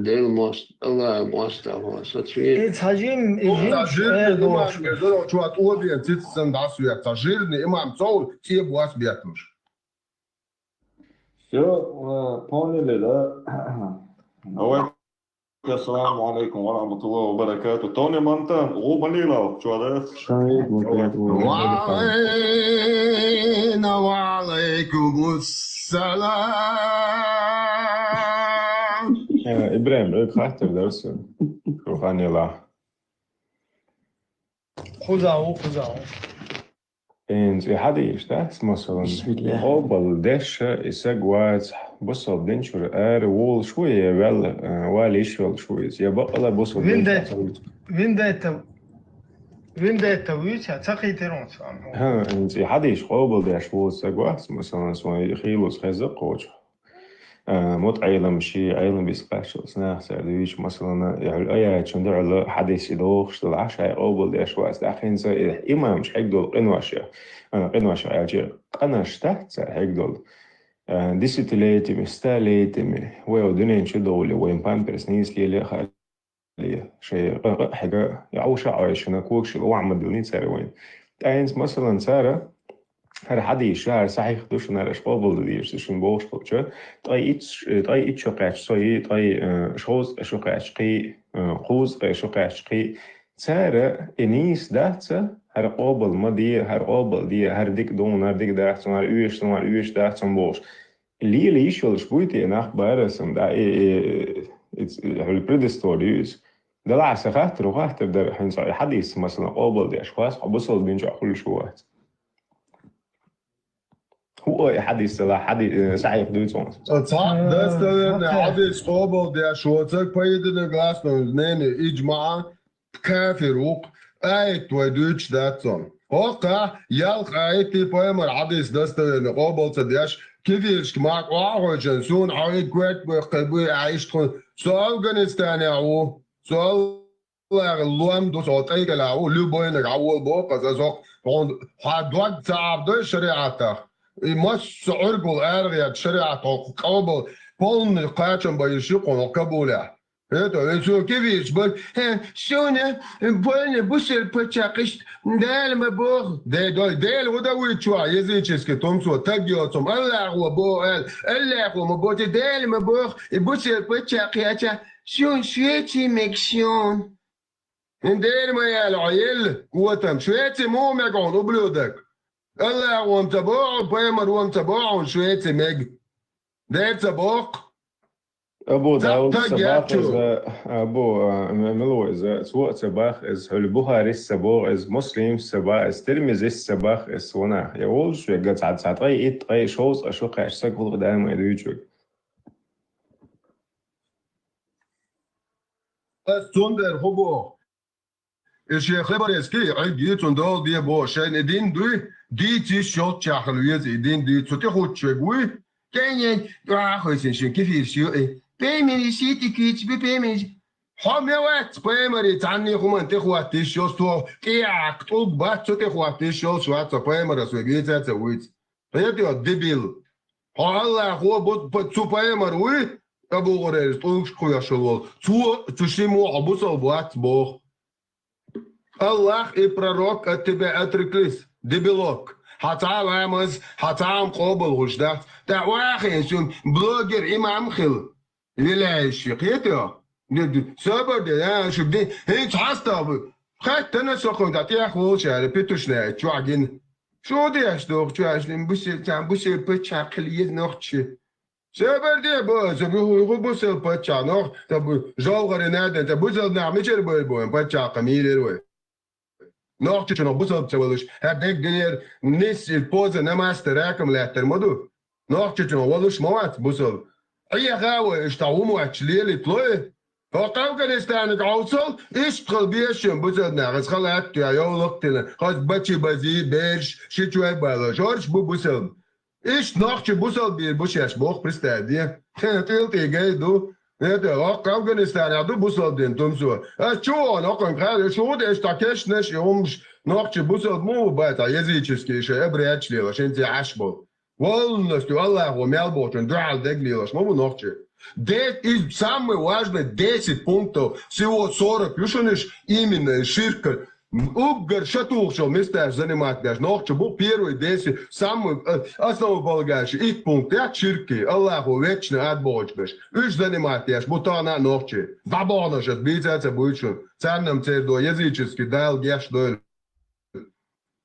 Дел мост, Аллах мост, Аллах, сацва. Э, цхьа жим, э, жим, цхьа жирный э, имам, дош. Э, зоро чуат обиен, цицсан дасвет, цхьа жирный имам, цовр, цеб вас бетуш. Всё, э, поняли, да? Давай. Ассаламу алейкум ва рахматуллахи ва баракату. Тони Монтан, гъу малилал, чуадат. Шайд, вот это вот. Ва алейна ва алейкум ассалам. Э, Ибрагим, э, хаттар дарсу. Руханила. Хузау, хузау. Инц, и хьадийш, да, масалан, бисмиллахь. Къобал деша, и саг вац, бусал динчура ара волуш ву, я вел, э, валиш велуш ву иза, я бакъала бусал динчура. Виндетта, виндетта вуьйца, ца хитир он цхьа. Ха, инц, и хьадийш къобал деш волу саг вац, масалан, сон хийлус хеза кхочу. А, мутаӀелам ши Ӏелам бис кхаччалц нах цара дуьйцу, масалана, и хьуьлу аячун дуьхьала хьадис и дохуш долахь, шай къобал деш вац. ТӀаккха хӀинца и имамаш хьегдолу къинош я, а, къинош я аьлча, къанаш дац цара хьегдолу. А, десятилетиями, столетиями, вай дуьнен чу довле, вайн памперс нийса леле а хаьа. Шайн къа-, къа-, хьега, я Ӏуша Ӏойшина, когашил охьа ма дилний цара вайн. ТӀаьхьенца, масалан, цара, хӀара хьадийша, хӀара сахьих ду шуна, хӀара аша къобал дан дезаш, шуна бохуш хилча, ткъе итт, ткъе итт шо кхаьчча со йий, ткъе, э, шовзткъе шо кхаьчча кхий, э, кхузткъе шо кхаьчча кхий. Цара и нийса дац, хӀара къобал ма де, хӀара къобал де, хӀара дика ду, хӀара дика дац, хӀара оьшуш, хӀара оьшуш дац бохуш. Лела йиш йолуш буй те нах бара сан, да, и, и, и, и, хьуьлу предыстория ю иза. Делахь сан хаттар, хаттар дара, хьуьнца и хьадис, масалан, къобал деш, хьо ас хьо бусалба дин чохь хуьлуш ву вац. ХӀуъа и хьадис, делахь, хьади-, э, сахьих дуьйцу хьуна. Цхьа достоверный хьадис къобал деш воцург, по единогласному мнению иджмаӀа, кафир ву-кх, аят вай дуьйцуш дац цунна. ХӀокхахь ялх аят и пайхамар хьадис достоверный къобал ца деш, кефиршка мах охьахуьйшина, суна хьо и коьрта бехке буй, а иштта хӀун. Со Афганистанехь ву, со Аллахьан лом ду, со тӀайкъелахь ву, любойниг хьан вола боху аса, со хьуна хьан дог ца Ӏабдой шариӀатах. И масса Ӏуьргал арагӀерта шариӀат хьо къобал, полный кхачам бан йиш ю хьуна Кабулехь. ХӀета, вайн цо кивийча бара, хӀе, шуна, бойна бусер паччахь иштта Дала ма боху. Де-, дой, Дела хӀун дан вуьйцу чохь, языческий тумсо, таг йоцу, Аллахо боху аьлла, Аллахо ма боху, те Дала ма боху, и бусер паччахь кхеча, шуна шуьйций мега шуна. ХӀин Дела ма аьлла хьо елла, котам, шуьйций муха мега хьуна, ублюдок? Аллахо ма ца боху, пайхамаро ма ца боху хьуна, шуьйций мега. Дера ца боху. Абу Дауд ца бах иза, Абу, а, м-, мила ву иза, цо а ца бах иза, хьуьлу Бухарис ца боху иза, Муслимс ца бах иза, Тирмизис ца бах иза, ванах. Я волуш вега цхьа, цхьа ткъе итт, ткъе шовзткъа шо кхаьчча саг гӀуллакх даима ду чуьга. Ас цундела хӀун боху? И шен хлеборезкий, Ӏуьрг йицун долу де боху, шайна и дин дуй, дийца йиш йолччахьал веза и дин дуй, цу тӀехуттуш вега вуй, кӀайнен, дуьхьа а хойсина шен кефирш ю и. Паймарий ший тӀе куьйцуш бу, паймарий ший. Хьо ме вац, паймарий цхьанний хӀуманна тӀехӀотта йиш йолу, со тӀехьакха тӀулг бац, цу тӀехӀотта йиш йолуш вац, со паймарас вега вийца а ца вуьйцу. Хьетий хьо, дебил? Хьо Аллахо бу-, п-, цу пайхамар вуй, Абу Гурайрас тӀулгаш кхоьхьуш волу. Цо, цу шиммо хьо бусалба вац боху. Аллах и пророк от тебя отреклись, дебилок. Хьан цхьа а ламаз, хьан цхьа а къобалхуш дац. ТӀаккха вахийна шуна блогер имам хила. Виляющий, кхетий хьо? Ди-, ди-, собар де, а, шу ди-, хӀинца хьастагӀа бу. Хаттана со кхунна тӀехь волуш аьлла, петушная, чохь гина. Шу деш доху чохь, бусел, цхьа бусел паччахь хила еза нохчи. Собар де, бо, со бу-, ху-, ху бусел паччахь нох, та бу-, жовхаре надо, та бусел нах мичара бой бой, паччахь кхамийрер вай. Нохчичунах бусалба ца валуш, хӀара деггинера нисса и поза намаста ракам лаьттар ма ду. Нохчичунах валуш ма вац бусалба. Хьеха а вай, иштта хӀума вац лелитлой. ХӀокху Афганистаниг хьовсал, иштта хила безаш бусалба нах, хаза халаьтту я йовлакх тина, хаза бачи бази, бераш, ши чой балош, хӀорш бу бусалба. Иштта нохчи бусалба бийр бу шаьш, боху, представь де. ТӀилтӀий гай ду. ХӀета, хӀокху Афганистанехь ду бусалба дин тумсо. Ас чу вон, хӀокхуьнга хаьа, шу хӀун деш, та кешнаш, и хӀумаш, нохчи бусалба ма ву бац, языческий, шайн обрядаш лелаш, хӀинца Ӏаш болу. Полностью Аллахо мел бохучун дуьхьал дег лелаш ма бу нохчи. Де, иза самый важный десять пунктов, всего сорок ю шуна уьш, именно ширка. Уггар ша тухучу месташ занимать деш нохчи бу первый десять, самый, э, основополагающий итт пункт, я ширки, Аллахо вечно ад бохучу беш. Уьш занимать деш бу тахана а нохчи. ДӀабохнаш аса бийца а ца буьйцу шуна. Царна-м церан до языческий Дала геш дойла.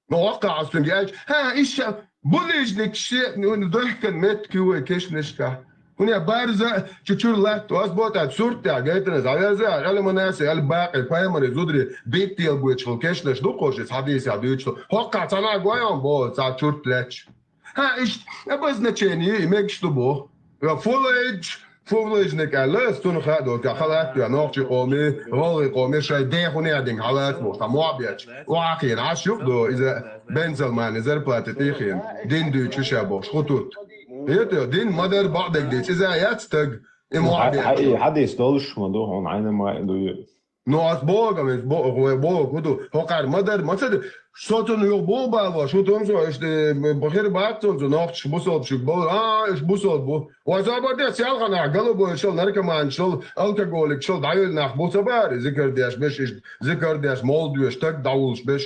Ну, хӀокхахь ас цуьнга аьлча, хьа, иштта булыжник ше, ну, дохкан меттиг ю вай кешнашкахь. ХӀунда барза чу-чуьра латта, ас боху тӀаккха сурт тӀехь гайтина, дӀаверза, Ӏилманас, аьлла бакъи, пайхамари, зудари, биттел боьчухула кешнаш ду кхо шиъ, хьадийсехь дуьйцуш. ХӀокхахь ца нах гой хьуна боху, цхьа чурт лаьтташ. ХӀа, иштта, обозначение, и мегаш ду боху. Фулайдж, фулайджник аьлла, ас цунах хаьа долу, ка халаьтту я нохчи къоме, гӀалгӀи къоме, шайн дехуне а динга хьалаца боху, сан мохь бетташ. Охьахиъна, Ӏаш юкъа до, иза бензалмани зарплата тӀехиъна, дин дуьйцуш ша бохуш, хӀу тут. ХӀета, дин ма-дарра бакъдерг дийца, иза яц стаг, и мохь бетташ. Хьадийс долуш ма ду, хьуна Ӏайна ма а ду. Ну, ас боху, ас бо-, вай боху, хӀу ду, хӀокхара ма-дарра, ма ца ду. Со цунна юха боху балош, хӀу тумсо, иштта, э, хир бац цунна, цу нохчаш бусалба шуьга бовла, а, уьш бусалба бу. Вай собар де, селханахь, голубойшал, наркоманшал, алкоголикшал дӀайолу нах бу ца бара, зикар деш беш, иштта, зикар деш, молдвеш, стаг дӀавуллуш беш.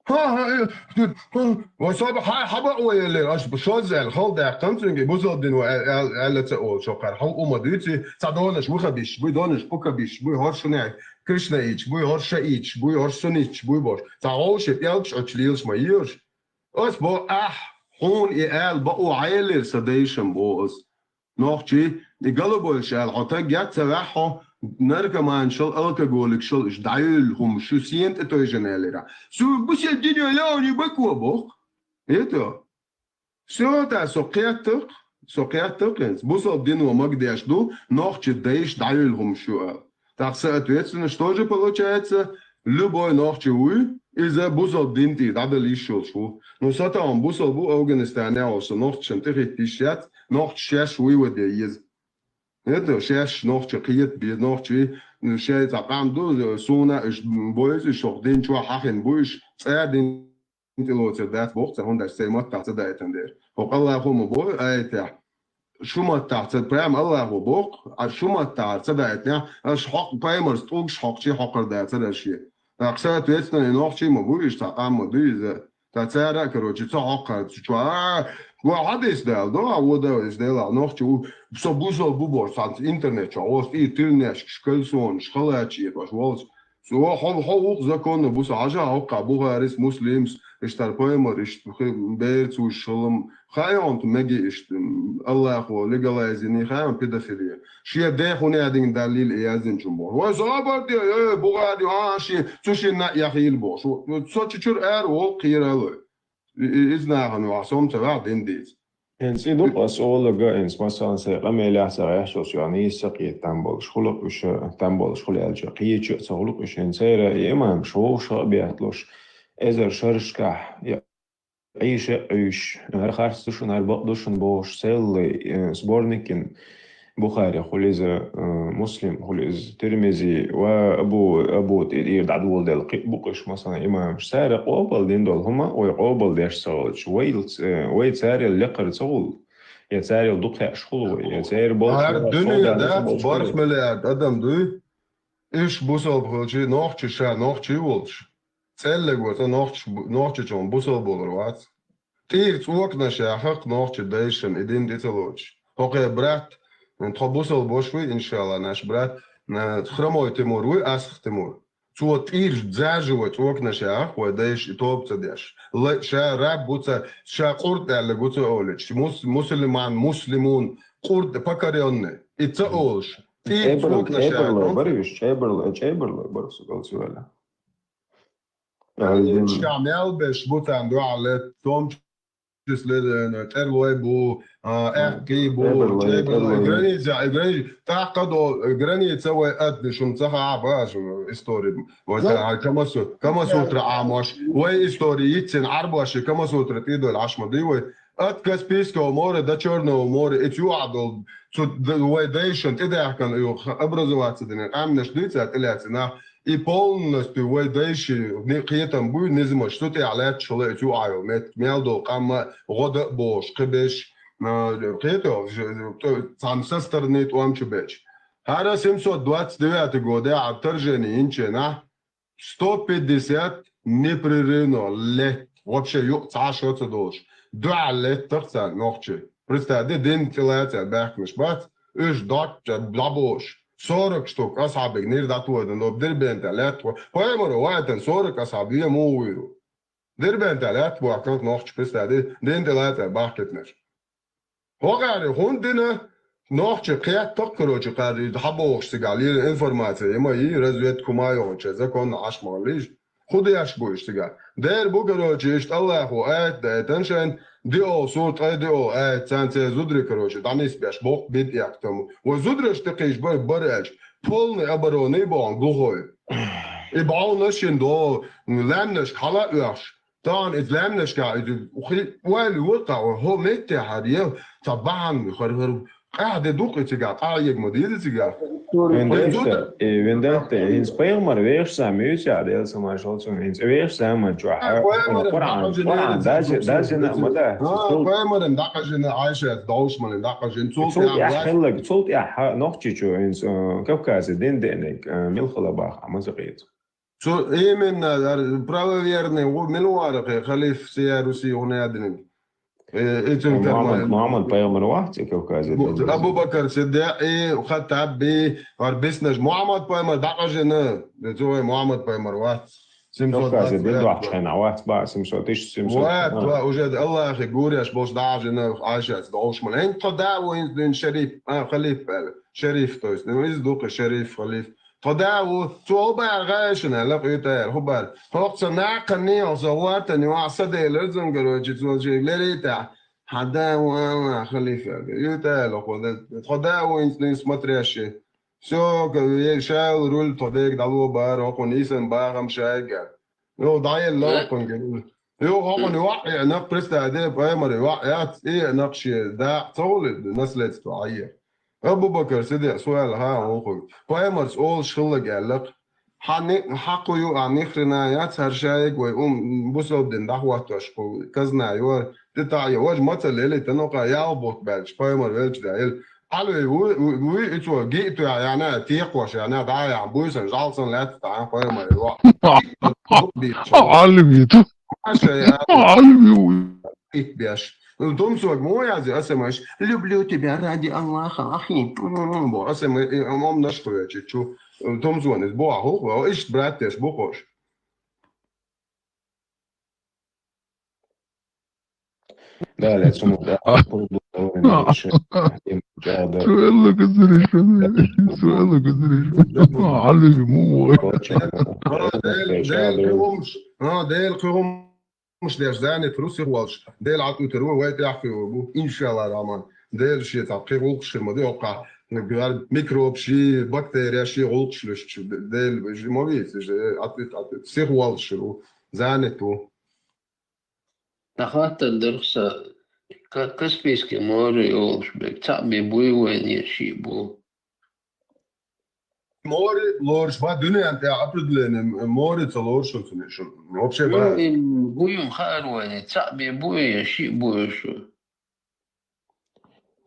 ХӀа-хӀа, э, хӀа, вай собар, хьай, хьаба а вай эллера, аша шозза аьлла, хала даьккхина цуьнга, бусалба дин вай аьл-, аьл-, аьлла ца олу шокхара, хьо ума дуьйций, цхьа донаш ваххабисташ буй, донаш пукабисташ буй, хӀорш шуна Кришнаиташ буй, хӀорш шаиташ буй, хӀорш сунниташ буй бохуш. Цхьа гӀовши пӀелгаш оцу лелаш ма йоьраш. Ас бо ахь, хьуна и ала бакъо хьаеллера сан дайшам боху ас. Нохчий, и голубойш аьлла, хьо таг яц ца ваьхьа хьо, наркоманшал, алкоголикшал, уьш дӀайолу хӀума шу сена тӀе тойжина аьллера. Су бусел дино леони бакъо боху. Это. Всё, та со кхетта-кх, со кхетта-кх хӀинца. Бусалба дино магадеш ду, нохчи дайша дӀайолу хӀума шу аьлла. Так, соответственно, что же получается? Любой нохчи вуй, иза бусалба дин тӀе дӀадала йиш йолуш ву. Ну, со тахана бусалба ву, Афганистане а волуш, со нохчашна тӀехӀитта йиш яц, нохчи шаьш вуй ваде еза. Это шаьш нохчи кхета беза, нохчи, ну, шайн цхьа къам ду, суна уьш бойза, уьш хӀокху дин чохь хьахина бу, уьш цӀа дин тӀелоцур дац боху цара, хӀунда аьлча сайн маттахь ца даийтина дера. ХӀокху Аллахо ма боху аятехь, шу маттахь ца, прямо Аллахо боху, а шу маттахь ца даийтинехь, аша хьокху пайхамарца тӀулгаш хьокхучий хьокхур дацара аша шен. ТӀаккха, соответственно, и нохчий ма бу, уьш цхьа къам ма ду иза. Ткъа цара а, короче, ца хьокхура цу чохь, а, вай хьадис дала, до, а, вода, иза делахь, нохчи ву, со бусалба бу бохуш, цхьаьна интернет чохь, оцу и тилнешкаш, кальсонаш, халачи, баш, волчу. Цо хьо, хьо вукху законно бу со хьажа, хьокхахь Бухарис, Муслимс, иштта пайхамар, иштта хи-, берца вуьш шалам, хаьа хьуна меги иштта, Аллахо легалайзини, хаьа хьуна педофилия. Шен дехуне а динга даллийла и яздинчун боху. Вай собар де, э, Бухари, а, шен, цу шинна а яхийла боху. Шу, со чу чуьра ара волу кхералой. И, и, иза нахана вахь, со ма ца ваьхьа дин дийца. ХӀинца и ду-кх ас олург, хӀинца, масалан, сайн къамелехь ца гӀехчалц, йоӀ, нийса ца кхета там болуш хуьлу-кх уьш, там болуш хуьлу аьлча, кхечу а ца хуьлу-кх уьш. ХӀинца церан и имамаш вовшах а бетталуш, эзар шарашкахь, я Ӏийша а Ӏуьйш, хӀара харц ду шуна, хӀара бакъ ду шуна бохуш, целый, э, сборникин Бухари хуьлу иза, э, Муслим хуьлу иза, Тирмизи ва Абу, Абу тӀе-, тӀера дӀадоладелла кхин а бу-кх уьш, масалан, имамаш. Цара къобалдина долу хӀума вай къобалдеш ца хилча, вай, э, вай царел лекхара ца хуьлу, я царел дукха хьаьаш хуьлу вай, я церан болчу... ХӀара дуьне дац, бархӀ миллиард адам дуй, уьш бусалба хилчий, нохчи ша, нохчий волчу. ЦӀеллиг ваца нохча-, нохчичун бусалба болур вац. ТӀера цӀоканаш яхахь нохча дайшан и дин тӀе ца лоцуш. ХӀокхе брат, тхо бусалбаш вуй, иншалла, наш брат, на, Хромой Тимур вуй, Асх Тимур. Цо тӀера дзажа вай цӀоканаш яхахь, вай дайша и тоба ца деш. Лай, ша раб ву ца, ша къурд аьллиг ву ца олуьйтуш. Мус-, мусульман, муслимун, къурд, покорённый. И ца олуш. ТӀера цӀоканаш яхахь. ЧӀебарлой бара уьш, чӀебарлой, чӀебарлой бара, со галцвелла. Ша мел беш бу царна дуьхьал летта, цомчу Числе, э, тӀерлой бу, а, аьхки бу, тӀерлой, чей бу, тӀерлой. Граница, граница, тӀаккха до, граница вай атни, шум ца хаа бааш, история. Вай та, Камасу-, Камасутра Ӏамош. Вай история йиццин Ӏарбош, Камасутра тӀедоль Ӏаш ма ди вай. От Каспийского моря до Чёрного моря, и цу Ӏадол, цу д-, вай дайшан тӀедаьхкан, ю, х-, образоваться дина, къамнаш дуьйца тӀелаьцина, и полностью вай дайши ни-, кхетам буй, низамаш цу тӀехь лаьтташ хила, и цу Ӏайол мет, мел дол къамма гӀода а бохуш, кхибеш, а, кхетам, ж-, т-, цхьана со стороны тӀом чу бечу. ХӀара семьсот двадцать девятый года а вторжение йинченахь, сто пятьдесят непрерывно лет. Вообще юкъ цхьа шо ца долуш. Дуьхьал леттах царна нохчий. Представь, де, дин тӀелаца баьхкинаш бац. Уьш доккхача дӀабош. Сорок штук асхьабиг нир дӀатодан, доб Дербента лаьтта. Пайхамаро вайтан сорок асхьаб вен муха вуьйру? Дербента лаьтта бохкант нохча, представь, де, дин тӀелаца бахкитнаш. ХӀокхаьрий хӀунда дина? Нохча кхеттакх, короче, кхаьрий хьабохуш цигахь лела информация, и ма йий, разведка хӀума а йохуча, законна Ӏаш ма хилийша. ХӀун деш бу иштта цигахь? Дера бу, короче, иштта Аллахо аят дайтан шайн, диъол сур ткъе диъол аят, царна церан зударий, короче, дӀанисбеш боккха бидӀа яхтаму. Вай зудараш тӀекхийча бара, бара аьлча, полный обороны бохьун глухой. И бӀовнаш шин до, лаьмнашка хьала а оьхуш, тахана иза лаьмнашкахь иза хи-, ойла ву кхаъ, хӀо меттехьара ел, цхьа бахьана хӀара, хӀара къаьхьа де дукха и цигахь, къахьега ма деза цигахь. Вендетта, и вендетта, хӀинца пайхамар вешан сами юьсяхь, Делан самай шалцун, хӀинца вешан сами чохь, Къуръан, Къуръан дази-, дазина ма дац. Пайхамаран дӀакъажина, Айшат, довш малин дӀакъажина, цул тӀаьхьа хиллаг, цул тӀаьхьа нохчичу хӀинца, э, Кавказе дин деаниг, э, мила хила баха, ма ца кхийца. Цу именно, ар-, правоверный, ву мила вара кхе, халиф сия Руси хӀуна яьдиниг. Э, и цуьнан Мухаммад, карман. Мухаммад пайхамар вац и Кавказе. Бу-, Абу Бакар Сиддикъ, и Хаттаб, и вар биснаш Мухаммад пайхамар дӀакъажина. Цу вай Мухаммад пайхамар вац. Кавказе дин дохчу хенахь вац, ба, семьсот, тысяча семьсот. Вац, ва, уже Аллахе гуреш болуш дӀажина Айшаца долуш ма. ХӀинца тхо да ву, хӀинца дуьйна шериф, а, халиф аьлла. Шериф, то есть, ну, иза ду-кх шериф, халиф. Тхо да ву, цо хӀу бара гӀайшина, лакъуьйтаяр, хӀу бара. ХӀокху ца накханний, хьо со ватани, ваха са делар зун, короче, цо ши лерийта. Хьан да ву, ала, халифа. Ютаяр, хӀо да. Тхо да ву, инс, инс смотрящий. Всё, ка-, е, шайл руль, тхо дега дӀало бара, хӀокхун йисан бахам шайга. Йо, дӀаелла хӀокхун гира. Йо, хӀокхун йоӀ, э, нах представь, де, пайхамар йоӀ, яц, э, нах ше, да, ца хули, наследство, айе. Абу Бакар Сиддикъ, суал, хьан вохуьйту. Пайхамарс олуш хиллаг аьллакх. Хьан ни-, хьан кху ю, а, ни хрена яц, хӀара шайга вай ум, бусалба дин дӀахӀоттош кху казна йора, ти таӀ я, важа мацалла ели, танокха ял бутт баьлча, пайхамар велча да ели. Хьалви ву, ву, ву, и цо гиъ тоьхьа яна, текхош яна, дӀа яхьа, буьйсан, жӀалсан лаьтта тахьа, пайхамар йоӀ. Хьалви ду. Хьалви ву. Итт беш. Тумсог мо язи, аса маш, люблю тебя ради Аллаха, ахи. Бо, аса ма, и, ам, ам наш хвечи, чу. Тумсог из бо, аху, ишт брат теш бу хош. Да, ле, цунах, да, продолжение. Суэлла гызыришан, суэлла гызыришан. Алли му. Дел, дел кхумш, а, дел кхумш деш занят ру сихвалш. Дел атуйтар ву, вай тяхфи ву, иншалла, Раман. Дел шица кхи гулкшир ма ди окка. Микроб ши, бактерия ши гулкшлуш. Дел ма вис, атуйт, атуйт. Сихвалш ру, занят ву. Нахаттар дарх са Ка-, Каспийский море йолуш берг цхьаъ бен буй вайн я шиъ бу? Море лоруш ма дуьнен тӀе определение, море ца лоруш оцу шу. Вообще, ну, ба. Им буй ма хаар вайн, цхьаъ бен буй я шиъ буй шу?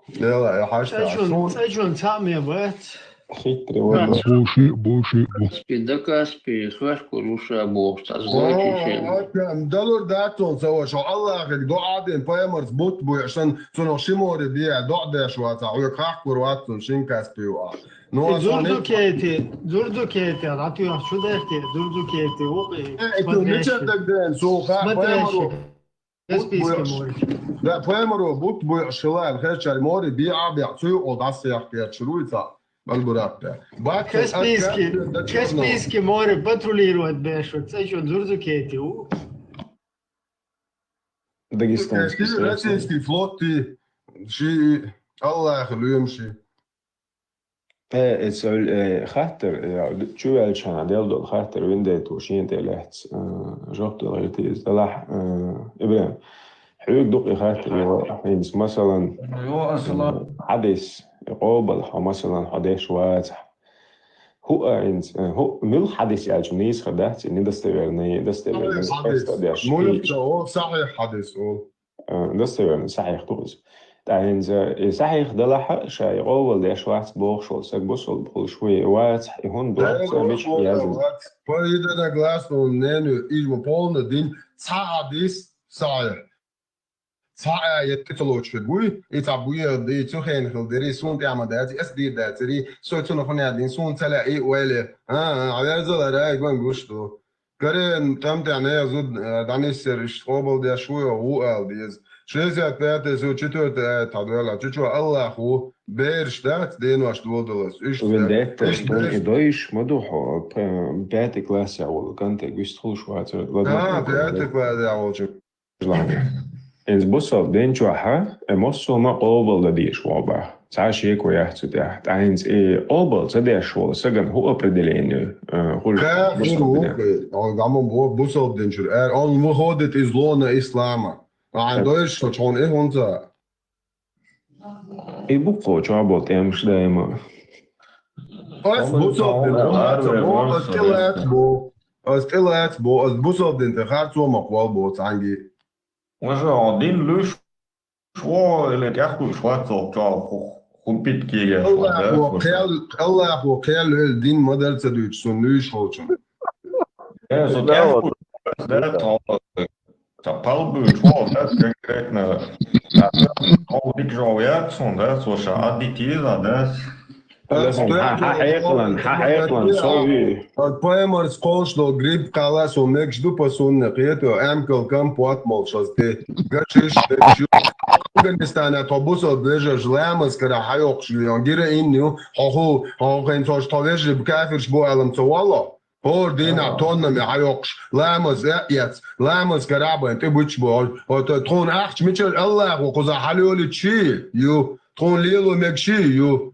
Дела, я хьашта. ЦӀечун, цӀечун цхьаъ ме бац. Хитрый вац. Буши, буши, бу. Каспи, да Каспи, хвеш кур уша боху, цхьа злачу шен. Далур дац цо ца ваша, Аллахьиг дуӀа дин, пайхамарс бутт буй, сан цунах ши море бе, доӀа деш вац, хьоьга хахкур вац цун шин Каспи ю а. Ну, и а сан зурду кети, зурду кети, ратуьйхь шу дерти, зурду кети, вукъи. Э, и цу мича даг ден, суха, пайхамару. Каспийский море. Да, пайхамаро бутт буй шилал, херчал море, биъа бех, цуй о дас ях кер чуруй ца, Аль-Буракъ да. Бат Каспийский, Каспийский море патрулировать беш, цай чу зурзу кети у. Дагестанский Ши стрелки. Российский флот, ши Аллахьа лоьмаши. Э, эцаль, э, хаттар, э, чу ваьлча хьона дел долу хаттар виндайту шен тӀе лаьцна, э, жоп дала гӀерта иза. Делахь, э, ИбрахӀим, хьоьга дукха и хаттар йо, хӀинца, масалан, Йо, ассалам. Э, хьадис, э, къобал хьо, масалан, хьо деш вацахь. ХӀуъа хӀинца, э, хӀуъа муьлха хьадис аьлча нийса хир дац, и недостоверный, достоверный, Сахьихь хьадис. Къаста деш. Муьлха И- ча, о, сахьихь хьадис, о. Э, достоверно, сахьихь ду иза. ТӀаккха хӀинца и сахьихь далахь а, ша и къобал деш вац бохуш волу стаг бусалба хуьлуш ву, вацахь, и хӀунда вац, Дера мичахь вац, язна? Вац. По единогласному мнению, ижма полный дин, цхьа хьадис сахьихь. Цхьа а етта ца лоцуш хир вуй, и цхьа буьйхьа ди, цу хенахь хила деррий, суна тӀехь ма дац, ас дийр дацарий, со цунах хӀунда дин, суна ца лаьа и ойла. А, а, хьаверзалара, и ган гуш ду. Карен, там тӀе нехан зуда, э, дӀанисъяр, иштта къобал деш ву, ву ала деза. Шестьдесят пятый сура, четвёртый аят хьадоьлла. Чу чу Аллах ву, бераш дац, денош доладалаш. Иштта. Вен детта, Иштта. Тхуна и дойш ма ду хьо, п-, пятый классехь волу кӀанте гуьста хуьлуш вацара. Ладно, А, пятый классехь волчу. Ладно. Иза бусалба дин чохь, э, массо а ма къобал дан дезаш ву бах. Цхьа шеко яц цу тӀехь. ТӀаккха хӀинца и къобал ца деш волу сагана хӀун определение, э, хуьлуш Кафир бусалба ву, динехь? Э, гӀамма бу-, бусалба дин чуьра. Э, он выходит из лона ислама. Ахьа Так. дойш шо чхьуна и хӀунца? И бу кхочу а болу тӀемаш даима. Ас бусалба дин, Аллах ца бу, ас тӀелаьцна бу. Ас тӀелаьцна бу, ас бусалба дин тӀе харцо ма кхолла бу цхьаьнгге. Важа, дин луьйш ву или тӀехь луьйш вац цо чохь ху-, хупит кегеш вац, Аллахо да, кхел, Аллахо кхел велла дин ма дара ца дуьйцу, суна луьйш волчун. Э, со Да, тӀехь вот. луьйш вац, да, тхьо, ца пхьал буьйш ву, да, конкретно. Хьо дика жов яц суна, да, со ша а дитийла, да. Хьан хьекъалан, хьан хьекъалан, со вуьй. Ат паймарс кхолуш долу грипп кхалла со мегаш ду по сунне, кхета, амкал компот молуш ас те. Гачиш, бечу. Афганистана тхо бусалба вежарш ламаз кара хьайоккхуш лион, героин ю, хьо ху, хьо хен цош тхо вежарий кафирш бу алам ца валло. ХӀора дийнахь тоннаме хьайоккхуш, ламаз э, эц, ламаз кара бен, тӀе буьтуш бу, хьо, хьо, тхуна ахча мичара Аллахо кхуза хьалоличи ю, тхуна лело мегаши ю.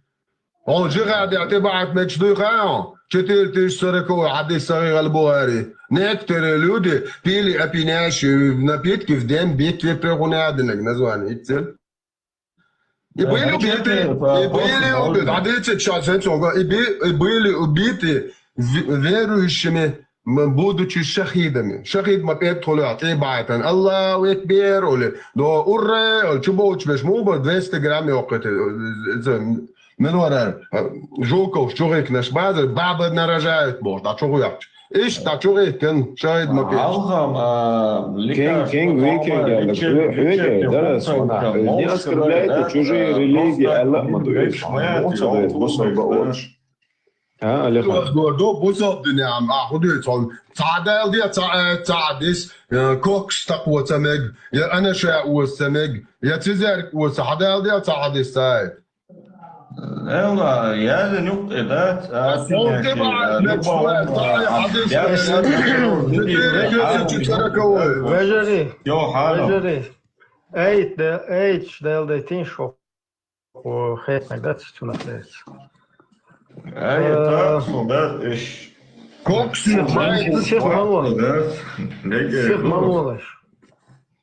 Хьо жихадехь тӀебахьат мегаш дуй хаьа хьо? Четыре тысячи сороковой хьадис Сахьихь аль-Бухари. Некоторые люди пили опьяняющие напитки в день битвы, прихунядинаг название иццел. И были убиты, и были убиты. Хьадис сейчас, это, и би-, и были убиты в-, верующими, м, будучи шахидами. Шахид ма петт хула, тӀебахьатан. Аллаху Экбер, оли. До ура, оли. Чу боуч беш, муба двести грамм йоккхуьйту, э, э, Мила вара, а, Жуковс чугӀийкхинарш базар, баба нарожает бохуш, дӀа чугӀоьхча. Иштта дӀа чугӀийкхина шахид ма петта. Алхам, а, Кинг, кинг, викинг, яла, хьоьга, дарас, вана, не оскорбляйте чужие религии, аьлла а ма ду иза. Муха ца дойта бусалба олуш? А, Алихан. Ду, бусалба дуьнен, а, хӀун дуьйцу хьуна? Цхьа дала де, цхьа, э, цхьа дис, э, кокс такхо ца мег, я анаша оза ца мег, я цизерг оза, хьан дала де, цхьа хьадис ца айта. Эла, язан юкъе дац, а, Сон тӀе бахьа, мегаш вай, цхьа хьадис, четыре тысячи сороковой. Вежарий, Йо, хьарам. Вежарий. Эйт, да, эйт, дала де тин шо. О, хетнаг дац, цунах лец. Ай, э, так, солдат, иш. Кокс, сих ма-, сих ма лолаш. Сих ма лолаш.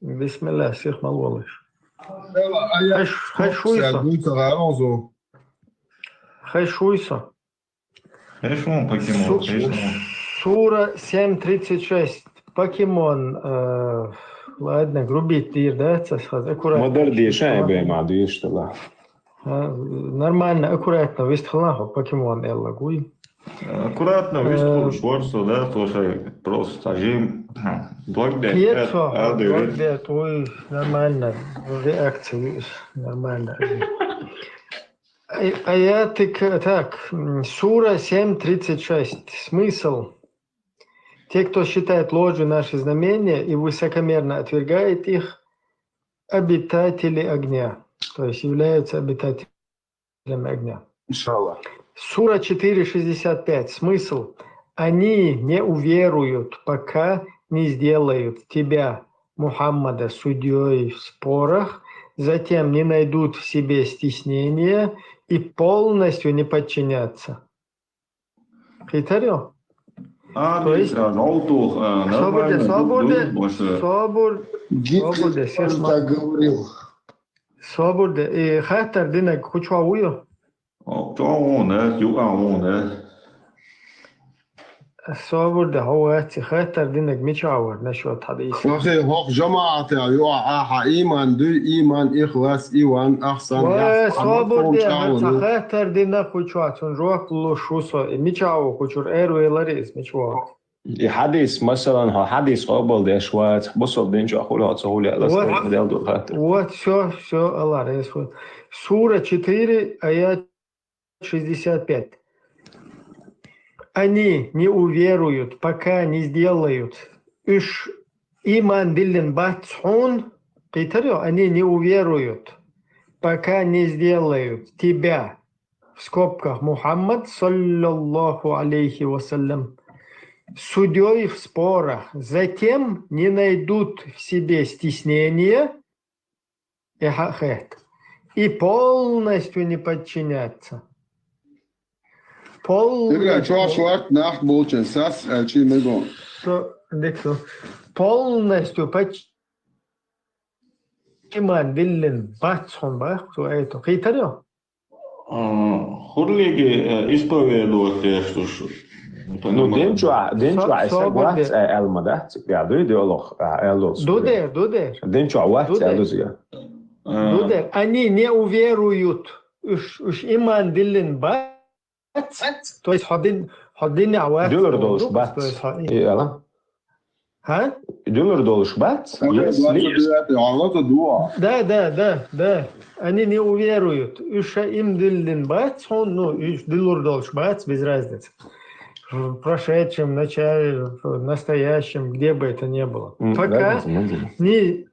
Бисмилла, сих ма лолаш. Хай ш-, хай шуйса. Хай шуйса. Хай шуйса, покемон, хай шуйса. Сура семь тридцать шесть. Покемон, э, ладно, грубить дийр, да, ца схаз, аккуратно. Ма дар деша, ай бай ма дуьйш тала. А, нормально, аккуратно, вистхала, покемон элла гуй. Аккуратно, э, вистхала, шорсо, да, слушай, просто жим. Блок де, кхетсо, э, э, блок де, уй, нормально, реакция, нормально. Ай-, аятик, так, м, сура семь тридцать шесть. Смысл? Те, кто считает ложью наши знамения и высокомерно отвергает их, обитатели огня, то есть являются обитателями огня. Иншаллах. Сура четыре шестьдесят пять. Смысл? Они не уверуют, пока не сделают тебя Мухаммада судьёй в спорах, затем не найдут в себе стеснения и полностью не подчинятся. Хитарё? А, То есть, а, ну, то, а, собор де, нормально, собор де, ну, может, собор, Гитлер собор де, тоже так говорил. Собор де, и хаттар динаг хучуа уйо? О, то он, э, юа он, э. Собар де, хьо вац, хаттар динаг мича вар, насчёт хьадис. Вахе, хох жамаате, юа, аха, иман, дуй, иман, ихлас, иван, ахсан, Ва, яхсан, собар де, хаттар дина хучуа, цун жоп луш вусо, и мича ва хучур, эр вейлари из, мича ва. И хьадис, масалан, хьо хьадис къобал деш вац, бусал динчу ахули, хьо ца хули, Аллах Вот. Таала дел ду хаттар. Вот, всё, всё, Аллах, рейс хуй. Сура четыре, аят шестьдесят пять. Они не уверуют, пока не сделают. Уж иман диллин бац хун, китарио, они не уверуют, пока не сделают тебя, в скобках Мухаммад, саллаллаху алейхи ва саллям, судьёй в спорах. Затем не найдут в себе стеснения, Эхьа хет. И полностью не подчиняться. Полностью. Игра, чё, шварт, нахт, булчин, сас, э, чи мего. Что, дик, что? Полностью подчиняться. Иман диллин бац хун бах, что это. Хитарё? А, хурлиги, э, исповедовать, э, что ж, это Ну, нормально. Динчуа, динчуа, Со-, исаг собар вац, де. Э, элма, да? Цик, я, дуй, дуй, олох, а, элос. Дудер, дудер. Динчуа вац, Дудер. Элос, я. А. Дудер. Они не уверуют. Уж, уж иман диллин бац. То есть, ходин, ходин, а, вац, Дюлер долуш дук, бац. То есть, хо-, И, элам. Ха? Дюлер долуш бац, Окей, если двадцать девятый, а вот и два. Да, да, да, да. Они не уверуют. Уж им диллин бац, он, ну, уж дюлер долуш бац, без разницы. В прошедшем, начале, в настоящем, где бы это ни было. М, Пока да, да, да. не,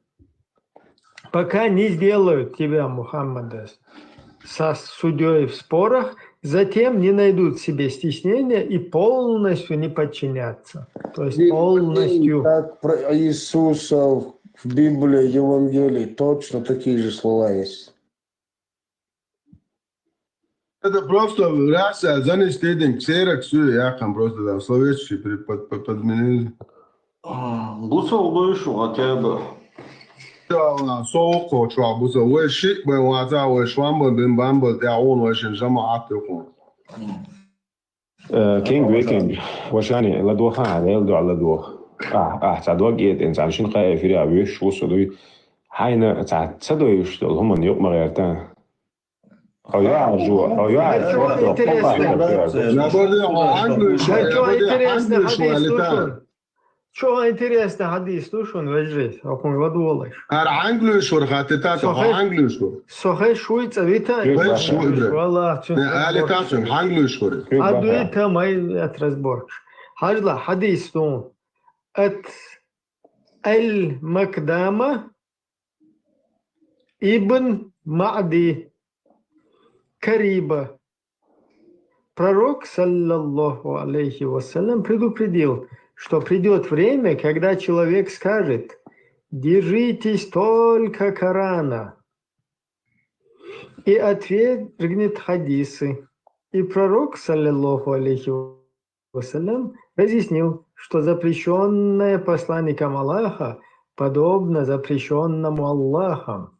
пока не сделают тебя, Мухаммада, со судьёй в спорах, затем не найдут в себе стеснения и полностью не подчинятся. То есть И полностью. Как про Иисуса в Библии, Евангелии, точно такие же слова есть. Это просто реакция, занести этим ксероксу, я там просто там словечки при-, под-, под-, подменили. А, бусал дуй шу хотя бы. Иншалла, соук кочуа бусал. Вай шик бай ваза, вай швамбал, бин бамбал, тя он вай шин жамаат юкун. Э, кинг векинг. Вашани, ладуха, ел дуа ладух. А, а, ца дог ет, ин ца шин кай эфире, а, виш, вусу дуй. Хайна, ца, ца дуй, что, луман юк магарта. Хо я жу, хо я Чё жу, интересно? Наоборот, а английский, Чё наоборот, интересно, английский хадис валита. слушай? Чё интересно, хадис слушай, вежрис, а кун ладуолаш. Ар английский хатита, Сохе-, английский. Сохе шуй цавита, Чё Вай баха? шуй, бля. Валла, чё Не, али баха? тацун, английский. Чё баха? Адуита май от разборкаш. Хажла, хадис тун. Ат Аль-Макдама ибн Маъди Кариба. Пророк, саллаллаху алейхи вассалям, предупредил, что придёт время, когда человек скажет: «Держитесь только Корана», и отвергнет хадисы. И Пророк, саллаллаху алейхи вассалям, разъяснил, что запрещённое посланником Аллаха подобно запрещённому Аллахом.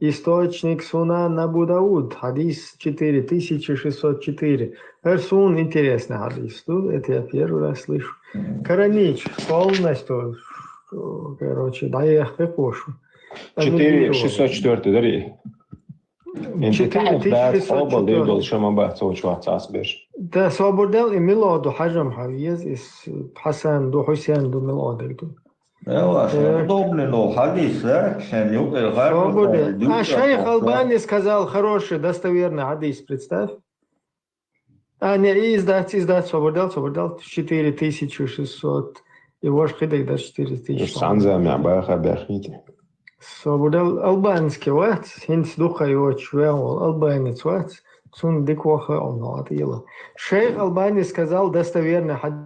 Источник Сунан Абу Дауд, хадис четыре тысячи шестьсот четыре. Эрсун интересный хадис, ну, это я первый раз слышу. Мгм. Коранич полностью, короче, да, я их припушу. Четыре, шестьсот четвёртый, дари. Четыре тысячи шестьсот четвёртый. Интернет, да, собор, дей дол, шама ба, цо чуа цас беш. Да, собор дел, и милоду, хажам хавиез, и с-, Хасан ду, Хусен ду, милоду ду. Эва, Э. удобный, но хадис, да? Ксен ю-, э, хажам Собор дел. хавиез, А, шейх да, Албани сказал хороший, достоверный хадис, представь. А, не, и издать, издать, собор дел, собор дел, четыре тысячи шестьсот. И ваш хидек, да, четыре тысячи. Санза мя баха бяхите. Собор дел, албанский, вот, хинс духа и оч, вел, албанец, вот, цун дик ваха, он, вот, ела. Шейх Албани сказал достоверный хадис.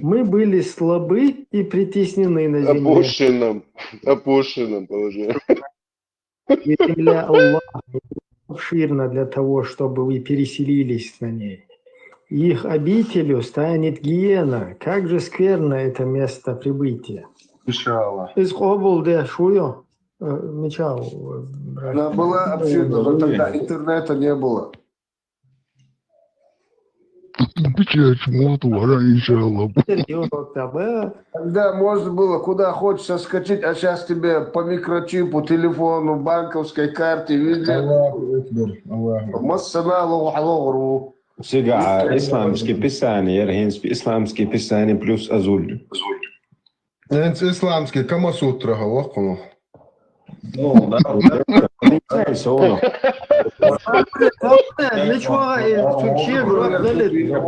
Мы были слабы и притеснены на земле. Опущенном, опущенном положении. Ведь земля Аллаха обширна для того, чтобы вы переселились на ней. Их обителью станет гиена. Как же скверно это место прибытия. Иншаллах. Из къобалдеш ву, э, Мичал, э, брат. Она была обширна, но тогда интернета не было. Печать муту, вара, иншаллах. Интервью вот там, э, Тогда можно было куда хочешь соскочить, а сейчас тебе по микрочипу, телефону, банковской карте, везде. Аллаху Акбар, Аллаху. Массана лоху хьалогӀуру. Цига а исламский писание, яр хӀинц исламский писание плюс азуль. ХӀинц исламский Камасутра гьавахъу. Ну, да, да, да, соно. Мича ваха, э, цунг шега жоп дале. О,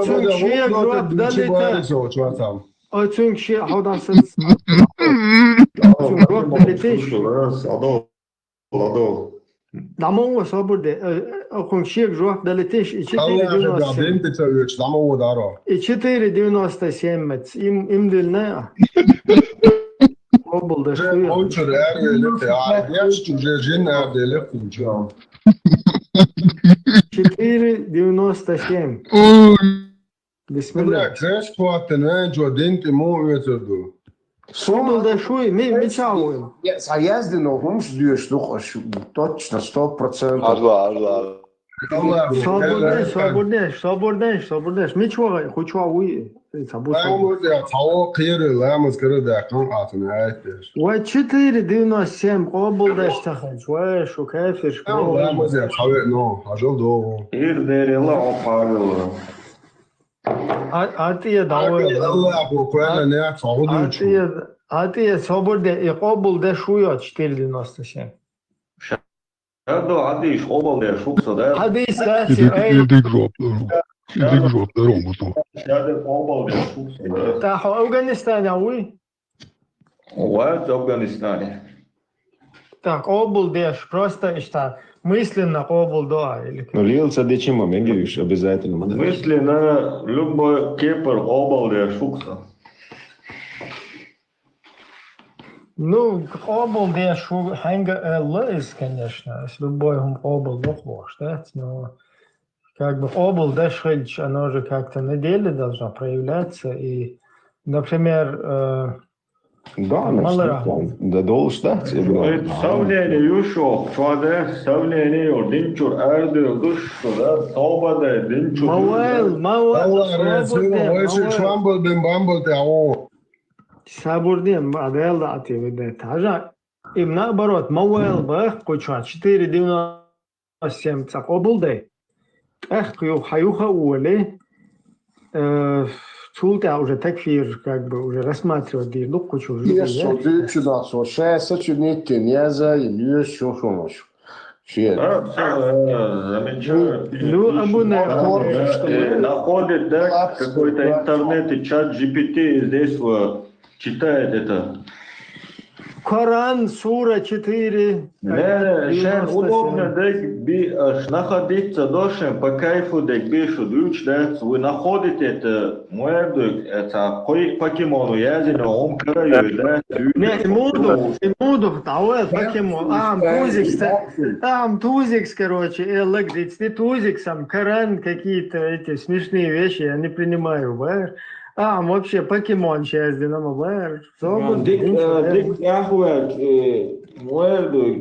цунг шега жоп дале та. О, цунг шега хьо дӀасац. Цунг жоп дале теш. Ладо, ладо. ДӀа ма вон, собар де. Э, э, цунг шега жоп дале теш. И четыре Аллаху девяносто семь. Акбар, дин тица уьч, дӀа ма вон даро. И четыре девяносто семь мац. Им, им дилна. Къобалдеш ву. Кончур эр веле, а деш уже жин эр деле кончур. Четыре девяносто семь. Бисмилла. Бля, зеш хватит, не, жо дин ти му уьцур ду. Къобалдеш ву, ми, мича ву. Я, а я сдвинул, помнишь, сдвигаешь, ну, аж точно, сто процентов. Ажла, ажла. Аллах, Собар деш, собар деш, собар деш, собар деш. Мича ваха, хуча ву. Собар. Ламаз я, цаво кире, ламаз кире да, кан атна, айтеш. Ва четыре девяносто семь къобалдеш таханч. Ва шу кафир, шу. Ламаз я, цаве, но, ажал догу. Ир дерила опарила. А, а ти я давай. Аллах, буквально, не, цаво А дучу. ти я, а ти я собар де, и къобалдеш ву я четыре девяносто семь. Шадо хьадийш къобалдеш ву-кх со, да? Хьадийс да, Идик, ай, идик жоп даро. Идик жоп даро муту. Шадо къобалдеш ву-кх со, да? Та хьо Афганистане вуй? Вац Афганистане. Та къобалдеш, просто иштта мысленно къобалдо а, или как? Ну, лилца дичима мегиуш обязательно. Ма да. Мысленно любой кепар къобалдеш ву-кх со. Ну, къобалдеш ву хьанга аьлла из, конечно, с любой хӀума къобалдо хьуш, да? Но как бы къобалдеш хилча, оно же как-то на деле должно проявляться. И, например, э, Да, Малара. Да долуш да, Сомнение ю шух, чуада, сомнение ю, дин чура арадуьйла гуш шу, да, тоба дай, дин чура. Мавел, мавел, Аллах, Расулу, вай шу чвамбал бен бамбал те, о. Сабурдин, мавел да ати веде. Тажа, им наоборот, мавел бах, куча, четыре девяносто семь ца къобалдай. ТӀаккха юха, юха ували, э, цул тӀа уже такфир, как бы, уже рассматривать дир, ну, кучу уже. Еш со, дичу да со, шея сочинить, не за, и не еш со, шо нош. Шея. А, всё, э, замечаю. Ну, абу на- Э, находит, да, какой-то интернет и чат G P T, и здесь вот читает это. Коран, сура четыре. Не, шен удобно дег би, аш находиться дошен по кайфу дег би, шу дуч дац, вы находите это, муэрдук, это кой покемону язино, он караю, да? Не, имуду, имуду, давай покемон. А, тузикс, а, тузикс, короче, э, лагдиц, ты тузиксом, Коран, какие-то эти смешные вещи я не принимаю, бэр. А, вообще покемон сейчас, динамо, бэр. Дик, э, дик яхвек, э, муэрдук,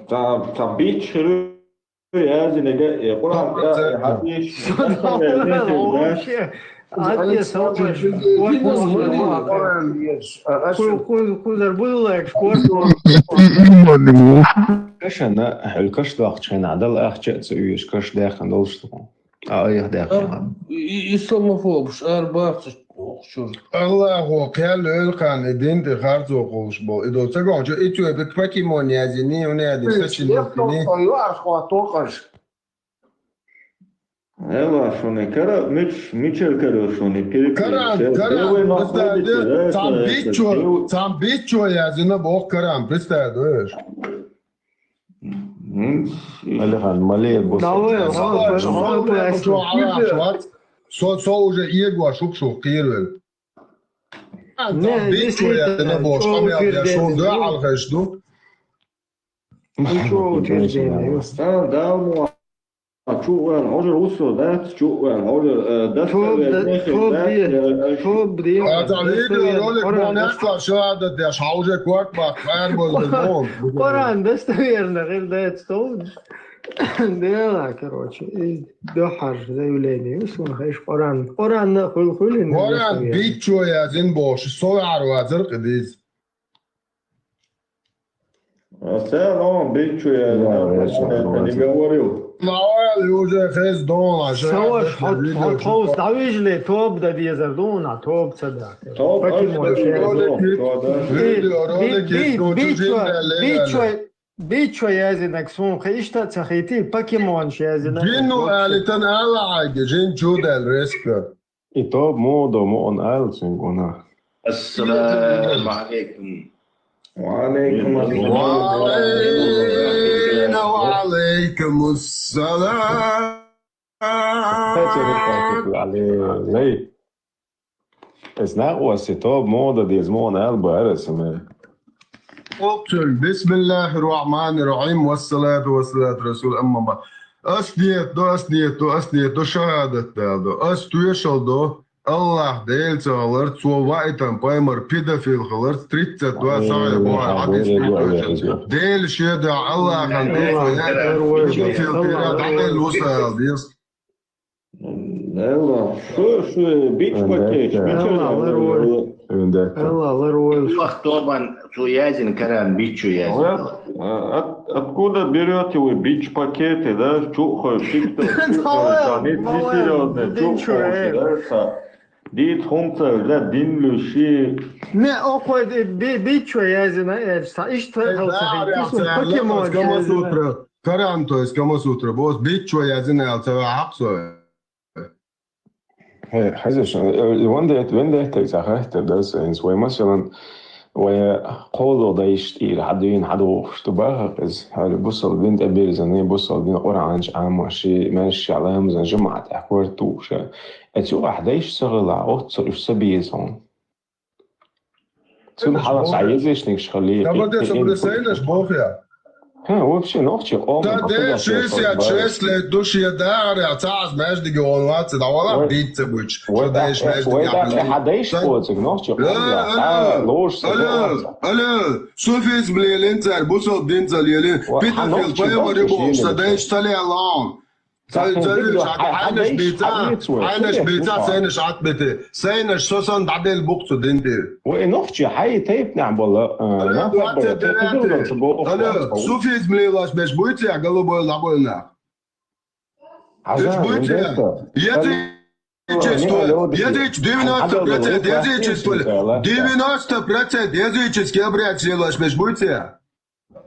там, там бич, язино, э, Коран, э, хадиш, Вообще. А те самое. Кузар было экскурсия. Иман не можешь. Кашана, хӀул каш дахчена, дал ахча ца уьш каш дахан долш тхо. А айх дахан. Исламофобш, арбац чур. Аллаху кхел элкъан и дин тӀе харцо къулш бол. И до цагахча и чу эпик покемон язини, уни язини, сочинить дини. Эла шуни кара, мич, мичел кара шуни, перепрыгивайте. Каран, Где вы каран, находитесь, да, сам это, бичо, это, сам бичо язина бох каран, представь, знаешь. м, Алихан, мале бус. Давай, давай, давай, давай. Шват, Со, со уже эгош ву шух кхеравелла. Не, биччо яздина бохуш къамел деш, шуна дуьхьал хезаш ду. Ничего утверждения. А, да, ну, а чу ван, хьожар вусо дац, чу ван, хьожар, э, достоверно, хе, тоба дац, де, э, тоба де. А, да, видеоролик достоверно, бан Къуръан аста шахадат деш, хьо уже корта баккха, арбалда бон. Къуръан достоверно, хил дац, тоба. Дела, короче, и дохар заявление, сун хеш Къуръан. Къуръан на хуьл хуьлин. Къуръан достоверно. Биччо яздина бохуш, со вар вазар къидиз. А цара он биччо яздина, не говорил. Лавал уже хез дона, саваш хот, хот ховс давижле, тоба да дезар дона, тоба ца да. Тоба, покемон аш чу ролик, видеоролик, би-, би-, биччо, биччо, биччо яздинаг сун хе иштта ца хити, покемон яздинаг. Жинну алитан ала айги, жин чудал реска. И тоба муха до, муха аьлла цуьнга ванах. Ассаламу алейкум. Ва алейкум ассалам. Ва алейкум ассалам. Эй, эс накъост и тоба муха дан деза, муха аьлла бара аса ме. Окей, бисмиллахир рахманир рахим, вассалату вассалату расул, амма ба. Ас ниет до, ас ниет до, ас ниет до, шахадат дала до. Ас тоьшалла до, Аллах Дела ца хиларца, цо ваийтина пайхамар педофил хиларца, тридцать два сахьихь боху хьадис. Дела шеда, Аллахан Дела, педофил тера дӀаделла ву сан деза. Элла, шу, шу, бич пакет, бича. Элла, лар войла. Элла, лар войла. Вах тобан цу язин каран бичу язин. От-, откуда берёте вы бич пакеты, да? Чухай, сикто, чухай, там, несерьёзно, чухай, да, са. Дит хунца, да, дин лю ши. Не, окой, би-, бичу язина, э, са, ишта, э, халса, да, хи, кисун, покемон язина. Камасутра. Коран, то есть Камасутра, бос биччо язина аьлла ца ваьхьакх со. Хе, хезаш, э, ван дет-, ван деттаг ца хаттар дац, инс вай, масалан, вай кхозлагӀа дайшта тӀера хьадийна хьадохуш ду бахар иза, хьали бусалба дин тӀе бирзина, бусалба дин Къуръанча Ӏамош, ши маьрша ламазан жамаӀат тӀехь корта тухуша. Э, цу ахь дайш ца хила, оццул уьш ца беза хьуна. Цунна хьалха цхьа язычникаш хилла. Кабардес обрезайнаш боху я. ХӀа, вообще, нохчи къоман. Сан деш шестьдесят шесть лет ду, шен дахарехь цхьа а маьждиге гӀо вац, дӀавала дийца буьйцу. Вай даха, вай даха хьан дайш боцург, нохчи къоман. Алло, алло, алло, суфизм лелина цара, бусалба дин ца лелина, педофил пайхамар ю бохуш, сан дайш ца лелла. Ца, ца, ца, хьайнаш бийца, хьайнаш бийца, сайнаш Ӏатбите, сайнаш со санна дӀаделла бу-кх цу дин тӀера. Вай нохчи хьайн тайпанехь бола, а, алло, нах двадцать девятый. Алло, суфизм лелош берш буй цигахь, голубой, лабой нах? Хьажа, буй цигахь. Язычество, языч-, девяносто процент язычество, девяносто процент языческий обряд лелош берш буй цигахь?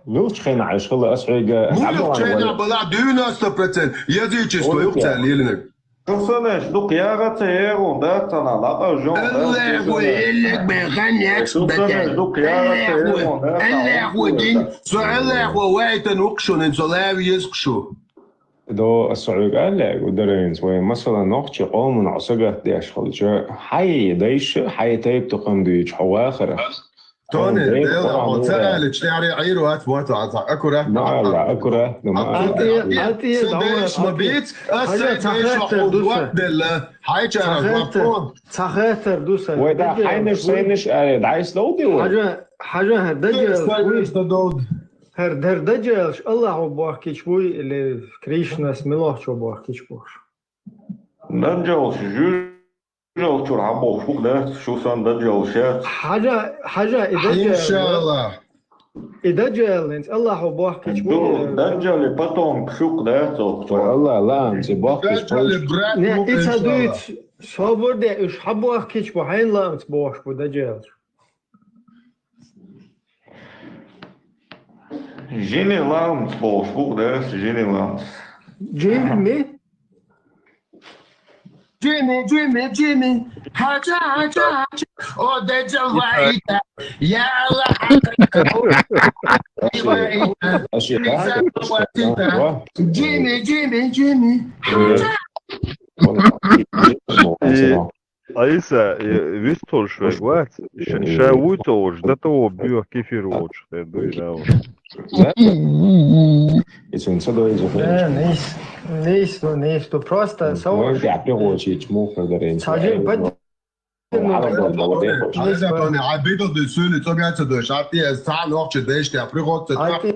Муьлхачу хенахь уьш хилла аса хьоьга? Муьлхачу хенахь балахь девяносто процент язычество ю-кх цара лелинарг. Шу санаш дукха яра ца эгӀун дац цхьана лакъа жон. Аллаху, эллиг бен хан яц бетен. Шу санаш дукха яра ца эгӀун дац цхьана. Аллаху дин, со Аллахо вайтан ву-кх шуна, со лави еза-кх шу. До аса хьоьга аьллехь, гу дарайнца вай, масала, нохчи къоман Ӏу сагатдеш хилча, хьайн дайша, хьайн тайп тукхам дуьйчу хьо вахара. Тони, Дела, хьо ца аьллачу тӀаьхьаре Ӏийр вац, вац, вац, аккуратно. Ма алла, аккуратно, ма алла. Сан дайш ма бийца, аса сайн дайша хьо ватделла. Хьайчара жоп кхо. Цхьа хаттар ду сан. Вай да хьайнаш, сайнаш аьлла, дӀайса довди вай? Хьажа, хьажа, хӀара дагера. ХӀара, хӀара дажалаш Аллахо бохкича буй или Кришнас милохчо бохкича бохуш? Дажалаш жуьжалчуьра хьан бохуш бу-кх, да? Шу сан дажалаш яц. Хьажа, хьажа, и дажал. Иншаллах. И дажал, хӀинца Аллахо бохкича буй. Ду, дажали потом шу-кх, да, цо? Ой, Аллах, лаам, ци бохкича буй. Не, и ца дуьйцу, собар де, уьш хьан бохкича бу, хьайна лаамца бохуш бу дажалаш. Жине ламца бохуш бу-кх, да, жине ламца. Джимми? Джимми, Джимми, Джимми. Хьаджа, хьаджа, хьаджа. О, дежал ваита. Я Аллах, хьаджа. Джимми, Джимми, Джимми. Хьаджа. Айса, э, вистхуьлуш вег вац, ша, ша вуй ца волуш, дан ца воьду боьха кефир воцуш хир ду и, да, вот. И цуьнан ца дойзу хир. Да, нис, нис ду, нис ду. Просто со вайн тӀехь пхи гӀочийчу муха хир дара, цхьа жин бад- Хьан бидал дуьйцу суьйли цӀогӀа ца дойш, хьан тӀе аса цхьа а нохчи дайшкахь приход ца чохь?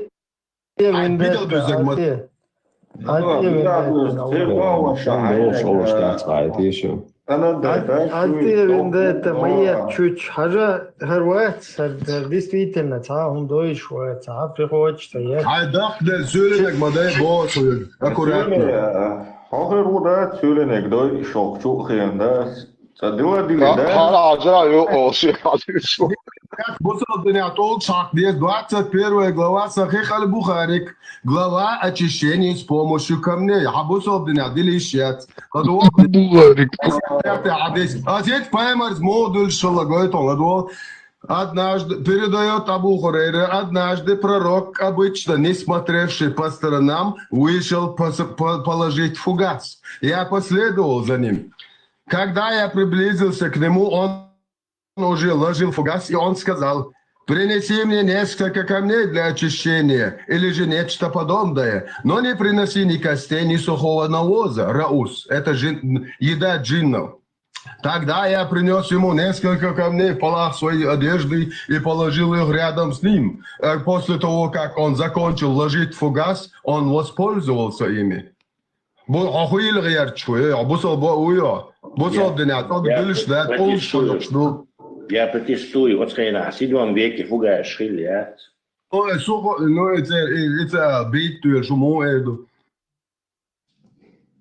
Хьан бидал дуьйцу ма. Ан тӀе виндетта ма ет чуьч, хьажа, хӀара вац, хӀара, хӀара действительно цхьа хӀума дойш вац, цхьа приходча ца еш. Хьайн дахка дерг суьйлениг ма дай боху суьйли, аккуратно. Хьо хир ву, да, суьйлениг дой, шолгӀа чу а хиъна, да? Ца дила дили, да? Хьара хьажара ю, о, ши хьажа шу. Бусалба динехь тӀулг шахьа деза, двадцать первая глава, Сахих аль-Бухарик, глава очищения с помощью камней. Хьан бусалба динехь дилиш яц. ЛадугӀу. Бухарик. Хьадис. Ас ит паймарз муха дуьллуш хилла гойту, ладугӀу. Однажды, передаёт Абу Хурайра, однажды пророк, обычно не смотревший по сторонам, вышел пос-, по-, положить фугас. Я последовал за ним. Когда я приблизился к нему, он уже ложил фугас, и он сказал: «Принеси мне несколько камней для очищения, или же нечто подобное, но не приноси ни костей, ни сухого навоза». Раус. Это жин-, еда джиннов. Тогда я принёс ему несколько камней в полах своей одежды и положил их рядом с ним. Э, после того, как он закончил ложить фугас, он воспользовался ими. Бу-, хьо хуьйла гӀерташ ву, э, хьо бусалба ву йо? Бусалба динехь тӀулг дуьллуш дац, тӀулгаш хьо йоккхуш ду. Я протестую, оцу хенахь Сидон веке фугаш хилла яц. Ой, сухо-, ну, и ца, и, и ца бийт туьйла, шу муха эр ду?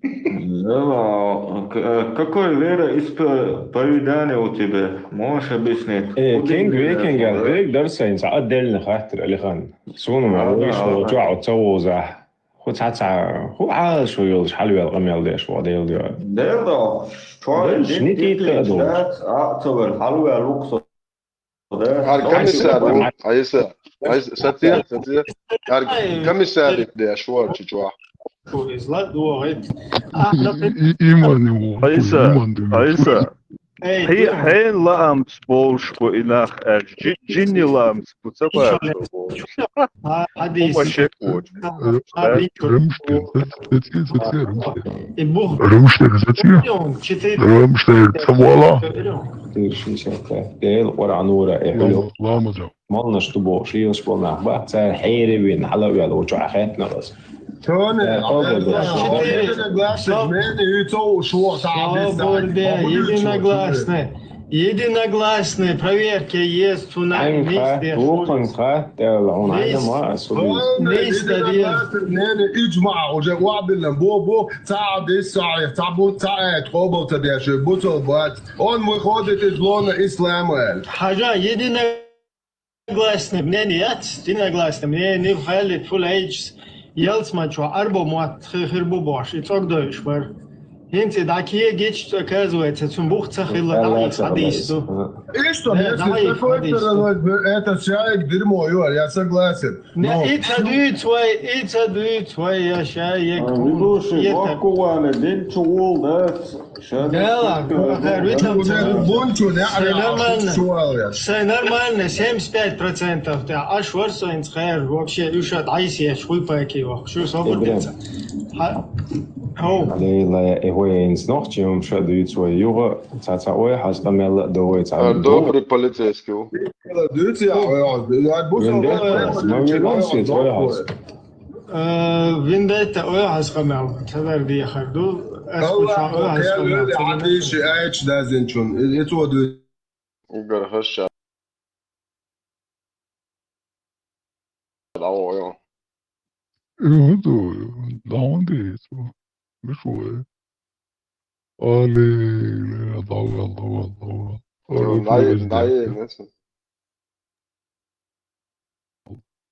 К-, какой вера исповедание у тебя? Можешь объяснить? Э, кенг векинг аьлла, век дара сайн цхьа отдельно хаттар, Алихан. Суна ма вуьйш волчохь оцу ца вовзахь. ХӀу цхьа-цхьа, хӀу Ӏалашо йолуш хьалавел къамел деш ву Делан дуьхьа. Дела, чохь дин тӀе а долуш. А ца вер хьалавел ву-кх со. ХӀара комиссар ву, Айса, Айса, саце, саце. ХӀара комиссар деш ву хӀара чу чохь. Иза ладогӀийта. И, и, иман ю, Айса, иман ю. Айса. Хье-, хьенан лаамца болуш бу и нах аьлча, джи-, джинни лаамца бу ца баша боху. Хьадис. Рамштайн, саце, саце, Рамштайн. Рамштайн, саце. Рамштайн, ца вала. Дела Къуръан вара, э, хьуьлу. Ламаза. Молланаш ду бохуш, шийлаш болу нах бац, цара хьеравина, хьала а ваьлла, ву чохь хаьттина аса. Тони, э, единогласный, мнение ю ца уш ву, единогласный. Единогласный проверка есть у нас. Хьайн хатта, вукхун хатта аьлла, хьуна хьайна ма аса. Единогласный мнение, иджмаъ уже вабилла, бо, бо, цхьа хьадис сахьихь, цхьа бу-, цхьа аят къобал ца деш, бусалба вац. Он выходит из лона ислама аьлла. Хьажа, едино- Единогласное мнение яц, единогласное мнение, Халид Фулайчс, ялсмани чохь арбо мотт хи-, хир бу бохуш, и цӀогдойуш бара. ХӀинца и дӀакегича, оказывается, цуьнан бух ца хилла, дӀа а хьадийс ду. Иштта, да, если с такой стороны, это человек дерьмо, Юр, я согласен. Не, и ца дуьйцу вай, и ца дуьйцу вай, я ша, я ведущий, воккхавана, дин чу гӀул дац. Сайн нормально. Сайн нормально, семьдесят пять процентов тӀехь. Аш вара сайнца хаьржа, вообще, уьш а дӀайсеш, хуй пайке вахуш, шу собар деца. Хьо. Лейла, э, хӀой, хӀинца нохчийн хӀума ша дуьйцу вай юха, цхьа-цхьа ойхьаз къамел а до вай цхьа. Добрый полицейский ву. Дуьйцу я, ойхьаз. Э, виндетта ойхьаз къамел ца дар дехар ду. Ас кху чохь ойхьаз къамел ца дар. Хьадийши айча дазинчун. И, и цо дуьйцу. Угар хӀаша. Дало йо. Ю, ду, даун дийцу. Миш ву. Али, давал, давал, давал. Али, дай, дай,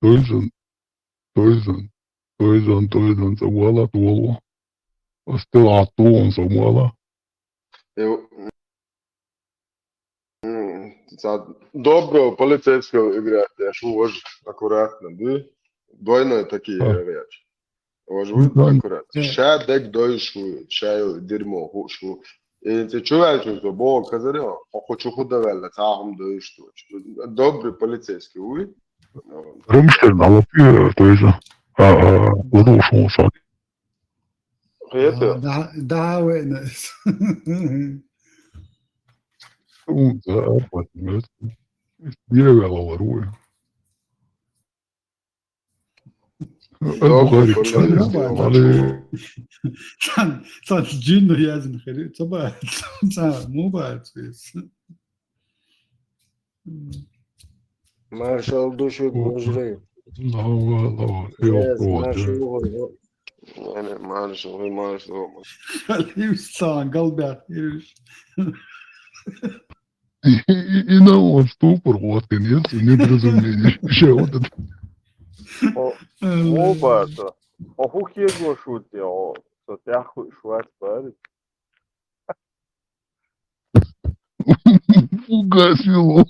Дойзан, дойзан, дойзан, дойзан, ца вала, ца вала. Астил а ту, ца вала. Э, м, ца доброго полицейского играть, я шу вож аккуратно, да? Двойной такие играть. Важа вуй, Мгм. Бакура. Э. Ша дег дойш ву, ша ю дерьмо хуш ву. И ци чу ваьлчун со бо казаре, хо чу худа ваьлла, цахум дойш ту. Добрый полицейский вуй. Рымштер на лапи, то есть, а, а, вот ушел сам. Это. Да, да, вы. Ну, да, вот, ну, это. Деревья лаваруя. Добрый полицейский. Сан, сан джинну язын хери, цаба, сан, мубарц. Маршал души гужры. Лава, лава, Yes, ёлку, маршал да. Гужры. Маршал, маршал, маршал. Ливстан, галбят, ириш. И, и, и на он ступор, вот, конец, недоразумение. Ещё вот это. О, Э, мобата. О, хухе го шутя, о, со тяху шват парит. Угасил.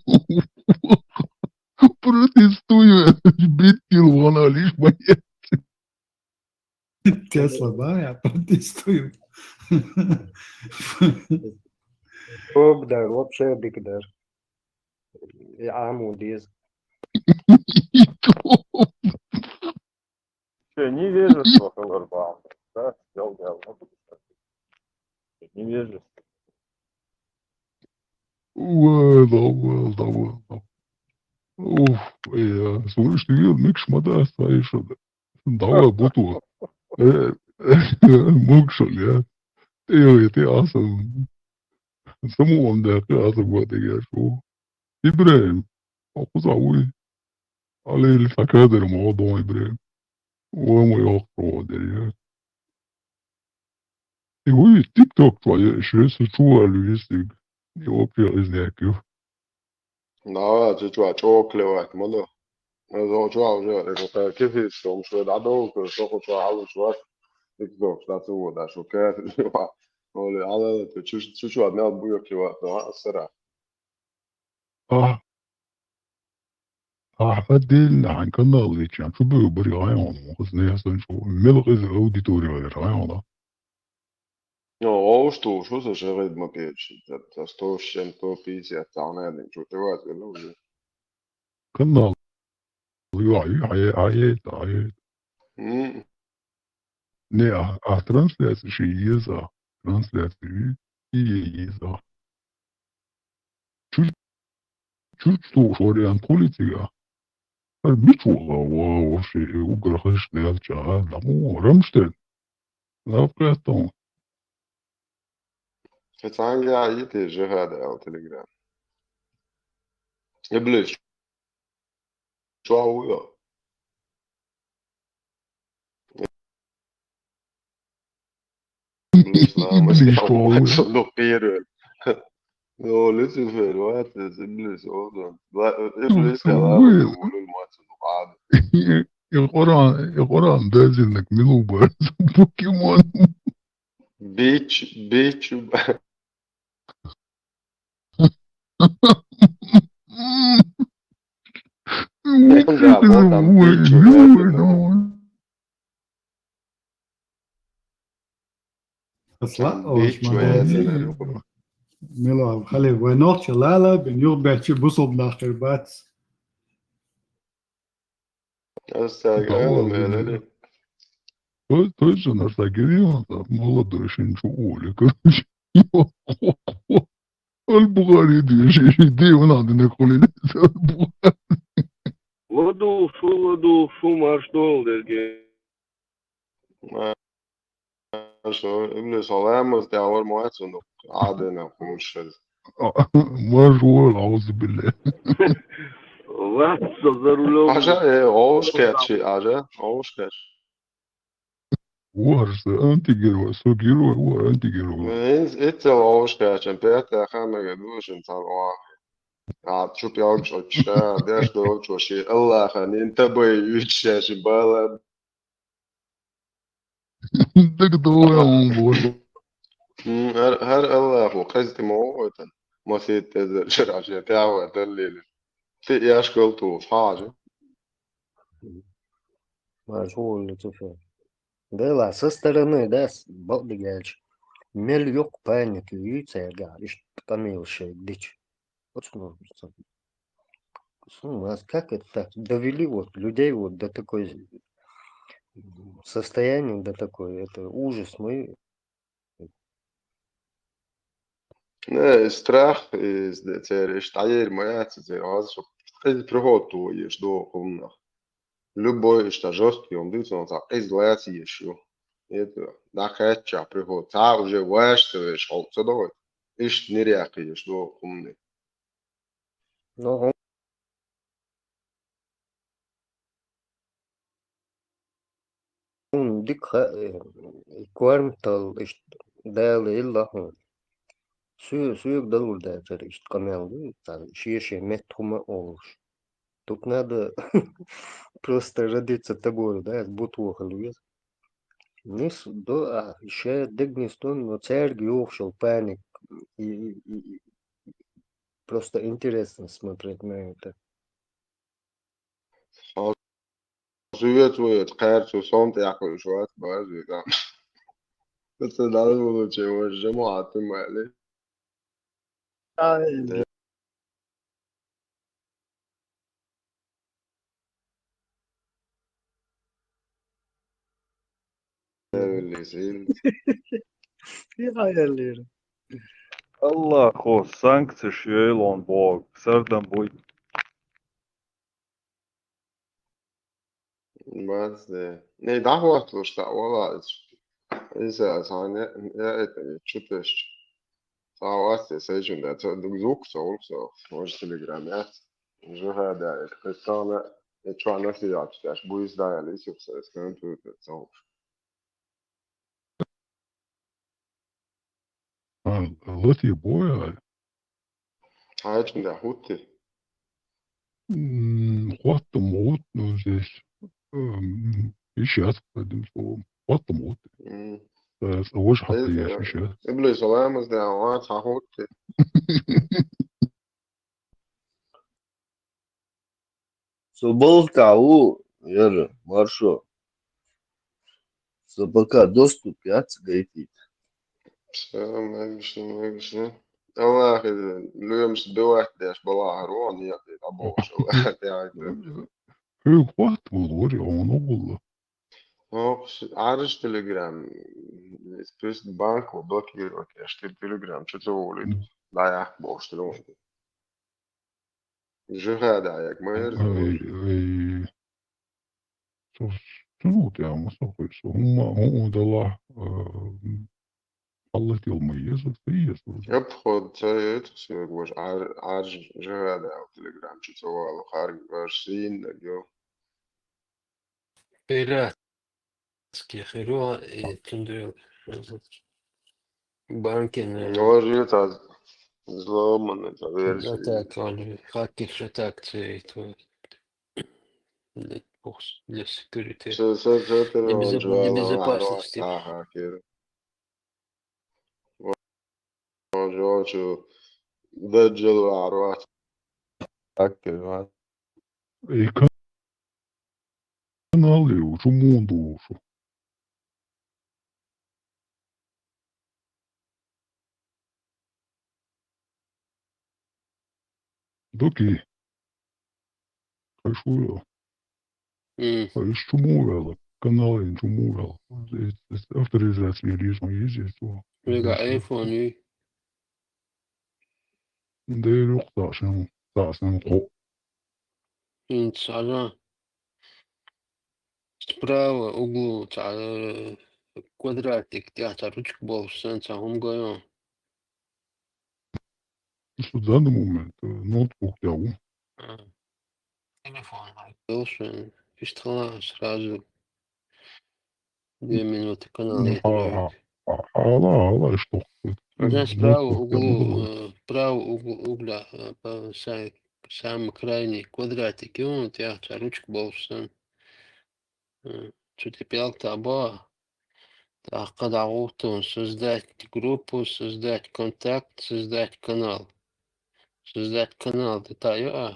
Протестую. Бит килвана лишь боец. Тесла, да, я протестую. Обдар, вообще бигдар. Я амудиз. Чё, невежество, Хелербаум, да? Сделал, сделал. Невежество. Well, well, well, well. Уф, я, слышь, ты видел, микш мада, стоишь, да? Давай, буту. Э, э, мукшал, я. Ты, ты, асам. Саму он да, ты асам, вот, я, шо. Ибраим. Акуза, уй. Алел сакадер модон Ибраим. Уой мой охродер, я. И уй, TikTok твоя, ещё если чуа, Луисик. И вообще из неких. Да, ты чуа, чё клевать, мало. Ну, чуа уже, это кефир, что мы что, да, долго, что хочу, а лучше вас. TikTok, да, ты вот, да, что кефир, чуа. Оли, алел, ты чё, чё, чё, одна буя клевать, да, сыра. А, а, отдельно, а канал ведь, а чё бы бери, а он, хозне, я сон, чё, мелкая аудитория, а он, да? Ну, а что, что за же ритм печи? Это сто с чем-то пятьдесят, а он один, чё ты вас, ну, уже. Канал. Ай, ай, ай, ай. М. Не, а, а трансляция же есть, а. Трансляция и, и есть, а. Чуть, чуть что, вариант политика. А ничего, ва-, вообще, угрохаешь, не отча, а, да, ну, Рамштейн. Лавкратон. Хацанга ити жигада ал Telegram. Иблис. Чуа уйо. Иблис, Иблис, чуа уйо. Лук пиру. Йо, Люцифер, ваат, Иблис, ода. Ва-, Иблис, Иблис, кала, уй. Улул мацу, баат. И Коран, и Коран, да, зиннак, милуба, покемон. Бич, бич. Да, вот там бич, да. Хасла, там бич, ош, мада. Мила, хали, вай нохча лала, бен юр бечи бусуб нахир бац. Астагфирулла, Давай, мелели. Той, той же наш так и делал, да, молодой шинчу Оля, короче. Аль-Бухари, две же, две он надо на колени, Аль-Бухари. Ладу, шу, ладу, шу, марш дол, дерге. Ма-, шо, Иблис, саламыз, да, вар, муэцунук, адена, хумшез. Марш вол, аузу билля. Ва, со за рулём. Ажа, э, оушкачи, ажа, оушкач. Вар, со антигерой, со герой, вар, антигерой. Эц-, эцел оушкачем, пятая хамега душин цан оа. А, чуп ялчо, ча, деш долчо, ши, Аллаха, нин табай, юча, ши, бала. Так давай, он, боже. М, гьар, гьар Аллаху къезтимогъу ватан. Масет тезер шира ши тява даллили. Ти яшкал ту, хажи. Машгъул, Люцифер. Дела со стороны, да, с-, бакъдерг аьлча, мел йоккха паника ю цаьргахь, иштта къамел шайга дича. Оцу нур-, ну, а как это так? Довели вот людей вот до такой, м, состояния, до такой, это ужас, мы Не, и страх, и з-, церан иштта дӀаер ма яц, церан хьаза шо къиза приход тохаеш доху хӀуманах. Любой иштта жесткий хӀума ду, цунах цхьа къиза лаца езаш ю. Это, дӀакхаьчча приход, цхьа уже ваьш ца веш, хьо ца догӀу. Иштта нервяккха езаш доху хӀуманах. Ну, хьуна дика хаьа, э, корматалла иштта Дала елла хьуна. Соь-, соьга далур дацара иштта къамел ду, цхьа шен-шен метта хӀума а олуш. Тут надо просто родиться тобой, да, бутвохал веза. Нис до, а, ше дегнис дон, но цаьрга йохуш йолу паник. И, и, и, и, просто интересно смотреть на это. Хьо зуьйца вуьйца кхаьрца сон тӀехь хуьлуш вац, база вуьйца. Ца дӀа волуче вожа мо хьатта ма аьлли. Ай, Аллахо санкцеш йойла боху, сардам буй. Бац де. Не, дӀахӀотталуш цхьаъ вала иза. Иза аса хьан я, я это, чу тесча. Цхьа вац те сайчун да, ца дуг звук ца улух со, може телеграм яц. Жиха да, это, кхетана, э, чуьра насият деш, буйс да, я лисух со, эс компьютер ца улуш. А, лати боя. Хьаьчна да хӀутти? М, хӀоттам хӀут, ну, здесь, м, иши яц, поэтому слово. ХӀоттам хӀутти. М. Э, с-, вож хьатта Э, еш, э, иши яц. Иблис аламаз да, вац хьа хӀутти. Со балха тӀехь ву, яра, маршо. Со пока доступ яц гайтийта. Всё, мегаш, мегаш. Аллахь, лоьмаш беват деш балахьара вон, я, дӀабохуш, Аллахь, тӀехь. Хьоьга хӀотта ву лори, хьуна гӀулла. Ох, ш-, Ӏараш Telegram. Список банк блокировать еш, те-, Telegram чу ца волуьйту. Мгм. ДӀаяккха бохуш телефон. Жиха дӀаяккха, ма ерза Ай, бохуш. Ай. Со, со ну тӀехь ма со хуьлу, со хӀумма, хӀуъу далахь, а, хьаллатийла ма еза, ца еза. Обход ца яйта соьга, вож Ӏар-, Ӏараш Жиха дӀа Telegram чу ца вала, харг ваш сийннаг йо. Пиратский хир ву, и цундела банкин, э, Ложи та взломанный, та версия. Атака, вон, хакерш атака ца яйта, вон. Для, для security. Ша, ша, ша, Для безо-, для безопасности. Ага, хакер. Вон жо чу даджал ваьр вац. Хакер вац. И канал ю, шу мунду шу. Доки. Хай шу ю. М. Хай иш чу мо ваьлла? Каналин чу мо ваьлла? Эс, эс авторизация лезма еза цо. Вега айфон ю. Дерриг цхьа шен, цхьа шен кхо. ХӀинца хьажа. Справа углу цхьа, э, квадратик тӀехь цхьа ручка болуш санна цхьа хӀума го йо. Шу данный момент, э, ноутбук тӀехь ву. А. Телефон хьайга долуш вайн. Иштта хала сразу две минуты канал. Ну, а, а, а, ала, ала, что? Знаешь, право углу, э, право углу, угла, э, по са-, самый крайний квадратик, и он, я, цхьа ручка болуш санна. Э, цу тӀе пӀелг таӀа боху. ТӀаккха дӀагӀуттун: создать группу, создать контакт, создать канал. Создать канал тӀе таӀа йо а.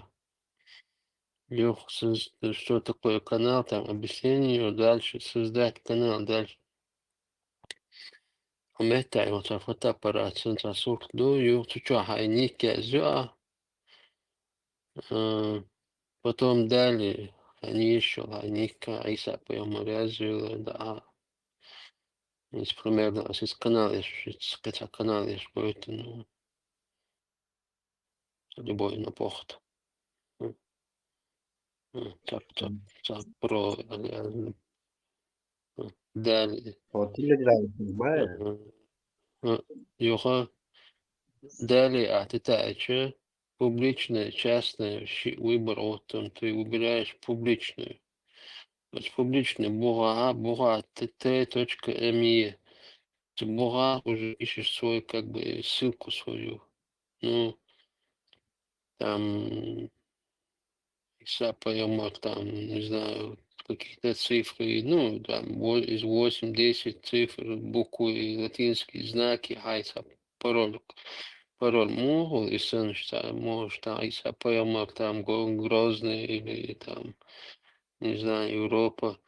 Юха соз-, что такое канал, там объяснение, дальше создать канал, дальше. Хьо меттаь йолча фотоаппарат санна цхьа сурт ду, юха цу чу хьай ник язъю Ӏа. Э, потом далее хьай ник йолча, хьай ник Ӏийса пайхамар язйойла, да, Ӏа. Если примерно, а сейчас канал еш, сейчас кхы цхьа канал еш гойту, ну, любой на поход. М. М, цап, цап, цап, про, э, э, далее. Вот Telegram, понимаешь? Э, э, юха, далее, а ты та, э, чё? Публичное, частное, щи-, выбор, вот он, ты выбираешь публичную. Вот публичный бугӀа, бугӀа, т т точка м е. Ты бугӀа уже ищешь свой, как бы, ссылку свою. Ну, там, Ӏийса пайхамар, там, не знаю, какие-то цифры, ну, там, во-, из восемь-десять цифр, буквы, латинские знаки, хьай цхьа пароль, пароль мугӀал, и санна, что можешь там Ӏийса пайхамар, там, Гро-, Грозный или там, не знаю, Европа.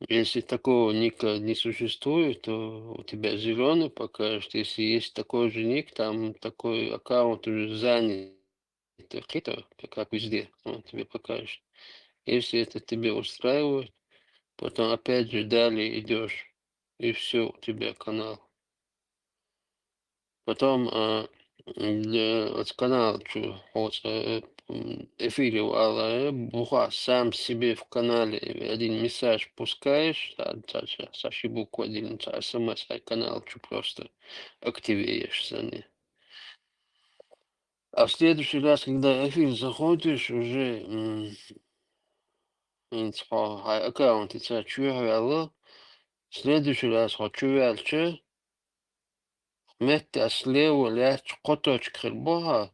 Если такого ника не существует, то у тебя зелёный покажет. Если есть такой же ник, там такой аккаунт уже занят. Это кхы-то, как везде, он тебе покажет. Если это тебе устраивает, потом опять же далее идёшь, и всё, у тебя канал. Потом, а, для, вот канал чу, вот, э, м, эфире вале, бугӀа сам себе в канале один месседж пускаешь, са, са, са, са ши буква отдельно, са эс эм эс, а канал чу просто активируешь за ней. А в следующий раз, когда эфир заходишь, уже, м, хьай аккаунт цу чу ваьлла, в следующий раз хьо чу ваьлча, метте слева лаьттача кхо точка хир бу хьа.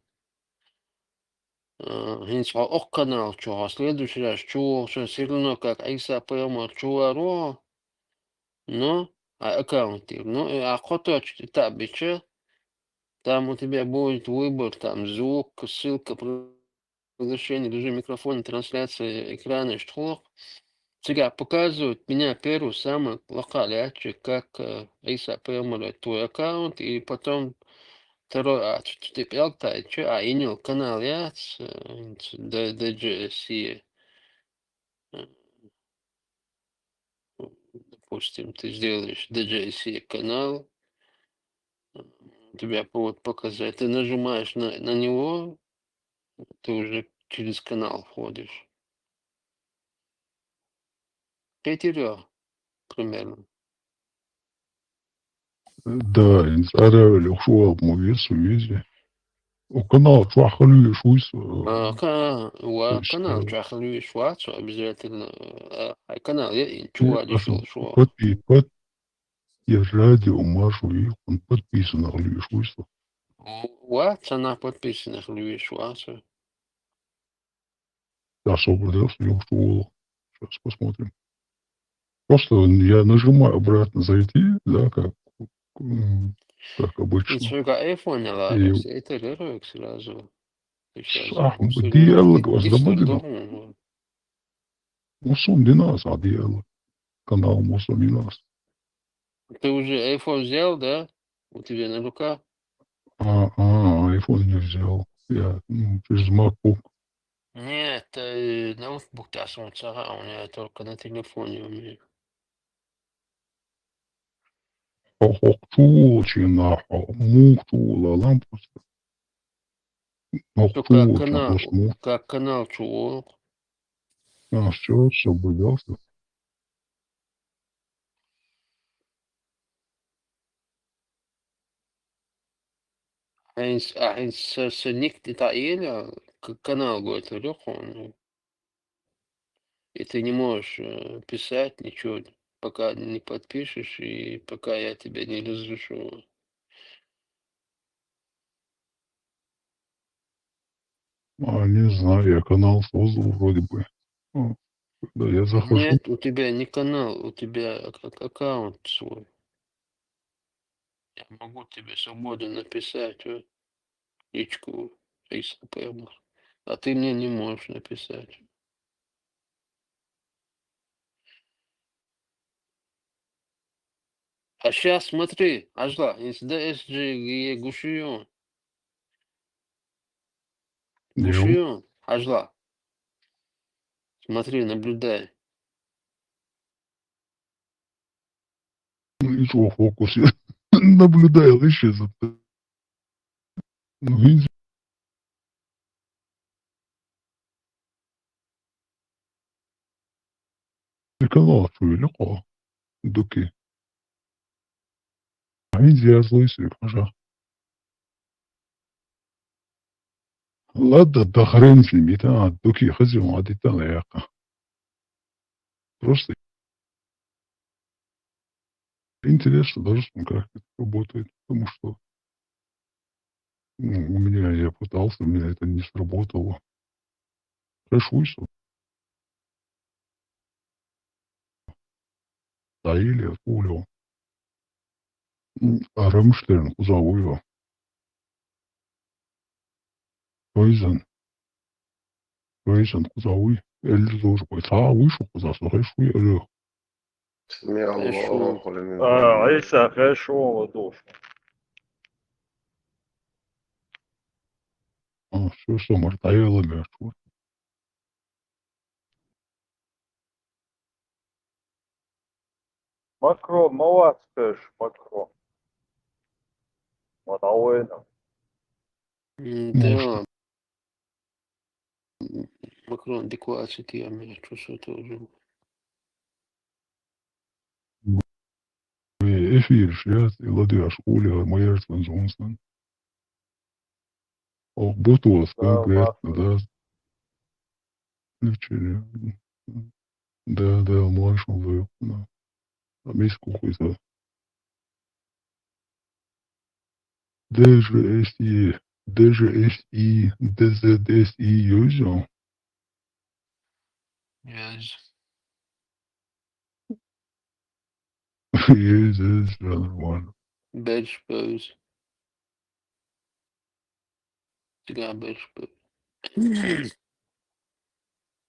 Э, хӀинца хьо окх канал чу, хьо следующий раз чу вогӀуча, всё равно как Ӏийса пайхамар чу вар ву хьо. Ну, а аккаунт тӀера. Ну, и а кхо точка тӀа бича, там у тебя будет выбор, там звук, ссылка, приглашение, режим микрофона, трансляция экрана, иштта хул. Цигахь показывает меня первый самый лакха лаьттача, как, э, Ӏийса пайхамар, это твой аккаунт, и потом второй, а, чу, чу, тӀе пӀелг тайча, а, инил канал яц, э, д-, д дж с е. Э, допустим, ты сделаешь д дж с е канал, э, тебе будут показать, ты нажимаешь на, на него, ты уже через канал входишь. Кхетира, примерно. Да, хӀинца ара вели, охьа шу валла ма веза, веза. О, канал чохь хила везаш вуй со. А, ка-, ва, то есть, канал э, чохь хила везаш вац со обязательно. А, хьай канал я, и чу э, валиш аса волуш ву. Подпи-, под-, я радио марш ву, и он подписанных хила везаш вуй со. Ва, цанах подписанных хила везаш вац со. Да, собар делаш, я уж волу. Щас посмотрим. Просто я нажимаю обратно зайти, да, как, м, как обычно. И цуьнга айфоне ла, и все это реагирует сразу. Сейчас ах, просто диалог дис-, вас дис-, забыли, да? Дис-, ну, сум динас, а диалог. Канал мусум динас. Ты уже iPhone взял, да? У тебя на руках? А, а, iPhone не взял. Я, м, через MacBook. Нет, э, ноутбук-то сам цара, у меня только на телефоне у меня. Хьо хӀокху чу волчийн нахь хьо муха чу волу лампа? ХӀокху чу волчийн хьо муха? Как канал чу волу? А, всё, всё, пожалуйста. Хьайнца, а хьайнца са, са ник тӀе таӀийла, к-, канал гойтур ю хьуна. И ты не можешь, э, писать ничего, пока не подпишешь и пока я тебе не разрешу. А, не знаю, я канал создал вроде бы. Ну, когда я захожу. Нет, у тебя не канал, у тебя ак-, ак-, аккаунт свой. Я могу тебе свободно написать, э, личку, Ӏийса пайхамар. А ты мне не можешь написать. А щас смотри, ажла, инста Д С Ж Г Е гуш ю. Гуш ю, ажла. Смотри, наблюдай. Ну, и чё, фокус? Наблюдай, лишь это. Ну, хинзи. Канал чё, или кого? Дуки. Хинзи я злой сюй, пожа. Ладно, да хрен с ними, да, дуки, хозяин, а ты там, я ка. Просто интересно, даже, ну, как это работает, потому что, ну, у меня, я пытался, у меня это не сработало. Хорошо, что. Да или хули. М, а Рамштейн, куза уйо. Поизон. Поизон, куза уй. Эль зур, кой. Са уй шу куза, со хай шу, эль. Сме Хай шу. Алло, холин. А, айса, хай шу, вот уж. А, всё, что, мар, да я ламя, что. Макро, мавац пеш, Макро. Вот, а уйна. М, да. Может. М, Макрон адекватный, я, мне чувствую тоже. Э, эфир сейчас, и ладья школе, а моя Джонсон. О, бутылка, да, конкретно, да. Включили. Да, да, мой шум был, да. А миску хуй-то. Д Ж С И, Д Ж С И, Д З С И юзал. Yes. Yes, yes, всё нормально. Бэч пэус. Цыган бэч пэус.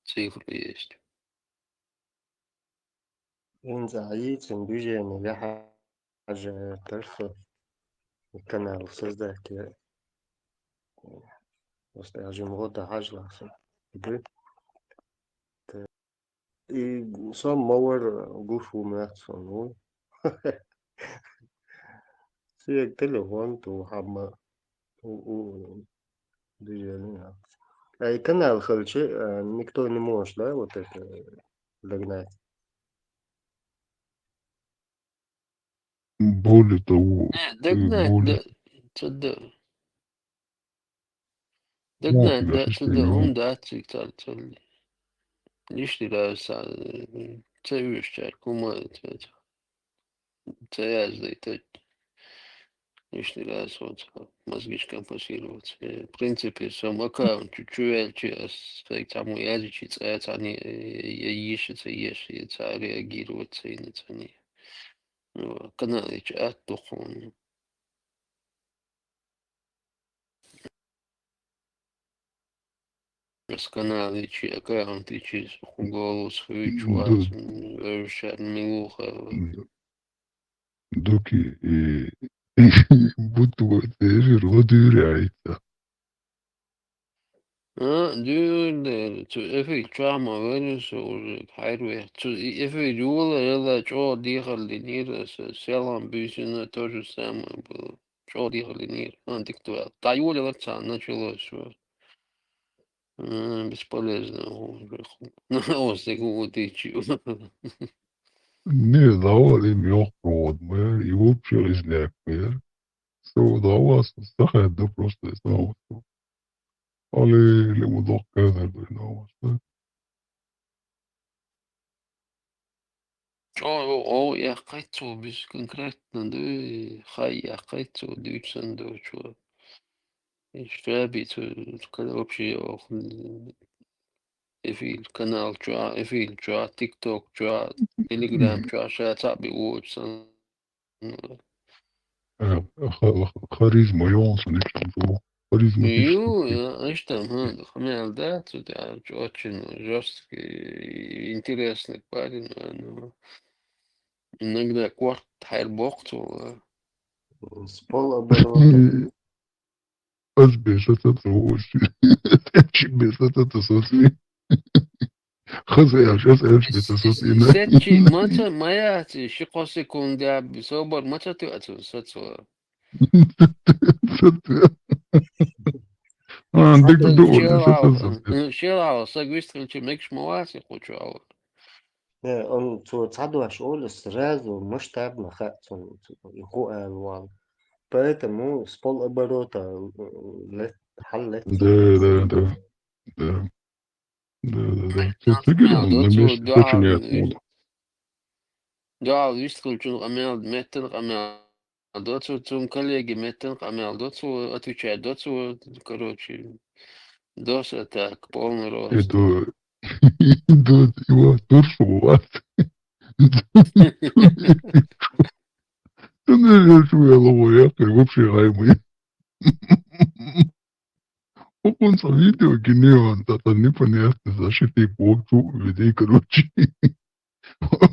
Цифры есть. Инза аицин движение яха же то, что канал создать, э, просто я же могу да хажласа. Иду. Тэ-, и сам мавар гуш умяц сон, ну. Сиек телефон ту хама у, у движение. А и канал хальче, а, никто не может, да, вот это, э, догнать? Более того, э, догнать, более да, то да. Догнать, да, то да, он да, цик цар цар. Лишний раз, а, э, ца вещь, кума, это, это. Ца я знаю, это. Лишний раз вот, а, мозги компенсировать. Э, в принципе, сам аккаунт чуть-чуть, а с-, так, там, я же чуть, а, они, э, я ещё, ца ещё, я ца реагировать, ца и на ца не. Ну, канал я чуть оттухнул. С канала чи аккаунт чи голос хвичват, да. М, вообще милуха. Да. Дуки, и будто бы это эфир ладуряется. А, дюрдер, цу эфир чама вернуса уже хайруя. Цу и эфир юла ела чо дихал динира, с-, селам бюсина то же самое было. Чо дихал динира. А, диктуя. Та юла варца началось, вот. М, бесполезно уже. Ну, вот так вот и чё. Не, давай им ёх провод, мэр, и вообще изняк, мэр. Всё, давай, с-, сахар, да просто, снова. Али, ле мудох казар, да, давай, да. Чё, о, о, я хайцу, без конкретно, да, хай, я хайцу, дюйцен, да, чё. И что я бицу, когда вообще, ох, м, эфир, канал, чё, эфир, чё, тикток, чё, телеграм, чё, ша, цаби, уотсан. Ну. Э, ха-, ха-, харизма, ёнсан, ещё, харизматичный. Ю, я, знаешь, там, а, хмел, да, тут, а, очень жёсткий, интересный парень, а, ну. Иногда корт хьайр боккху цо. С полоборота. Ас бесатата вовши. Чи бесатата соси. Хаза яш, ас яш бесатата ина. Сечи маца маяци ши кхо секунда собар маца ту ацу сацу. Сацу. А, дик ду. Шелал, шелал, саг вистхилчи мекш маваси кучу ала. Не, он цо цадваш оли сразу масштабно хацун и хуэл вал. Поэтому с полоборота, э, лет, хал лет. Да, да, да. Да. Да, да, да. Цо цигир на месте сочинять муд. Да, вистхилчун къамел, меттан къамел. Доцу цун коллеги меттан къамел, доцу отвечать, доцу, короче, дос а так, полный рост. Это, это его туршуват. Ты не решил, я лову, я вообще гаймый. Оконца видео гинеон, тата непонятно, защиты по видео, короче.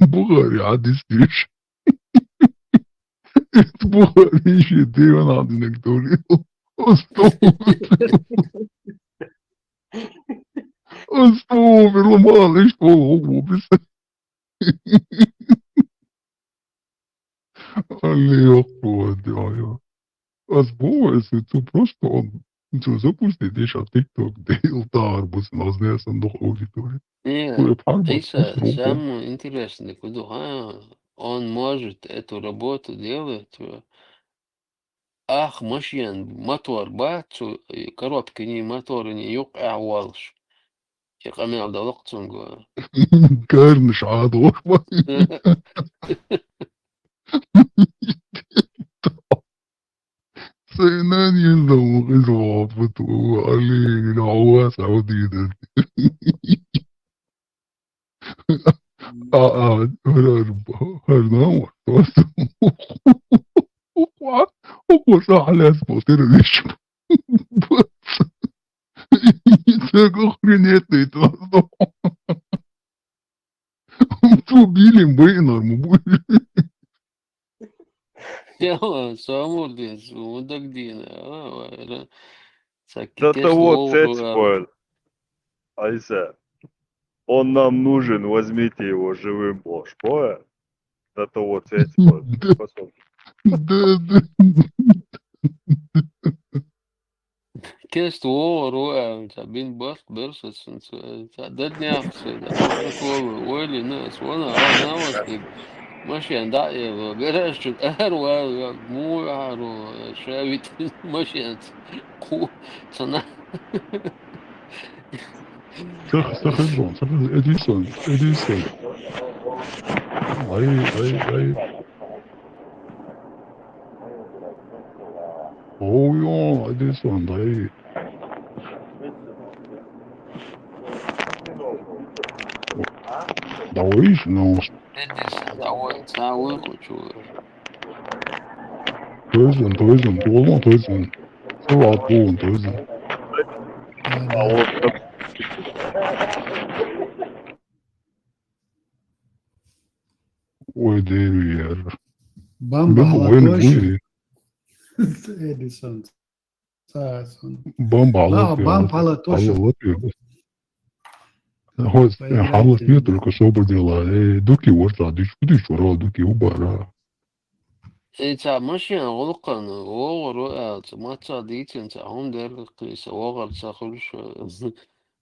Бухари хьадис деш. Бухари ши диван хьадинаг дори. Астагфирулла. Астагфирулла, мала иш бол, хо, бис. Али, ёх, бу, ай, ай. Аз бу, если ты просто он, ты запусти, деш, а TikTok, да, илтар, бус, назне, сандух аудитория. Не, Ой, пар, бус, Иса, бус, руку. Самое интересное, куда, а, он может эту работу делать, э, ах, машин, мотор, бац, э, коробка не, мотор не, юк, а, валш. Чи къамел далакъ цунга. Карнаш хьадох. Сайнан езда вахиз вафат ва Али ила хьавас хьавдида. А, а, хар, хар, хар, нау, тос. Уква, уква, са хьалас ботер виш. Бац. Це охренетный тос. Фу, билин, быйнар, му бу. Я, самурдин, сумудагдин, а, вайра. До того цецпойл. Айса, он нам нужен, возьмите его живым, ложь, понял? До того цецпойл. Да, да. Кест вогӀар ву аьлла, ца бин барт берсацун ца, ца даднехсой, да, хӀара хӀума войли, на, ас вана, а, навас диг. Машен даъ ело, гараж чу тӀар вала, муй хӀаро, шавит машен ца, ку, ца на. Сах-, сахазон, сахаз-, Эдисон, Эдисон. Ай, ай, ай. Оу, йо, Эдисон, дай. Давай, ну. Эдисон, давай, ца, ой, хочу. Тойзон, тойзон, тойзон, тойзон. Сава, тойзон, тойзон. А вот. Ой, деревья. Бамба, бамба, ала, ой, точно. Эдисон. Ца сон. Бамба, ала, бамба, ала, точно. Ала, вот. Хоть, поиграйте. Халас нет, только собор дела. Э, дуки вот, а, дыш, дыш, ура, дуки, убара. Э, ца машина, гулкан, вогъар, а, ца маца дицин, ца хум дер, киса, вогъар, ца хулш.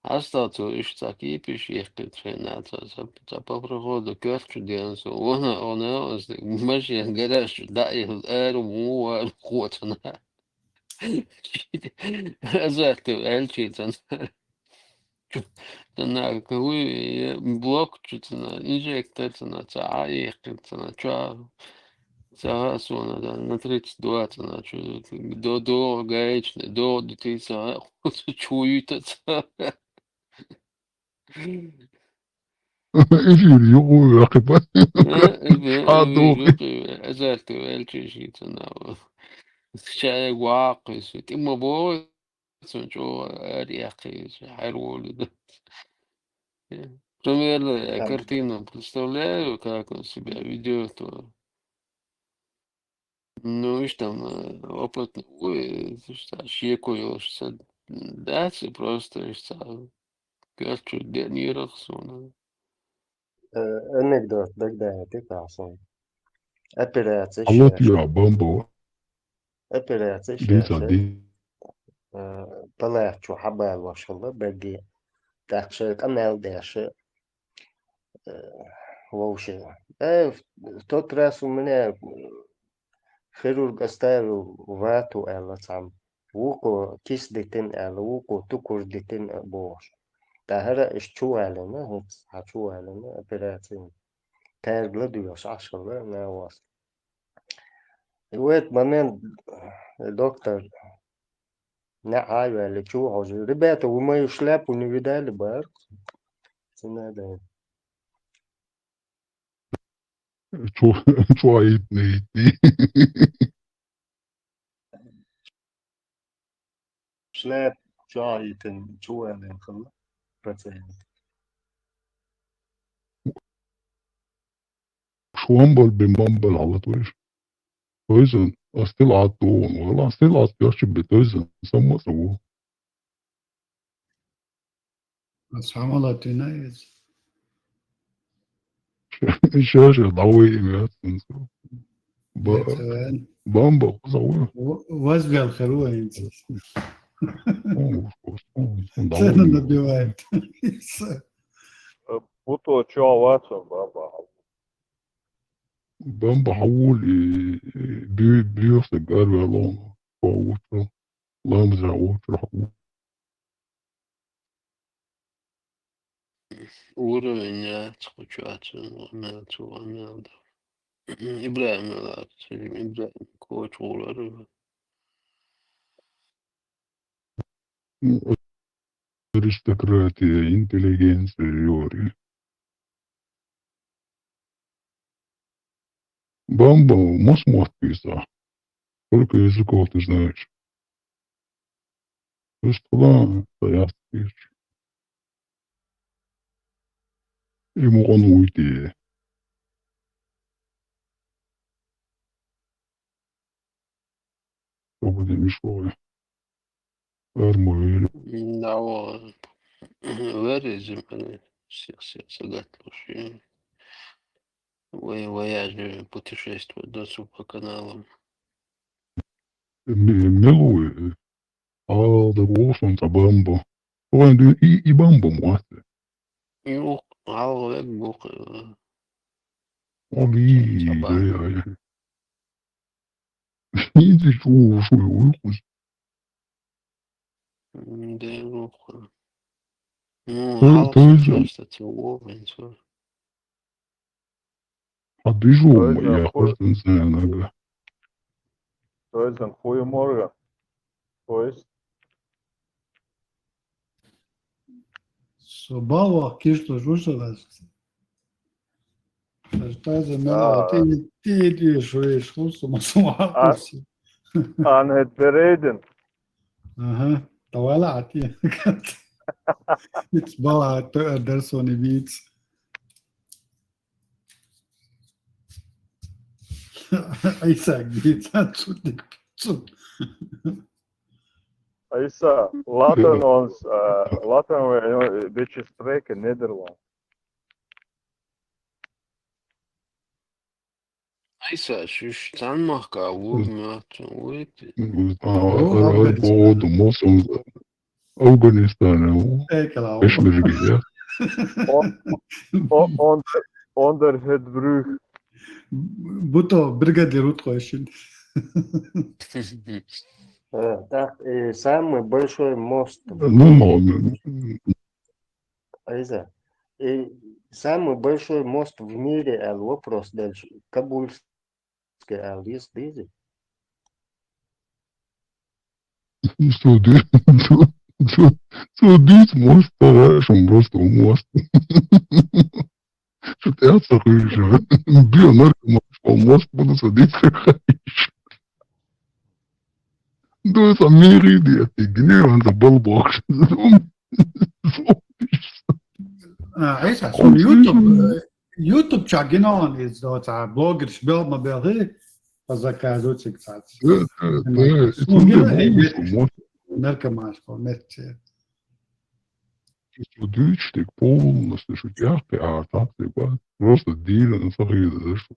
Аста цо иш ца кипиш, ехкин хена, ца, ца, ца по проходу кёрчу денсу, вона, вона, машин гараж, да, и эру, му, вар, хотна. Азарту, элчи, ца, ца, на, какой, э, блок, чё, ца, на, инжектор, ца, на, ца, а, ехкин, ца, на, чё, Сага сона, да, на тридцать два, ца, на, чё, до, до, гаечный, до, до, ты, сага, чуют, ца. Эфир, югу, ракыба. Э, э, э, а, э, до. Югу, э, азарту, элчи, ши, ца, на, чай, гуак, и су, ты, ма, бо, Цун чӀогӀа ари яьккхи, хьаьр волу ду. Примерно, я картину представляю, как он себя ведет. Ну, видишь, там э, опытный, ой, шеко, дальше просто, видишь, короче, дернирах, сона. Э, анекдот, да, да, ты касан. Операция. Алло, я бомба. Операция. Дин са дин. Э, палач чу хьабаьлла вашалла, баги. Так что канал дальше. Э, вообще. Э, в тот раз у меня хирург оставил вату, аьлла цхьамма. Вукхо киса дитина аьлла, вукхо тукур дитина бохуш. ТӀаккха хӀара иштта чу валийна, хӀинца хьа чу валийна операци. Тергла дуьйхьаш Ӏаш хилла, нагӀас. И в этот момент доктор неӀ а ваьлла чу вахьожу: «Ребята, вы мою шляпу не видали, бар?» Цина да. Чу, чу а итни, итни. Шляп чу а итни, чу а итни хилла пациент. Шуамбал бен бамбал хьалат веш. Тойзан, астил ат дуун, вала астил ат яхчу бе тойзан, самма саву. Ас хьамала тина из. Ишо ишо давай имя сенсу. Ба-, бамба, куза ву. Ваз гал херу инц. Цену набивает. Буто чо вацо бамба. Бамба хьавули, бю-, бюхса гарвалон. Хьавуцу. Ламза вуцу. Уровень яц кхучу ацун, вамел цу, вамел да. Ибрагьим ала, Ибрагьим коч гулар. Аристократия, интеллигенция, юри. Бамба, мос мотт виса. Сколько языков ты знаешь? Просто ладно, я слышу. Ему он уйти. Чтобы не мешало. Армавир. Да, вот. Вырезим, всех, всех загадываешь. Вы вояжи путешествуют до супа каналом. Милуй. А, да, вот он, та бамба. Ой, да, и, и бамба муасе. И ух, а, вот, бух. Он и, да, да. Иди, шу, шу, шу. М, да, ну, х-, ну, ну, алгыс тоже просто целовывается. А ты же, я просто не знаю, надо. То есть, хуй морга. То есть? Со бавах кишто жуса лазкс. Тажа мела ти, ти, ти, шуеш, хусу, масу, а, хусу. Ан хет берейдин. Ага, тавала ати. Ит бала то дарсони биц. Айса биц, цудик, цуд. Айса, laten ons, eh, laten we een beetje spreken Nederlands. Айса, шуш цан махка вур мат вуйт. А, о, а, а, о, да, мосом Афганистан, о. Э, кала, о. Эш миргия. О, о, он, он дер хет брюх. Буто бригадир утхойшин. Э, так, э, самый большой мост. Ну, мало. Айса, и самый большой мост в мире, ал вопрос дальше. Кабульский ал есть, дези? Что, ди-, что, что, что, десь мост, стараешь, он просто мост. Что ты отсахуешь, а? Био наркоман, что мост, буду садиться, хаешь. Дой са мери ди, а ты гневан за балбок. Зомбиш. А, Ӏийса, суна YouTube, э, YouTube чу гиналан из доцу, а блогерш бел ма белхи, по заказу цигцац. Да, да, да, суна гина, эй, наркоманш по метте. Что дичь, так полностью, что я, а так, типа, просто дилер, ну, что я, да, что?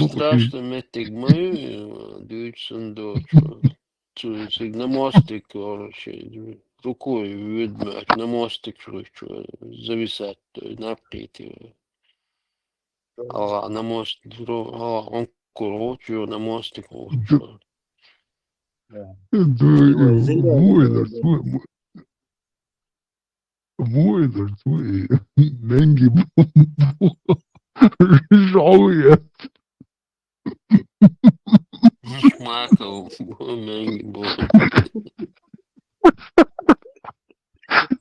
Страшно меттиг ма ю, дуьйцу сан доцу. Цу цига на мостик, короче, рукой вуьдмаьча на мостик чу зависать, то есть напхийти. Ала на мостик, ала онкур гӀочу, на мостик гӀочу. Да, вуй, да, вуй, вуй. Вуй, да, вуй. Менги бу-, бу-, жауя. Мишмаков, менги бу.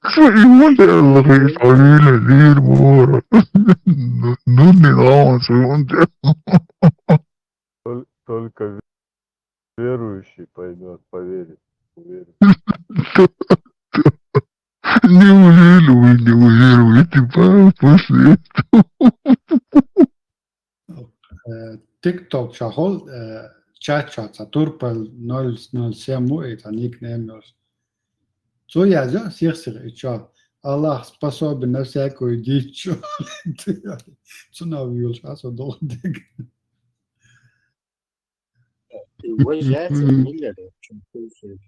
Что ему дело, говорит, фамилия, дверь, мора. Ну, ну, не надо, что он делал. Тол-, только верующий поймёт, поверит, уверен. Неужели вы не уверуете, па-, после этого? Э, TikTok чохол, э, чат чоца турпал ноль ноль семь ву, и цхьа никнейм йолуш. Цо яздо сих-сиха и чо: «Аллах способен на всякую дичь». Цунах вуьйлуш а со догӀу дега. Вай яц, миллер, чун кузов.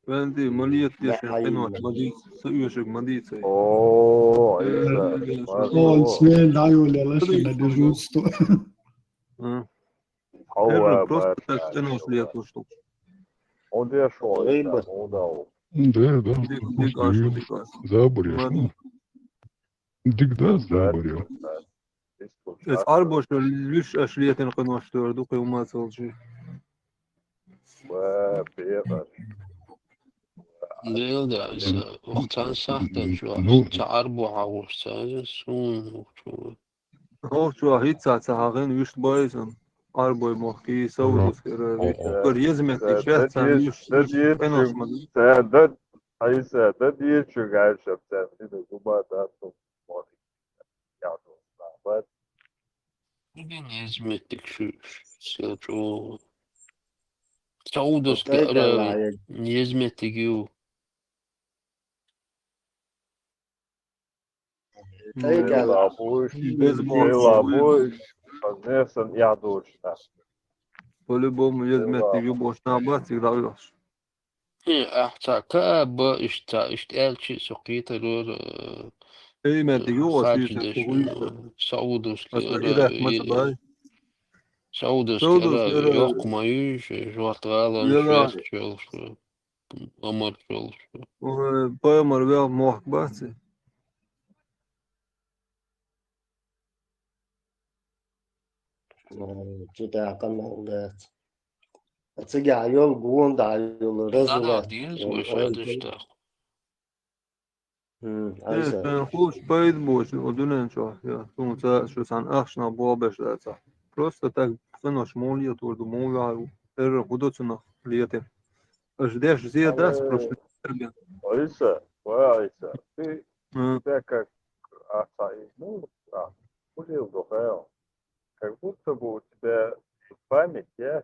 Венди, ма летте шайн къинош, ма дийца, са оьшург ма дийца. О, Иса, ма. Он смело дӀайолаелла шуна дежурство. А. Просто так къинош летош ду. Он деш, о, Иса, удал. Да, да. Дик, дик, аша, дик, аша. Забареш. Дик да, забарел. Эс арбоша луьш аша летина къинош тӀера ду кхин мацалчи. Ва, бекъа. Дел да, иса, вахтан сахтан чу, ну, ца арбо хьагӀуш, ца, суна, чу. Хох чу хӀицца ца хьагӀин вуьш байсан. Арбой мохки, Саудовский Аравия. Кор езмет, да, ишет, да, ца, да, вуьш, да, вуьш, да, къинош ма ду. Да, да, Айса, да дечу гайшаб цаьрца губа дацу морик. Ядо снабат. Дин езметтиг шу, шу, шу, шу. Саудовский Аравия езметтиг ю. Лабуш, лабуш, позднесан ядочна. По-любому езметтиг ю бошна бациг дагъаш. Э, ахьа ца каба, иштта, иштта аьлчи со кхетарора, э, Эй, меттиг ю, хач деш, э, Саудовский Аравия. Саудовский Аравия йоккха ма ю, жорт гӀала, жорт йолуш, амар йолуш. Ой, пайхамар вел мохк бац и? Э, чу тӀаккха ма дац. Цигахь йолу гонда йолу разулат. Деза вай шадаш тӀаккха. М, э, Айса. Сан хуш пайда боцу, о, дуьнен чохь, я, суна ца, шу сан ахчанах боху беш дац. Просто так къинош муха летор ду, муха ваьхьар ву? Эрра хӀун до цунах летина? Аша деш зе дац, просто. Айса, ва Айса, ты, тебя как, а, ца, ну, а, хулил до хел. Как будто бы у тебя память, я,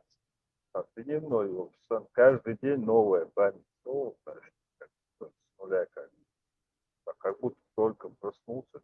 а, ты дневной, вот, сам, каждый день новая память. Ну, знаешь, как, ну, с нуля как. А как будто только проснулся,